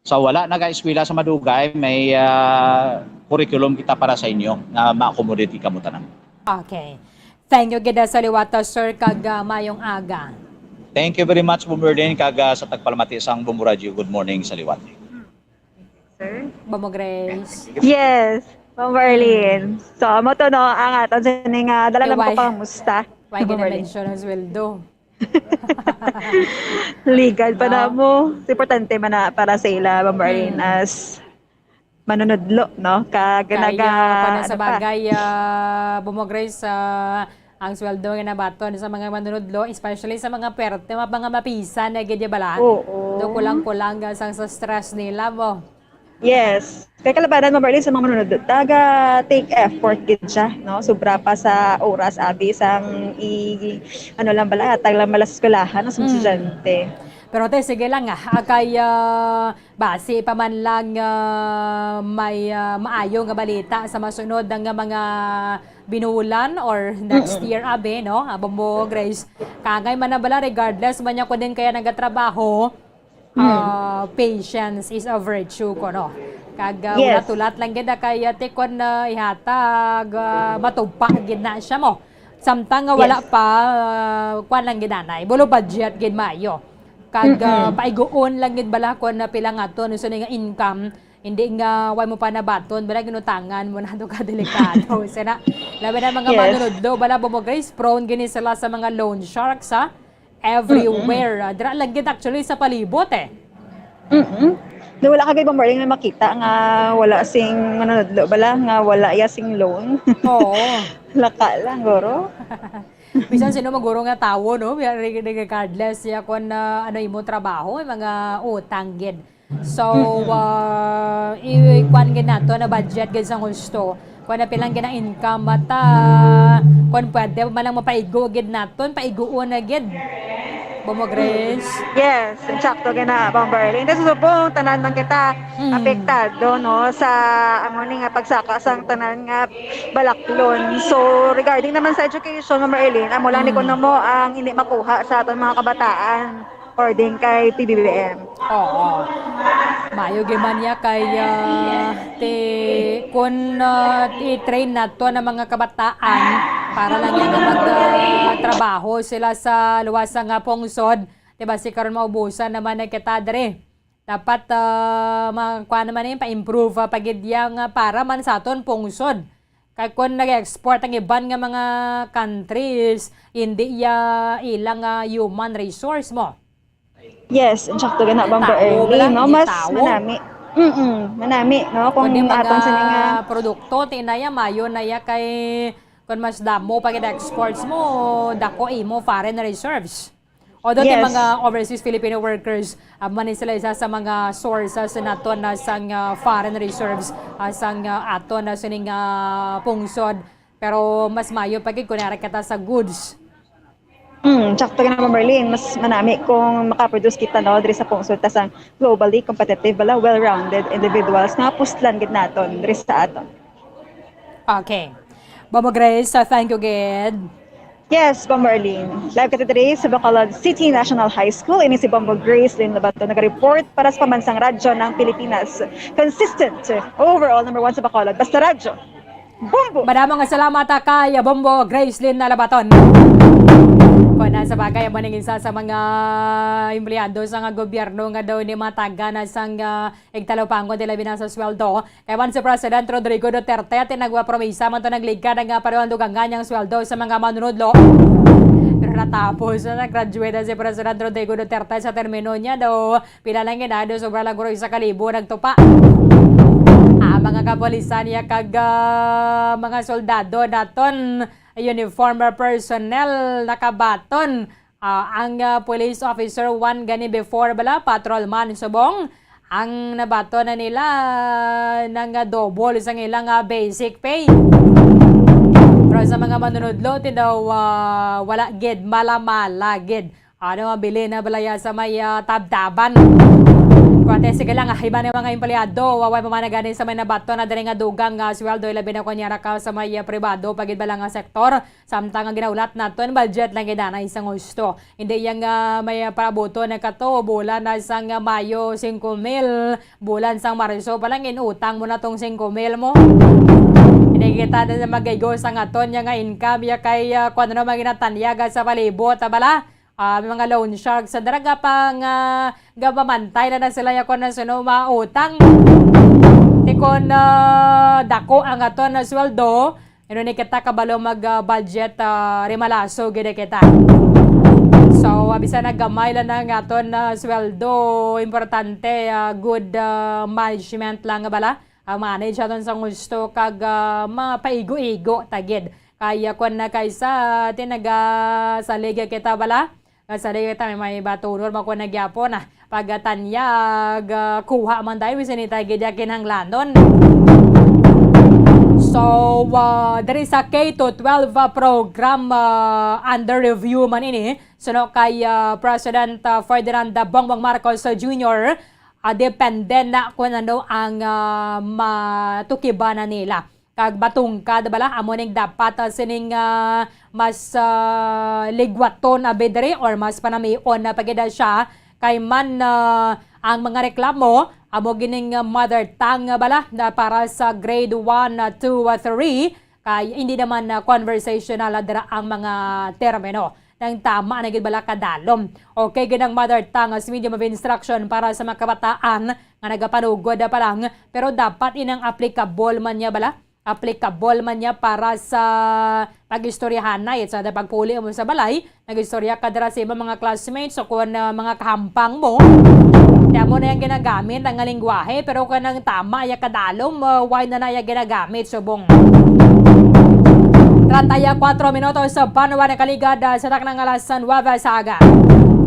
Sa wala nag-eskwela sa madugay, may ah, curriculum kita para sa inyo nga ma-accommodate kamo tanan. Okay. Thank you gid sa liwat, sir, kag ah, mayong aga. Thank you very much, Bombo Erlin, kag ah, sa tagpalamati sang Bombo Radio. Good morning sa liwat. Sir? Bombo Grace. Yes, Bombo Erlin. So, amo to, no, ang aton sining ah, dala lang Why? Ko pang musta. Why Bombo Erlin. Gina-mention ang sweldo? Legal pa na No. mo. Importante man na para sa ila, Bombo Erlin, Mm. as manunudlo, no? Kag Kaya, naga-, pa na sa ano pa? bagay, ah, Bombo Grace, ah, ang sweldo nga nabaton sa mga manunudlo, especially sa mga perte, mga, mga mapisan na gid, bala? Oo. Do kulang-kulang, ah, sang sa stress nila mo. Yes. Kay kalabanan mo, Marlene, sa mga manunod, taga take effort gid siya, no? Sobra pa sa oras, abi, sang i-, ano lang bala, hatag lang bala sa eskwelahan, no, sa mga Mm. estudyante. Pero te, sige lang, ah, kay, ah, basi pa man lang, ah, may, ah, maayo nga balita sa masunod nga mga binulan or next year, abi, no? Ah, Bombo Grace, kangay man na bala, regardless man niya kung din kaya nagatrabaho, ah, patience is a virtue ko, no? Kag, ah, Yes. ulat-ulat lang gid, ah, kay, ah, tikon na ihatag, ah, matupa gid na siya mo. Samtang nga wala Yes. pa, ah, kuwan lang gid, anay. Bulo budget gid maayo. Kag, ah, Mm-mm. paiguon lang gid bala kung na pila nga to, no, so nga income, hindi nga way mo pa nabaton, bala ginutangan mo na to ka delikado. Sana, labi na mga Yes. manunudlo, bala, Bombo Grace, prone gini sila sa mga loan sharks, ha? Everywhere. Mm-mm. Ah, dira lang gid actually sa palibot, eh. Mm-mm. Di wala ka gid, Bombo Arlene, nga makita nga wala sing manunudlo bala, nga wala ya sing loan. Oo. Laka lang, guro. Bisan sino man guro nga tawo, no? Re-, re-, regardless ya kung, ah, ano imo trabaho, may mga utang gid. So, Mm-mm. ah, i-, kuwan gid nato na budget gid sa husto. Kuwan na pilang gina-income at, ah, kung pwede man lang mapaigo gid naton, paiguon na gid. Bombo Grace? Yes, sakto gid na, Bombo Arlene. Kasi subong tanan man kita Mm. apektado, no, sa amo ni nga pagsaka sang tanan nga balaklon. So, regarding naman sa education, Bombo Arlene, amo lang ni Mm. kuno mo ang hindi makuha sa aton mga kabataan according kay P B B M. Oo. Mayo gid man niya kay, ah, ti-, kun, ah, i-train nato ang mga kabataan para lang yan nga mag, ah, trabaho sila sa luwas nga pungsod. Diba, si karon maubusan naman na kita diri. Dapat, ah, ma-, kuha naman yung pa-improve, ah, pagid yang, ah, para man sa aton pungsod. Kay kung nag-export ang iban nga mga countries, hindi ya ilang, ah, human resource mo. Yes, insakto gid na, Bombo Early, no? Mas manami. Mm-mm, manami, no? Kung aton sa mga produkto, tinaya, mayo na ya kay kung mas damo pa gid exports mo, dako imo foreign reserves. Although ti mga overseas Filipino workers, ah, man sila isa sa mga sources naton na sang, ah, foreign reserves, ah, sang, ah, aton na sining, ah, pungsod. Pero mas mayo pa gid kung nara kita sa goods. Mm, sakto ka naman, Merlin. Mas manami kung makaproduce kita, no, diri sa pungsod ta sang globally competitive, bala, well-rounded individuals nga puslan gid naton diri sa aton. Okay. Bombo Grace, uh, thank you gid. Yes, Bombo Arlene. Live kita diri sa Bacolod City National High School. Ini si Bombo Grace Lynn Labaton, nag-report para sa Pambansang Radyo ng Pilipinas. Consistent overall number one sa Bacolod. Basta Radyo. Bombo! Madamo nga salamat, ah, kay Bombo Grace Lynn Labaton. Kung na sa bagay, amo ning isa sa mga empleyado sa nga gobyerno nga daw ni mataga na sang, ah, igtalopangon, di labi na sa sweldo. Kay man si President Rodrigo Duterte, ati nagwapromisa man to nagligad ang, ah, padugang-dugangan niyang sweldo sa mga manunudlo. Pero natapos na nag-graduate na si President Rodrigo Duterte sa termino niya, daw pila lang gid, ah, daw sobra lang guro isa ka libo nagtupa. Ah, mga kapulisan niya kag, ah, mga soldado naton, uniform personnel nakabaton. Ah, ang, ah, police officer one gani before bala, patrolman subong. Ang nabaton na nila nang, ah, double sang ilang, ah, basic pay. Pero sa mga manunudlo, ti daw, ah, wala gid, mala-mala gid. Ano, mabili na balaya sa may, ah, tabtaban. Kuwate, sige lang, ah, iba na mga empleyado, waway pa man na gani sa may nabaton na diri nga dugang, ah, sweldo, ilabi na kunyara ka sa may, ah, pribado, pagid bala nga sektor. Samtang ang ginaulat naton, budget lang gid anay sang husto. Hindi yang, ah, may, ah, parabuto na kato, bulan na sang, ah, Mayo, singko mil, bulan sang Marso pa lang, inutang mo na tong singko mil mo. Hindi kita na magaygo sa ngaton niya nga income, ya kay, ah, kung ano mga ginatanyaga sa palibot, ah, bala, ah, may mga loan sharks sa daraga pa nga gabamantay na na sila ya kung ano sino mautang. Ti kung, ah, dako ang aton na sweldo, Ano ni kita kabalo mag, ah, budget, ah, rimalaso gid kita. So, ah, bisan na gamay lang ang aton, ah, sweldo, importante, ah, good, ah, management lang nga bala. Ang manage aton sa gusto kag, ah, mapaigo-igo ta gid. Kaya kung na kaysa, ti nagasalig kita bala. Nga sa dili ta may, may batunor man ko na gyapon, ah. Pagkatanyag, ah, kuha man tayo, bisan ita gid ya kinahanglanon. So, So, ah, diri sa K to twelve, ah, program, ah, under review man ini, suno kay, ah, President, ah, Ferdinand Bongbong Marcos Junior, ah, depende na kung ano ang, ah, matukibanan nila. Kag matungkad bala, amo ning dapat, ah, sining, ah, mas, ah, ligwaton abi diri or mas panamion na pa gid siya kay man, ah, ang mga reklamo amo gining, ah, mother tongue bala na para sa grade one, ah, two, ah, three, kay hindi naman, ah, conversational, ah, dira ang mga termino. Nang tama na gid bala kadalom. Okay gid ang mother tongue as medium of instruction para sa mga kabataan nga nagapanugod pa lang, pero dapat inang applicable man niya bala, applicable man niya para sa pag-istoryahanay, sa pagpuli mo sa balay, nag-istorya ka dira sa imong mga classmates o kung, ah, mga kahampang mo. Kaya mo na yung ginagamit ang lingwahe, pero kung ang tama ya kadalom, ah, why na na ya ginagamit? Subong. Treinta y cuatro minutos sa banwa na kaligad, ah, sa taknang alas nuebe sa aga.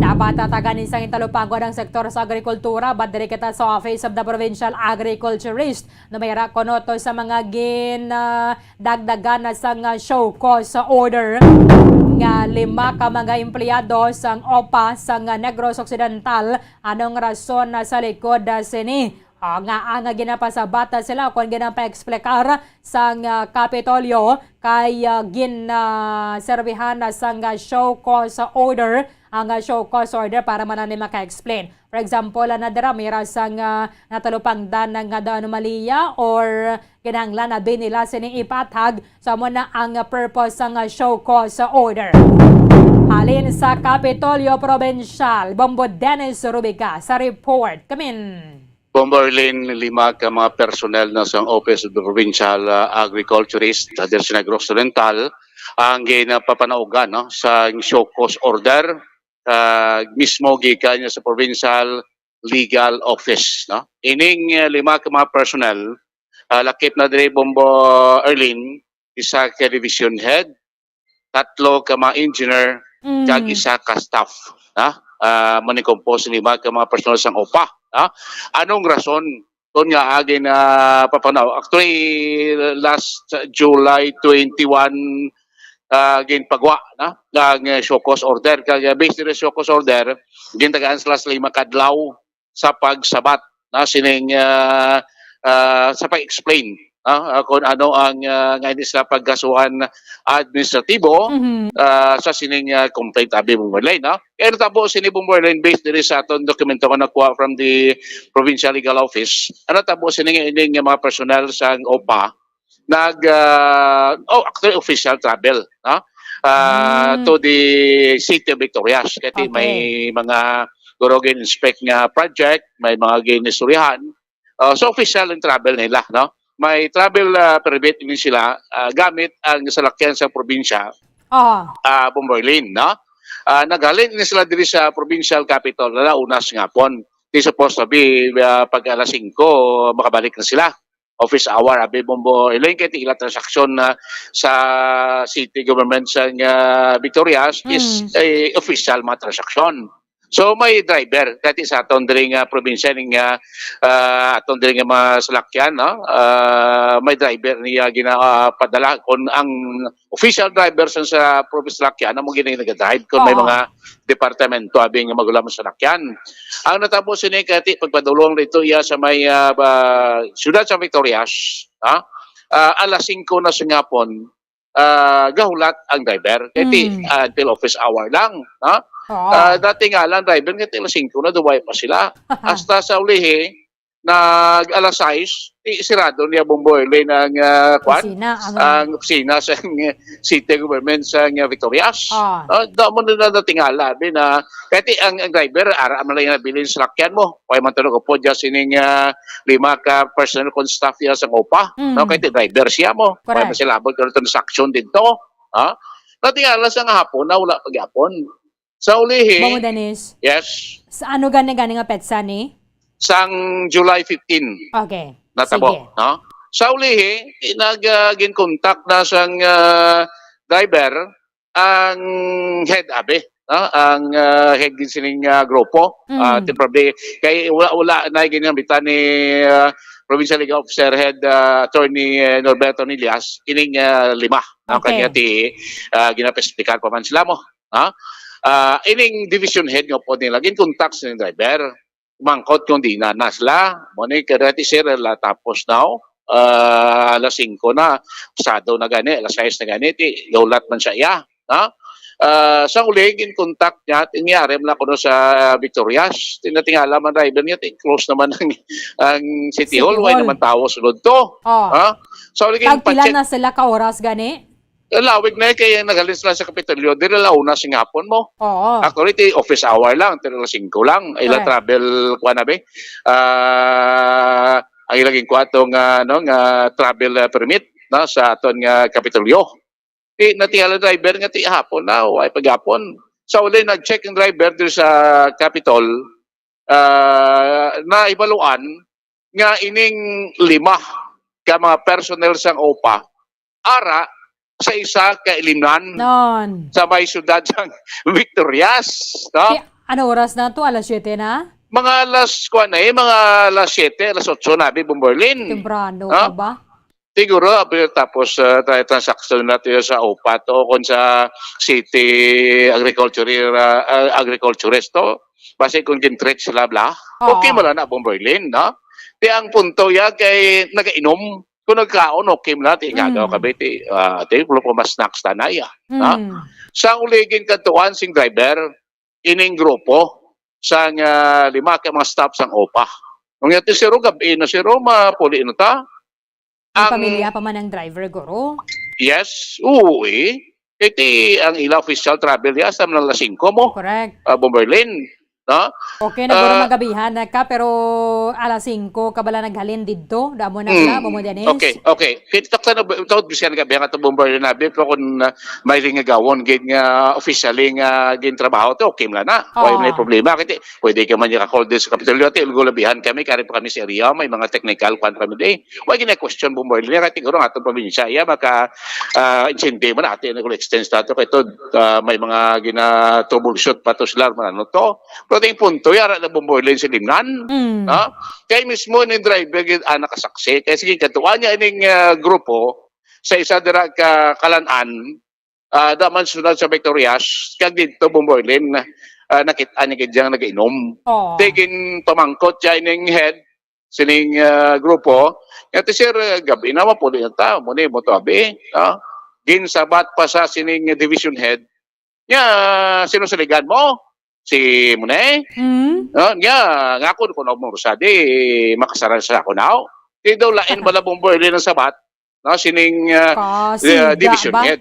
Dapat tatagan isang intalupangon ang sektor sa agrikultura, but diri kita sa Office of the Provincial Agriculturist. Numayra kuno to sa mga gin, ah, dagdagan na sang, ah, show cause order nga lima ka mga empleyado sang OPA sang, ah, Negros Occidental. Anong rason na sa likod, ah, sini? Ah, nga ang ginapasabata sila kon ginapa-explicar sang, ah, Kapitolyo kay, ah, gin, ah, serbihan na sang, ah, show cause order ang, ah, show cause order para man ani maka-explain. For example, ana dira may ra sang, ah, natalupangdan nga daw anomalya or kinahanglan na din nila sini ipathag, so amo na ang purpose sang show cause order. Halin sa Kapitolyo Provincial, Bombo Dennis Rubica sa report. Kamin. Bombo Arlene, lima ka mga personnel na sang Office of the Provincial, ah, Agriculturist, ah, diri sa Negros Occidental, ang ginapapanaugan, no, sa show cause order, ah, mismo gikan niya sa Provincial Legal Office, no? Ining, ah, lima ka mga personnel, ah, lakip na diri, Bombo Arlene, isa ka division head, tatlo ka mga engineer, Mm. kag isa ka staff, ha? Ah, amo ni compose ni mga, ka mga personnel sang OPA, ha? Anong rason kon nga agi na papanaw? Actually, last July twenty-one, ah, ginpagwa na ang, eh, show cause order. Kag, eh, based diri sa show cause order, gintagaan sila sa lima ka adlaw sa pagsabat na sining, ah, ah, sa pag-explain, ah, ah, kung ano ang, ah, nga hindi sila pagkasuhan administratibo, Mhm. ah, sa sining, ah, complaint, abi, Bombo Arlene, no? Kaya natabo sini, Bombo Arlene, based diri sa aton dokumento nga nakuha from the Provincial Legal Office. Ang natabo sini nga ining mga personnel sang OPA nag, ah, oh, actually, official travel, no? Ah, Mm. to the city of Victorias. Kasi Okay. may mga guro gin-inspect nga project, may mga gin-istoryahan. Ah, so, official ang travel nila, no? May travel, ah, permit din sila, ah, gamit ang salakyan sa probinsya, Ah. ah, Bombo Arlene, no? Ah, naghalin din sila diri sa provincial capital na una sa hapon. Di supposed to be, ah, pag alas singko, makabalik na sila. Office hour, abi, Bombo Arlene, kay ila transaksyon na sa city government sa, ah, Victorias is Mm. a official mga transaksyon. So, may driver, kati sa aton diri nga probinsya, ning, ah, ah, aton diri nga mga salakyan, no? Ah, may driver niya gina-, ah, padala. Kung ang official driver sa, sa probinsya salakyan, amo gini nagadrive kung may Oo. mga departamento, abi, nga magulang sa salakyan. Ang natabo sini, kati pagpadulong dito iya sa may, ah, ba, siyudad sa Victorias, ha? Ah, alas singko na sa hapon, ah, gahulat ang driver. Kay ti, Mm. ah, until office hour lang, ha? Oo. Ah, dati nga lang, driver nga ti alas singko na, duway pa sila. Hasta sa ulihi, nag alas sais, ti, sirado niya, Bombo Arlene, ang, ah, kwan? Opisina, ang Ang opisina sa city government sa, ah, Victorias. Ah. Ah, damo na natingala, abi, na, kaya ti, ang, ang driver, ara man lang yung nabilin sa salakyan mo. Kaya man tulog po dyan sining, ah, lima ka personnel kung staff niya sa OPA. Mm. No, kaya ti driver siya mo. Correct. Kaya man sila abot karon transaksyon dito. Ha? Natingala sa nga hapon na wala pagyapon. Sa ulihi, Bongo Dennis, yes. Sa ano gani, gani nga petsa ni? Sang July fifteen. Okay. Natabo, Sige. no? Sa ulihi, nag, ah, ginkontak na sang, ah, driver ang head, abi, no? Ang, ah, head gid sining, ah, grupo. Mm. Ah, ti probably, kay wala, wala na ginambitan ni, ah, Provincial Legal Officer Head, ah, Attorney, eh, Norberto Nillas, ining, ah, lima, no? Okay. Kanya ti, ah, ginapaexplicar pa man sila mo, ha? Ah, ining division head nga pod nila, gin-contact sa driver. Mangkot kung di na, na sila. Mo ni, kaya ti, sir, la tapos now. Ah, alas singko na, pasado na gani, alas sais na gani, ti, gaulat man siya, iya. Ha? Ah, sa uli, gin-contact niya, ti, nangyari man kuno sa Victorias. Tinatingala man driver niya, ti, close naman ang, ang City City Hall, way Hall. Naman tawo sulod to. Oh. Ha? Sa uli, Tag pila gin-pacheck. Na sila ka oras gani? Lawig na kay nagalis na sa Kapitolyo, diri la una sing hapon mo. Oo. Actually, ti office hour lang, ti alas singko lang. Ila Correct. Travel, kuha na, be? Ah, ang ilaging kuha to nga, ano, nga travel, ah, permit, no, sa aton nga Kapitolyo. Ti, natingala driver nga ti hapon na, way paghapon. Sa uli, nag-check ang driver diri sa Capitol, ah, na ibaluan nga ining lima ka mga personnel sang OPA ara sa isa ka ilimnan Non. Sa may siyudad sang Victorias, no? Ti, ano oras na to? Alas siyete na? Mga alas, kuwan na eh, mga alas siyete, alas otso na, bi, Bomberlin. Temprano Ha? Pa ba? Siguro, abi, tapos, ah, tayo transaksyon natin sa OPA to, kung sa city agriculture, ah, ah, agriculturist to, basi kung gintreat sila, bla, Oo. Okay mo lang na, Bomberlin, no? Di ang punto ya kay nagainom, kung nagkaon, okay mo lang, ti Mm. gagaw ka, be, ti, ah, ti, wala pa mas snacks tanay, ah. Ha? Mm. Sa uligin kantuan sing driver, ining grupo sang, ah, lima ka mga staff sang OPA. Kung yati, siro, gabi na, siro, mapuli na ta. May Ang pamilya pa man ang driver, guro? Yes, oo, eh. Iti ang ila official travel niya sa mga alas singko mo. Correct. Ah, Bomberlin, no? Okay, na guro Ah, magabihan na ka, pero alas singko ka bala naghalin didto? Damo na Mm. Bala, Bomo Dennis? Okay, okay. Kita ka na, ito, bisan gabi ang ato Bomberlin na, pero kung, ah, may lingagawon, gid nga officially nga gintrabaho, to, okay mo lang na. Way Ah. May problema. Kasi pwede ka man niya ka-call din sa Kapitolyo. Ate, gulabihan kami, kari pa kami sa area, may mga technical, kwan kami di. Way gina-question, Bomberlin, kaya siguro nga itong probinsya, iya, maka, ah, intindi man natin, nag-extend sa ato, kaya ito, ah, may mga gina-troubleshoot pa to sila, man, ano to. Pero ito yung punto, yara na, Bomberlin, si Limnan, Mm. ha? Kaya mismo ni driver, gid, ah, nakasaksi. Kaya sige, katuan niya ining, ah, grupo, sa isa dira ka Kalan-an, ah, da man sunod sa Victorias, kag didto Bomboylin, ah, nakit-an niya gid yang nagainom. Oo. Di ginpamangkot siya ining head sining, ah, grupo, nga, "Ti sir, ah, gabi na, mapuli na ta, mo ni, mo to, abi, ah, ginsabat pa sa sining division head, nga, sino saligan mo? Si Mune?" Hmm? Ah, nga, nga ako, kung mo sa di, makasara sa ako na, oh. Di daw lain bala Bomboylin ang sabat, no, sining, ah, Kasiga ah, division ba? Head.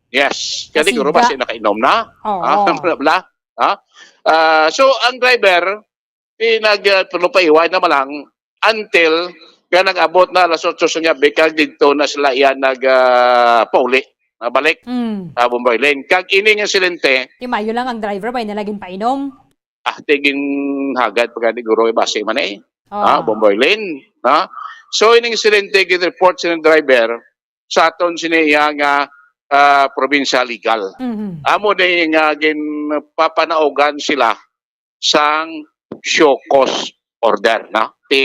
Yes. Kaya siguro Kasiga. Basi nakainom na. Oo. Ah, bla, bla. Ah? Ah, so, ang driver, eh, nag, ah, pinupaiway na malang until nga nag-abot na alas otso sa gabi, kag didto na sila iya nag, ah, pauli. Nabalik Mm. Sa Bomboy Lane. Kag ini nga insidente, Ti mayo lang ang driver, bay na laging painom. Ah, ti ginhagad pa gani, guro, eh, basi man eh. Ah, Ah. Bomboy Lane, ha? So, ining insidente, gin-report sa driver sa aton sini iya nga, ah, provincial legal. Mhm. Amo ni nga ginpapanaugan sila sang show cause order, no? Ti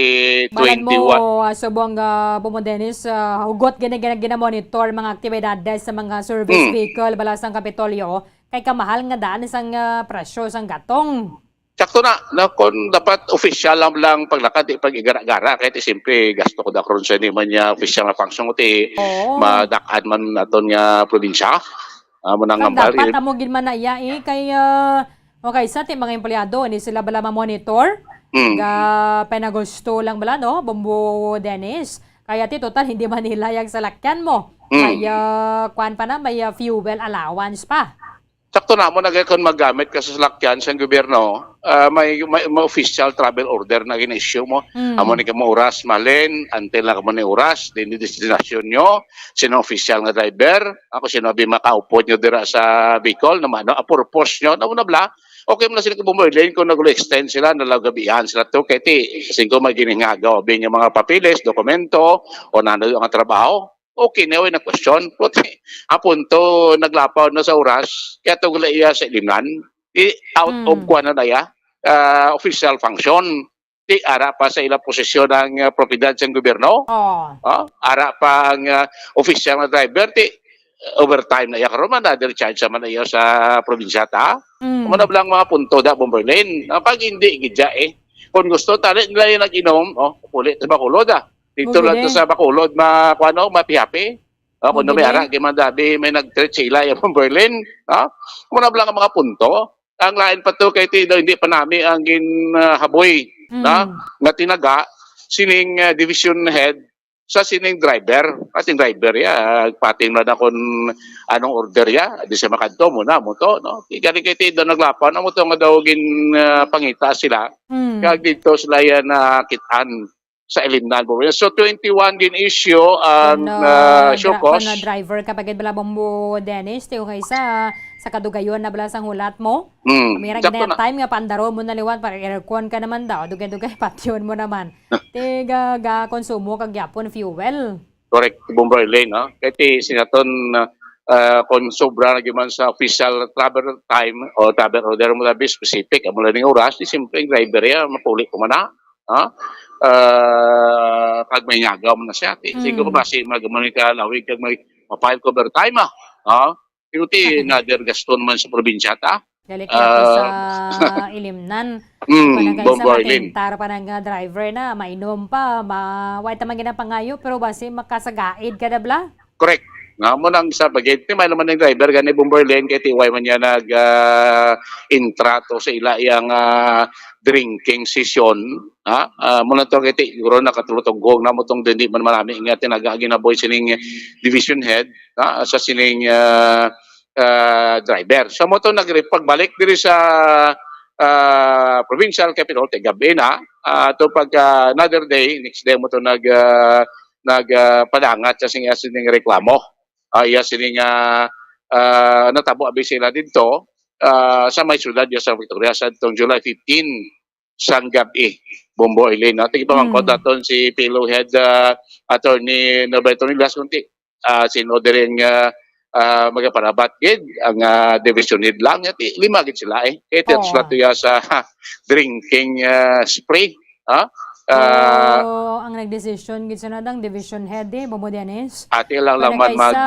Balan twenty-one. Mo, ah, subong, ah, Bombong Dennis, ah, hugot gini, gini, gina-monitor mga aktibidades sa mga service Hmm. vehicle bala sang Kapitolyo, kay kamahal nga daan sang, ah, presyo sang gatong. Sakto na, na kung dapat opisyal lang, lang paglakad, di pag-igara-gara, kay ti siyempre gasto ko da karon sa ni man niya opisyal nga function, ti Oo. Madak-an man aton nga probinsya. Amo na nga Kag dapat bali. Amo gid man na iya, eh, kay, ah, okay, sa ti mga empleyado, hindi sila bala ma-monitor. Mm. Ga panagusto lang bala, no, Bombo Dennis. Kaya ti total, hindi man nila yung salakyan mo. Mm. May, ah, kwan pa na, may, ah, fuel allowance pa. Sakto na mo na kung magamit ka sa salakyan sa gobyerno, ah, may, may, may official travel order na gina-issue mo. Mm. Amo ni ka mo oras, malin, until na ka mo ni oras, din yung destinasyon nyo, sino official nga driver, ako sino abi makaupod nyo dira sa Bicol, na ano, a purpose nyo, na una bla, okay mo na sila kabumboy lane kung nag-extend sila, nalagabihan sila to, kay ti, singko may giningagaw, bin yung mga papeles, dokumento, o nano yung mga trabaho, okay na yun na question. Pero ti, apunto, naglapaw na sa oras, kaya to gula iya sa ilimnan, i-, out of Mm. kuwan na na iya, ah, official function. Ti ara pa sa ilang posisyon ang, ah, propiedad sang gobyerno. Oh. Ah, ara pa ang, ah, opisyal nga driver, ti overtime na iya karon, man na-discharge man na iya sa probinsya ta. Mm. Amo na bala ang mga punto da, Bomberlin. Ah, pag hindi gid siya, eh. Kung gusto, tali nila yung nag-inom, oh, uli sa Bacolod, ah. Dito lang to Bumili. Sa Bacolod, ma-, kuwan, oh, mapihapi. Ah, kung Bumili. May ara, di man dabi, may nag-treat sila, yung Bomberlin. Ah, amo na bala ang mga punto. Ang lain pa to, kay ti daw hindi pa nami ang gin, ah, haboy, Mm. Na, nga tinaga, sining, ah, division head, sa sining driver, ating driver ya, pating na na kung anong order ya, di siya makadto muna mo to, no? Di gani kay ti daw naglapaw na mo to nga daw gin, ah, pangita sila. Mm. Kag dito sila yan nakitaan sa Ilimnan, Bomberlin. So, twenty-one gin issue ang, Kung, ah, ah, show dra-, cause. Kung, ah, driver ka pa gid bala, Bombo Dennis, ti okay sa, sa kadugayon na bala sang hulat mo? Mm, May rag sakto na na. Time nga paandaro mo na liwat para aircon ka naman daw. Dugay-dugay patyon mo naman. Ti ga, ga konsumo ka gyapon fuel. Correct, Bomberlin, no? Kay ti sinaton, ah, kung sobra na gyud man sa official travel time o travel order mo labi specific, amo lang ning oras, di siyempre ang driver ya, mapuli ko man na, ha? Ah, kag may nyagaw man na siya. Ti, siguro Mm. Basi mag-, mo ni ka lawig kag may ma-file ko overtime, ah. Ha? Pero ti, another gasto naman sa probinsya ta. Dali kaya to sa Ah. Ilimnan. Mm, Panagay sa Bomberlin. Matintar pa nang, ah, driver na, mainom pa, ma-, way ta man ginapangayo, pero basi makasagaid ka na bala? Correct. Nga mo nang sa bagay, ti may naman ang driver gani, Bomberlin, kay ti way man niya nag, ah, intrato sa ila iyang, ah, drinking session, ha? Ah, mo na to kay ti, siguro nakatulog-tugog na mo tong di man marami nga tinaga ginaboy sining division head, ha? Sa sining, ah, ah, driver. So, mo to nagri-, pagbalik diri sa, ah, provincial capital, ti gabi na, ah, to pag, ah, another day, next day mo to nag, ah, nag, ah, padangat sa sing-, sining reklamo. Ah, iya sining, ah, ah, natabo abi sila didto, ah, sa may siyudad ya sa Victoria sa tong July fifteen sang gab-i, Bombo Eileen, no? Tigpamangkot Mm. naton si P L O Head, ah, Attorney Norberto Nilas, kung ti, ah, sin-o diri nga, ah, magaparabat gid ang, ah, division head lang. Ti lima gid sila, eh. Kay ti Oo. Sila tuya sa drinking, ah, spree. Ha? Ah, So, ang nagdesisyon gid sa nadang division head, eh, Bombo Dennis? Ati lang lang Para man mag- kaysa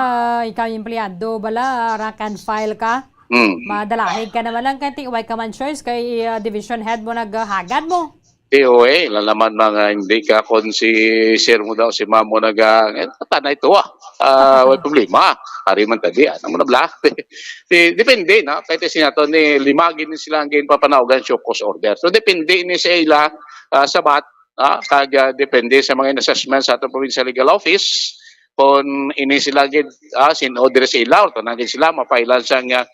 ikaw empleyado, bala, rank and file ka? Mm. Madalahig ka naman lang kay ti-, way ka man choice kay, ah, division head mo naghagad mo. Ti, oy, lang naman mga hindi ka kung si sir mo daw, si ma'am mo naga-, eh, tanay to, ah. Ah, way problema. Ari man tadi, ano mo na bla? Ti, depende, no? Kay ti sinato ni lima gid ni sila ang ginpapanawgan show cause order. So, depende ni sa ila, ah, sabat, ah, kag, ah, depende sa mga in-assessment sa ato provincial legal office, kung ini sila gid, ah, sin-o diri sa ila, or tanan gid sila, mapailan sang, ah,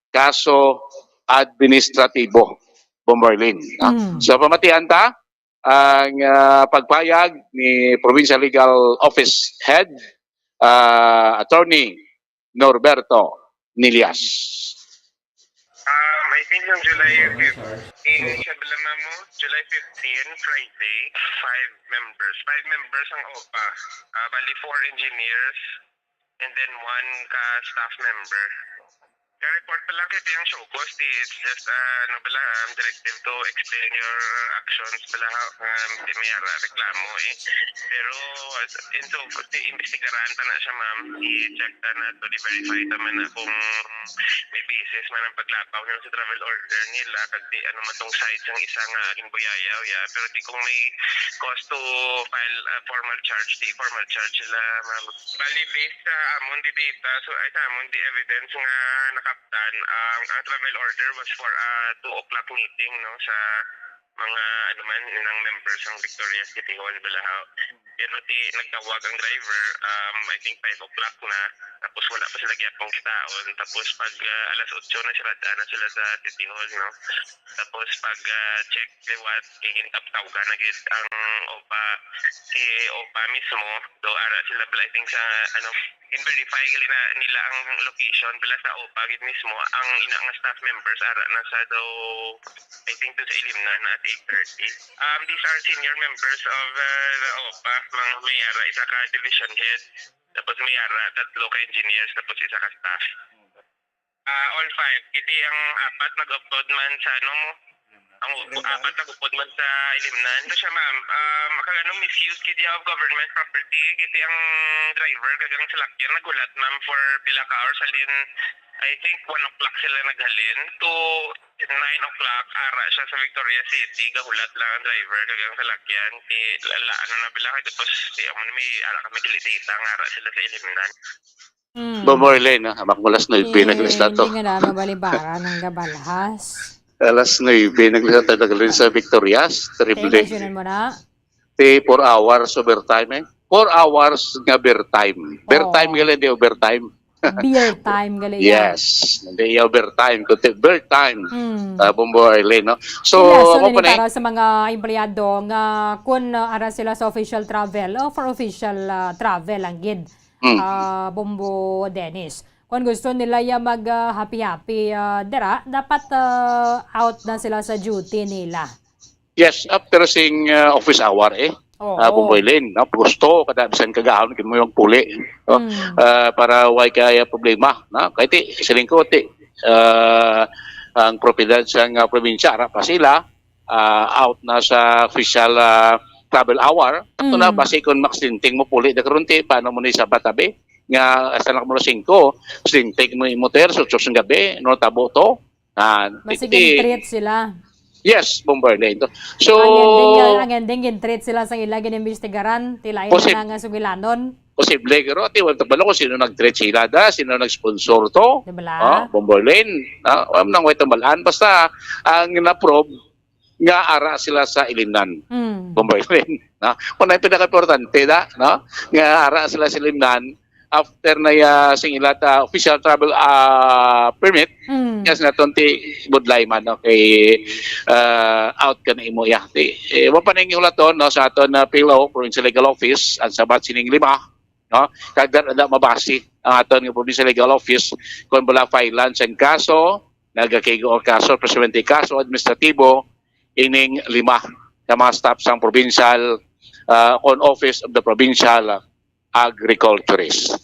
kaso administratibo, Bomberlin, ah. Mm. So, pamatian ta, ang, ah, pagpayag ni Provincial Legal Office Head, ah, Attorney Norberto Nilias. Um, I think yung July fifteen, siya bala mo, July fifteen, Friday, five members. Five members ang OPA. Ah, bali, four engineers and then one ka staff member. Kaya report pa lang kay tiyang show cause, ti, it's just, ah, ano bala, um, directive to explain your actions bala, ha, um, di may ara reklamo, eh. Pero, as, in so, ti, imbestigaran ta na siya, ma'am. I-check ta na to, di-verify ta man na kung may basis man ang paglapaw nila sa travel order nila, kag di, ano man tong side sang isa nga ginbuyayaw, ya. Pero ti kung may cause to file a formal charge, ti formal charge sila, ma'am. Bali, based sa amon di data, so, ay, sa amon di evidence nga nakaptan, ang, ang travel order was for a two o'clock meeting, no, sa mga, ano man, ng members ng Victoria City Hall, bala, ha. Pero ti, nagtawag ang driver, um, I think five o'clock na, tapos wala pa sila gyapon kitaon. Tapos pag, ah, alas otso na sila, na sila sa City Hall, no? Tapos pag, ah, check liwat, gintaptawgan na gid ang OPA, si OPA mismo. So, ara sila bala, I think, sa, ano, gin-verify gali na nila ang location bala sa OPA gid mismo. Ang ina nga staff members, ara na sa daw, I think, doon sa Ilimnan na at eight thirty. Um, these are senior members of, uh, the OPA. Mga may ara, isa ka division head, tapos may ara, tatlo ka engineers, tapos isa ka staff. Ah, all five. Kiti ang apat nag-upload man sa, ano mo, Ang upo, apat na gupod man sa Ilimnan. Ito siya, ma'am. Um, kag ano, misuse gid ya of government property. Kiti ang driver kag ang salakyan naghulat, ma'am, for pila ka hours. Halin, I think, one o'clock sila naghalin. To nine o'clock, ara siya sa Victoria City. Gahulat lang ang driver kag ang salakyan. Ti, lala, ano na pila. Tapos, ti, amo na may, ara kami dili data, nga ara sila sa Ilimnan. Mm. Bombo Arlene, no? Hamak mo alas nuebe, eh, naglisda to. Hindi nga na mabalibara ng gabalhas. Alas nuebe, naglisda to, naglisda sa Victorias, terrible. Imagine mo na. Ti, four hours overtime, eh. Four hours nga beer time. Beer time, gali, hindi overtime. Beer time, gali yan. Yes. Hindi overtime, kundi beer time. Mm. Ah, Bombo Arlene, no? So, sila, so, amo pa na, para sa mga empleyado nga kung, uh, ara sila sa official travel, o for official, uh, travel lang gid. Mm. Ah, Bombo Dennis. Kung gusto nila ya mag, ah, happy-happy, ah, dira, dapat, ah, out na sila sa duty nila. Yes, after sing, ah, office hour, eh. Oo. Ah, Bombo Arlene, no? Gusto, kada bisan kagahon, gid mo yung puli, no? Mm. Ah, para way kaya problema, no? Kay ti, siling ko, ti, ah, ang propiedad sa nga probinsya, ara pa sila, ah, out na sa official, ah, travel hour. Ato na, mm, basi kung makaslinting mo puli na karon, ti, paano mo ni sa batabi? Nga, hasta na mo alas singko, slinting mo imo, ter, sa otso sang gabi, no, tabo to. Ah, basig ti-, gin-treat sila. Yes, Bombo Arlene. So, ang ending, ang ending, gin-treat sila sa ila ginimbestigaran, ti lain na nga sugilanon. Posible, pero ti, wala ta balo kung sino nag-treat sila da, sino nag-sponsor to. Di ba la? Oh, Bombo Arlene. Ah, wala nang way tambalan. Basta, ang na-prove, nga ara sila sa Ilimnan. Mm. Bombo Arlene, no? Kung ang pinaka-importante da, no? Nga ara sila sa Ilimnan, after na ya sing ila ta official travel, ah, permit, mm, yes, naton ti budlay man, no? Kay, ah, out ka na imo, ya. Ti, eh, wa pa ning hulaton, no, sa aton na P L O, Provincial Legal Office, ang sabat sining lima, no? Kag da, da mabasi ang aton nga Provincial Legal Office kung bala filean sang kaso, nagakigo ang kaso, presuwente kaso administratibo, ining lima ka mga staff sang provincial, ah, kon Office of the Provincial Agriculturist.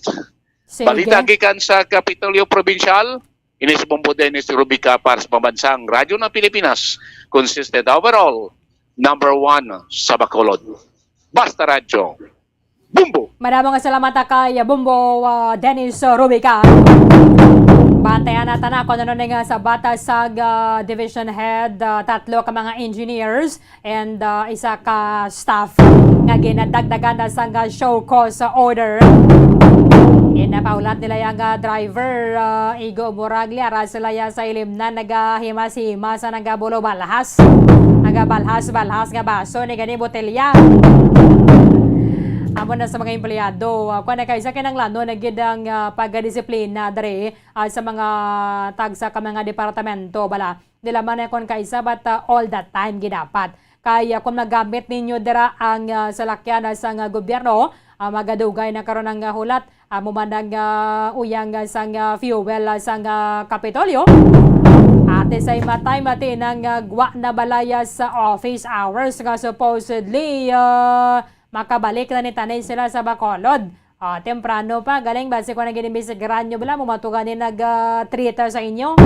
Sige. Balita gikan sa Kapitolyo Provincial, ini si Bombo Dennis Rubica para sa Pambansang Radyo ng Pilipinas, consistent overall, number one sa Bacolod. Basta Radyo, Bombo! Madamo nga salamat kay Bombo, ah, Dennis Rubica. Bantayan naton na kung ano ning, ah, sabat sang, ah, division head, ah, tatlo ka mga engineers and, ah, isa ka staff nga ginadagdagan na sang, ah, show cause order. Ginapahulat nila yang, ah, driver, ah, igo murag liara sila ya sa ilimnan, nagahimas-himas, nagabulo-balhas, nagabalhas-balhas nga baso ni gani botelya. Amo na sa mga empleyado, ah, kuwan na kay sa kinahanglanon na gid ang, ah, pagdisiplina diri, ah, sa mga tagsa ka mga departamento bala. Dila man na kon kaisa, but, ah, all the time gid dapat. Kay, ah, kung magamit ninyo dira ang, ah, salakyan, ah, sang, ah, gobyerno, ah, magadugay na karon ang, ah, hulat. Amo man ang, ah, uyang, ah, sang, ah, fuel, ah, sang, ah, Kapitolyo. At the same time, ati nang, ah, gwa na balaya sa office hours nga supposedly, ah, makabalik na ni tanay sila sa Bacolod. Ah, temprano pa, galing ba si kuan ang ginimbisigaran nyo bala, mo matugan ni nag, ah, treat sa inyo?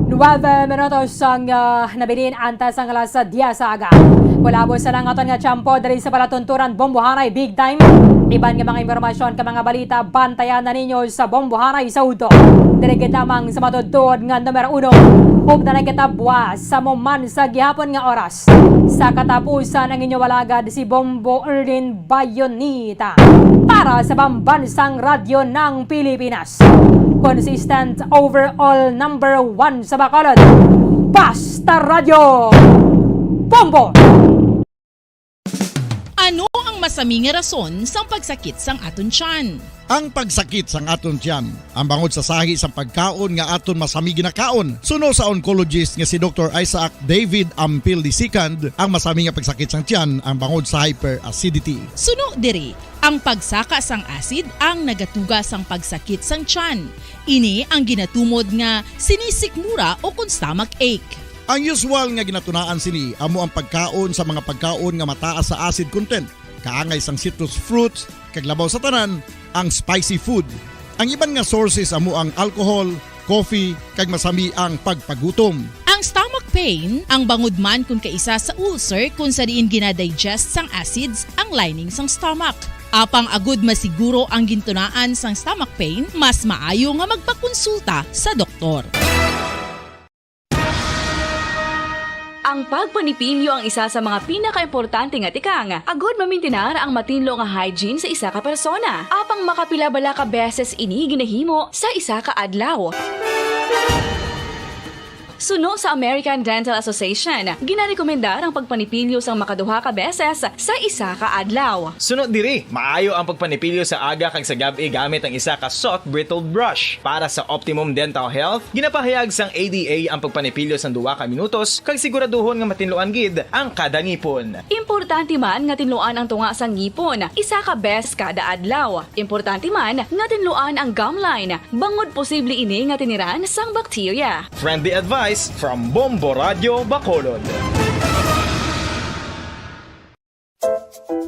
Nuwebe minutos ang, ah, nabilin antas ang alas diyes sa aga. Kulabo sa nang aton nga tiyempo diri sa palatunturan Bombohanay Big Time. Iban nga mga impormasyon ka mga balita, bantayan na ninyo sa Bombohanay sa udto. Diri gid lamang sa matudtod nga numero uno. Ug na nagkatabuas sa mo man sa gihapon nga oras. Sa katapusan, ang inyo alagad si Bombo Erlin Bayonita para sa Pambansang Radyo ng Pilipinas. Consistent overall number one sa Bacolod. Basta Radyo Bombo! Ano ang masami nga rason sang pagsakit sang aton tiyan? Ang pagsakit sang aton tiyan, ang bangod sa sahi sang pagkaon nga aton masami ginakaon. Suno sa oncologist nga si Doktor Isaac David Ampil the second, ang masami nga pagsakit sang tiyan ang bangod sa hyperacidity. Suno diri, ang pagsaka sang acid ang nagatuga sang pagsakit sang tiyan. Ini ang ginatumod nga sinisikmura o kon stomach ache. Ang usual nga ginatunaan sini amo ang pagkaon sa mga pagkaon nga mataas sa acid content, kaangay sang citrus fruits, kag labaw sa tanan, ang spicy food. Ang iban nga sources amo ang alcohol, coffee, kag masami ang pagpagutom. Ang stomach pain, ang bangod man kon kaisa sa ulcer kon sa diin ginadigest sang acids ang lining sang stomach. Apang agud masiguro ang gintunaan sang stomach pain, mas maayo nga magpakonsulta sa doktor. Ang pagpanipilyo ang isa sa mga pinakaimportante nga tikang agud mamintinar ang matinlo nga hygiene sa isa ka persona. Apang makapila bala ka beses ini ginahimo sa isa ka adlaw? Suno sa American Dental Association, ginarekomendar ang pagpanipilyo sang makaduha ka beses sa isa ka adlaw. Suno diri, maayo ang pagpanipilyo sa aga kag sa gab-i gamit ang isa ka soft bristled brush. Para sa optimum dental health, ginapahayag sang A D A ang pagpanipilyo sang duha ka minutos kag siguraduhon nga matinluan gid ang kada ngipon. Importante man nga tinluan ang tunga sang ngipon isa ka beses kada adlaw. Importante man nga tinluan ang gum line, bangod posible ini nga tiniran sang bakterya. Friendly advice from Bombo Radio Bacolod.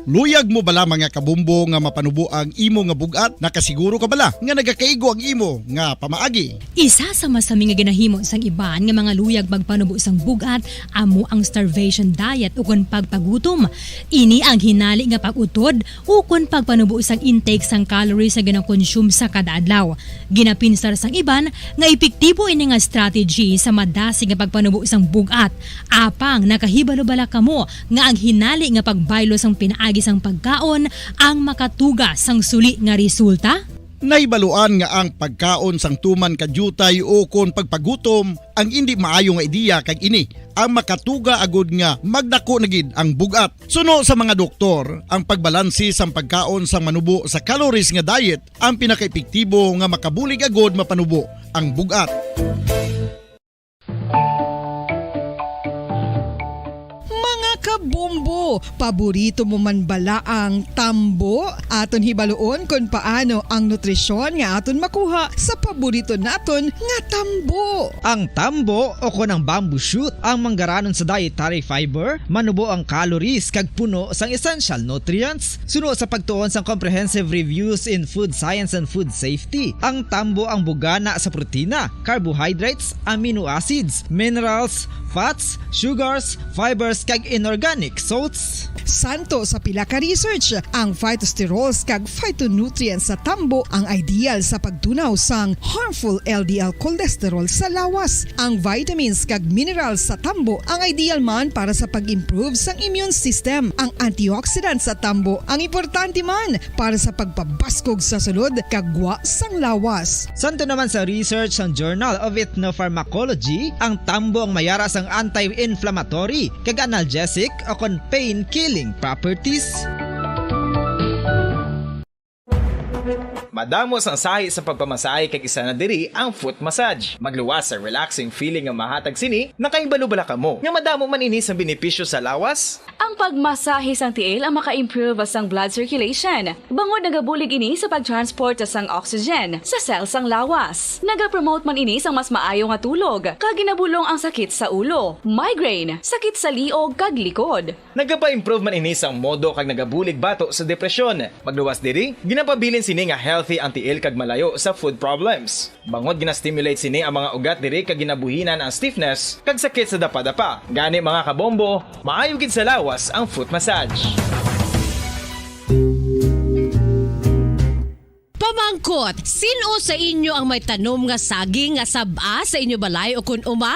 Luyag mo bala, mga kabombo, nga mapanubo ang imo nga bug-at? Nakasiguro ka bala nga nagakaigo ang imo nga pamaagi? Isa sa masami nga ginahimo sang iban nga mga luyag magpanubo sang bug-at amo ang starvation diet ukon pagpagutom. Ini ang hinali nga pag-utod ukon pagpanubo sang intake sang calories nga ginakonsume sa kada adlaw. Ginapinsar sang iban nga epektibo ini nga strategy sa madasig nga pagpanubo sang bug-at. Apang nakahibalo bala kamo nga ang hinali nga pagbaylo sang pinaagi sang pagkaon ang makatuga sang suli nga resulta? Nahibaluan nga ang pagkaon sang tuman ka diutay ukon pagpagutom ang indi maayo nga ideya, kag ini ang makatuga agud nga magdako na gid ang bug-at. Suno sa mga doktor, ang pagbalanse sang pagkaon sang manubo sa calories nga diet ang pinakaepektibo nga makabulig agud mapanubo ang bug-at. Mga kabombo, paborito mo man bala ang tambo? Aton hibaluon kon paano ang nutrisyon nga aton makuha sa paborito naton nga tambo. Ang tambo, o kon ang bamboo shoot, ang manggaranon sa dietary fiber, manubo ang calories kag puno sang essential nutrients. Suno sa pagtuon sang Comprehensive Reviews in Food Science and Food Safety, ang tambo ang bugana sa protina, carbohydrates, amino acids, minerals, fats, sugars, fibers, kag inorganic salts. Santo sa pila ka research, ang phytosterols kag phytonutrients sa tambo ang ideal sa pagtunaw sang harmful L D L cholesterol sa lawas. Ang vitamins kag minerals sa tambo ang ideal man para sa pag-improve sang immune system. Ang antioxidants sa tambo ang importante man para sa pagpabaskog sa sulod kag gwa sang lawas. Santo naman sa research sang Journal of Ethnopharmacology, ang tambo ang mayara sang anti-inflammatory kag analgesic o kon pain-killing properties. Madamo sang sahi sa pagpamasahe, kag isa na diri ang foot massage. Magluwas sa relaxing feeling nga mahatag sini. Nakahibalo bala kamo nga madamo man ini sang benepisyo sa lawas? Ang pagmasahe sang tiil ang maka-improve sang blood circulation, bangod nagabulig ini sa pag-transport sang oxygen sa cell sang lawas. Nagapromote man ini sang mas maayo nga tulog, kag ginabulong ang sakit sa ulo, migraine, sakit sa liog, kag likod. Nagapa-improve man ini sang modo kag nagabulig bato sa depresyon. Magluwas diri, ginapabilin sini nga healthy ang tiil kag malayo sa foot problems. Bangod gina-stimulate sini ang mga ugat diri kag ginabuhinan ang stiffness kag sakit sa dapadapa. Gani, mga kabombo, maayo gid sa lawas ang foot massage. Pamangkot, sin-o sa inyo ang may tanom nga saging nga sab-a sa inyo balay ukon uma?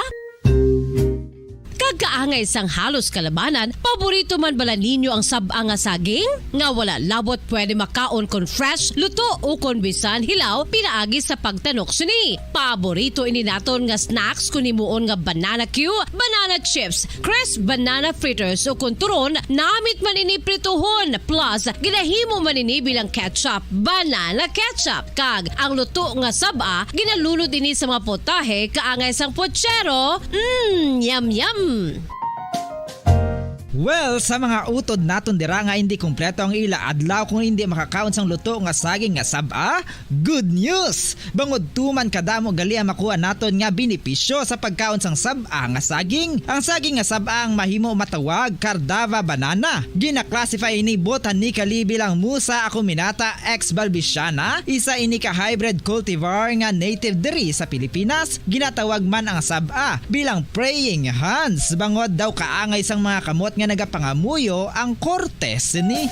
Kag kaangay sang halos kalabanan, paborito man bala ninyo ang sab-a nga saging? Nga wala labot pwede makaon kon fresh, luto, ukon bisan hilaw pinaagi sa pagtanok sini. Paborito ini naton nga snacks kon himuon nga banana cue, banana chips, crisp banana fritters, ukon turon, namit man ini prituhon, plus ginahimo man ini bilang ketchup, banana ketchup. Kag ang luto nga sab-a, ginalunod ini sa mga putahe kaangay sang puchero. Mm, yum, yum! Well, sa mga utod naton dira nga hindi kompleto ang ila adlaw kung hindi makakaon sang luto nga saging nga sab-a, good news! Bangod tuman kadamo gali ang makuha naton nga benepisyo sa pagkaon sang sab-a nga saging. Ang saging nga sab-a ang mahimo matawag Cardava banana. Gina-classify ini botanically bilang Musa acuminata ex balbisiana, isa ini ka hybrid cultivar nga native diri sa Pilipinas. Ginatawag man ang sab-a bilang praying hands, bangod daw kaangay sang mga kamot nga nagapangamuyo ang korte sini.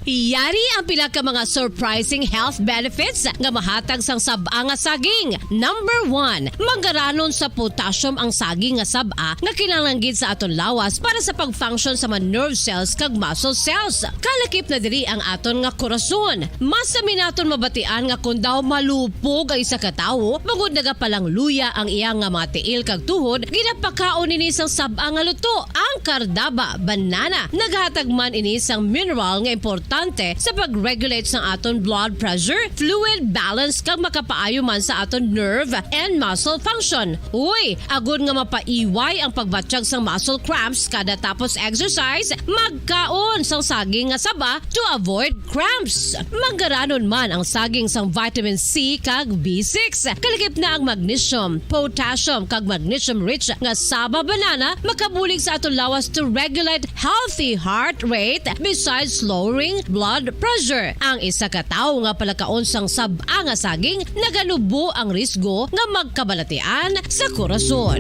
Yari ang pila ka mga surprising health benefits nga mahatag sang sab-a nga saging. Number one, manggaranon sa potassium ang saging nga sab-a nga kinahanglan gid sa aton lawas para sa pag-function sa mga nerve cells kag muscle cells. Kalakip na diri ang aton nga korason. Masami naton mabatian nga kon daw malupog ang isa ka tawo, bangod nagapalangluya ang iya nga mga tiil kag tuhod, ginapakaon ini sang sab-a nga luto, ang Cardava banana. Naghatag man ini sang mineral nga importante sa pag-regulate sang aton blood pressure, fluid balance, kag makapaayo man sa aton nerve and muscle function. Uy, agod nga mapaiway ang pagbatyag sang muscle cramps kada tapos exercise, magkaon sang saging nga saba to avoid cramps. Manggaranon man ang saging sang vitamin C kag B six. Kalakip na ang magnesium, potassium, kag magnesium-rich nga saba banana makabulig sa aton lawas to regulate healthy heart rate besides lowering blood pressure. Ang isa ka tawo nga palakaon sang sab-a nga saging naganubo ang risgo nga magkabalatian sa korason.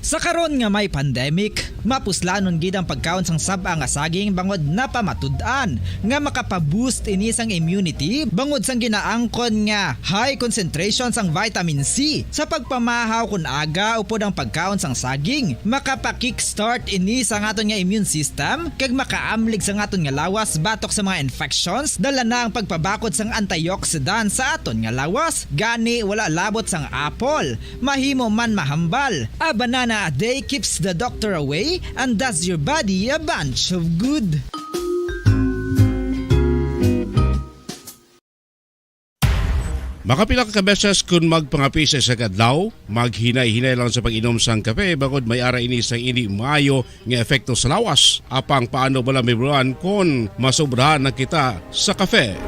Sa karon nga may pandemic, mapuslanon gid ang pagkaon sang sab-a nga saging bangod napamatud-an nga makapa-boost ini sang immunity bangod sang ginaangkon nga high concentration sang vitamin C. Sa pagpamahaw kon aga upod ang pagkaon sang saging, makapa-kickstart ini sang aton nga immune system kag makaamlig sang aton nga lawas batok sa mga infections, dala na ang pagpabakod sang antioxidant sa aton nga lawas. Gani, wala labot sang apple, mahimo man mahambal. A banana a day keeps the doctor away and does your body a bunch of good. Makapila ka beses kon magpangape sa isa ka adlaw, maghinay-hinay lang sa pag-inom sang kape, bangod may ara ini sang indi maayo nga epekto sa lawas. Apang paano bala mahibaluan kon masobrahan na kita sa kape?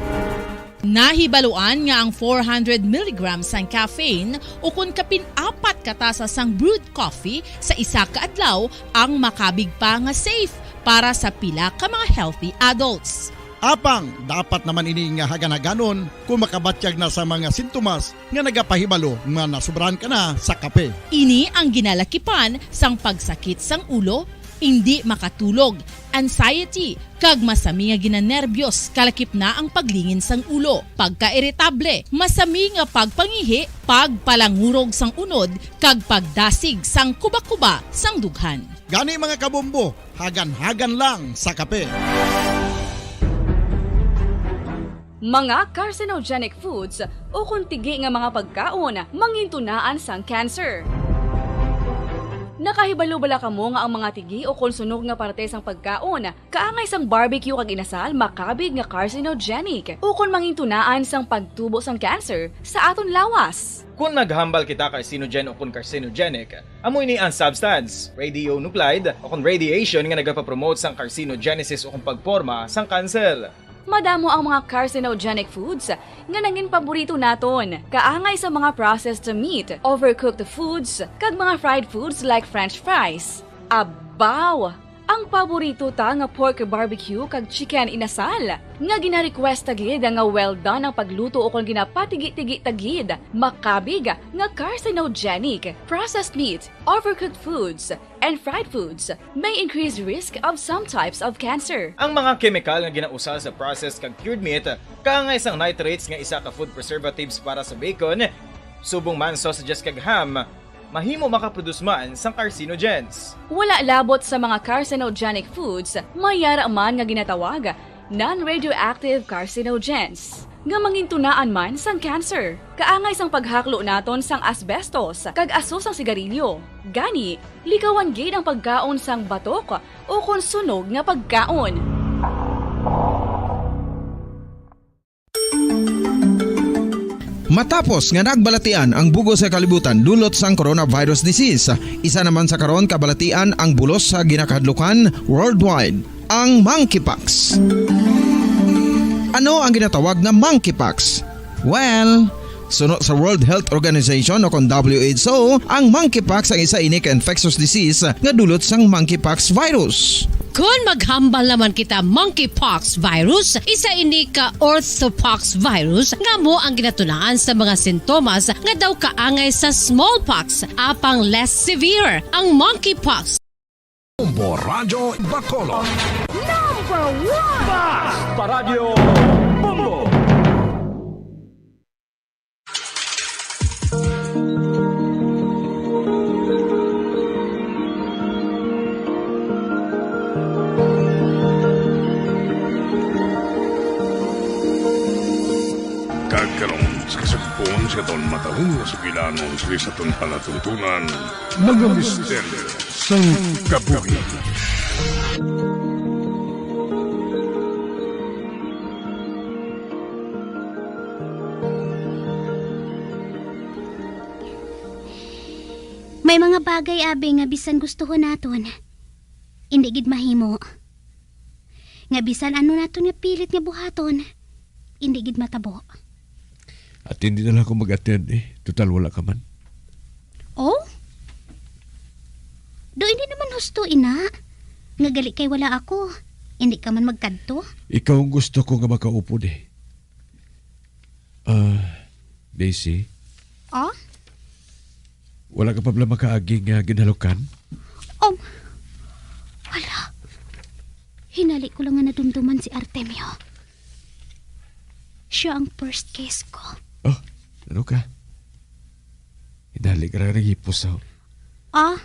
Nahibaluan nga ang four hundred milligrams sang caffeine ukon kapin apat ka tasa sang brewed coffee sa isa ka adlaw ang makabig pa nga safe para sa pila ka mga healthy adults. Apang dapat naman ini nga hagan-haganon kon makabatyag na sa mga sintomas nga nagapahibalo nga nasobrahan ka na sa kape. Ini ang ginalakipan sang pagsakit sang ulo, indi makatulog, anxiety, kag masami nga ginanerbyos, kalakip na ang paglingin sang ulo, pagkairitable, masami nga pagpangihi, pagpalangurog sang unod, kag pagdasig sang kubakuba sang dughan. Gani, mga kabombo, hagan-hagan lang sa kape. Mga carcinogenic foods ukon tigi nga mga pagkaon mangintunaan sang cancer. Nakahibalo bala kamo nga ang mga tigi ukon sunog nga parte sang pagkaon kaangay sang barbecue kag inasal makabig nga carcinogenic ukon mangintunaan sang pagtubo sang cancer sa aton lawas? Kon naghambal kita carcinogen ukon carcinogenic, amo ini ang substance, radionuclide, ukon radiation nga nagapapromote sang carcinogenesis ukon pagporma sang kanser. Madamo ang mga carcinogenic foods nga nangin paborito naton, kaangay sa mga processed meat, overcooked foods, kag mga fried foods like French fries. Abaw! Ang paborito ta nga pork barbecue kag chicken inasal, nga gina-request ta gid nga well done ang pagluto ukon ginapatigi-tigi ta gid, makabig nga carcinogenic. Processed meat, overcooked foods, and fried foods may increase risk of some types of cancer. Ang mga kemikal nga ginausar sa processed kag cured meat, kaangay sang nitrates nga isa ka food preservatives para sa bacon, subong man sausages kag ham, mahimo makaproduce man sang carcinogens. Wala labot sa mga carcinogenic foods, may yara man nga ginatawag non-radioactive carcinogens, nga mangintunaan man sang cancer. Kaangay sang paghaklo naton sang asbestos kag aso sang sigarilyo. Gani, likawan gid ang pagkaon sang batok ukon sunog nga pagkaon. Matapos nga nagbalatian ang bug-os nga kalibutan dulot sang coronavirus disease, isa naman sa karon ka balatian ang bulos sa ginakahadlukan worldwide, ang monkeypox. Ano ang ginatawag nga monkeypox? Well, suno sa World Health Organization o kon W H O, ang monkeypox ang isa ini ka infectious disease nga dulot sang monkeypox virus. Kon maghambal naman kita monkeypox virus, isa ini ka orthopox virus nga amo ang ginatunaan sa mga sintomas nga daw kaangay sa smallpox, apang less severe ang monkeypox. Bombo Radyo Bacolod. Number one! Basta Radyo Bombo! Kag karon, sa kasugpon sa aton matalom nga sugilanon sa aton palatuntunan, mga misteryo sang kabuhi. May mga bagay, abi, nga bisan gustuhon naton, indi gid mahimo. Nga bisan ano naton nga pilit nga buhaton, indi gid matabo. At hindi na lang ako mag-attend, eh. Total, wala ka man. Oh? Do, hindi naman husto, ina. Nga gali kay wala ako, hindi ka man magkadto. Ikaw ang gusto ko nga makaupod, eh. Ah, Daisy? Oh? Wala ka pa bala makaagi nga ginhalukan? Um, wala. Hinali ko lang nga nadumduman si Artemio. Siya ang first kiss ko. Oh, ano ka? Hinali ka lang naghipos, oh. Ah?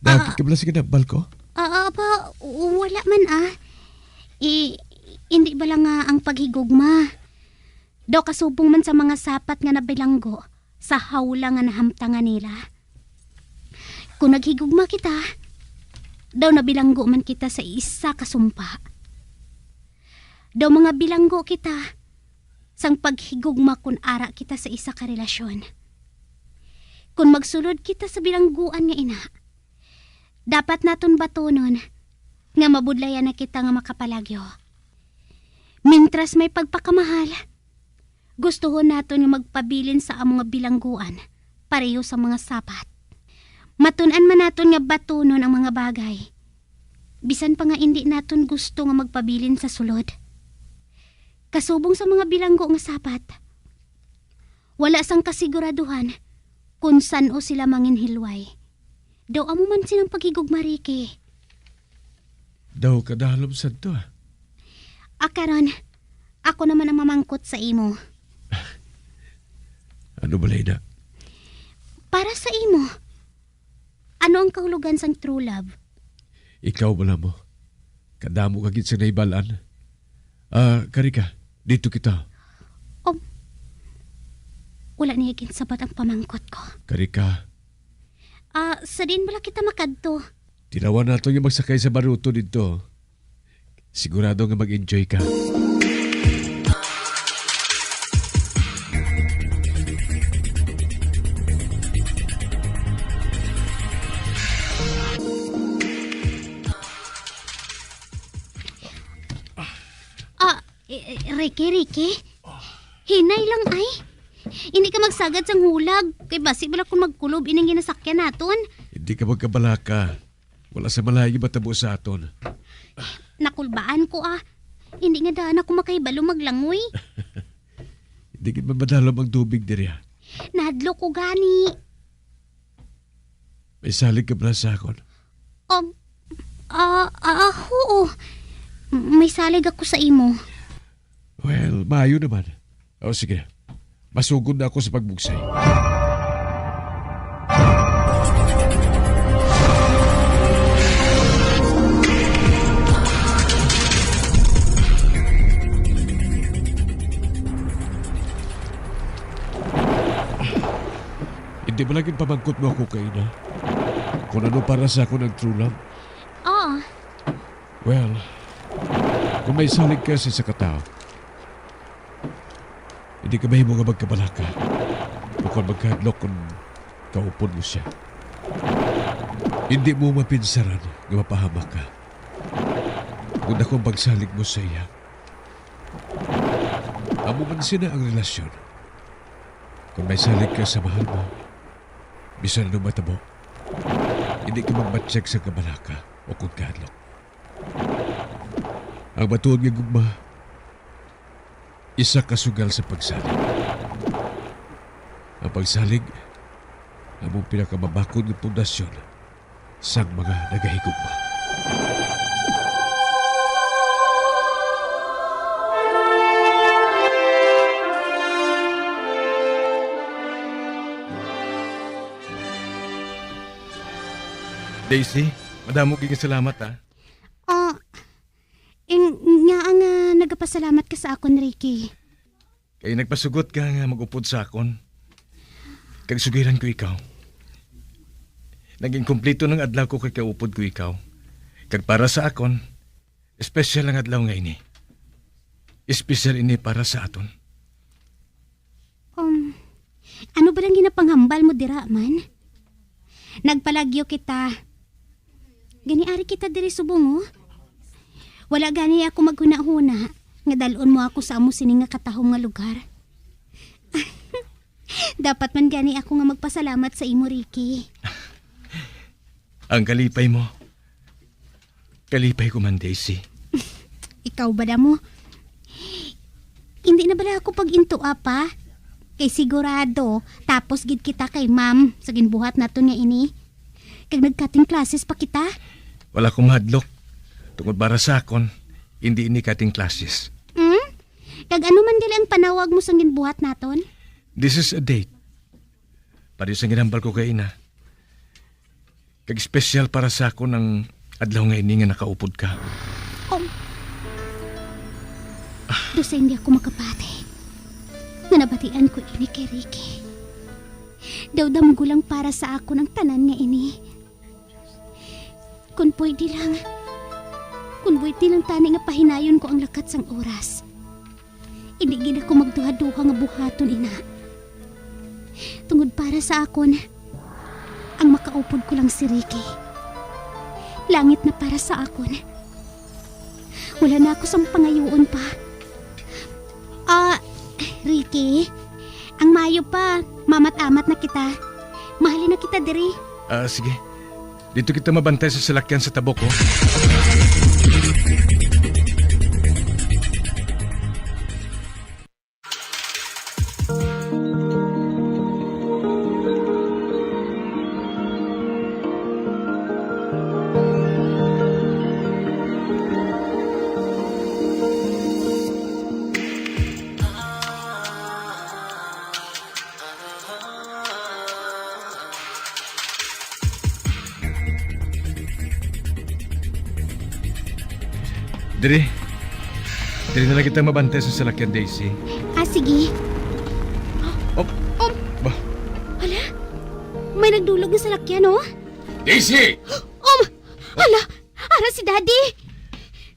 Dati Ah. ka bala sa ginambal ko? Ah, ah, ba, wala man, ah. I, hindi bala nga ang paghigugma daw kasubong man sa mga sapat nga nabilanggo sa hawla nga nahamtangan nila. Kung naghigugma kita, daw nabilanggo man kita sa isa ka sumpa. Daw mga bilanggo kita sang paghigugma kun ara kita sa isa ka relasyon. Kun magsulod kita sa bilangguan nga ina, dapat naton batunon nga mabudlayan na kita nga makapalagyo. Mintras may pagpakamahal, gustuhon naton nga magpabilin sa amo nga bilangguan pareho sa mga sapat. Matun-an man naton nga batunon ang mga bagay, bisan pa nga indi naton gusto nga magpabilin sa sulod. Kasubong sa mga bilanggo nga sapat, wala sang kasiguraduhan kon san-o sila manginhilway. Daw amo man sinang paghigugma, Ricky. Daw kadalom sad to, ah. Ah, karon, ako naman ang mamangkot sa imo. Ano bala ina? Para sa imo, ano ang kahulogan sang true love? Ikaw bala mo. Kadamo ka gid sa nahibal-an. Ah, kari ka, dito kita. Um, wala niya ginsabat ang pamangkot ko. Kari ka. Ah, sa diin bala kita makadto? Tilawan nato nga magsakay sa baruto didto. Sigurado nga mag-enjoy ka. Ah, eh, eh, Ricky, Ricky. Hinay lang ay. Hindi ka magsagad sang hulag. Kay basi bala kung magkulob ining ginasakyan naton. Hindi ka magkabalaka. Wala sa malayo matabo sa aton. Nakulbaan ko, ah. Hindi nga daan ako makahibalo maglangoy. Hindi gid man madalom ang tubig diri, ah. Nahadlok ko gani. May salig ka bala sa akon? Um, ah, ah, oo. May salig ako sa imo. Well, maayo naman. O, sige. Masugod na ako sa pagbugsay. Hindi ba lagi pamangkot mo ako kaina? Kung ano para sa ako ng true love? Oo. Well, kung may salig ka sa isa ka tawo, Di ka mahimo nga magkabalaka o kon magkahadlok kon kaupod mo sia. Indi mo mapinsaran nga mapahamak ka kon daku ang pagsalig mo sa iya. Amo man sina ang relasyon. Kon may salig ka sa mahal mo, bisan anong matabo, indi ka magbatyag sa kabalaka o kon kahadlok. Ang matuod nga gugma, isa ka sugal sa pagsalig. Ang pagsalig amo ang pinakamabakod nga pundasyon sang mga nagahigugma. Daisy, madamo gid nga salamat, ha. Ah, ing-, nga nga nagapasalamat ka sa akon, Ricky. Kay nagpasugot ka nga mag-upod sa akon, kag sugiran ko ikaw. Naging kumpleto ang adlaw ko kay kaupod ko ikaw. Kag para sa akon, espesyal ang adlaw nga ini. Espesyal ini para sa aton. Um, ano ba lang ginapanghambal mo dira, man? Nagpalagyo kita. Gani ari kita diri subong, oh. Wala gani ako maghunahuna nga dal-on mo ako sa amo sini nga katahom nga lugar. Dapat man gani ako nga magpasalamat sa imo, Ricky. Ang kalipay mo. Kalipay ko man, Daisy. Ikaw ba, damo? Hindi na bala ako pag-intua pa? Kay sigurado, tapos gid kita kay ma'am sa ginbuhat naton nga ini. Kag nag-cutting classes pa kita. Wala ko mahadlok. Tungod para sa akon, hindi ini cutting classes. Hmm? Kag ano man gali ang panawag mo sa ginbuhat naton? This is a date. Pareho sang ginhambal ko kay ina. Kag espesyal para sa akon ang adlaw nga ini nga nakaupod ka. Um, daw sa hindi ako makapati nga nabatian ko ini kay Ricky. Daw damgo lang para sa akon ang tanan nga ini. Kung pwede lang, kung pwede lang tani nga pahinayon ko ang lakat sang oras. Indi gid ako magduha-duha nga buhaton ina. Tungod para sa akon, ang makaupod ko lang si Ricky. Langit na para sa akon. Wala na ako sang pangayoon pa. Ah, Ricky, ang maayo pa, mamat-amat na kita. Mahalin na kita diri. Ah, sige. Dito kita mabantay sa salakyan sa tabok, oh. Diri. Diri na lang kita mabantay sa salakyan, Daisy. Ah, sige. Oh. Oh. Ba? Hala? May nagdulog nga salakyan, oh. Daisy! Um, hala, ara si Daddy.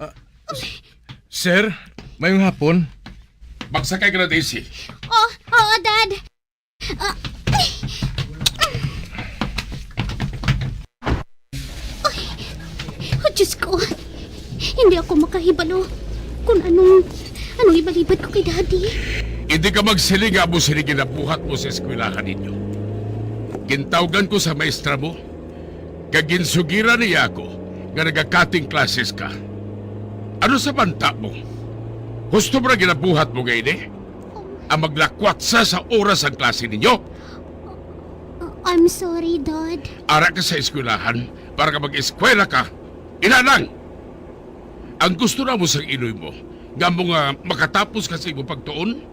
Ah, s-, sir, mayong hapon. Magsakay ka na, Daisy. Oh, oo, Dad. Ah, ay. Ay, oh, Diyos ko. Hindi ako makahibalo kung anong, anong ibalibad ko kay Daddy. Hindi ka magsiling nga amo sini ginabuhat mo sa eskwelahan ninyo. Gintawgan ko sa maestra mo, kag ginsugiran niya ako nga naga-cutting classes ka. Ano sa banta mo? Husto ba ang ginabuhat mo nga ini? Ang maglakwatsa sa oras ang klase ninyo? I'm sorry, Dad. Ara ka sa eskwelahan para ka mag-eskwela ka. Ina lang! Ang gusto namo sang iloy mo, nga mo nga makatapos ka sa imong pagtuon,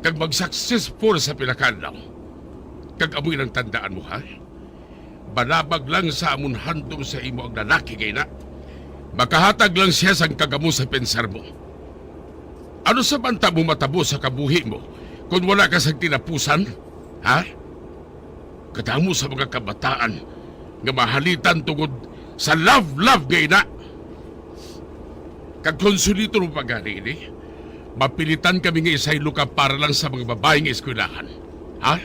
kag mag-successful sa pila ka adlaw. Kag amo inang tandaan mo, ha? Balabag lang sa amon handom sa imo ang lalaki kay na. Makahatag lang siya sang kagamo sa pensar mo. Ano sa banta mo matabo sa kabuhi mo kung wala ka sang tinapusan? Ha? Kadamo sa mga kabataan nga mahalitan tungod sa love-love nga ina. Kag kung suliton mo pa gani ini, Mapilitan kami nga isaylo ka para lang sa mga babae nga eskwelahan. Ha?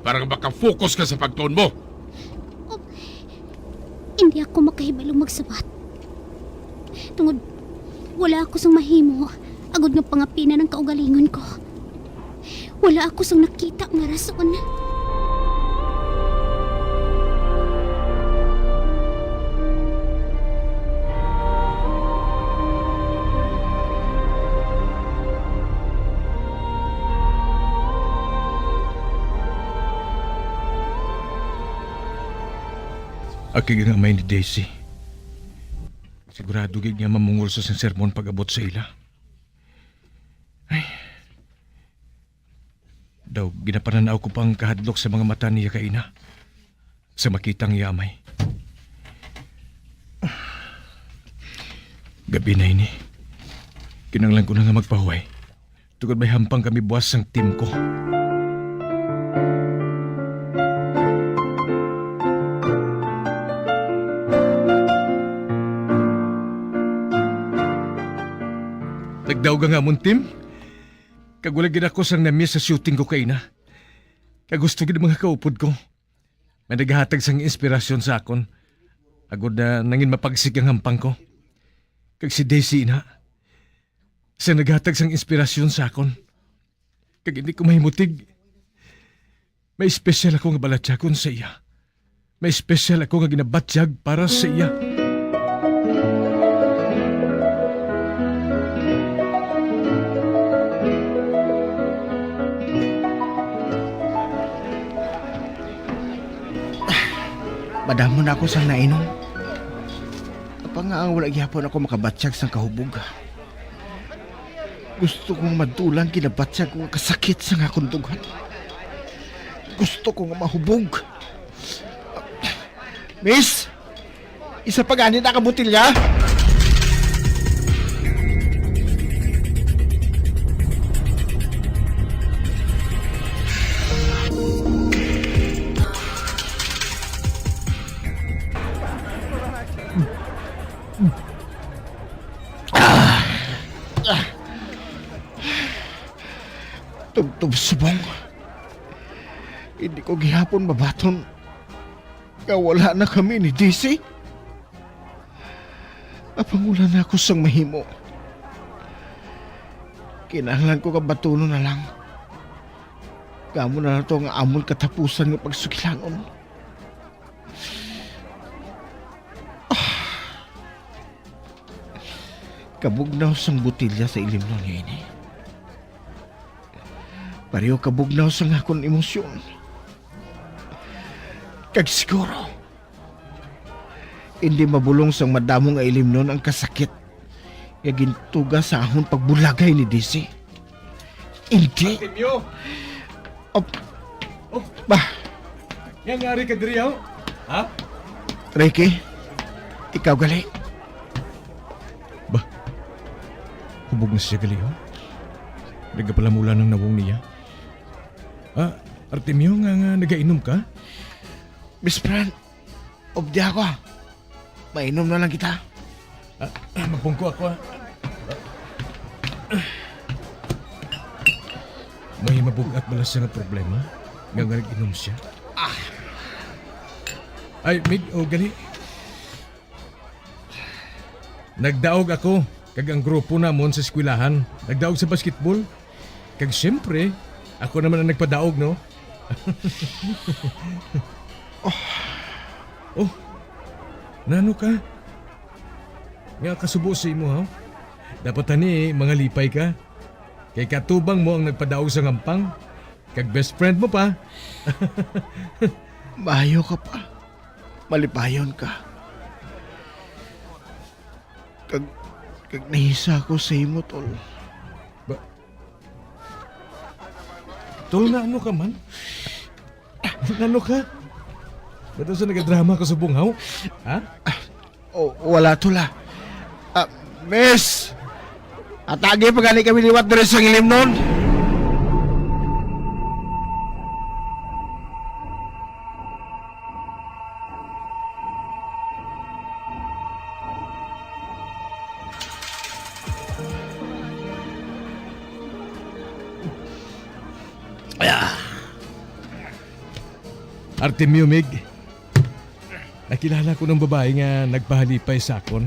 Para nga makafocus ka sa pagtuon mo. Oh, hindi ako makahibalong magsabat. Tungod, wala ako sang mahimo, agod nga pangapinan ang kaugalingon ko. Wala ako sang nakita nga rason. Aki ang amay ni Daisy. Sigurado gid nga mamungol sa sang sermon pag-abot sa ila. Ay. Daw, ginapananaw ko pa ang kahadlok sa mga mata niya kaina, sa makita ang iya amay. Gabi na ini. Kinahanglan ko na nga magpahuway. Tungod may hampang kami buwas sang team ko. Nagdaog ang amon team. Kag wala gid ako sang na-miss sa shooting ko kaina. Kag gusto gid mga kaupod ko. May naghatag sang inspirasyon sa akon. Agod na nangin mapagsik ang hampang ko. Kag si Daisy na. Siya naghatag sang inspirasyon sa akon. Kag hindi ko mahimutig. May espesyal ako nga balatyagon sa iya. May espesyal ako nga ginabatyag para sa iya. Madamo na ako sang nainom. Apa nga ang wala gyapon ako makabatyag sang kahubog? Gusto kong madula ang ginabatyag ko nga kasakit sang akon dughan. Gusto ko nga mahubog. Miss, isa pa gani na ka botelya? Tubtob subong. Hindi ko gihapon mabaton nga wala na kami ni Daisy. Apang wala na ako sang mahimo. Kinahanglan ko nga batunon na lang. Kamo na lang to nga amon katapusan nga pagsugilanon. Ah. Kabugnaw sang botelya sa ilimnon niya ini. Pareho kabugnaw sang akon emosyon. Kag siguro, hindi mabulong sang madamo nga ilimnon ang kasakit nga gintuga sa ahon pagbulagay ni Daisy. Hindi. Artemio! Op. Oh. Bah. Nga nga, ari ka diri, oh? Ha? Ricky, ikaw gali. Bah, hubog na siya gali, oh. Nagapalamula ng nawong niya. Ah, Artemio, nga, nga nagainom ka? Best friend, obdi ako, ah. Mainom na lang kita. Ah, ah, magpungko ako, ah. May mabug-at bala siya nga problema nga, nga nag-inom siya? Ah. Ay, Mig, o gali. Nagdaog ako kag ang grupo namon sa eskwelahan. Nagdaog sa basketball. Kag siyempre, ako naman ang nagpadaog, no? Oh, nano ka? Nga kasubo sa imo, ha? Dapat ani, mangalipay ka. Kay katubang mo ang nagpadaog sa ngampang, kag best friend mo pa. Maayo ka pa. Malipayon ka. Kag, kag nahisa ko sa imo, tol. Ba-, Tol, na ano ka man? Na ano ka? Ba't sa nagadrama ka subong, haw? Ha? Oh, wala, tol, ah. Ah, miss! Atagi pa gani kami liwat diri sa ilimnon. Artemio, Mig, nakilala ko ng babae nga nagpahalipay sa akon.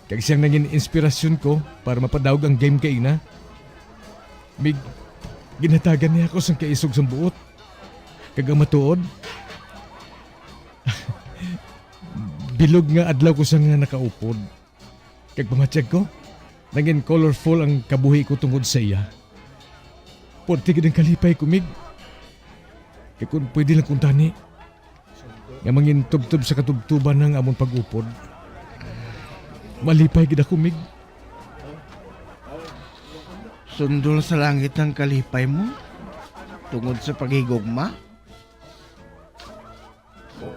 Kag siyang nangin inspirasyon ko para mapadaog ang game kaina. Mig, ginhatagan niya ako sang kaisog sang buot. Kag ang matuod, bilog nga adlaw ko siya nga nakaupod. Kag pamatyag ko, nangin colorful ang kabuhi ko tungod sa iya. Puwerte gid ang kalipay ko, Mig. Kag kung pwede lang kuntani, nga mangintubtob sa katubtuban ang amon pag-upod. Malipay gid ako, Mig. Sundol sa langit ang kalipay mo tungod sa paghigugma?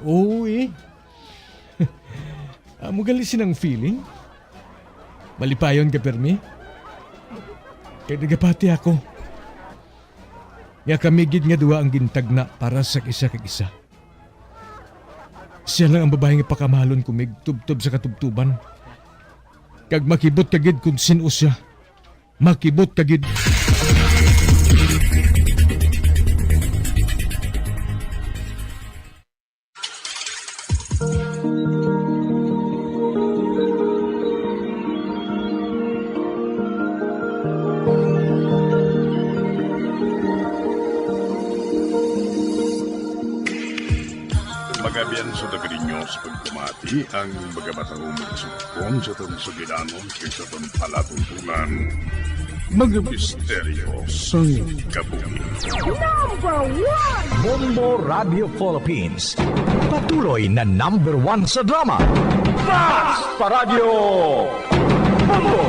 Oo, eh. Amo gali sinang feeling. Malipayon ka, permi. Kay nagapati ako nga kami gid nga duha ang gintagna para sa isa kag isa. Siya lang ang babae nga pakamahalon ko, Mig, tubtob sa katubtuban. Kag makibot ka gid kung sin-o siya. Makibot ka gid. Mga biyan sa Dagrinyo, sa pagpamati ang mga matahong magsugpon sa atong sugilanon kag sa atong palatuntunan. Mga misteryo sang kabuhi. Number one! Bombo Radio Philippines. Patuloy na number one sa drama. Mas pa Radyo Bombo!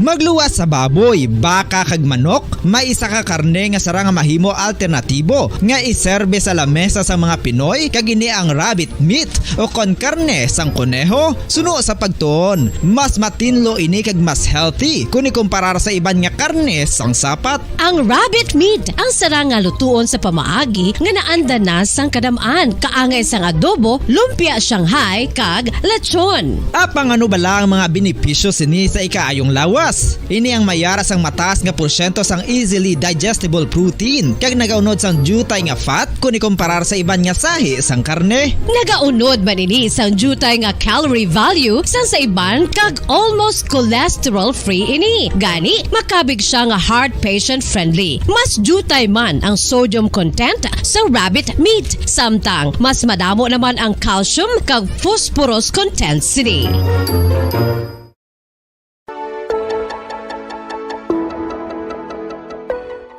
Magluwas sa baboy, baka, kag manok, may isa ka karne nga sarang nga mahimo alternatibo nga iserbe sa lamesa sang mga Pinoy, kag ini ang rabbit meat, ukon karne sang koneho. Suno sa pagtuon, mas matinlo ini kag mas healthy kon ikumparar sa iban nga karne sang sapat. Ang rabbit meat ang sarang nga lutuon sa pamaagi nga naanda na sang kadam-an, kaangay sang adobo, lumpia Shanghai, kag lechon. Apang ano bala ang mga benepisyo sini sa ikaayong lawas? Ini ang may ara sang mataas nga porsyento sang easily digestible protein, kag nagaunod sang diutay nga fat kon ikumparar sa iban nga sahi sang karne. Nagaunod man ini sang diutay nga calorie value sang sa iban kag almost cholesterol-free ini. Gani, makabig siya nga heart patient-friendly. Mas diutay man ang sodium content sa rabbit meat, samtang mas madamo naman ang calcium kag phosphorus content sini.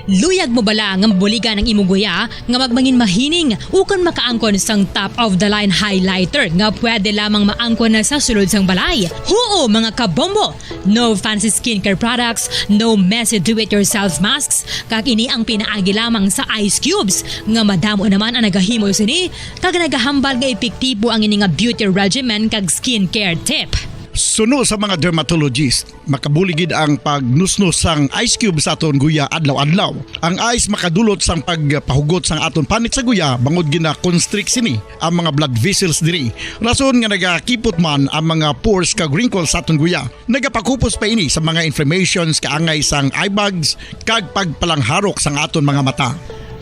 Luyag mo bala nga mabuligan ang imo guya nga magmangin mahining ukon makaangkon sang top of the line highlighter nga pwede lamang maangkon na sa sulod sang balay? Huo, mga kabombo! No fancy skincare products, no messy do-it-yourself masks, kag ini ang pinaagi lamang sa ice cubes nga madamo naman ang nagahimo sini kag nagahambal nga epektibo ang ini nga beauty regimen kag skincare tip. Suno sa mga dermatologist, makabulig gid ang pagnusnos sang ice cube sa aton guya adlaw-adlaw. Ang ice makadulot sang pagpahugot sang aton panit sa guya bangod gina-constrict sini ang mga blood vessels diri, rason nga nagakipot man ang mga pores kag wrinkles sa aton guya. Nagapakupos pa ini sa mga inflammations, kaangay sang eye bags, kag pagpalangharok sang aton mga mata.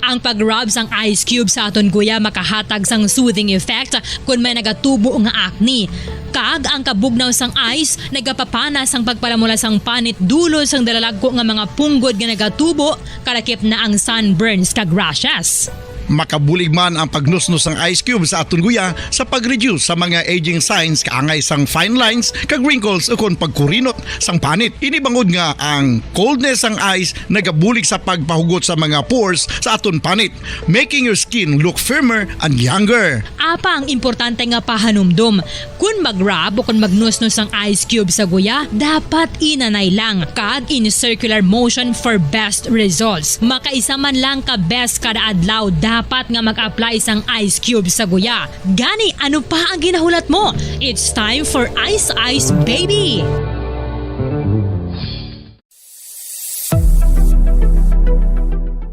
Ang pag-rub sang ice cube sa aton guya makahatag sang soothing effect kon may nagatubo nga acne. Kag ang kabugnaw sang ice nagapapana sang pagpalamula sang panit dulot sang dalalagko nga mga punggod nga nagatubo, kalakip na ang sunburns kag rashes. Makabulig man ang pagnusnos sang ice cube sa aton guya sa pag-reduce sa mga aging signs kaangay sang fine lines kag wrinkles ukon pagkurinot sang panit. Ini bangod nga ang coldness sang ice nagabulig sa pagpahugot sa mga pores sa aton panit, making your skin look firmer and younger. Apang importante nga pahanumdom, kon mag-rub o kon magnusnos sang ice cube sa guya, dapat inanay lang kag in circular motion for best results. Makaisa man lang ka beses kada adlaw dapat nga mag-apply sang ice cube sa guya. Gani, ano pa ang ginahulat mo? It's time for Ice Ice Baby!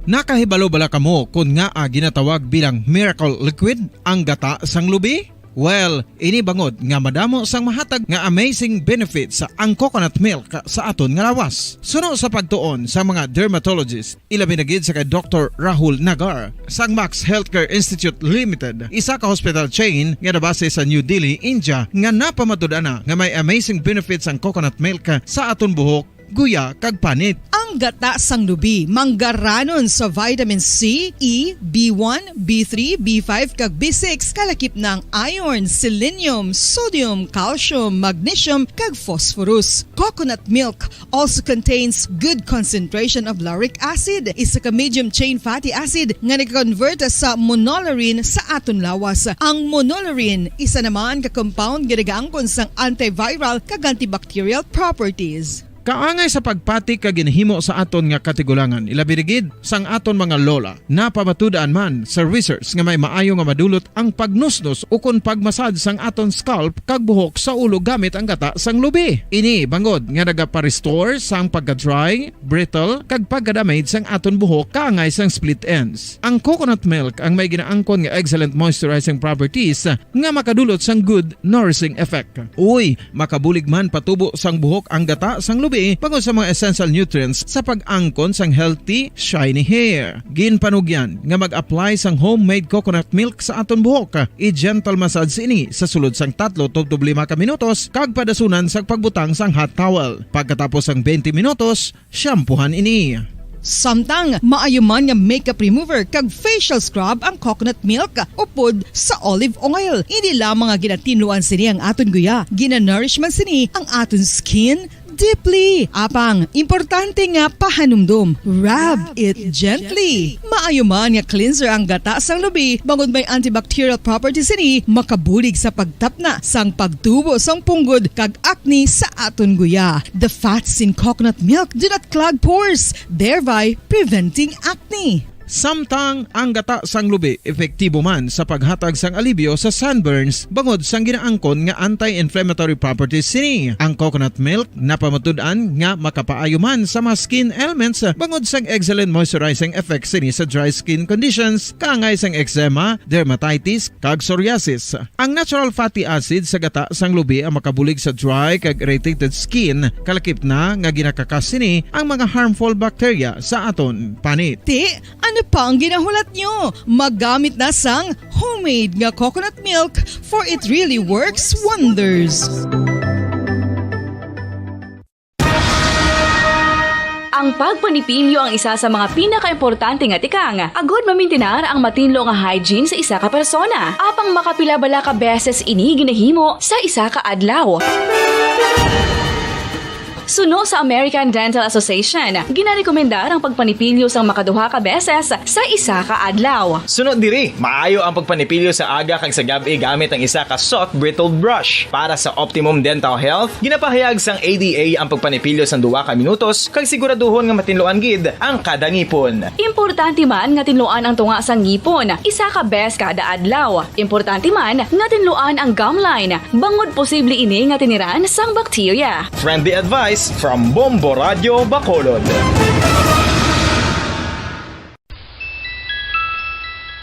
Nakahibalo bala kamo kon ngaa ginatawag bilang miracle liquid ang gata sang lubi? Well, ini bangod nga madamo sang mahatag nga amazing benefits ang coconut milk sa aton nga lawas. Suno sa pagtuon sa mga dermatologist, ilabi na gid sa kay Doktor Rahul Nagar sang Max Healthcare Institute Limited, isa ka hospital chain nga nabase sa New Delhi, India, nga napamatud-an na nga may amazing benefits ang coconut milk sa aton buhok, guya, kag panit. Ang gata sang lubi manggaranon sa vitamin C, E, B one, B three, B five, kag B six, kalakip na ang iron, selenium, sodium, calcium, magnesium, kag phosphorus. Coconut milk also contains good concentration of lauric acid, isa ka medium chain fatty acid nga nag-convert sa monolaurin sa aton lawas. Ang monolaurin, isa naman ka compound nga nagaangkon sang antiviral kag antibacterial properties. Kaangay sa pagpati kag ginhimo sa aton nga katigulangan, ilabi na gid sang aton mga lola. Napamatud-an man sa research nga may maayo nga madulot ang pagnusnos ukon pag-massage sang aton scalp kag buhok sa ulo gamit ang gata sang lubi. Ini bangod nga nagapa-restore sang pagka-dry, brittle, kag pagka-damage sang aton buhok kaangay sang split ends. Ang coconut milk ang may ginaangkon nga excellent moisturizing properties nga makadulot sang good nourishing effect. Uy, makabulig man patubo sang buhok ang gata sang lubi bangod sa mga essential nutrients sa pag-angkon sang healthy, shiny hair. Ginpanugyan nga mag-apply sang homemade coconut milk sa aton buhok. I-gentle massage ini sa sulod sang tatlo tubtob lima ka minutos kag padasunan sang pagbutang sang hot towel. Pagkatapos sang twenty minutos, shampoohan ini. Samtang maayo man nga makeup remover kag facial scrub ang coconut milk upod sa olive oil. Hindi lamang nga ginatinluan sini ang aton guya, ginanourish man sini ang aton skin deeply. Apang, importante nga pahanumdom, rub it gently. Maayo man nga cleanser ang gata sang lubi, bangod may antibacterial properties sini, makabulig sa pagtapna sang pagtubo sang punggod kag acne sa aton guya. The fats in coconut milk do not clog pores, thereby preventing acne. Samtang ang gata sang lubi epektibo man sa paghatag sang alibyo sa sunburns bangod sang ginaangkon nga anti-inflammatory properties sini. Ang coconut milk napamatud-an nga makapaayo man sa mga skin ailments bangod sang excellent moisturizing effects sini sa dry skin conditions, kaangay sang eczema, dermatitis, kag psoriasis. Ang natural fatty acid sa gata sang lubi ang makabulig sa dry kag irritated skin, kalakip na nga ginakakas sini ang mga harmful bacteria sa aton panit. Ti, ano pa ang ginahulat nyo? Magamit na sang homemade nga coconut milk, for it really works wonders. Ang pagpanipilyo ang isa sa mga pinakaimportante nga tikang agud mamintinar ang matinlo nga hygiene sa isa ka persona. Apang makapila bala ka beses ini ginahimo sa isa ka adlaw? Suno sa American Dental Association, ginarekomendar ang pagpanipilyo sang makaduha ka beses sa isa ka adlaw. Sunod diri, maayo ang pagpanipilyo sa aga kag sa gab-i gamit ang isa ka soft bristled brush. Para sa optimum dental health, ginapahayag sang A D A ang pagpanipilyo sang duha ka minutos kag siguraduhon nga matinluan gid ang kada ngipon. Importante man nga tinluan ang tunga sang ngipon isa ka bes kada adlaw. Importante man nga tinluan ang gum line, bangod posible ini nga tiniran sang bakterya. Friendly advice from Bombo Radio Bacolod.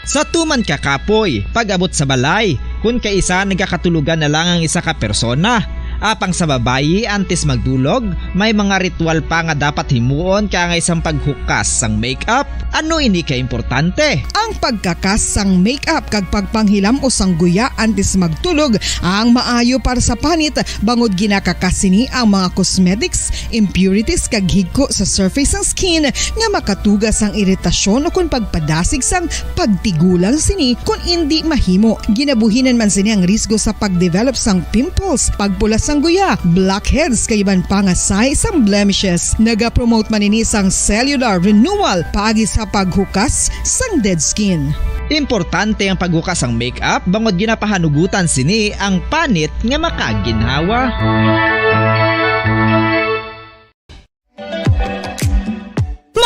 Sa tuman ka kapoy, pag-abot sa balay, kun kaisa nagakatulogan na lang ang isa ka persona. Apang sa babayi, antes magdulog, may mga ritual pa nga dapat himuon kaangay sang paghukas sang makeup. Ano ini ka importante? Ang pagkakas sang makeup kag pagpanghilam-os sang guya antes magtulog ang maayo para sa panit, bangod ginakakas sini ang mga cosmetics, impurities, kag higko sa surface sang skin nga makatuga sang iritasyon ukon pagpadasig sang pagtigulang sini kon indi mahimo. Ginabuhinan man sini ang risgo sa pagdevelop sang pimples, pagpula sang guya, blackheads, kag iban pa nga sahi sang blemishes. Nagapromote man ini sang cellular renewal paagi sa paghukas sang dead skin. Importante ang paghukas sang makeup bangod ginapahanugutan sini ang panit nga makaginhawa.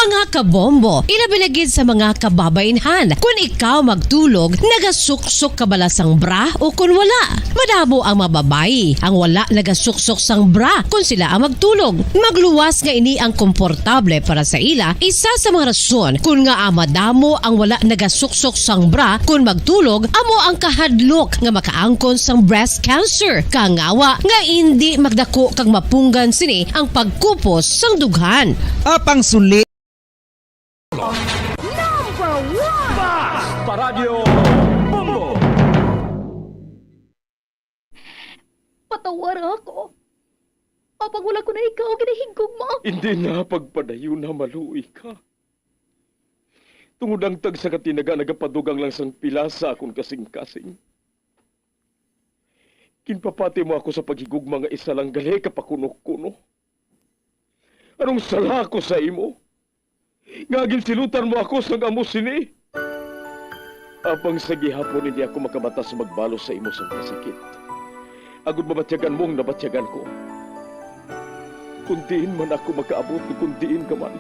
Mga kabombo, ilabi na gid sa mga kababaynhan, kun ikaw magtulog, nagasuksok ka bala sang bra o kun wala? Madamo ang mga babayi ang wala nagasuksok sang bra kun sila ang magtulog. Magluwas nga ini ang komportable para sa ila, isa sa mga rason kun ngaa madamo ang wala nagasuksok sang bra kun magtulog, amo ang kahadlok nga makaangkon sang breast cancer, kangawa nga indi magdako kag mapunggan sini ang pagkupos sang dughan. Apang suli. Number one! Basta Radyo Bombo! Patawara ako. Apang wala ko na ikaw ginahigugma. Hindi na pagpadayon na maluoy ka. Tungod ang tagsa ka tinaga nagapadugang lang sang pila sa akon kasing-kasing. Ginpapati mo ako sa paghigugma nga isa lang gali ka pakuno-kuno. Anong sala ko sa imo? Nga ginsilutan mo ako sang amo sini? Apang sa gihapon hindi ako makabata sa magbalos sa imo sang kasakit, agod mabatyagan mo ang nabatyagan ko. Kung diin man ako makaabot, kung diin ka man,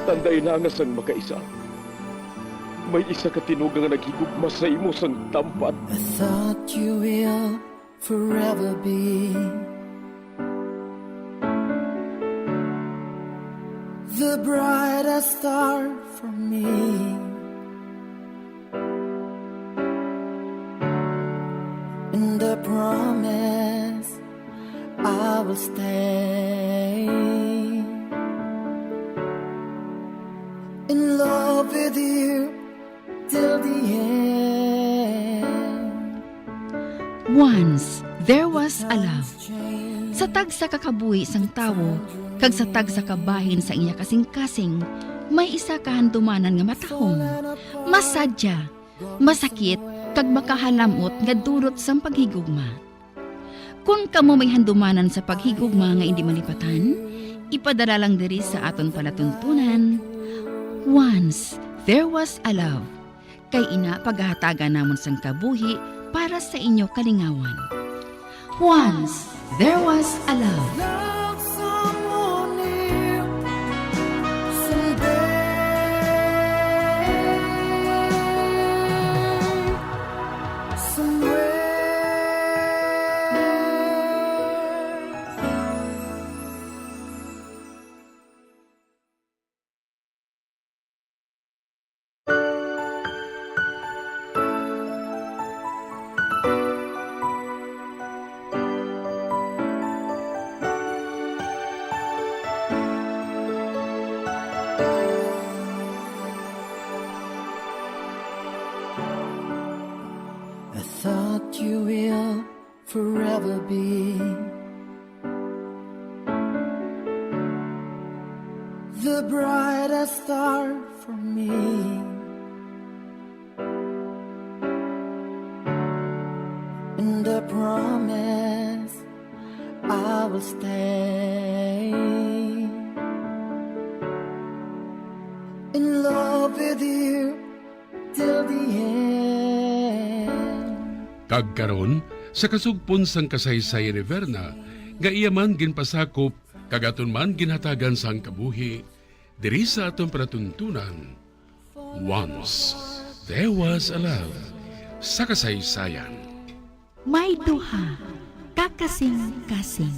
tandai na nga sang makaisa, may isa ka tinuga nga naghigugma sa imo sang tampad. I thought you will forever be the brightest star for me. And I promise I will stay in love with you till the end. Once there was a love. Sa tagsa ka kabuhi sang tawo kag sa tagsa ka bahin sa iya kasing-kasing, may isa ka handumanan nga matahom, masadya, masakit, kag makahalamot nga dulot sang paghigugma. Kon kamo may handumanan sa paghigugma nga indi malipatan, ipadala lang diri sa aton palatuntunan, Once There Was a Love, kay ina pagahatagan namon sang kabuhi para sa inyo kalingawan. Once There Was a Love. Love someone new someday, somewhere. I thought you will forever be the brightest star for me. And I promise I will stay in love with you till the end. Kag karon, sa kasugpon sang kasaysayan ni Verna, nga iya man ginpasakop kag aton man ginhatagan sang kabuhi, diri sa aton palatuntunan, Once There Was a Love sa kasaysayan. May duha ka kasing-kasing.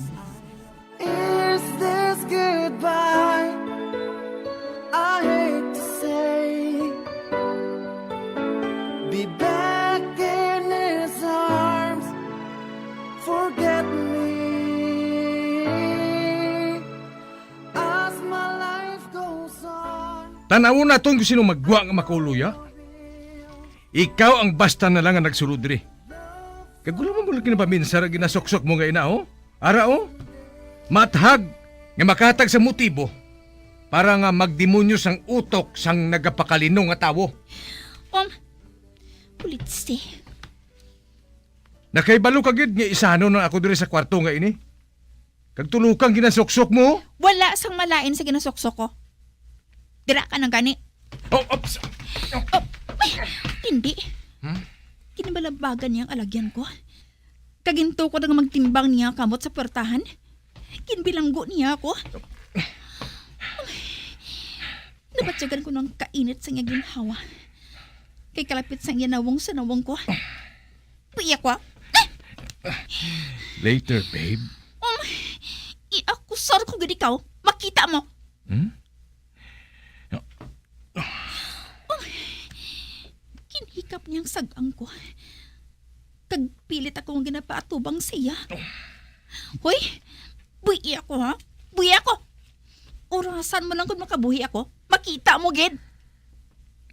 Is this goodbye? I hate to say. Be back in his arms. Forget me as my life goes on. Tan-awon naton kung sino magwa nga makauluya. Ikaw ang basta na lang nga nagsulod diri. Kag wala man mo lagi na paminsar ang ginasuksok mo nga ina, oh. Ara, oh. Mathag nga makahatag sa motibo para nga magdemonyo sang utok sang nagapakalinong nga tawo. Um, pulitsi. Nakahibalo ka gid nga isanon na ako diri sa kwarto nga ini. Kag tulo kang ginasuksok mo? Wala sang malain sa ginasuksok ko. Dira ka nang gani. Oh, ops. Oh, ay, hindi. Hmm? Kinabalabagan niya ang alagyan ko. Kag gintukod nga magtimbang niya kamot sa puwertahan. Ginbilanggo niya ako. Ay, Dagan ko ng kainit sa iya ginhawa. Kay kalapit sa iya nawong sa nawong ko. Buhi ako, ah. Later, babe. Um, iakusar ko gid ikaw. Makita mo. Hmm? Ginhikap niya ang sag-ang ko. Kag pilit ako nga ginapaatubang sa iya. Hoy, buhi ako, ha? Buhi ako. Orasan mo lang kung makabuhi ako. Makita mo gid.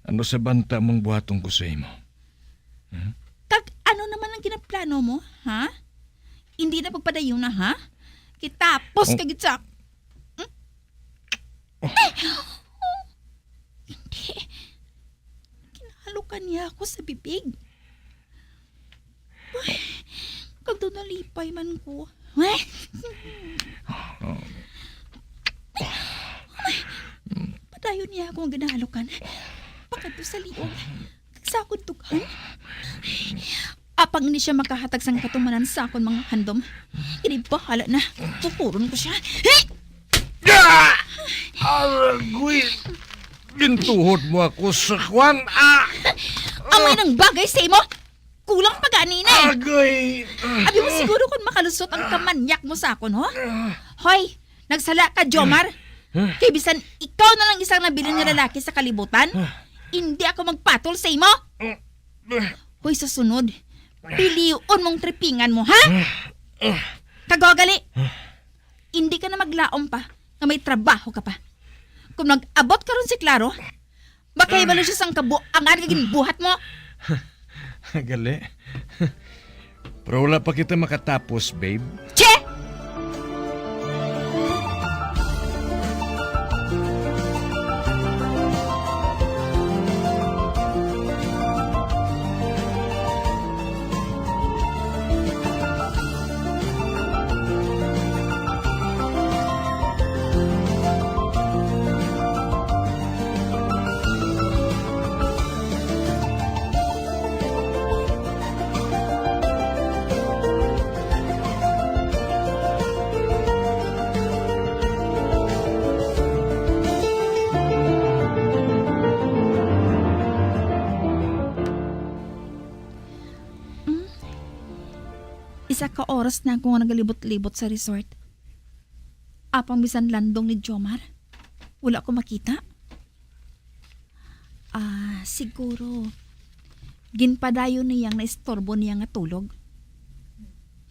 Ano sa banta mong buhaton ko sa imo? Kag ano naman ang ginaplano mo, ha? Hindi na pagpadayuna, ha? Kitapos Oh. ka gid sa... Hmm? Hindi. Kinahalokan niya ako sa bibig. Uy, kag daw nalipay man ko. Padayon niya ako ang ginahalokan. Pakadto sa liog. Sa akon dughan. Apang hindi siya makahatag sang katumanan sa akon mga handom, ini bahala na. Pupuron ko siya. Ah! Aragoy! Gintuhod mo ako sa kwan! Ah! Amoy nang bagay sa imo. Kulang pa gani na eh. Agoy! Abi mo siguro kung makalusot ang kamanyak mo sa akon, ho? Hoy, nagsala ka, Jomar. Kay bisan ikaw na lang isang nabilin nga lalaki sa kalibutan, hindi ako magpatol sa imo. Hoy, sa sunod, pilion mong tripingan mo, ha? Kagaw gali, hindi ka na maglaom pa nga may trabaho ka pa. Kung nag-abot karon si Claro, makahibalo siya sang kabuangan nga ginbuhat mo. Gali. Pero wala pa kita makatapos, babe. Che! Hmm? Isa ka oras na ako nga nagalibot-libot sa resort. Apang bisan landong ni Jomar, wala ko makita. Ah, siguro, ginpadayon niyang naistorbo niya nga tulog.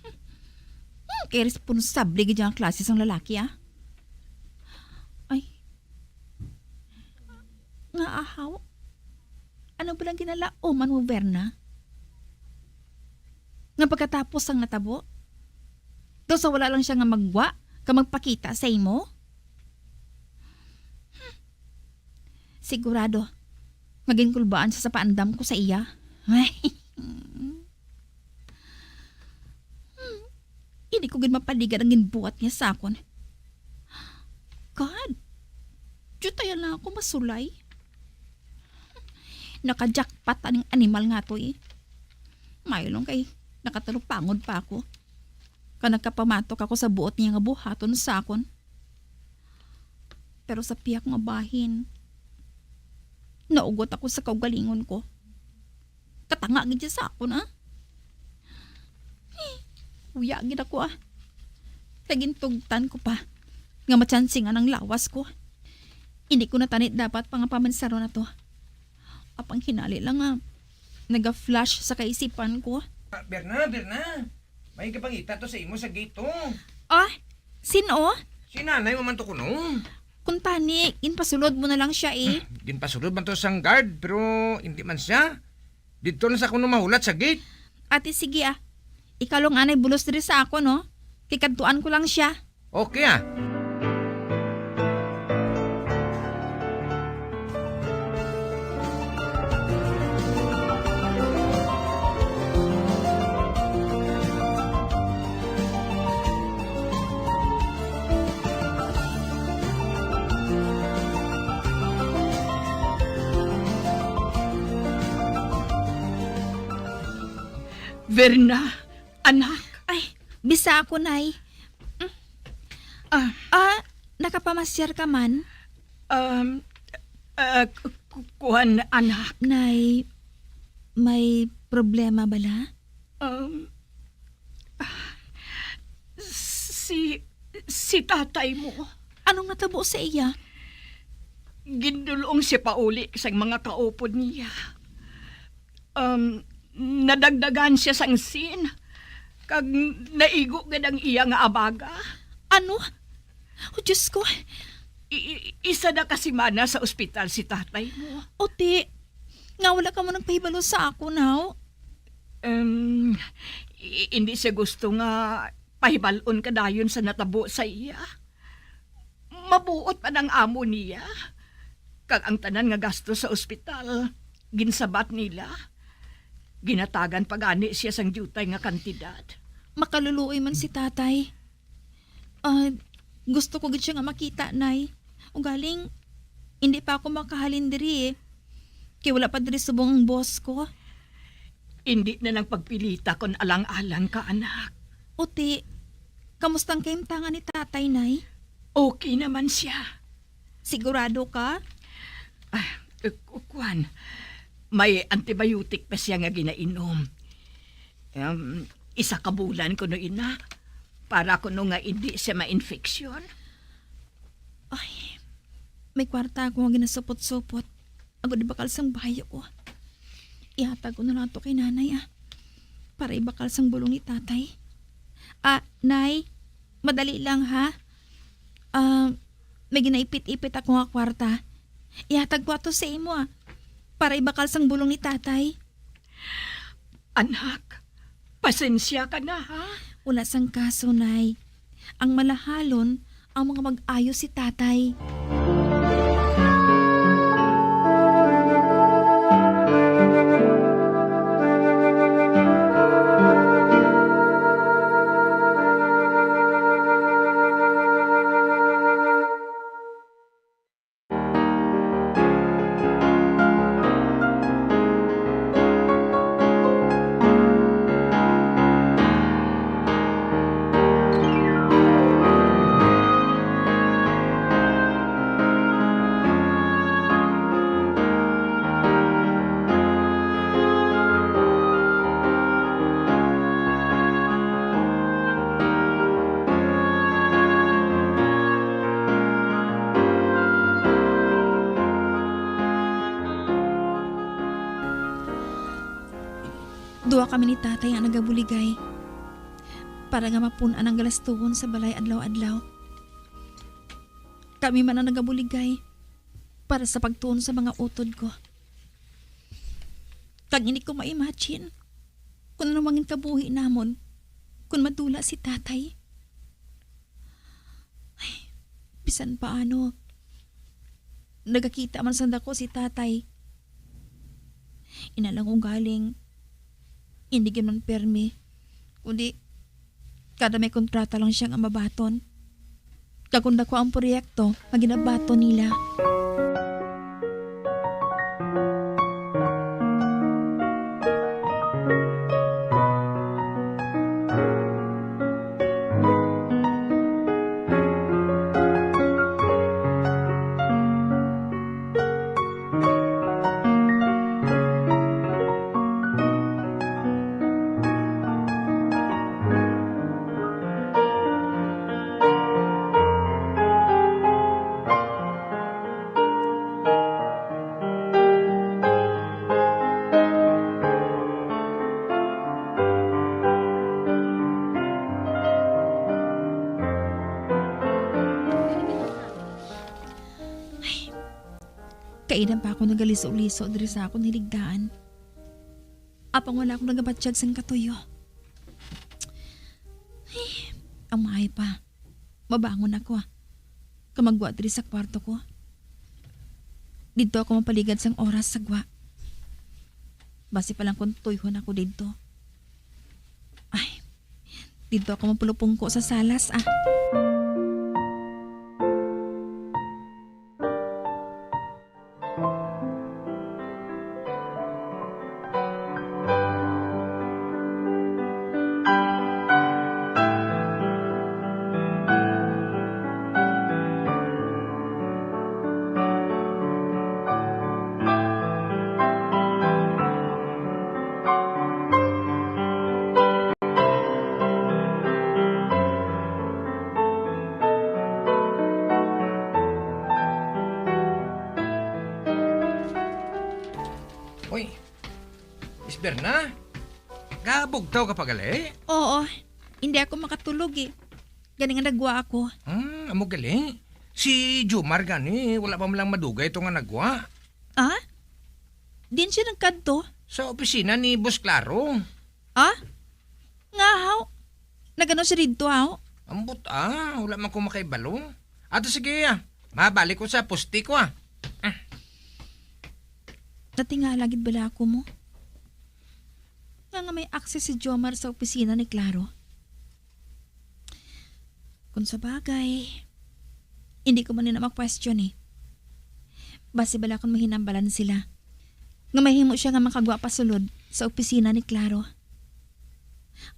Hmm, kay responsable gid ang klase sang lalaki, ah. Ay. Nga ahaw? Ano ba lang ginalauman mo, Verna? Nga pagkatapos sang natabo, daw sa wala lang siya nga magwa ka magpakita sa imo? Hmm. Sigurado nga ginkulbaan siya sa paandam ko sa iya. Hmm. Hindi ko gid mapaligad ang ginbuhat niya sa akon. God, diutay lang ako masulay. Naka-jackpot aning animal nga to eh. Maayo lang kay nakatalupangod pa ako. Kag nagkapamatok ako sa buot niya nga buhaton sa akon. Pero sa pihak nga bahin, naugot ako sa kaugalingon ko. Katanga gid siya sa akon, ah. Uya gid ako, ah. Kay gintugtan ko pa nga matsansingan ang lawas ko. Hindi ko na tani dapat pa nga pamansaron na to. Apang hinali lang nga naga-flash sa kaisipan ko. Ah, Berna, Berna. May gapangita to sa imo sa gate, oh. Ah, sin-o? Si nanay mo man to kuno. Kuntani, ginpasulod mo na lang siya eh. Ginpasulod man to sang guard, pero hindi man siya. Didto na sa kuno mahulat sa gate. Ate, sige ah. Ikaw lang anay bulos diri sa ako, no? Kay kadtuan ko lang siya. Okay ah. Verna, anak. Ay, bisa ako, Nay. Ah, Ah, nakapamasyar ka man? um, Ah, ku-, ku-, kuwan, anak. Nay, may problema bala? Um, ah, si, si tatay mo. Anong natabo sa iya? Gindulong siya pauli sang mga kaupod niya. Um, nadagdagan siya sang sin, kag naigo gid ang iya nga abaga. Ano? O Diyos ko. I-, i-, isa na ka semana sa ospital si tatay mo. Oti, nga wala ka mo nagpahibalo sa ako, naw? Um, i-, hindi siya gusto nga pahibal-on ka dayon sa natabo sa iya. Mabuot pa ang amo niya, kag ang tanan nga gasto sa ospital, ginsabat nila. Ginatagan pa gani siya sang diutay nga kantidad. Makaluluoy man si tatay. Ah, gusto ko gid siya nga makita, Nay. Ugaling, hindi pa ako makahalin diri, eh. Kay wala pa diri subong ang boss ko. Hindi na lang pagpilita kon alang-alang ka, anak. Uti, kamusta ang kahimtangan ni tatay, Nay? Okay naman siya. Sigurado ka? Ah, eh, ku-, kuwan, may antibiotic pa siya nga ginainom. Em, isa ka bulan kuno ina, para kuno nga hindi siya ma-infeksyon. Ay, may kwarta ako nga ginasupot-supot. Agod ibakal sang bayo ko. Ihatag ko na lang to kay nanay, ah. Para ibakal sang bulong ni tatay. Ah, nay, madali lang, ha? Ah, may ginaipit-ipit ako nga kwarta. Ihatag ko ato sa imo, ah. Para ibakal sang bulong ni tatay. Anak, pasensya ka na, ha? Wala sang kaso, Nay. Ang malahalon, ang mga mag-ayo si Tatay. Duha kami ni Tatay ang nagabuligay para nga mapun-an ang galastuhon sa balay adlaw-adlaw. Kami man ang nagabuligay para sa pagtuon sa mga utod ko. Kag hindi ko ma-imagine kung ano mangin kabuhi namon kung madula si Tatay. Ay, bisan paano, nagakita man sang dako si Tatay. Ina lang ugaling, hindi gid man permi, kundi kada may kontrata lang siya nga mabaton. Kag kung dako ang proyekto nga ginabaton nila. Ay, kaidam pa ako nagaliso-liso diri sa akon hiligdaan. Apang wala ako nagabatyag sang katuyo. Ay, ang maay pa. Mabangon ako, ah. Kag maggwa diri sa kwarto ko. Didto ako mapaligad sang oras sa gwa. Basi pa lang kung tuyhon ako didto. Ay, didto ako mapulupungko sa salas, ah. Berna, gabugtaw ka pa gali? Oo, hindi ako makatulog eh. Gani nga nagwa ako. Hmm, amo gali. Si Jomar gani, wala pa man lang madugay to nga nagwa. Ah? Din siya nagkadto? Sa opisina ni Boss Claro. Ah? Nga, haw? Nagano siya didto, haw? Ambot, ah, wala man ko makaibalo. Ato, sige, ah. Mabalik ko sa poste ko, ah. Ah. Natingala gid bala ako mo. Nga, nga may access si Jomar sa opisina ni Claro. Kung sa bagay, hindi ko man na ma-question eh. Basi bala kung mahinambalan sila nga mahimo siya nga makagwa pa sulod sa opisina ni Claro.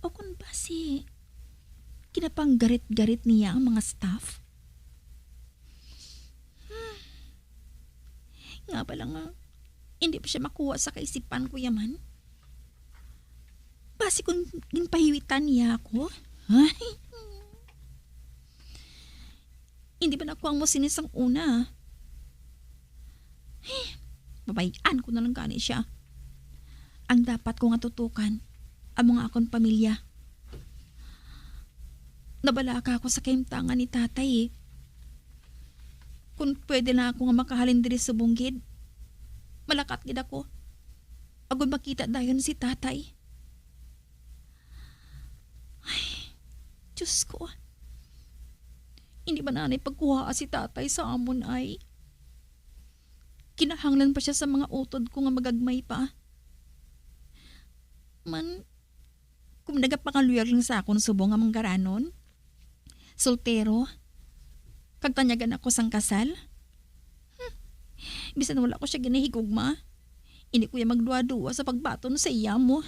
O kung basi, kinapanggarit-garit niya ang mga staff. Hmm. Nga bala nga, hindi pa siya makuha sa kaisipan ko yaman. Basi kung ginpahiwitan niya ako. Ay. Hindi ba na ako ang mo sini sang una? Eh, babayan ko na lang gani siya. Ang dapat ko nga tutukan, ang mga akon pamilya. Nabalaka ako sa kahimtangan ni tatay eh. Kung pwede lang ako nga makahalin diri subong gid, malakat gid ako. Agod makita dayon si tatay. Ay, Diyos ko. Hindi ba nanay pagkuhaa si tatay sa amon ay? Kinahanglan pa siya sa mga utod ko nga magagmay pa. Man, kung nagapangaluyag lang sa akon subong nga manggaranon, soltero, kag tanyagan ako sang kasal, hmm, bisan wala ko siya ginahigugma, hindi ko ya magduwa-duwa sa pagbaton sa iya mo.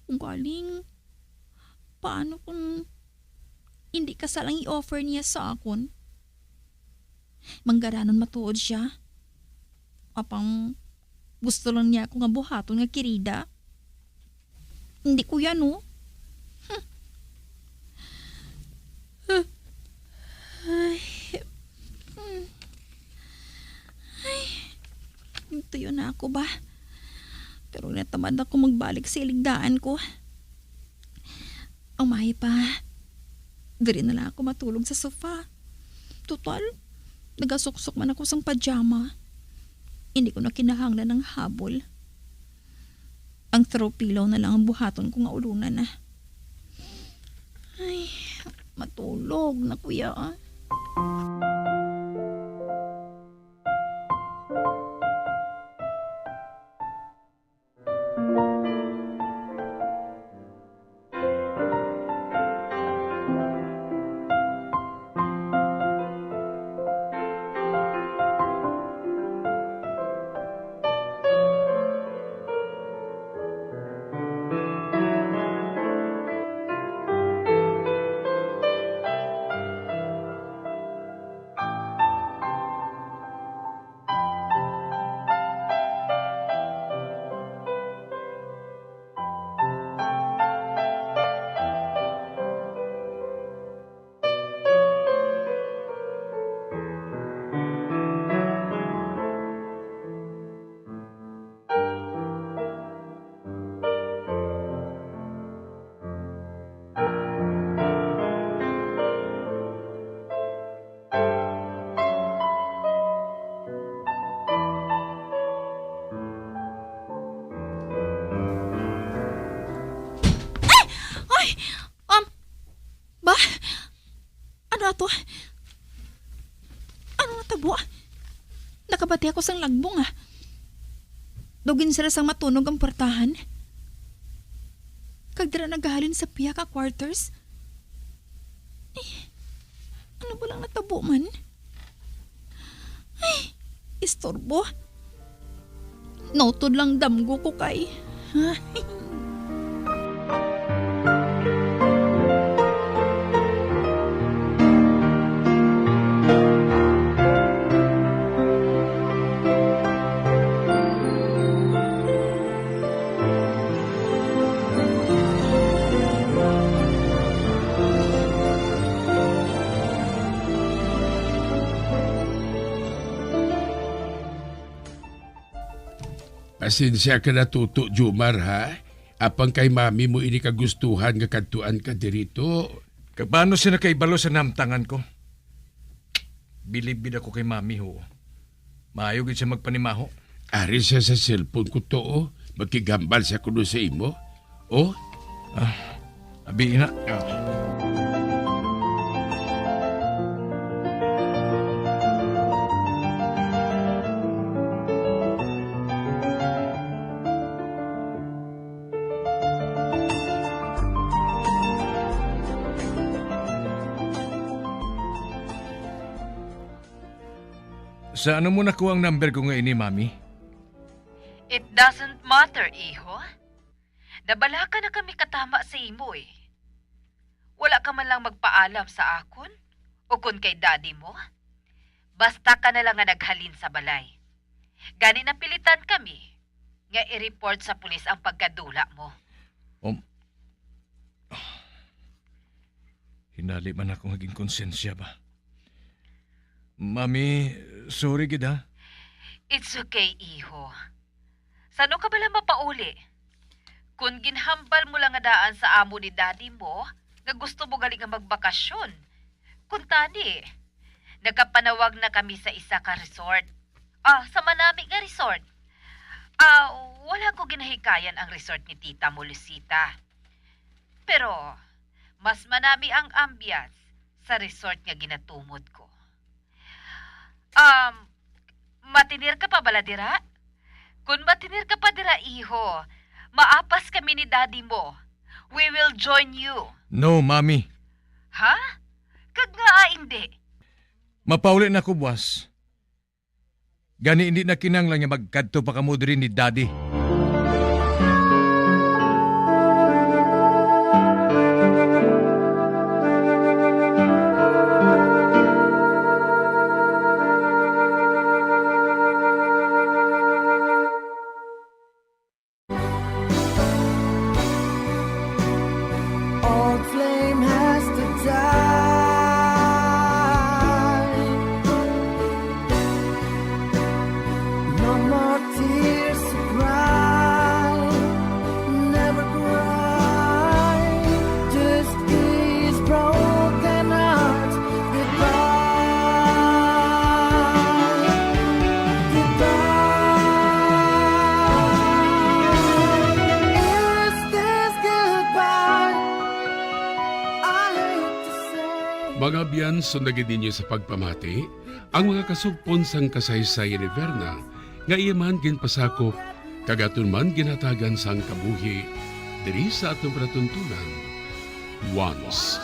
Kung galing, paano kung hindi kasal ang i-offer niya sa akon? Manggaranon matuod siya. Apang gusto lang niya ako nga buhaton nga kirida. Hindi ko yan, oh. Hmm. Ay. Hmm. Ay. Nagtuyo na ako ba? Pero natamad ako magbalik sa iligdaan ko. Ang maayo pa, diri na lang ako matulog sa sofa. Total, nagasuksok man ako sang pajama. Hindi ko na kinahanglan ang habol. Ang throw pillow na lang ang buhaton ko nga ulunan na. Ay, matulog na, kuya. Ay! Ay! Um, ba? Ano ato? Ano nga tabo? Nakabati ako sang lagbong, ah. Daw ginsara sang matunog ang puwertahan. Kag dira nagahalin sa pihak nga quarters. Eh, ano ba lang natabo man? Ay, istorbo. Nautod lang damgo ko kay. Pasensya ka na, Toto Jomar, ha? Apang kay Mami mo ini kagustuhan nga kadtuan ka diri, to. Kag paano siya nakahibalo sa nahamtangan ko? Bilib gid ako kay Mami, ho. Maayo gid siya magpanimaho. Ari siya sa cellphone ko, to, oh. Makighambal siya kuno sa imo. Oh? Ah, abi na. Ah. Sa ano mo nakuha ang number ko nga ini, Mami? It doesn't matter, iho. Nabalaka na kami katama sa imo, eh. Wala ka man lang magpaalam sa akon o kon kay daddy mo. Basta ka na lang nga naghalin sa balay. Gani napilitan kami nga i-report sa pulis ang pagkadula mo. Um, hinali man ako nga ginkonsensya ba? Mami, sorry gid, ha? It's okay, iho. Sano ka bala mapauli? Kon ginhambal mo lang nga daan sa amo ni daddy mo nga gusto mo gali nga magbakasyon, kuntani, nagapanawag na kami sa isa ka resort. Ah, sa manami nga resort. Ah, wala ko ginahikayan ang resort ni tita mo, Lucita. Pero mas manami ang ambiance sa resort nga ginatumod ko. Um, matinir ka pa bala dira? Kon matinir ka pa dira, iho, maapas kami ni daddy mo. We will join you. No, Mami. Ha? Kag ngaa indi? Mapauli na ko buwas. Gani, hindi na kinahanglan nga magkadto pa kamo diri ni Daddy. Old flame has to die. No more tears to cry. Never cry. Just these broken hearts. Goodbye. Goodbye. Is this goodbye? I hate to say. Mga abyan, sundagi ninyo sa pagpamati ang mga kasugpon sang kasaysayan ni Verna nga iya man ginpasakop kag aton man ginhatagan sang kabuhi diri sa aton palatuntunan. Once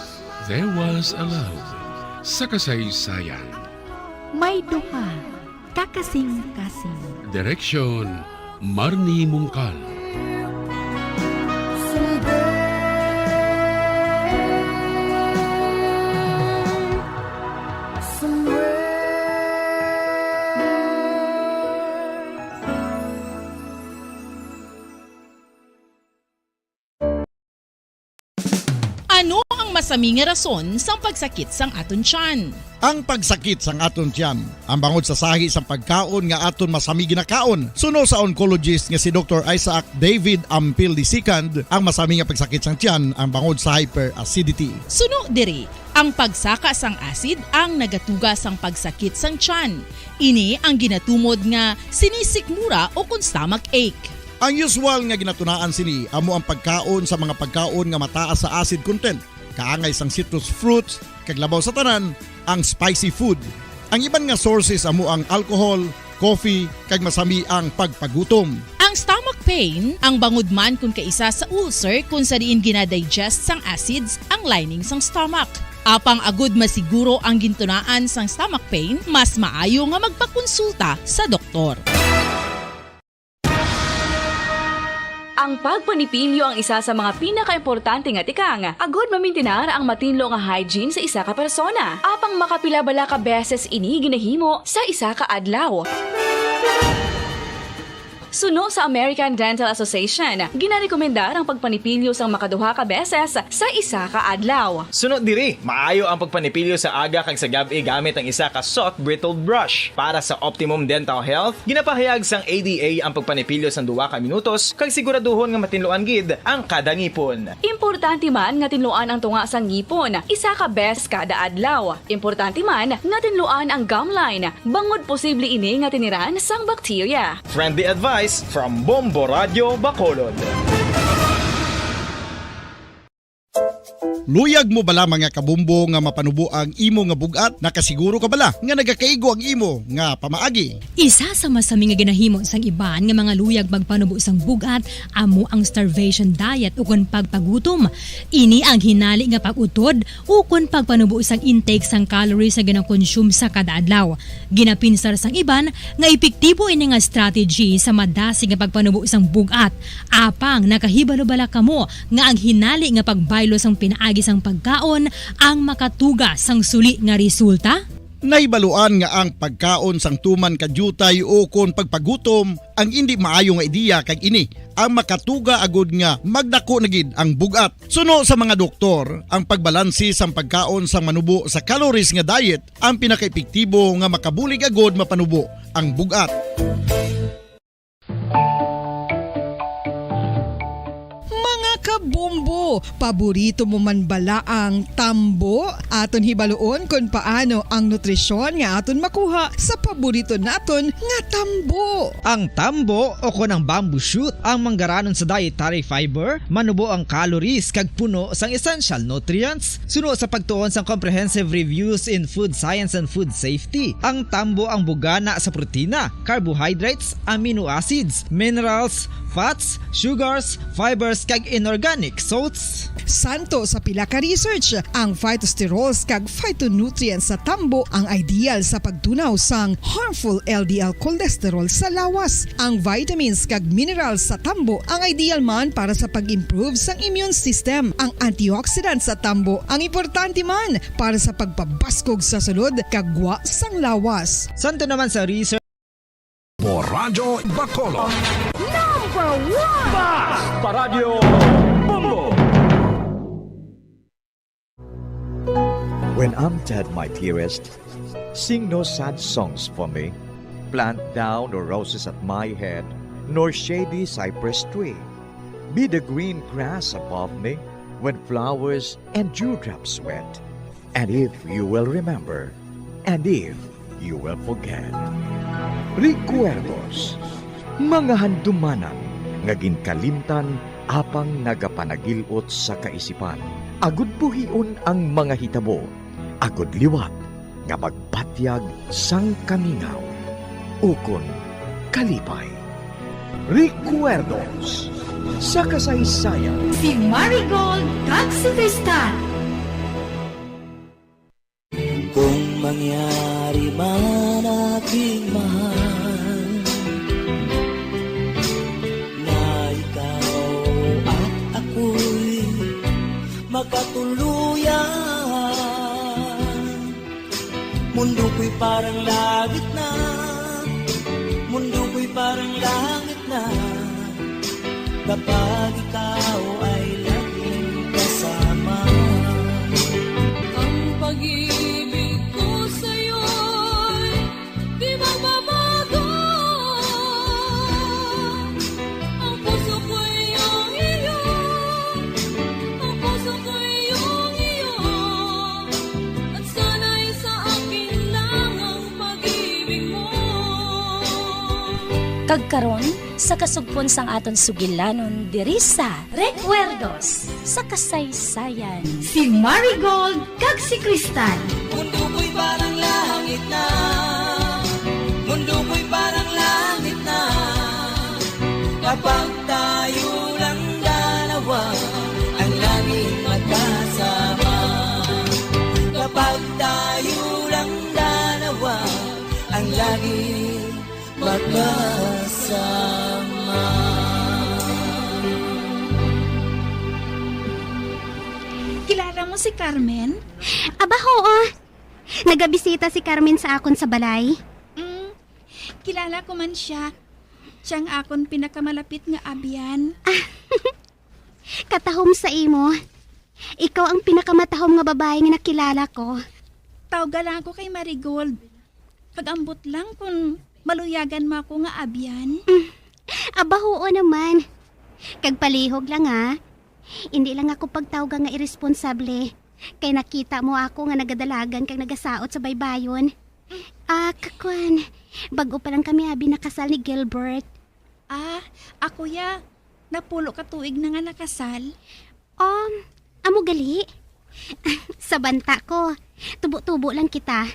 there was a love sa kasaysayan. May duha ka kasing-kasing. Direksyon, Marnie Mungkal. Ano ang masami nga rason sang pagsakit sang aton tiyan? Ang pagsakit sang aton tiyan, ang bangod sa sahi sang pagkaon nga aton masami ginakaon. Suno sa oncologist nga si Doktor Isaac David Ampil the second, ang masami nga pagsakit sang tiyan ang bangod sa hyperacidity. Suno diri, ang pagsaka sang acid ang nagatuga sang pagsakit sang tiyan. Ini ang ginatumod nga sinisikmura o kon stomach ache. Ang usual nga ginatunaan sini amo ang pagkaon sa mga pagkaon nga mataas sa acid content, kaangay sang citrus fruits, kag labaw sa tanan, ang spicy food. Ang iban nga sources amo ang alcohol, coffee, kag masami ang pagpagutom. Ang stomach pain, ang bangod man kon kaisa sa ulcer kon sa diin gina-digest sang acids ang lining sang stomach. Apang agud masiguro ang gintunaan sang stomach pain, mas maayo nga magpakonsulta sa doktor. Ang pagpanipilyo ang isa sa mga pinakaimportante nga tikang agud mamintinar ang matinlo nga hygiene sa isa ka persona. Apang makapila bala ka beses ini ginahimo sa isa ka adlaw? Suno sa American Dental Association, ginarekomendar ang pagpanipilyo sang makaduha ka beses sa isa ka adlaw. Suno diri, maayo ang pagpanipilyo sa aga kag sa gab-i gamit ang isa ka soft bristled brush. Para sa optimum dental health, ginapahayag sang A D A ang pagpanipilyo sang duha ka minutos kag siguraduhon nga matinluan gid ang kada ngipon. Importante man nga tinluan ang tunga sang ngipon isa ka beses kada adlaw. Importante man nga tinluan ang gum line, bangod posible ini nga tiniran sang bakterya. Friendly advice from Bombo Radio Bacolod. Luyag mo bala, mga kabombo, nga mapanubo ang imo nga bug-at? Nakasiguro ka bala nga nagakaigo ang imo nga pamaagi? Isa sa masami nga ginahimo sang iban nga mga luyag magpanubo sang bug-at amo ang starvation diet ukon pagpagutom. Ini ang hinali nga pag-utod ukon pagpanubo sang intake sang calories nga ginakonsume sa kada adlaw. Ginapinsar sang iban nga epektibo ini nga strategy sa madasig nga pagpanubo sang bug-at. Apang nakahibalo bala kamo nga ang hinali nga pagbaylo sang pinaagi sang pagkaon ang makatuga sang suli nga resulta? Nahibaluan nga ang pagkaon sang tuman ka diutay ukon pagpagutom ang indi maayo nga ideya, kag ini ang makatuga agud nga magdako na gid ang bug-at. Suno sa mga doktor, ang pagbalanse sang pagkaon sang manubo sa calories nga diet ang pinakaepektibo nga makabulig agud mapanubo ang bug-at. Mga kabombo, paborito mo man bala ang tambo? Aton hibaluon kon paano ang nutrisyon nga aton makuha sa paborito naton nga tambo. Ang tambo, o kon ang bamboo shoot, ang manggaranon sa dietary fiber, manubo ang calories kag puno sang essential nutrients. Suno sa pagtuon sang Comprehensive Reviews in Food Science and Food Safety, ang tambo ang bugana sa protina, carbohydrates, amino acids, minerals, fats, sugars, fibers, kag inorganic salts. Suno sa pila ka research, ang phytosterols kag phytonutrients sa tambo ang ideal sa pagtunaw sang harmful L D L cholesterol sa lawas. Ang vitamins kag minerals sa tambo ang ideal man para sa pag-improve sang immune system. Ang antioxidants sa tambo ang importante man para sa pagpabaskog sa sulod kag gwa sang lawas. Suno naman sa research, Bombo Radyo Bacolod. Number one! Basta Radyo Bombo! When I'm dead, my dearest, sing no sad songs for me. Plant thou no roses at my head, nor shady cypress tree. Be the green grass above me when flowers and dewdrops wet. And if you will remember, and if you will forget. Recuerdos, mga handumanan nga ginkalimtan apang nagapanagil-ot sa kaisipan. Agud buhion ang mga hitabo, agud liwat nga magbatyag sang kamingaw ukon kalipay. Recuerdos sa kasaysayan. Si Marigold kag si Tristan. Kung mangyari man, aking mahal, na ikaw at ako'y magkatuluyan, mundo ko'y parang langit na, mundo ko'y parang langit na, kapag ikaw ay laging kasama. Ang pag-ibig ko sa'yo'y di magbabago. Ang puso ko'y iyong iyo, ang puso ko'y iyong iyo, at sana'y sa akin lang ang pag-ibig mo. Kag karon, sa kasugpon sang aton sugilanon diri sa Recuerdos sa Kasaysayan, si Marigold kag si Cristal. Mundo ko'y parang langit na, mundo ko'y parang langit na, kapag tayo lang dalawa ang laging magkasama. Kapag tayo lang dalawa ang laging magkasama. Kilala mo si Carmen? Aba, oo. Nagabisita si Carmen sa akon sa balay. Mm, kilala ko man siya. Siya ang akon pinakamalapit nga abyan. Katahom sa imo. Ikaw ang pinakamatahom nga babayi nga nakilala ko. Tawga lang ako kay Marigold. Pag-ambot lang kung maluyagan mo ako nga abyan. Mm. Aba, oo naman. Kag palihog lang, ha. Hindi lang ako pagtawga nga iresponsable. Kay nakita mo ako nga nagadalagan kag nagasaot sa baybayon. Ah, kakwan. Bag-o pa lang kami abi nakasal ni Gilbert. Ah, ako ya. Napulo ka tuig na nga nakasal. Um, amo gali? Sa banta ko, tubo-tubo lang kita.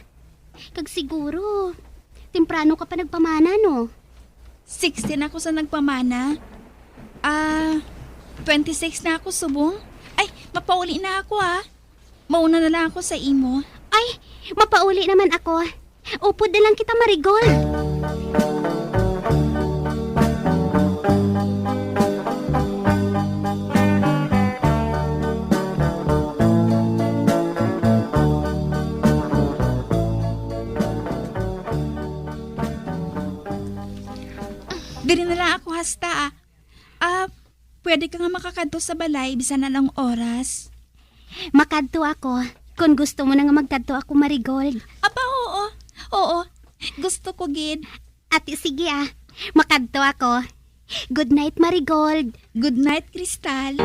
Kag siguro, temprano ka pa nagpamana, no? Sixteen ako sa nagpamana. Ah, twenty-six na ako subong. Ay, mapauli na ako, ah. Mauna na lang ako sa imo. Ay, mapauli naman ako. Upod na lang kita, Marigold. Diri na lang ako hasta, ah. Ah, pwede ka nga makakadto sa balay bisan anong oras. Makadto ako. Kung gusto mo na nga magkadto ako, Marigold. Aba, oo. Oo. Gusto ko gid. Ati, sige, ah. Makadto ako. Good night, Marigold. Good night, Crystal.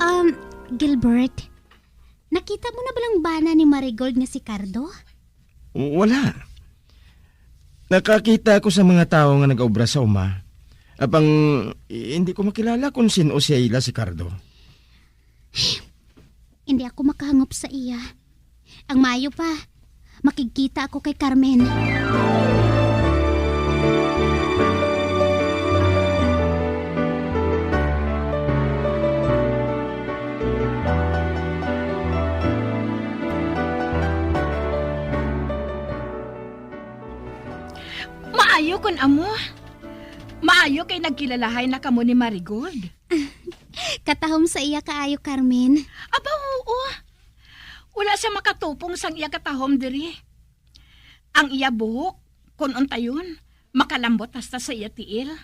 Um, Gilbert, nakita mo na ba lang bana ni Marigold nga si Cardo? W-, wala. Nakakita ako sa mga tawo nga nag-obra sa uma. Apang, i-, hindi ko makilala kung sin-o siya ila si Cardo. Hindi ako makahangop sa iya. Ang maayo pa, makigkita ako kay Carmen. Maayo kon amo. Maayo kay nagkilalahay na kamo ni Marigold. Katahom sa iya kaayo, Carmen. Aba, oo. Wala siya makatupong sang iya katahom diri. Ang iya buhok, kon untayon, makalambot hasta sa iya tiil.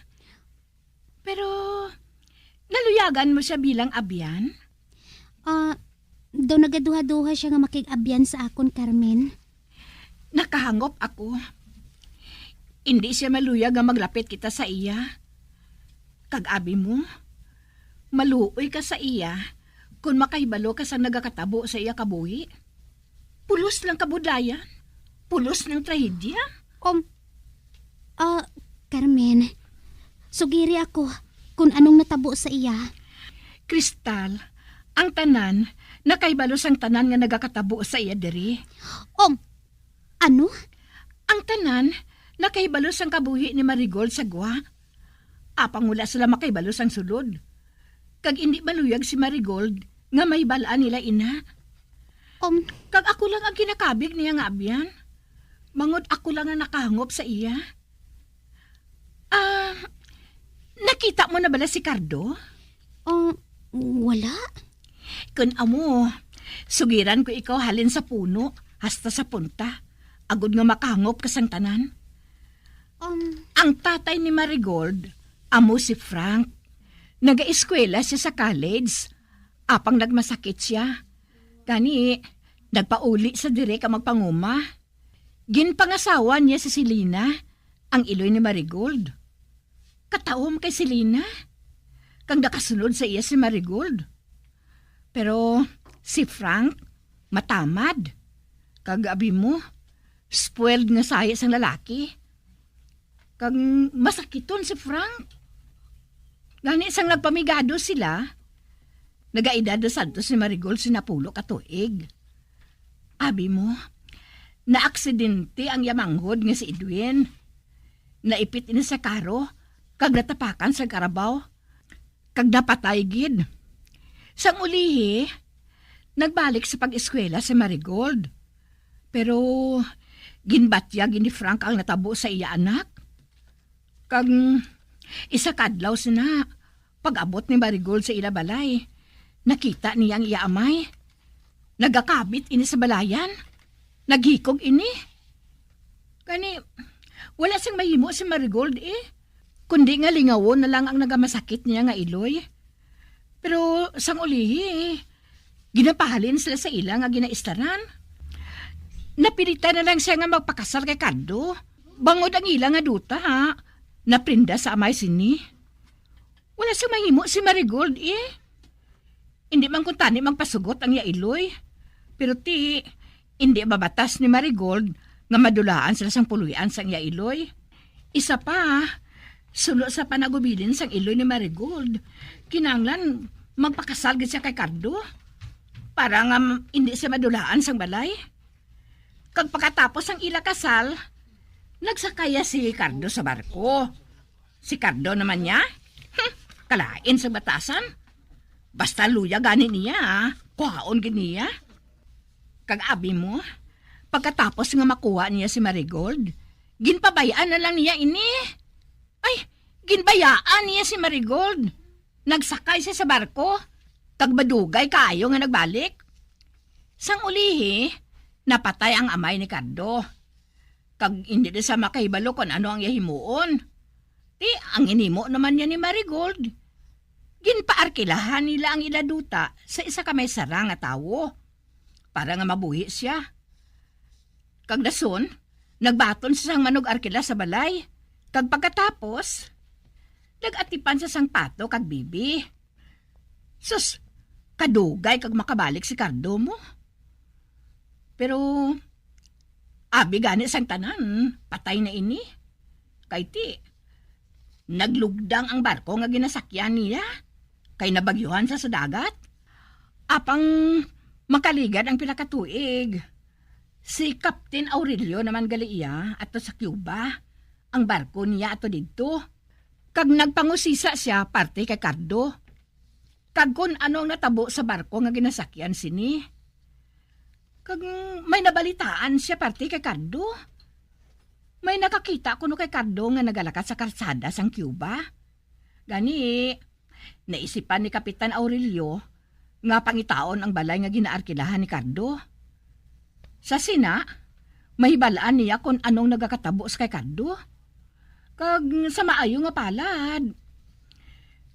Pero, naluyagan mo siya bilang abyan? Ah, daw nagaduha-duha siya nga makig-abyan sa akon, Carmen. Nakahangop ako. Indi siya maluyag nga maglapit kita sa iya. Kag abi mo, maluoy ka sa iya kon makahibalo ka sang nagakatabo sa iya kabuhi. Pulos lang kabudlayan, pulos ng trahedya. Um, ah, Carmen, sugiri ako kung anong natabo sa iya. Kristal, ang tanan nakahibalo sang tanan nga nagakatabo sa iya diri. Um, ano? Ang tanan nakahibalo sang kabuhi ni Marigold sa gwa. Apang wala sila makahibalo sang sulod. Kag indi maluyag si Marigold nga mahibal-an nila ina. Um, Kag ako lang ang kinakabig niya nga abyan. Mangod ako lang ang nakahangop sa iya. Ah, nakita mo na bala si Cardo? Ah, wala. Kun amo, sugiran ko ikaw halin sa puno hasta sa punta, agod nga makahangop ka sang tanan. Um, Ang tatay ni Marigold amo si Frank. Nagaeskwela siya sa college, apang nagmasakit siya. Gani, nagpauli sa diri ka magpanguma. Ginpangasawa niya si Selena, ang iloy ni Marigold. Kataom kay Selena, kang nakasunod sa iya si Marigold. Pero si Frank, matamad. Kag abi mo, spoiled nga sahi sang lalaki. Kag masakiton si Frank. Gani sang nagpamigado sila, nagaedad na sadto si Marigold sa napulo ka tuig. Abi mo, naaksidente ang iya manghod nga si Edwin. Naipit ini sa karo, kag natapakan sa karabaw, kag napatay gid. Sang ulihi, nagbalik sa pag-eskwela si Marigold. Pero Ginbatyag ni Frank ang natabo sa iya anak. Kag isa ka adlaw sina, pag-abot ni Marigold sa ila balay, nakita niya ang iya amay. Nagakabit ini sa balayan. Naghikog ini. Gani, wala sing mahimo si Marigold, eh, kundi nga lingawon na lang ang nagamasakit niya nga iloy. Pero sang ulihi, ginapahalin sila sa ila nga ginaistaran. Napilitan na lang siya nga magpakasal kay Cardo. Bangod ang ila nga duta, ha, naprenda sa amay sini. Wala sing mahimo si Marigold, eh. Indi man kuntani magpasugot ang iya iloy. Pero ti, indi mabatas ni Marigold nga madulaan sila sang puloy-an sang iya iloy. Isa pa, suno sa panagubilin sang iloy ni Marigold, kinahanglan magpakasal gid siya kay Cardo para nga m-, indi siya madulaan sang balay. Kag pagkatapos sang ila kasal, nagsakay si Cardo sa barko. Si Cardo naman niya, hmm, kalain sa batasan. Basta luya gani niya, ah, kuhaon gid niya. Kag abi mo, pagkatapos nga makuha niya si Marigold, ginpabayaan na lang niya ini. Ay, ginbayaan niya si Marigold. Nagsakay siya sa barko, kag madugay kaayo nga nagbalik. Sang ulihi, napatay ang amay ni Cardo. Kag indi na siya makahibalo kon ano ang iya himuon. Ti, ang ginhimo naman niya ni Marigold, ginpaarkilahan nila ang ila duta sa isa ka may sara nga tawo para nga mabuhi siya. Kag dason, nagbaton siya sang manug-arkila sa balay. Kag pagkatapos, nag-atipan siya sang pato kag bibi. Sus, kadugay kag makabalik si Cardo mo. Pero, abi gani sang tanan, patay na ini. Kay ti, naglugdang ang barko nga ginasakyan niya, kay nabagyuhan sa, sa dagat. Apang makaligad ang pila ka tuig, si Captain Aurelio naman gali iya ato sa Cuba, ang barko niya ato didto. Kag nagpangusisa sia parte kay Cardo, kag kon ano ang natabo sa barko nga ginasakyan sini. Kag may nabalitaan sia parte kay Cardo. May nakakita kuno kay Cardo nga nagalakat sa kalsada sang Cuba. Gani, naisipan ni Kapitan Aurelio nga pangitaon ang balay nga ginaarkilahan ni Cardo. Sa sina, mahibal-an niya kon anong nagakatabo sa kay Cardo. Kag sa maayo nga palad,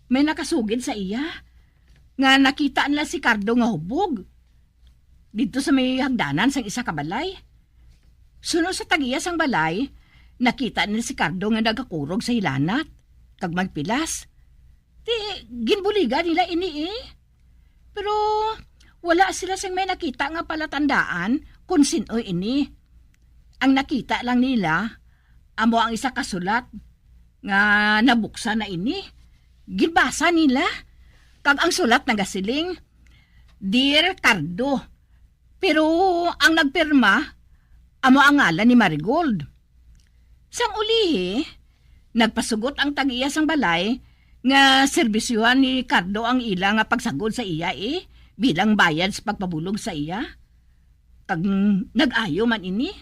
may nakasugid sa iya nga nakita nila si Cardo nga hubog didto sa may hagdanan sang isa ka balay. Suno sa tag-iya sang balay, nakita nila si Cardo nga nagakurog sa hilanat kag magpilas. Ti, ginbuligan nila ini, eh. Pero wala sila sing may nakita nga palatandaan kon sin-o ini. Ang nakita lang nila amo ang isa ka sulat nga nabuksan na ini. Ginbasa nila, kag ang sulat nagasiling, "Dear Cardo." Pero ang nagpirma amo ang ngalan ni Marigold. Sang ulihi, nagpasugot ang tag-iya sang balay nga serbisyuhan ni Cardo ang ila nga pagsagod sa iya, eh, bilang bayad sa pagpabulog sa iya. Kag nag-ayo man ini.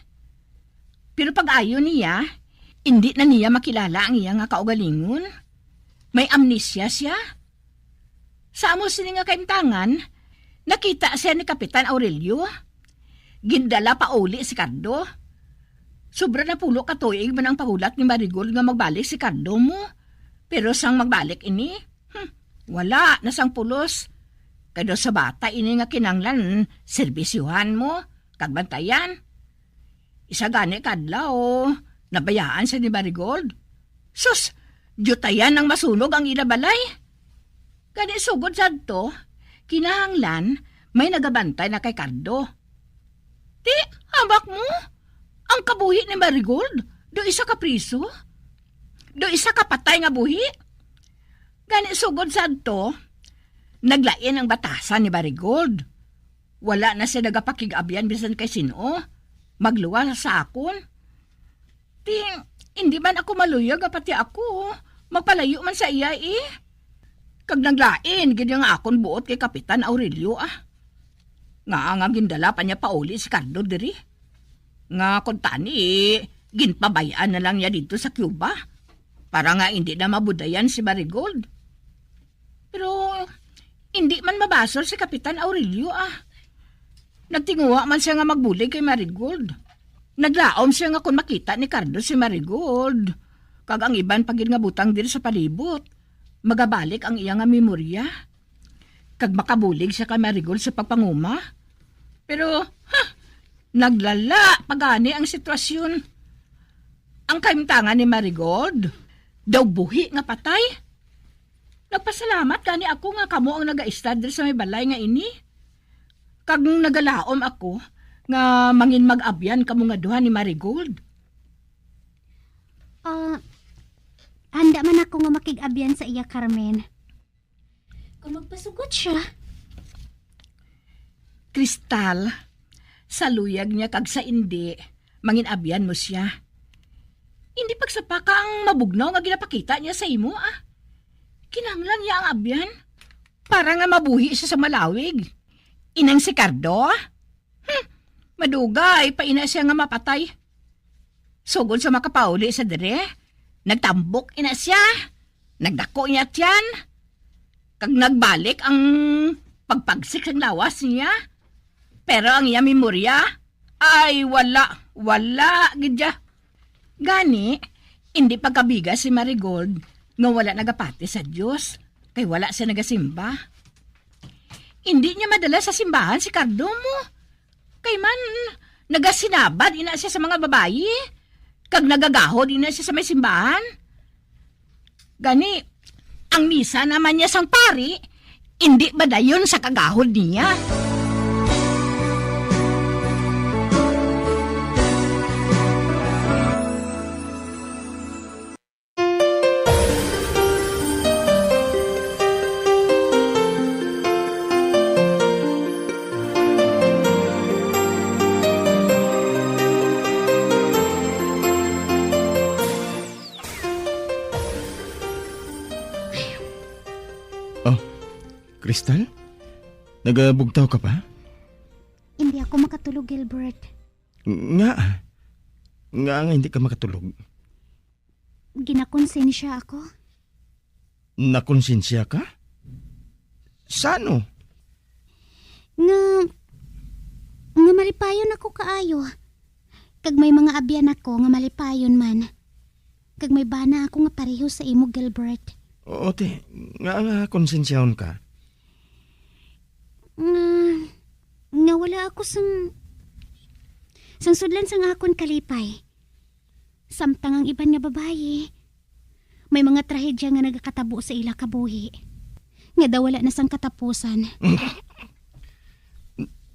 Pero pag-ayo niya, indi na niya makilala ang iya nga kaugalingon. May amnesia sia. Sa amo sini nga kaimtangan, nakita sia ni Kapitan Aurelio. Gindala pauli si Cardo. Sobra na pulo ka tuig man ang pahulat ni Marigold nga magbalik si Cardo mo. Pero sang magbalik ini, hmm, wala na sang pulos. Kay daw sa bata ini nga kinanglan, serbisyuhan mo, kag bantayan. Isa gani ka adlaw, nabayaan siya ni Marigold. Sus, diyutayan ang masunog ang ila balay. Gani sugod sadto, kinahanglan may nagabantay na kay Cardo. Ti, hamak mo? Ang kabuhi ni Marigold, do isa ka priso? Do isa ka patay nga buhi? Gani sugod sadto, naglain ang batasan ni Marigold. Wala na siya nagapakig-abyan bisan kay sin-o. Magluwas sa akon. Ti, indi man ako maluyag nga pati ako magpalayo man sa iya, eh. Kag naglain gid nga akon buot kay Kapitan Aurelio, ah. Nga nga gindala pa niya pauli si Cardo diri. Nga kuntani, ginpabay-an na lang niya didto sa Cuba para nga indi na mabudayan si Marigold. Pero indi man mabasol si Kapitan Aurelio, ah. Nagtinguha man sia nga magbulig kay Marigold. Naglaom sia nga kon makita ni Cardo si Marigold, kag ang iban pa gid nga butang diri sa palibot, magabalik ang iya nga memorya, kag makabulig sia kay Marigold sa pagpanguma. Pero, ha, naglala pa gani ang sitwasyon. Ang kahimtangan ni Marigold, daw buhi nga patay. Nagpasalamat gani ako nga kamo ang nagaistar diri sa may balay nga ini. Kag nagalaom ako nga mangin mag-abyan kamo nga duha ni Marigold. Ah, handa man ako nga makig-abyan sa iya, Carmen. Kung magpasugot siya. Kristal, sa luyag niya kag sa indi, mangin-abyan mo sia. Indi pagsapaka ang mabugnaw nga ginapakita niya sa imo, ah. Kinahanglan niya ang abyan para nga mabuhi siya sa malawig. Inang si Cardo? Hmm, madugay pa ina sia nga mapatay. Sugod sa makapauli sa diri, nagtambok ina sia, nagdako niya tiyan, kag nagbalik ang pagpagsik sang lawas niya. Pero ang iya memorya, ay, wala, wala gid ya. Gani, indi pagkabiga si Marigold nga wala nagapati sa Dios, kay wala siya nagasimba. Indi niya madala sa simbahan si Cardo mo. Kay man, nagasinabad ina siya sa mga babayi, kag nagagahod ina siya sa may simbahan. Gani, ang misa naman niya sang pari, indi ba dayon sa kagahod niya? Oh, Crystal? Nagabugtaw ka pa? Hindi ako makatulog, Gilbert. Nga? Nga nga hindi ka makatulog? Ginakonsensya ako. Nakonsensya ka? Sa ano? Nga, nga malipayon ako kaayo. Kag may mga abyan ako nga malipayon man. Kag may bana ako nga pareho sa imo, Gilbert. Oo, te. Nga nga konsensyahon ka? Nga, nga wala ako sang, sang sudlan sang akon kalipay. Samtang ang iban nga babayi, may mga trahedya nga nagakatabo sa ila kabuhi, nga daw wala na sang katapusan.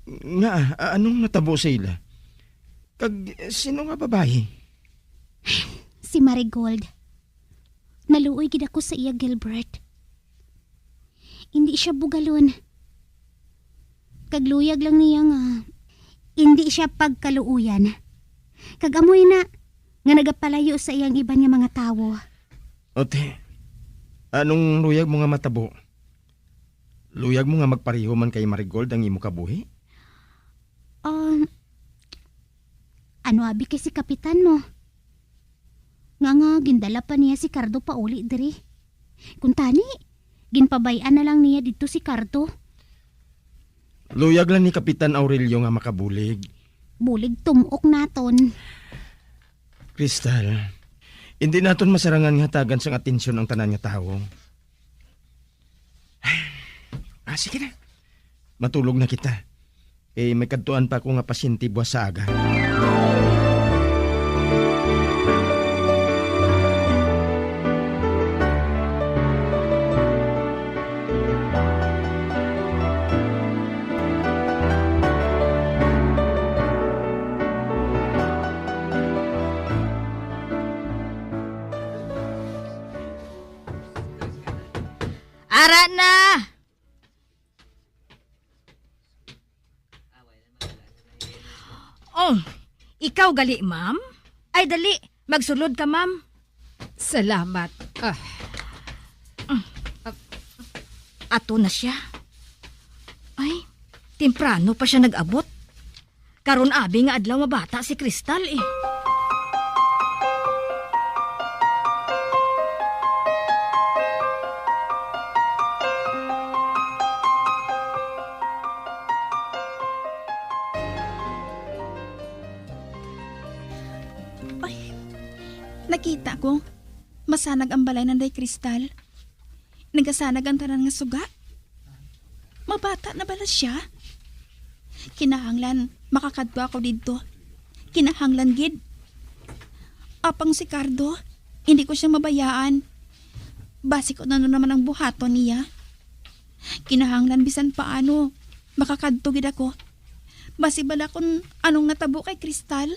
Nga, a-, anong natabo sa ila? Kag sino nga babayi? Si Marigold. Naluoy gid ako sa iya, Gilbert. Indi siya bugalon. Kag luyag lang niya nga indi siya pagkaluoyan. Kag amoy na nga nagapalayo sa iyang iban nga mga tawo. Ote, anong luyag mo nga matabo? Luyag mo nga magpareho man kay Marigold ang imo kabuhi? Um, ano abi kay si Kapitan mo? Nga nga gindala pa niya si Cardo pauli diri. Kuntani, ginpabay-an na lang niya didto si Cardo. Luyag lang ni Kapitan Aurelio nga makabulig. Bulig tumok naton. Crystal, hindi naton masarangan nga hatagan sang atensyon ang tanan nga tawo. Ah, sige na. Matulog na kita. Eh, may kadtuan pa ako nga pasyente buwas sa aga. Ara na! Oh, ikaw gali, ma'am? Ay, dali. Magsulod ka, ma'am. Salamat. Ah. Ah, ato na siya. Ay, temprano pa siya nag-abot. Karon abi nga adlaw mabata si Crystal, eh. Ay, nakita ko. Masanag ang balay nanday Crystal. Nagasanag ang tanan nga suga. Mabata na bala siya? Kinahanglan makakadto ako didto. Kinahanglan gid. Apang si Cardo, hindi ko siya mabayaan. Basi kung ano naman ang buhaton niya. Kinahanglan bisan paano, makakadto gid ako. Basi bala kung anong natabo kay Crystal?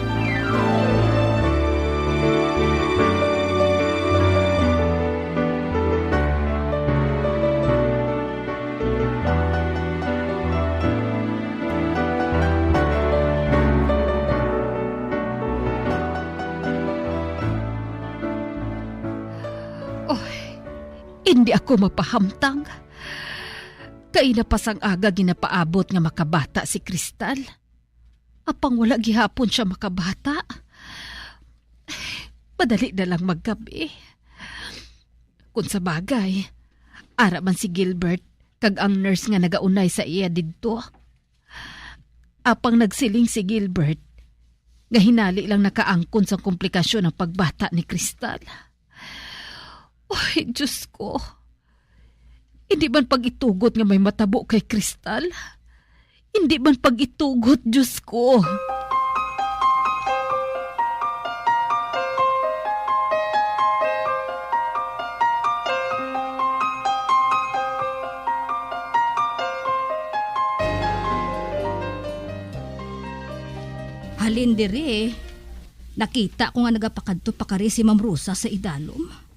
Oh, hindi ako mapahamtang. Kaina pa sang aga ginapaabot nga makabata si Crystal. Apang wala gihapon siya makabata. Madali na lang maggabi. Kung sa bagay, ara man si Gilbert kag ang nurse nga nagaunay sa iya didto. Apang nagsiling si Gilbert nga hinali lang nakaangkon sang komplikasyon ang pagbata ni Crystal. Ay, Diyos ko. Hindi man pag-itugot nga may matabo kay Crystal. Hindi man pag-itugot, Diyos ko. Halin diri, nakita ko nga nagapakadto pa kari si Ma'am Rosa sa idalom.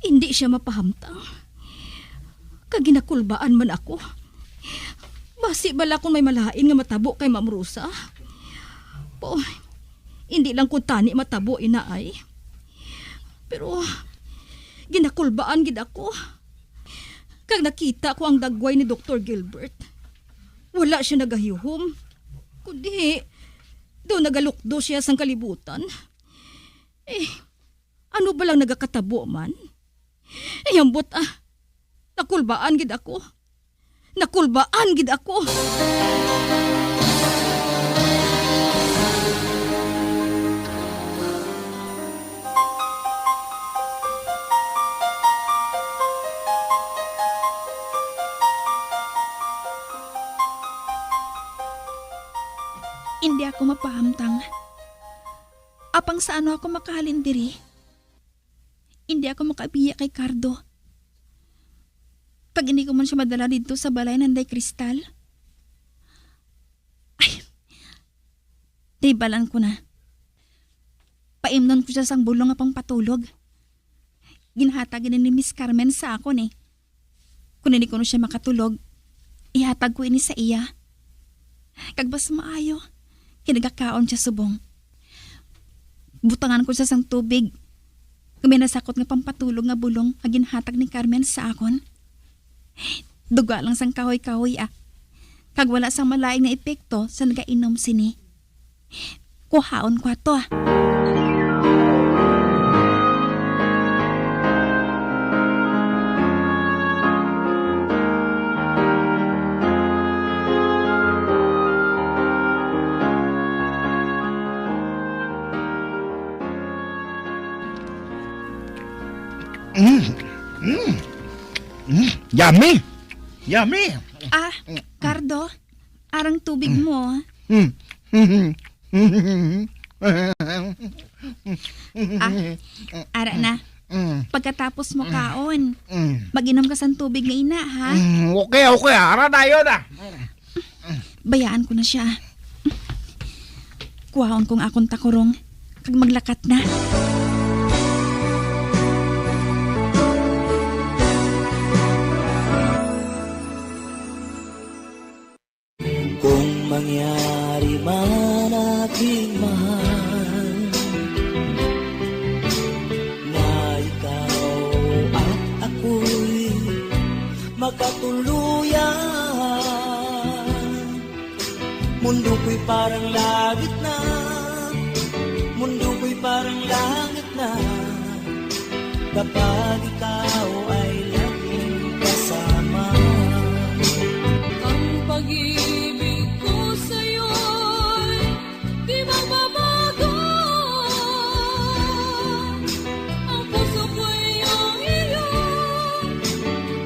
Indi sia mapahamtang. Kag ginakulbaan man ako. Basi bala kon may malain nga matabo kay Ma'am Rosa? Oy, indi lang kuntani matabo ina ay. Pero ginakulbaan gid ako. Kag nakita ko ang dagway ni Doktor Gilbert. Wala sia nagahihom, kundi daw nagalukdo sia sang kalibutan. Eh, ano ba lang nagakatabo man? Ay, ambot, ah. Nakulbaan gid ako. Nakulbaan gid ako. Hindi ako mapahamtang. Apang sa ano ako makahalin diri? Hindi ako makabiya kay Cardo. Kag hindi ko man siya madala didto sa balay nanday Crystal. Ay, nahibalan ko na. Paimnon ko siya sang bulong nga pangpatulog. Ginhatag ini ni Miss Carmen sa akon, eh. Kung hindi kuno siya makatulog, ihatag ko ini sa iya. Kag mas maayo, kinagakaon siya subong. Butangan ko siya sang tubig, nga may nasakot nga pampatulog nga bulong nga ginhatag ni Carmen sa akon. Duga lang sang kahoy-kahoy, ah. Kag wala sang malain nga epekto sa nagainom sini. Kuhaon ko ato, ah. Mm. Mm. Mm. Yummy! Yummy! Ah, Cardo, arang tubig mo. Mm. Ah, ara na. Mm. Pagkatapos mo kaon, Mm. mag-inom ka sang tubig nga ina, ha? Mm, okay, okay. Ara na yun, ah. Bayaan ko na siya. Kuhaon ko ang akon takurong kag maglakat na. Kung mangyari man, aking mahal, na ikaw at ako'y magkatuluyan, Mundo ko'y parang langit na, mundo ko'y parang langit na, kapag ikaw ay laging kasama. Ang pag-ibig ko sa'yo'y di magbabago. Ang puso ko'y iyong iyo,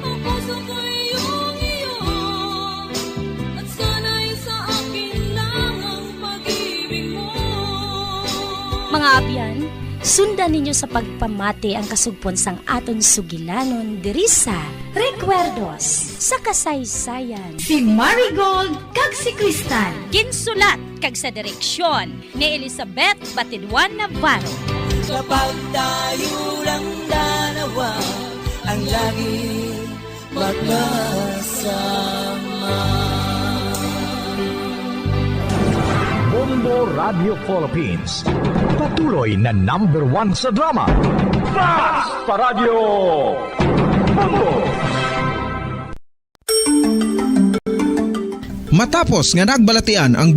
ang puso ko'y iyong iyo, at sana'y sa akin lang ang pag-ibig mo. Mga abyan, sundan ninyo sa pagpamati ang kasugpon sang aton sugilanon diri sa Recuerdos sa Kasaysayan. Si Marigold kag si Crystal. Ginsulat kag sa direksyon ni Elizabeth Batiduan Navarro. Kapag tayo lang dalawa ang lagi magkasama. Bombo Radio Philippines, patuloy na number one sa drama. Fast pa Radyo Bombo! Matapos nga nagbalatian ang